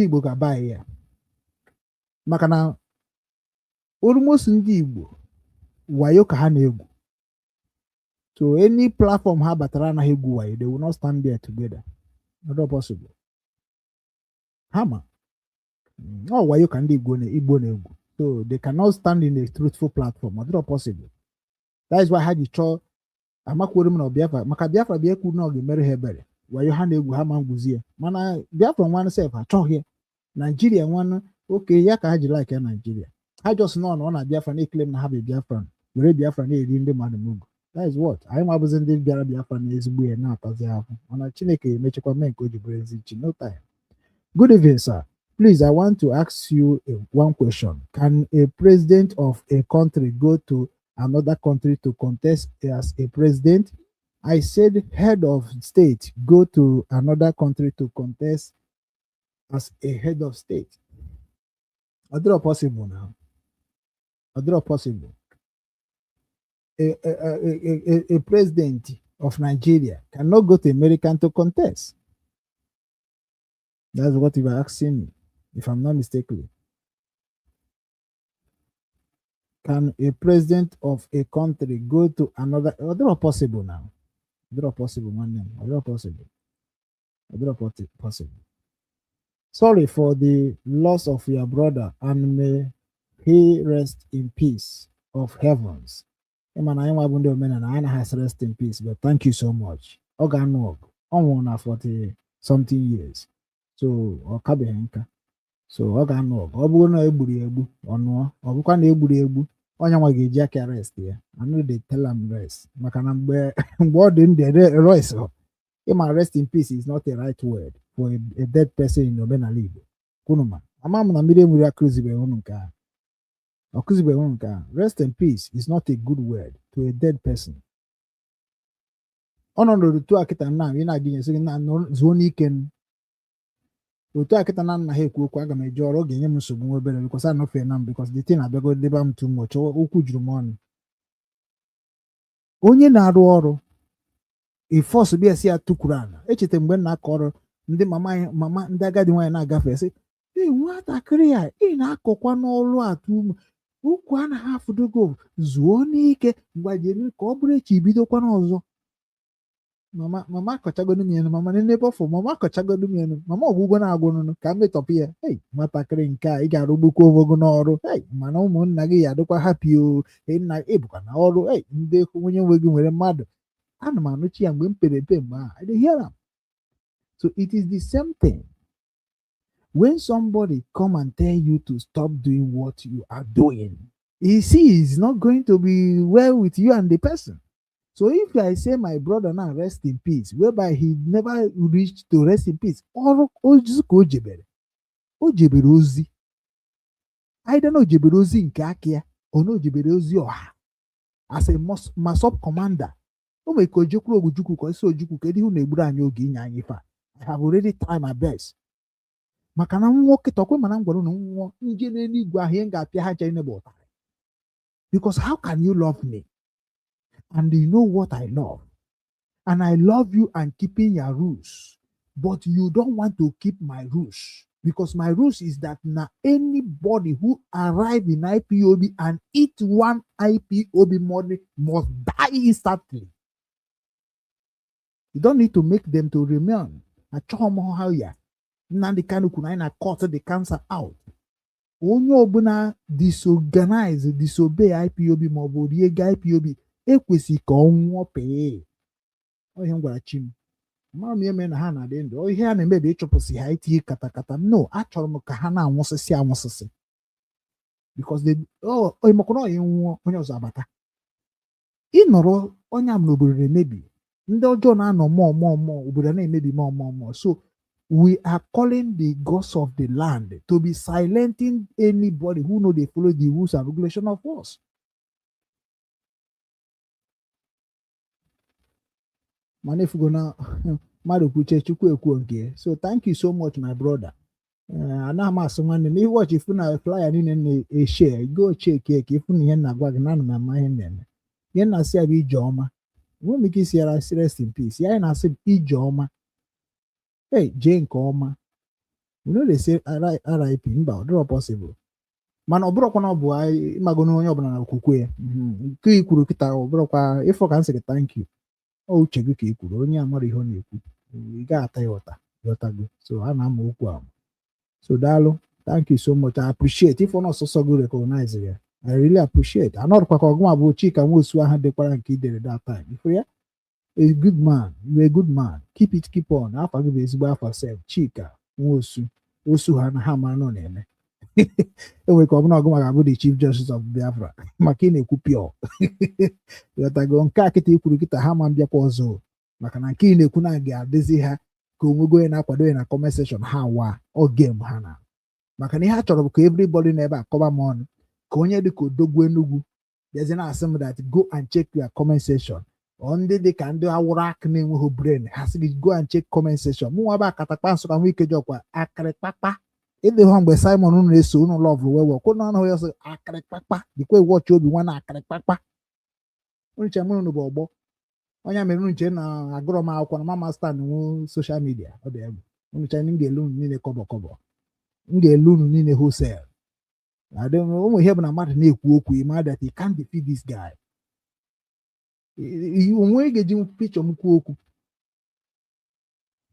Igbo ga-aba anyị ya, maka na almost ndị Igbo wayo ka ha na-egwu. So any platform ha batara anaghị egwu wayo, they will not stand there together. Not possible. Ha ma ọ wayo ka ndị Igbo na-egwu, so they cannot stand in a truthful platform. Ọ dịrọ possible. That is why ha ji chọọ amakwuru m na Biafra, maka Biafra bịa ekwu na ọ ga-emere ha ebere. Wayo ha na-egwu, ha ma ngwuzi ya, mana Biafra nwanụ sef achọghị ya. Naijiria nwanụ oke ya ka ha ji like ya. Naijiria ha just nọ na ọ na Biafra na-eclaim na ha bụ Biafra, were Biafra na-eri ndị mmadụ n'ugwu. That is what anyị nwabụzi ndị bịara Biafra na ezigbo ya na-atazi ahụ, mana Chineke emechakwa mee nke o ji bụrụ ezi chi. No time. Good evening, sir. Please, I want to ask you one question. Can a president of a country go to another country to contest as a president? I said head of state go to another country to contest as a head of state. Ọ dịrọ possible now. Ọ dịrọ possible. A president of Nigeria cannot go to America to contest. That's what you are asking me, if I'm not mistaken. Can a president of a country go to another? Ọ dịrọ possible now. Ọ dịrọ possible, nwanne m. Ọ dịrọ possible. Ọ dịrọ possible. Sorry for the loss of your brother, and may he rest in peace of heavens. Ịma na anyị nwa bụ ndị omenala anyị anaghị asị rest in peace, but thank you so much. Ọ ga-anụ ọgụ. Ọ nwụrụ na 40 something years. So ọ kabeghị nka. So ọ ga-anụ ọgụ. Ọ bụrụ na egburu ya egbu, ọ nụọ. Ọ bụkwa na egburu ya egbu, onye nwa ga-eji aka rest ya. I no dey tell am rest. Maka na mgbe ọ dị ndụ rest, ịma, rest in peace is not a right word for a dead person in omenala Igbo. Kwunu ma ama m na mmiri enwere akụzibeghị unu nke ahụ. Ọ kụzibeghị unu nke ahụ. Rest in peace is not a good word to a dead person. Ọ nọ n'otu a kịta nna ị na-aga inye sị gị na zuo n'ike m. Otu a kịta na nna ha ekwu okwu, aga m eje ọrụ, ọ ga-enye m nsogbu nwa obere because anọfe na m, because the thing abịago debe m too much. Okwu juru m ọnụ. Onye na-arụ ọrụ ifọs bịa si ya tukwuru ala. Echeta mgbe m na-akọ ọrụ, ndị mama anyị, mama ndị agadi nwaanyị na-agafe sị, ee, nwatakịrị a ị na-akọkwa n'ọrụ atụ ume ukwu anaghị afụdogo, zuo n'ike, mgbajenu ka ọ bụrụ echi bidokwana ọzọ. Mama, mama akọchagodu m enu, mama n'ebe ọfụ, mama akọchagodu m enu, mama ọgwụgwọ na-agwụnụnụ ka m metọpụ ya. Ei, nwatakịrị nke a ị ga-arụgbukwa onwe gị n'ọrụ. Ei, mana ụmụnna gị ya adịkwa happy o. Ei, nna ị bụkwa na ọrụ. Ei, ndị onye nwe gị nwere mmadụ. Ana m anụchi ya mgbe m pere mpe, mgbe ahụ I dey hear am. So it is the same thing when somebody come and tell you to stop doing what you are doing. You see, it's not going to be well with you and the person. So if I say my brother now rest in peace, whereby he never reached to rest in peace, ọrụ ozi ka o jebere. O jebere ozi. Either na o jebere ozi nke aka ya, or na o jebere ozi ọha. As a MASSOB commander, o nwere ka o jekwuru Ojukwu ka ọ sị Ojukwu, kedu ihe unu na-egburu anyị oge inye anyị ife a? I have already tried my best. Maka na nwụọ kịta ọkwe, mana m gwara unu nwụọ nje n'eluigwe ahụ, ihe m ga-apịa ha ncha niile bụ ụtarị. Because how can you love me? And you know what I love. And I love you and keeping your rules. But you don't want to keep my rules. Because my rules is that now anybody who arrive in IPOB and eat one IPOB money must die instantly. You don't need to make them to remain. Achọghị m ha ya. Nnamdi Kanu kwuru anyị na cut the cancer out. Onye ọbụla disorganize, disobey IPOB maọbụ rie ego IPOB ekwesịghị ka ọ nwụọ pee. Ọ ihe m gwara chi m. Amara m ihe mere na ha na-adị ndụ. Ọ ihe a na-eme bụ ịchụpụsị ha, itinye katakata. No, achọrọ m ka ha na-anwụsịsị anwụsịsị. Because they, oh, makwa na ọ nwụọ, onye ọzọ abata. Ịnọrọ onye am n'obodo na-emebi. Ndị ọjọọ na-anọ mụọ mụọ mụọ, obodo na-emebi mụọ mụọ mụọ. So we are calling the gods of the land to be silencing anybody who no dey follow the rules and regulation of us. Mana efugo na mmadụ kwuche, Chukwu ekwuo nke ya. So thank you so much, my brother. Anaghị m asị nwanne m iwọchi ifu na flyer niile na-eshare, go check ka ịfụ na ihe m na-agwa gị na ana m ama ihe m na-eme. Ihe m na-asị ya bụ ije ọma. Enweghị m ike isi ya rest in peace. Ya anyị na-asị bụ ije ọma. Hey, jee nke ọma. We no dey say RIP, mba, ọ dịrọ possible. Mana ọ bụrụkwa na ọ bụ anyị ịmago na onye ọbụla na okwukwe ya. Nke i kwuru kịta, ọ bụrụkwa ịfọ ka m sịrị thank you. Ọ uche gị ka i kwuru, onye amara ihe ọ na-ekwu ị ga-ata ya ụta, ghọtago. So a na-ama okwu ahụ. So daalụ, thank you so much. I appreciate if ọ ọsọsọ gị recognize ya. I really appreciate. Anọrụkwa ka ọgụnwa bụ Chika Nwosu ahụ dekwara nke i dere that time. Ifuru ya? A good man. You a good man. Keep it, keep on. Afa gị bụ ezigbo afa sef. Chika Nwosu. Osu ha na ha mara nọ na-eme. Enwere ka ọ bụla ọgụnwa ga-abụ the Chief Justice of Biafra maka ị na-ekwu pure. Ghọtago nke a kịta i kwuru kịta, ha ma mbịakwa ọzọ maka na nke ị na-ekwu na ga-adịzi ha ka onwego onye na-akwado ya na comment section ha wa ọ game ha na maka na ihe a chọrọ bụ ka everybody n'ebe a kọba m ọnụ, ka onye dị ka Odogwu Enugwu bịazie na-asị m that go and check your comment section. Ọ ndị dị ka ndị awụrụ aka na-enweghị brain, ha sị gị go and check comment section. Mụ nwa bụ akatakpa Nsụka nwa ike jọkwa akịrịkpakpa ịdị hụ mgbe Simon unu na-eso unu love wee wee kwụ na ọnụ ya sị akịrịkpakpa dịkwa wọchị obi nwa na akịrịkpakpa unu che mụ unu bụ ọgbọ onye mere unu che na agụrọ m akwụkwọ na mama stand nwu social media. Ọ dị egwu unu che m ga-elu unu niile kọbọ kọbọ, m ga-elu unu niile wholesale. Adị ụmụ ihe bụ na mmadụ na-ekwu okwu, ịma that you can't defeat this guy. Onwe ga-eji picture m kwuo okwu.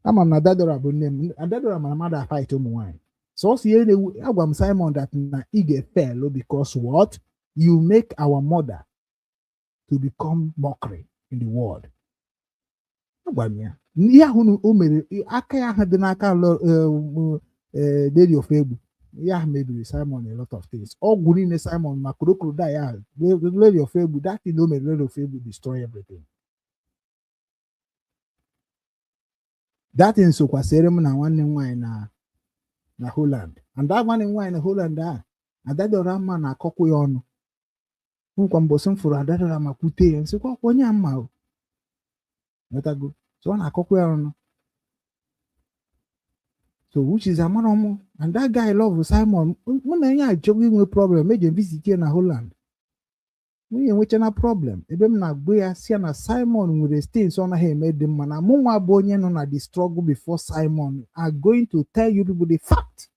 Ama m na Adadora bụ nne m. Adadora mara mmadụ afight ụmụ nwaanyị sọsọ ihe na-ewu. Agwa m Simon that na ị ga-fail because what you make our mother to become mockery in the world. Agwa m ya ihe ahụ o mere, aka ya ahụ dị n'aka Lady of Egbu, ihe ahụ mebiri Simon a lot of things. Ọgwụ niile Simon ma crocodile ahụ, Lady of Egbu, that thing o mere Lady of Egbu destroy everything. That thing sokwasịrị m na nwanne m nwaanyị na Holland, and that nwanne m nwaanyị na Holland a Adadora mma na-akọkwa ya ọnụ nkwa. Mbọsị m fụrụ Adadora ma kwute ya, nsịkwa ọkwa onye a mma o nwetago. So ọ na-akọkwa ya ọnụ. So which is amara m, and that guy love Simon. Mụ na ya achọghị inwe problem. Eje visit ya na Holland, nwunye enwechana problem ebe m na-agụ ya, si ya na Simon nwere things ọ naghị eme dị mma, na mụ nwa bụ onye nọ na the struggle before Simon are going to tell you people the fact.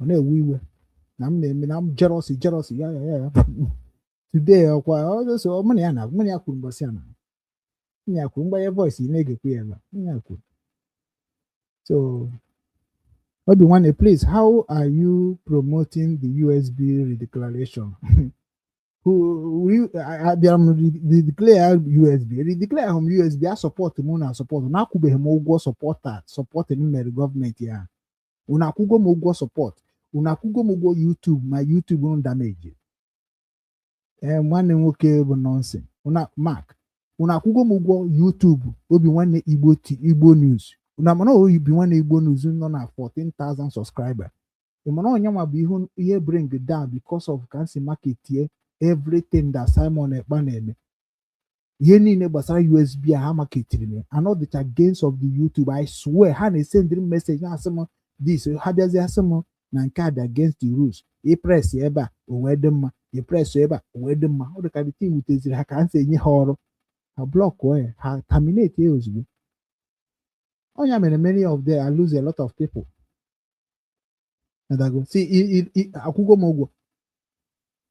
Ọ na-ewe iwe na m na-eme na m jealousy, jealousy ya ya ya ya. Today ọkwa ọ mụ na ya na mụ na ya kwuru mbọsị a na mụ na ya kwuru mgbanye voice, ị na-egekwu ya ebe a mụ na ya kwuru. So Obi Nwanne, please, how are you promoting the USB redeclaration? Who will you, abịara m redeclare USB, redeclare m USB a support m na support na akwụbeghị m ụgwọ supporter supporting mere gọọmenti ya. Unu akwụgo m ụgwọ support, unu akwụgo m ụgwọ YouTube, ma YouTube unu damage. Ee, nwanne m nwoke bụ nonsense. Una Mark, unu akwụgo m ụgwọ YouTube Obi Nwanne Igbo Igbo News. Unu mana Obi Nwanne Igbo News nọ na 14,000 subscriber. Ị mana onye nwa bụ ihe ihe bring down because of ka nsi marketie everything that Simon Ekpa na-eme, ihe niile gbasara USB a ha marketiri m and all the gains of the YouTube. I swear, ha na-esendịrị m message na-asị m this, ha bịazie asị m na nke a dị against the rules, ị press ebe a o wee dị mma, ị press ebe a o wee dị mma. Ọ dị ka the thing wuteziri ha ka ha si enye ha ọrụ, ha blockụọ ya, ha terminate ya ozugbo. Ọnya mere many of them, I lose a lot of people. Adago see, akwụgo m ụgwọ.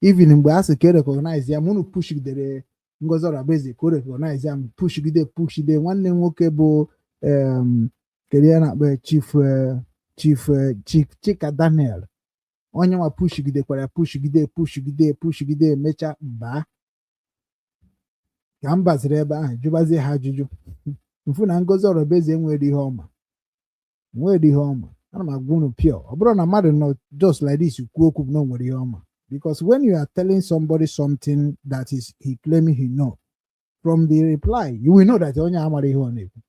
Even mgbe a sị ka e recognize ya, mụnụ pushgidere Ngozi Orabueze ka o recognize ya, m pushgide pushgide nwanne m nwoke bụ kedu ya na-akpọ ya? Chief Chief Chief Chika Daniel, onye nwa pushgidekwara ya, pushgide pushgide pushgide, emechaa mbaa ka m baziri ebe ahụ jụbazie ha ajụjụ mfu na Ngozi Orabueze enwere ihe ọma, nwere ihe ọma. Ana m agwa unu pure, ọ bụrụ na mmadụ nọ just like this kwuo okwu na o nwere ihe ọma, because when you are telling somebody something that is he claiming he know, from the reply you will know that onye amara ihe ọ na-ekwu.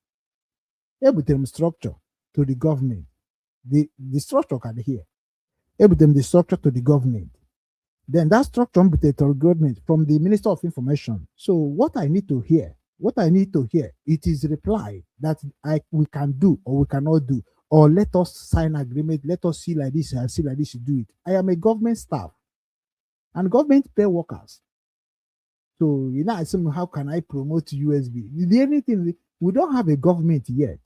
Ebutere m structure to the government, the structure ka dị here. Ebutere m the structure to the government, then that structure m butere to the government from the Minister of Information. So what I need to hear, what I need to hear, it is reply that I we can do or we cannot do, or let us sign agreement, let us see like this and see like this, do it. I am a government staff and government pay workers. So you know, ask me, how can I promote USB? The only thing, we don't have a government yet.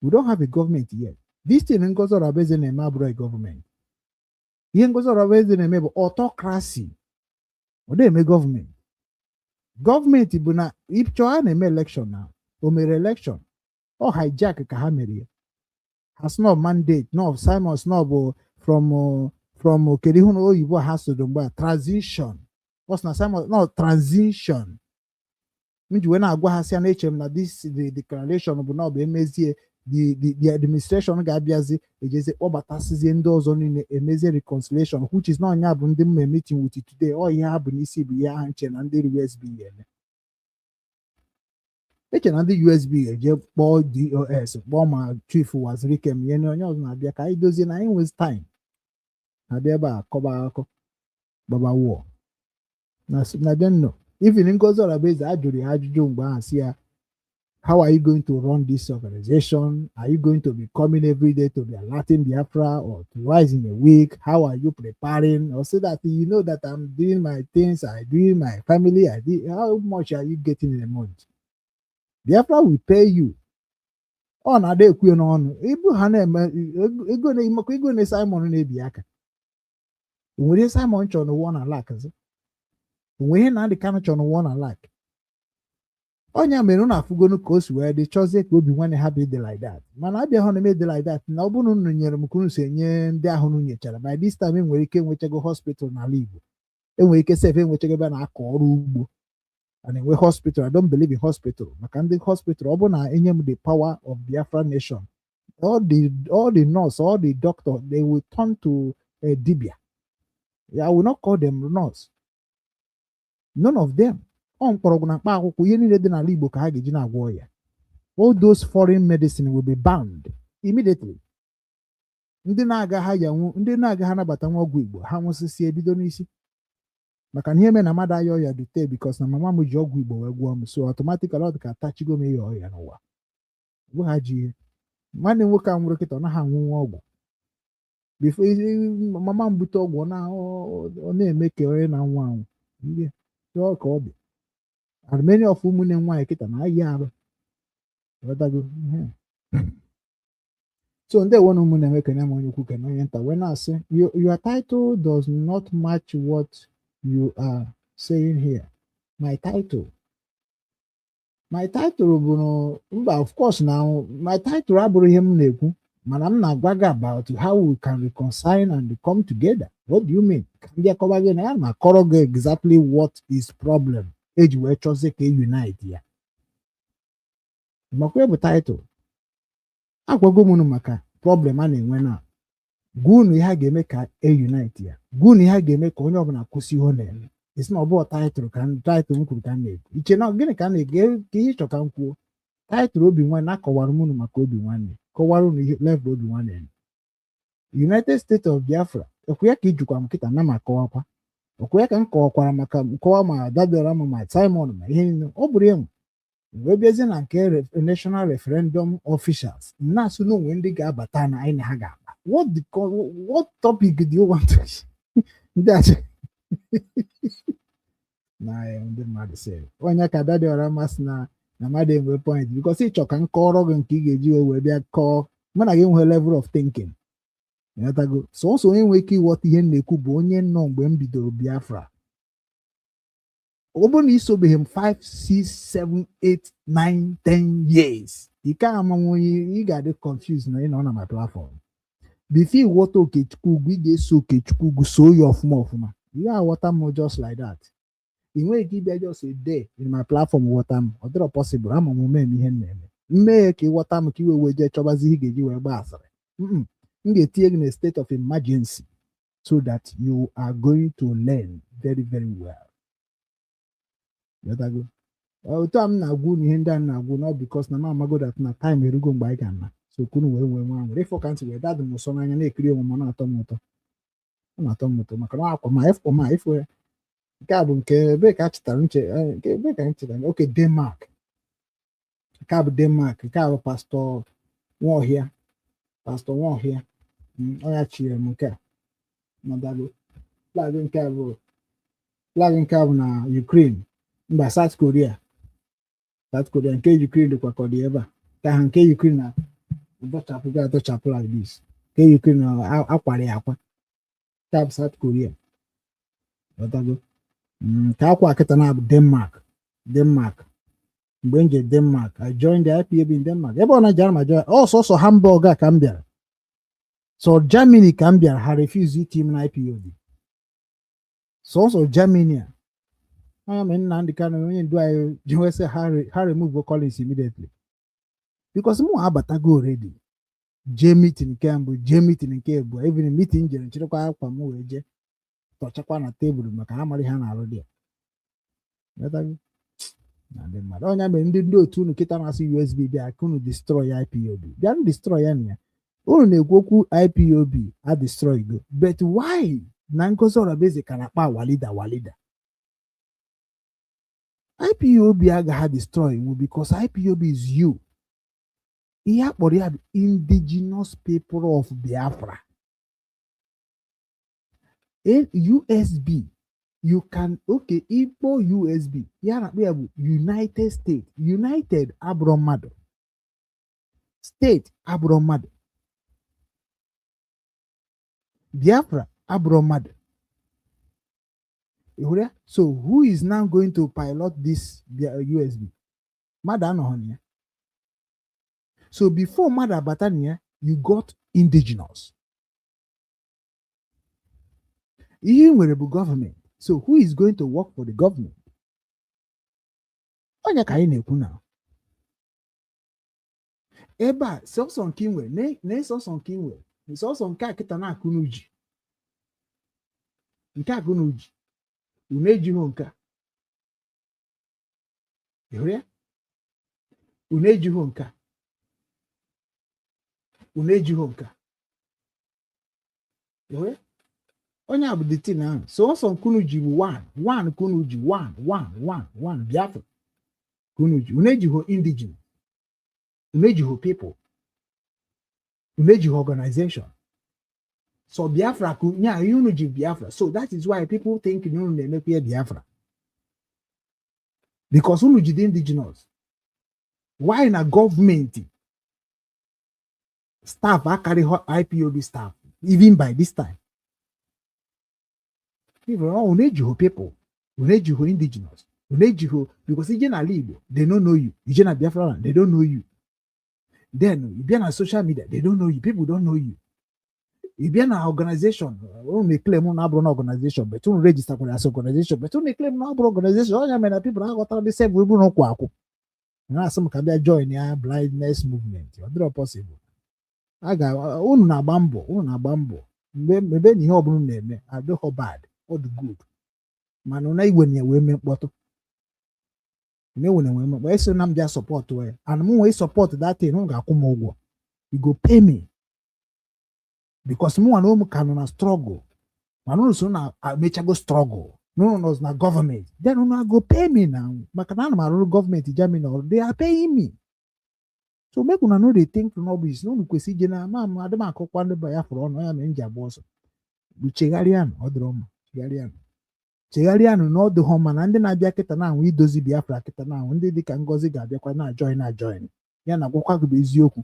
We don't have a government yet. This thing Ngozi Orabueze na-eme abụrụ a government. Ihe Ngozi Orabueze na-eme bụ autocracy. Ọ na-eme gọọmenti. Gọọmenti bụ na ịchọ a na-eme election, na o mere election, ọ hijack ka ha mere ya. Has no mandate, no Simon no bụ from kedu ihu na oyibo ha soro mgbe a transition. Ọ sị na Simon no transition. M ji wee na-agwa ha sị ya na eche m na this the declaration bụ na ọ bụ emezie the administration ga-abịazi ejezi kpọbatasịzie ndị ọzọ niile, emezie reconciliation, which is na ọnya bụ ndị mma meeting with today. Ọ ihe ha bụ n'isi bụ ihe ha nche na ndị USB ga-eme. Eche na ndị USB ga-eje kpọọ DOS, kpọọ ma Chief Wazirike m ihe na onye ọzọ na-abịa ka anyị dozie na anyị nwezi time na-abịa ebe a kọba akụkọ gbaba wụọ na dem no. Even Ngozi Orabueze, a jụrụ ya ajụjụ mgbe ahụ, sị ya, "How are you going to run this organization? Are you going to be coming every day to be alerting Biafra or twice in a week? How are you preparing?" Or so that you know that I'm doing my things, I doing my family, I do. How much are you getting in a month? Biafra will pay you. Ọ na-ada ekwu ya n'ọnụ ibu ha na-eme ego na ego na Simon na-ebi aka. O nwere ihe Simon chọrọ n'ụwa na lakzi? O nwere ihe Nnamdi Kanu chọrọ n'ụwa na lak? Ọnya mere unu afụgonu ka o si wee dị, chọzie ka Obi Nwanne ha bụ ịdị like that, mana abịa hụ na eme dị like that, na ọ bụrụ na unu nyere m ka unu si enye ndị ahụ unu nyechara, by this time enwere ike enwechago hospital n'ala Igbo, enwere ike sef enwechago ebe a na-akọ ọrụ ugbo a na-enwe hospital. I don't believe in hospital, maka ndị hospital, ọ bụ na enye m the power of Biafra nation, all the nurse, all the doctor, they will turn to a dibia. I will not call them nurse, none of them. Ọ mkpọrọgwụ na mkpa akwụkwọ, ihe niile dị n'ala Igbo ka ha ga-eji na-agwọ ọya. All those foreign medicine will be banned immediately. Ndị na-aga ha yanwu, ndị na-aga ha anabata nwa ọgwụ Igbo, ha nwụsịsị ebido n'isi, maka na ihe mere na mmadụ aya ọya dute because na mama m ji ọgwụ Igbo wee gwọọ m, so automatically ọ dị ka atachigo m ịya ọya n'ụwa. Ọ bụghị ajọ ihe. Nwanne m nwoke a nwụrụ kịta, ọ naghị anwụnwa ọgwụ. Before mama m bute ọgwụ, ọ na-eme ka onye na-anwụ anwụ. Ndị ọ ka ọ dị. And many of ụmụnne m nwaanyị kịta na-ayị arụ. Ghọtago? Mhm. So ndewo na ụmụnne m, ekene m onye ukwu, kene onye nta, wee na-asị, your title does not match what you are saying here. My title bụ mba, of course na my title abụrụ ihe m na-ekwu, mana m na-agwa gị about how we can reconcile and come together. What do you mean? Ka m bịa kọba gị na ya ma kọrọ gị exactly what is problem eji wee chọzie ka e unite ya. Makwa bụ title agwago m unu maka problem a na-enwe na gwa unu ihe a ga-eme ka e unite ya, gwa unu ihe a ga-eme ka onye ọbụla kwụsị ihe ọ na-eme. Isi na ọ bụghị title ka title m kwuru ka m na-ekwu iche na gịnị ka m na-ege ka ihe ịchọ ka m kwuo. Title Obi Nwanne, akọwara m unu maka Obi Nwanne, kọwara unu ihe level Obi Nwanne, United States of Biafra. Ekwu ya ka ijikwa m kịta na m akọwakwa okwu ya ka m kọwakwara maka nkọwa ma dabịara m ma Simon ma ihe niile ọ bụrụ ya. Wee bịazie na nke national referendum officials, na-asụ na onwe ndị ga-abata na anyị na ha ga-akpa. What topic do you want to ndị achị na ndị mmadụ sị onye ka dadịọra mmasị na mmadụ enwe point, because ịchọ ka m kọọrọ gị nke ị ga-eji wee bịa kọọ mụ na gị nwee level of thinking. Ịghọtago? Sọsọ onye nwere ike ịghọta ihe m na-ekwu bụ onye nọ mgbe m bidoro Biafra. Ọ bụrụ na isobeghị m 5, 6, 7, 8, 9, 10 years, ike amanwe onye ị ga-adị confused na ị nọ na my platform. Before ịghọta Okechukwu Ugwu, ị ga-eso Okechukwu Ugwu, soo ya ọfụma ọfụma. Ị ga-aghọta m just like that. Ị nweghị ike ịbịa just a day in my platform ghọta m. Ọ dịrọ possible. Ama m ome m ihe m na-eme mmehie ka ịghọta m ka i wee jee chọbazi ihe ị ga-eji wee gbaa asịrị. M ga-etinye gị na state of emergency so that you are going to learn very very well. Ghọtago? Otu a m na-agwa unu ihe ndị a m na-agwa unu, because na m amago that na time erugo mgbe anyị ga-ana. So ka unu wee nwee nwa nwere ịfọ ka ntị wee dadụ m ụsọ n'anya na-ekiri onwe m. Ọ na-atọ m ụtọ, ọ na-atọ m ụtọ maka na akwa ma ịfọ ma ịfọ ya. Nke a bụ nke ebe ka a chetara nche, nke ebe ka m chetara. Oke Denmark, nke a bụ Denmark. Nke a bụ Pastor Nwaọhịa, Pastor Nwaọhịa. Ọ ya chịrị m nke a nọdago. Flag nke a bụ flag nke a bụ na Ukraine, mba South Korea, South Korea. Nke Ukraine dịkwa ka ọ dị ebe a ka ha nke Ukraine na dọchapụ ga adọchapụ like this. Nke Ukraine na akwara ya akwa. Nke a bụ South Korea. Ghọtago? Nke akwa kịta na bụ Denmark, Denmark. Mgbe m je Denmark, I joined the IPOB in Denmark. Ebe ọ na jara ma join ọ sọsọ Hamburg a ka m bịara, so Germany ka m bịara, ha refuse iti m na IPOB. Sọsọ Germany a anya mere Nnamdị Kanu, onye ndu anyị, ji wee sị ha remove Collins immediately, because mụ abatago already, jee meeting nke mbụ, jee meeting nke abụọ, even meeting jere nchịrịkwa akwa m wee jee tọchakwa na tebụl maka ha mara ihe ha na-arụ dị ya. Ghọtago? Na ndị mmadụ ọnya mere ndị otu unu kịta na-asị USB bịa ka unu destroy IPOB, bịa nu destroy ya na ya. Unu na-ekwu okwu IPOB a destroy go, but why na Ngozi Orabueze ka na-akpa walida walida? IPOB agaghị destroy wu because IPOB is you. Ihe a kpọrọ ya bụ Indigenous People of Biafra. USB, you can, okay, ikpo USB ya na-akpọ ya bụ United States. United abụrụ mmadụ, state abụrụ mmadụ, Biafra abụrụ mmadụ. Ị hụrụ ya? So who is now going to pilot this USB? Mmadụ anọghị na ya. So before mmadụ abata na ya, you got indigenous. Ihe ị nwere bụ gọọmenti. So who is going to work for the government? Onye ka anyị na-ekwu na ebe a? Sọsọ nke ị nwere na sọsọ nke ị nwere, sọsọ nke a kịta na-akụ n'uji, nke a kụ n'uji, unu ejighị nke a. Ị hụrụ ya? Unu ejighị nke a, unu ejighị nke a. Ị hụrụ ya? Onye a bụ the thing ahụ. Sọsọ nke unu ji bụ one one ka unu ji, one one one one Biafra ka unu ji. Unu ejighị indigene. Unu ejighị people, unu ejighị organization. So Biafra ka nya ihe unu ji Biafra. So that is why people think na unu na-emekwa ihe Biafra, because unu jide indigenous. Why na gọọmenti staff akarịghị IPOB staff even by this time? Even unu ejighị people, unu ejighị indigenous, unu ejighị, because ije n'ala Igbo, they don't know you. Ije na Biafra land, they don't know you. Then you bịa na social media, they don't know you. People don't know you. Ị bịa na organization, unu na-eclaim na abụrụ na organization, but unu register kwara as organization, but unu na-eclaim na abụrụ organization. Onye mere na people aghọtara the same ebe unu kwụ akwụ na-asị m ka bịa join ya blindness movement. Ọ dịrọ possible. A ga unu na-agba mbọ, unu na-agba mbọ mgbe mgbe na ihe ọbụla unu na-eme adịghọ bad, ọ dị good, mana ụna igwe na ya wee mee mkpọtụ na ewe na wee mee mkpọtụ. Eso na m bịa support ya, and m nwee support that thing, unu ga-akwụ m ụgwọ. You go pay me, because mụ nwa na ụmụ ka nọ na struggle, mana unu so na emechago struggle na unu nọ na gọọmenti. Then unu go pay me now, maka na ana m arụrụ gọọmenti Germany ọrụ. They are paying me. So make una no dey think rubbish na unu kwesịrị ije na ama m adị m akụkwa ndị Biafra ọnụ ya mere m ji agba ọsọ bụ chegharịanụ. Ọ dịrọ mma. Chegharịanụ, chegharịanụ na ọ dịghọ mma na ndị na-abịa kịta na-anwụ idozi Biafra kịta na-anwụ. Ndị dịka Ngozi ga-abịakwa na join na join ya na gwakwa gị bụ eziokwu.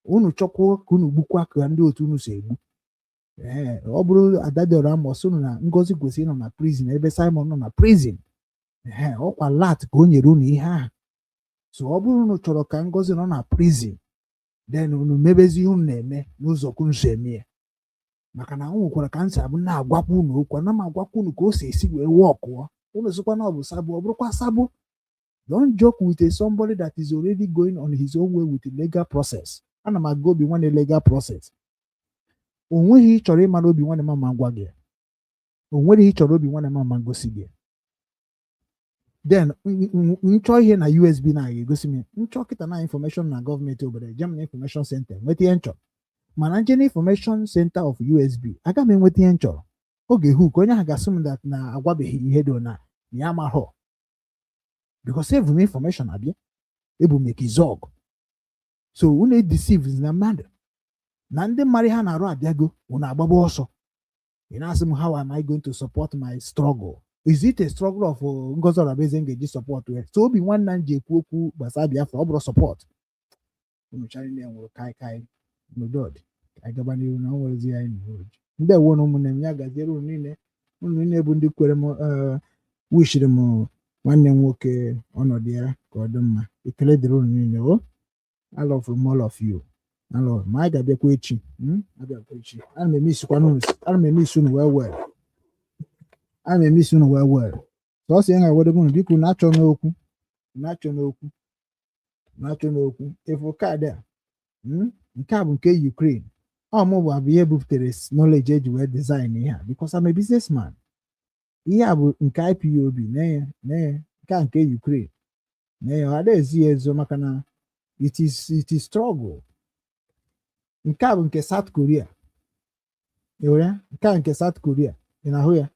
Unu chọkwuo ka unu gbukwa ka ndị otu unu si egbu. Ee, ọ bụrụ Adadiora Amos unu na Ngozi kwesịrị ịnọ na prison ebe Simon nọ na prison. Ee, ọkwa lat ka o nyere unu ihe ahụ. So ọ bụrụ unu chọrọ ka Ngozi nọ na prison, then unu mebezi ihe unu na-eme n'ụzọ ka unu si eme ya, maka na o nwekwara ka nsị abụ na-agwakwa unu okwu. Ana m agwakwa unu ka o si esi wee wọkụọ. Unu sịkwa na ọ bụ sabo, ọ bụrụkwa sabo. Don't joke with a somebody that is already going on his own way with the legal process. Ana m aga Obi Nwanne legal process. O nweghị ị chọrọ ịmara Obi Nwanne m ama gwa gị. O nweghị ị chọrọ Obi Nwanne m ama gosi gị. Then nchọ ihe na USB na ga-egosi m nchọ kịta na information na gọọmenti obodo Germany Information Center nweta ihe nchọ, mana nje na Information Center of USB aga m enweta ihe nchọrọ. Oge hook onye ahụ ga-asị m that na agwabeghị ihe dị na ya amaghọ, because evu m information abịa ebu m ekizọg. So unu edeceive na mmadụ na ndị mmadụ ha na-arụ abịago, unu agbaba ọsọ. Ị na-asị m, how am I going to support my struggle? Is it a struggle of Ngozi Orabueze m ga-eji support ya? So Obi Nwanna m ji ekwu okwu gbasara Biafra, ọ bụrụ support unu chara nwụrụ kai kai n'udo dị. Ka anyị gaba n'ihu na o nwerezi anyị na ndị ewo na ụmụnne m. Ya gaziere unu niile. Unu niile bụ ndị kwere m wishiri m nwanne m nwoke ọnọdụ ya ka ọ dị mma. Ekele dịrị unu niile. O I love from all of you. I love ma anyị ga-abịakwa echi. Abịakwa echi. Ana m eme isikwa unu, ana m eme isi unu well well, ana m eme isi unu well well. Sọsọ ya ga-agwadobe unu, biko, na-achọ n'okwu, na-achọ n'okwu, na-achọ n'okwu. Ịfụ kaadị a? Nke a bụ nke Ukraine. Ọ mụ bụ abụ ihe buputere knowledge eji wee design ihe a, because I'm a businessman. Ihe a bụ nke IPOB na ya na ya, nke a nke Ukraine na ya. Ọ ada ezi ya ezo maka na it is struggle. Nke a bụ nke South Korea. Ị hụrụ ya? Nke a nke South Korea, ị na-ahụ ya?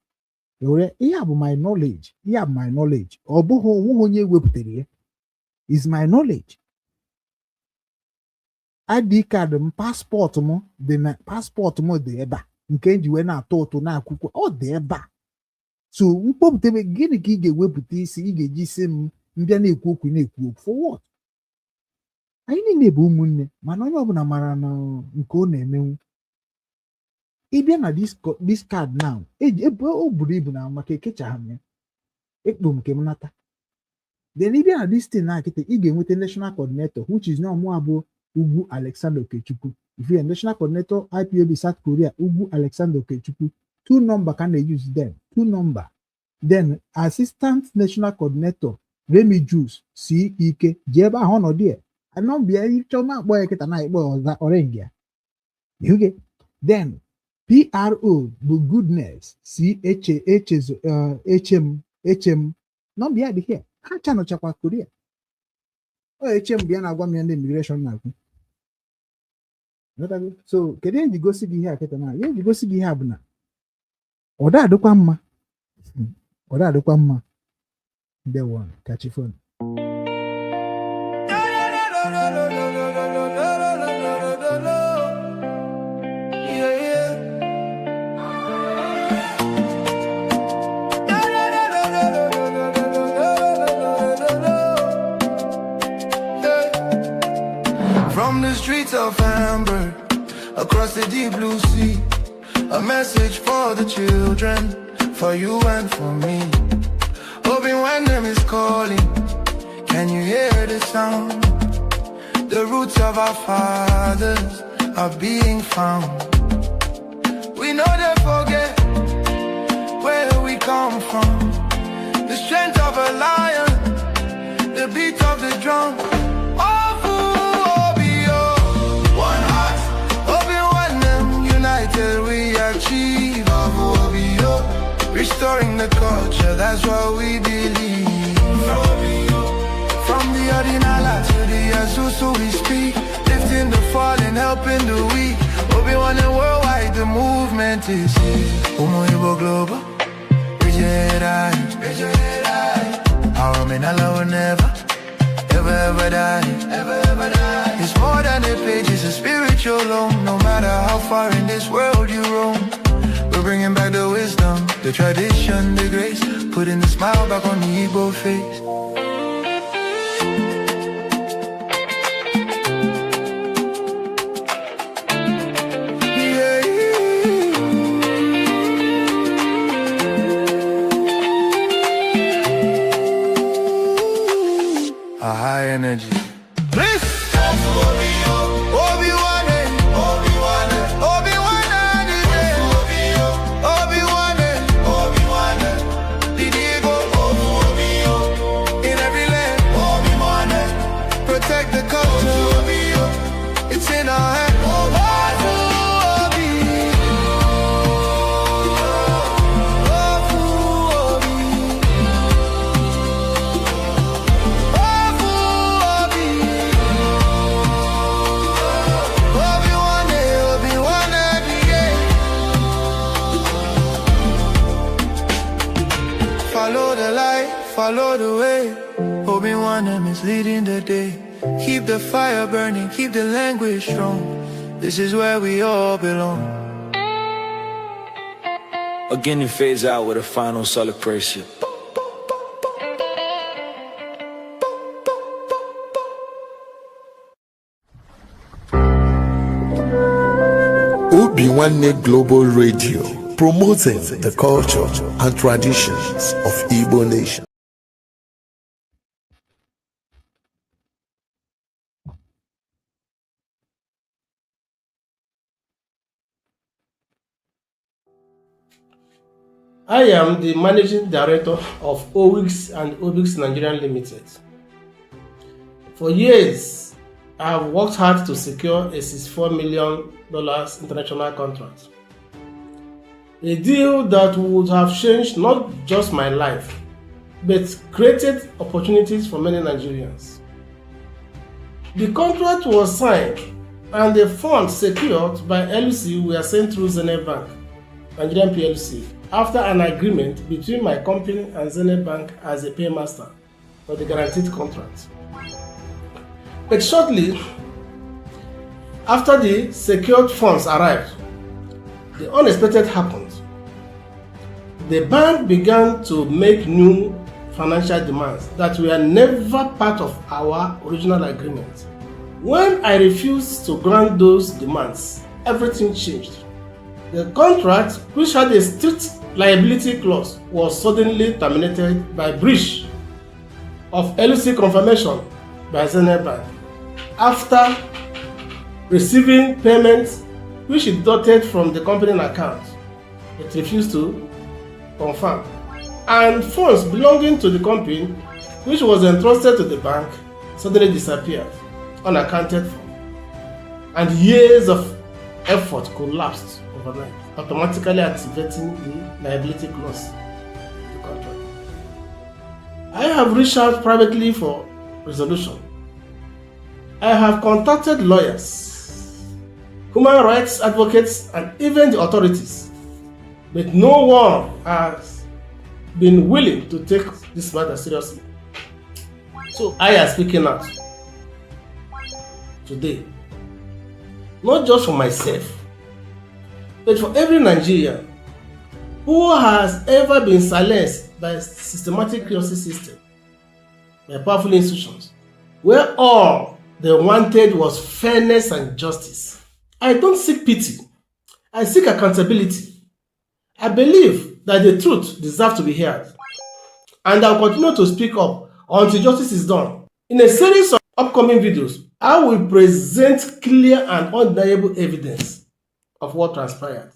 Ị hụrụ ya? Ihe a bụ my knowledge. Ihe a bụ my knowledge. Ọ bụghị onweghị onye wepụtara ya, is my knowledge. ID card m, passport m dị na passport m dị ebe a, nke m ji wee na-atụ ụtụ na-akwụkwọ, ọ dị ebe a. So mkpọpụta ebe gịnị ka ị ga-ewepụta isi ị ga-eji si m mbịa na-ekwu okwu, na-ekwu okwu for what? Anyị niile bụ ụmụnne, mana onye ọbụla mara na nke ọ na-emenwu. Ịbịa na this card now, eji ebe o buru ibu na maka ekechaghị m ya, ekpo m nke m nata. Then ịbịa na this thing na kịta, ị ga-enweta national coordinator, which is now mụ abụ Ugwu Alexander Okechukwu. If you are national coordinator IPOB South Korea, Ugwu Alexander Okechukwu, two number ka na-use them, two number. Then assistant national coordinator Remy Juice si ike ji ebe ahụ ọnọdụ ya nọmba ya ịchọma akpọ ya kịta na ikpọ ọza orengi ya. Okay, then PRO bụ Goodness si eche echezo echem echem, nọmba ya dị here. Ha chanụchakwa Korea. Ọ echem bụ ya na-agwa m ya ndị immigration na-akwu. Nghọtago? So kedu ihe nji gosi gị ihe a kịta? Na ihe nji gosi gị ihe a bụ na ọ da adịkwa mma, ọ da adịkwa mma. Ndewo, kachifon. No, no, no, no, no. of Hamburg, across the deep blue sea, a message for the children, for you and for me. Obi Nwanne is calling, can you hear the sound? The roots of our fathers are being found. We no dey forget where we come from. The strength of a lion, the beat of the drum. Ofu Obi o, one heart. Obi Nwanne, united we achieve. Ofu Obi o, restoring the culture, that's what we believe. From the Odinala to the Asusu we speak, lifting the fallen, helping the weak. Obi Nwanne worldwide, the movement is here. Umu Igbo Global, bridge your head high. Our Omenala will never, ever, ever die, ever, ever die. It's more than a page, it's a spiritual loan. No matter how far in this world you roam, we're bringing back the wisdom, the tradition, the grace, putting the smile back on the Igbo face. Yeah. A high energy. Please. Obi-Wan, Obi-Wan, Obi-Wan, Obi-Wan, Obi-Wan, Didigo, in every land, Obi-Wan, protect the culture, it's in our hand. Obi, Obi, Obi, Obi-Wan, Obi-Wan, yeah. Follow the light, follow the way. Obi Nwanne is leading the day. Keep the fire burning, keep the language strong. This is where we all belong. Again, it fades out with a final celebration. Obi Nwanne Global Radio, promoting the culture and traditions of Igbo nation. I am the Managing Director of Owix and Obix Nigerian Limited. For years, I have worked hard to secure a $64 million international contract. A deal that would have changed not just my life, but created opportunities for many Nigerians. The contract was signed and the funds secured by LC were sent through Zenith Bank, Nigerian PLC, after an agreement between my company and Zenith Bank as a paymaster for the guaranteed contract. But shortly after the secured funds arrived, the unexpected happened. The bank began to make new financial demands that were never part of our original agreement. When I refused to grant those demands, everything changed. The contract, which had a strict liability clause, was suddenly terminated by breach of LC confirmation by Zenith Bank after receiving payments which it deducted from the company account. It refused to confirm. And funds belonging to the company, which was entrusted to the bank, suddenly disappeared, unaccounted for. And years of effort collapsed overnight, automatically activating the liability clause of the contract. I have reached out privately for resolution. I have contacted lawyers, human rights advocates, and even the authorities, but no one has been willing to take this matter seriously. So I am speaking out today, not just for myself, but for every Nigerian who has ever been silenced by systematic justice system, by powerful institutions, where all They wanted was fairness and justice. I don't seek pity. I seek accountability. I believe that the truth deserves to be heard. And I will continue to speak up until justice is done. In a series of upcoming videos, I will present clear and undeniable evidence of what transpired.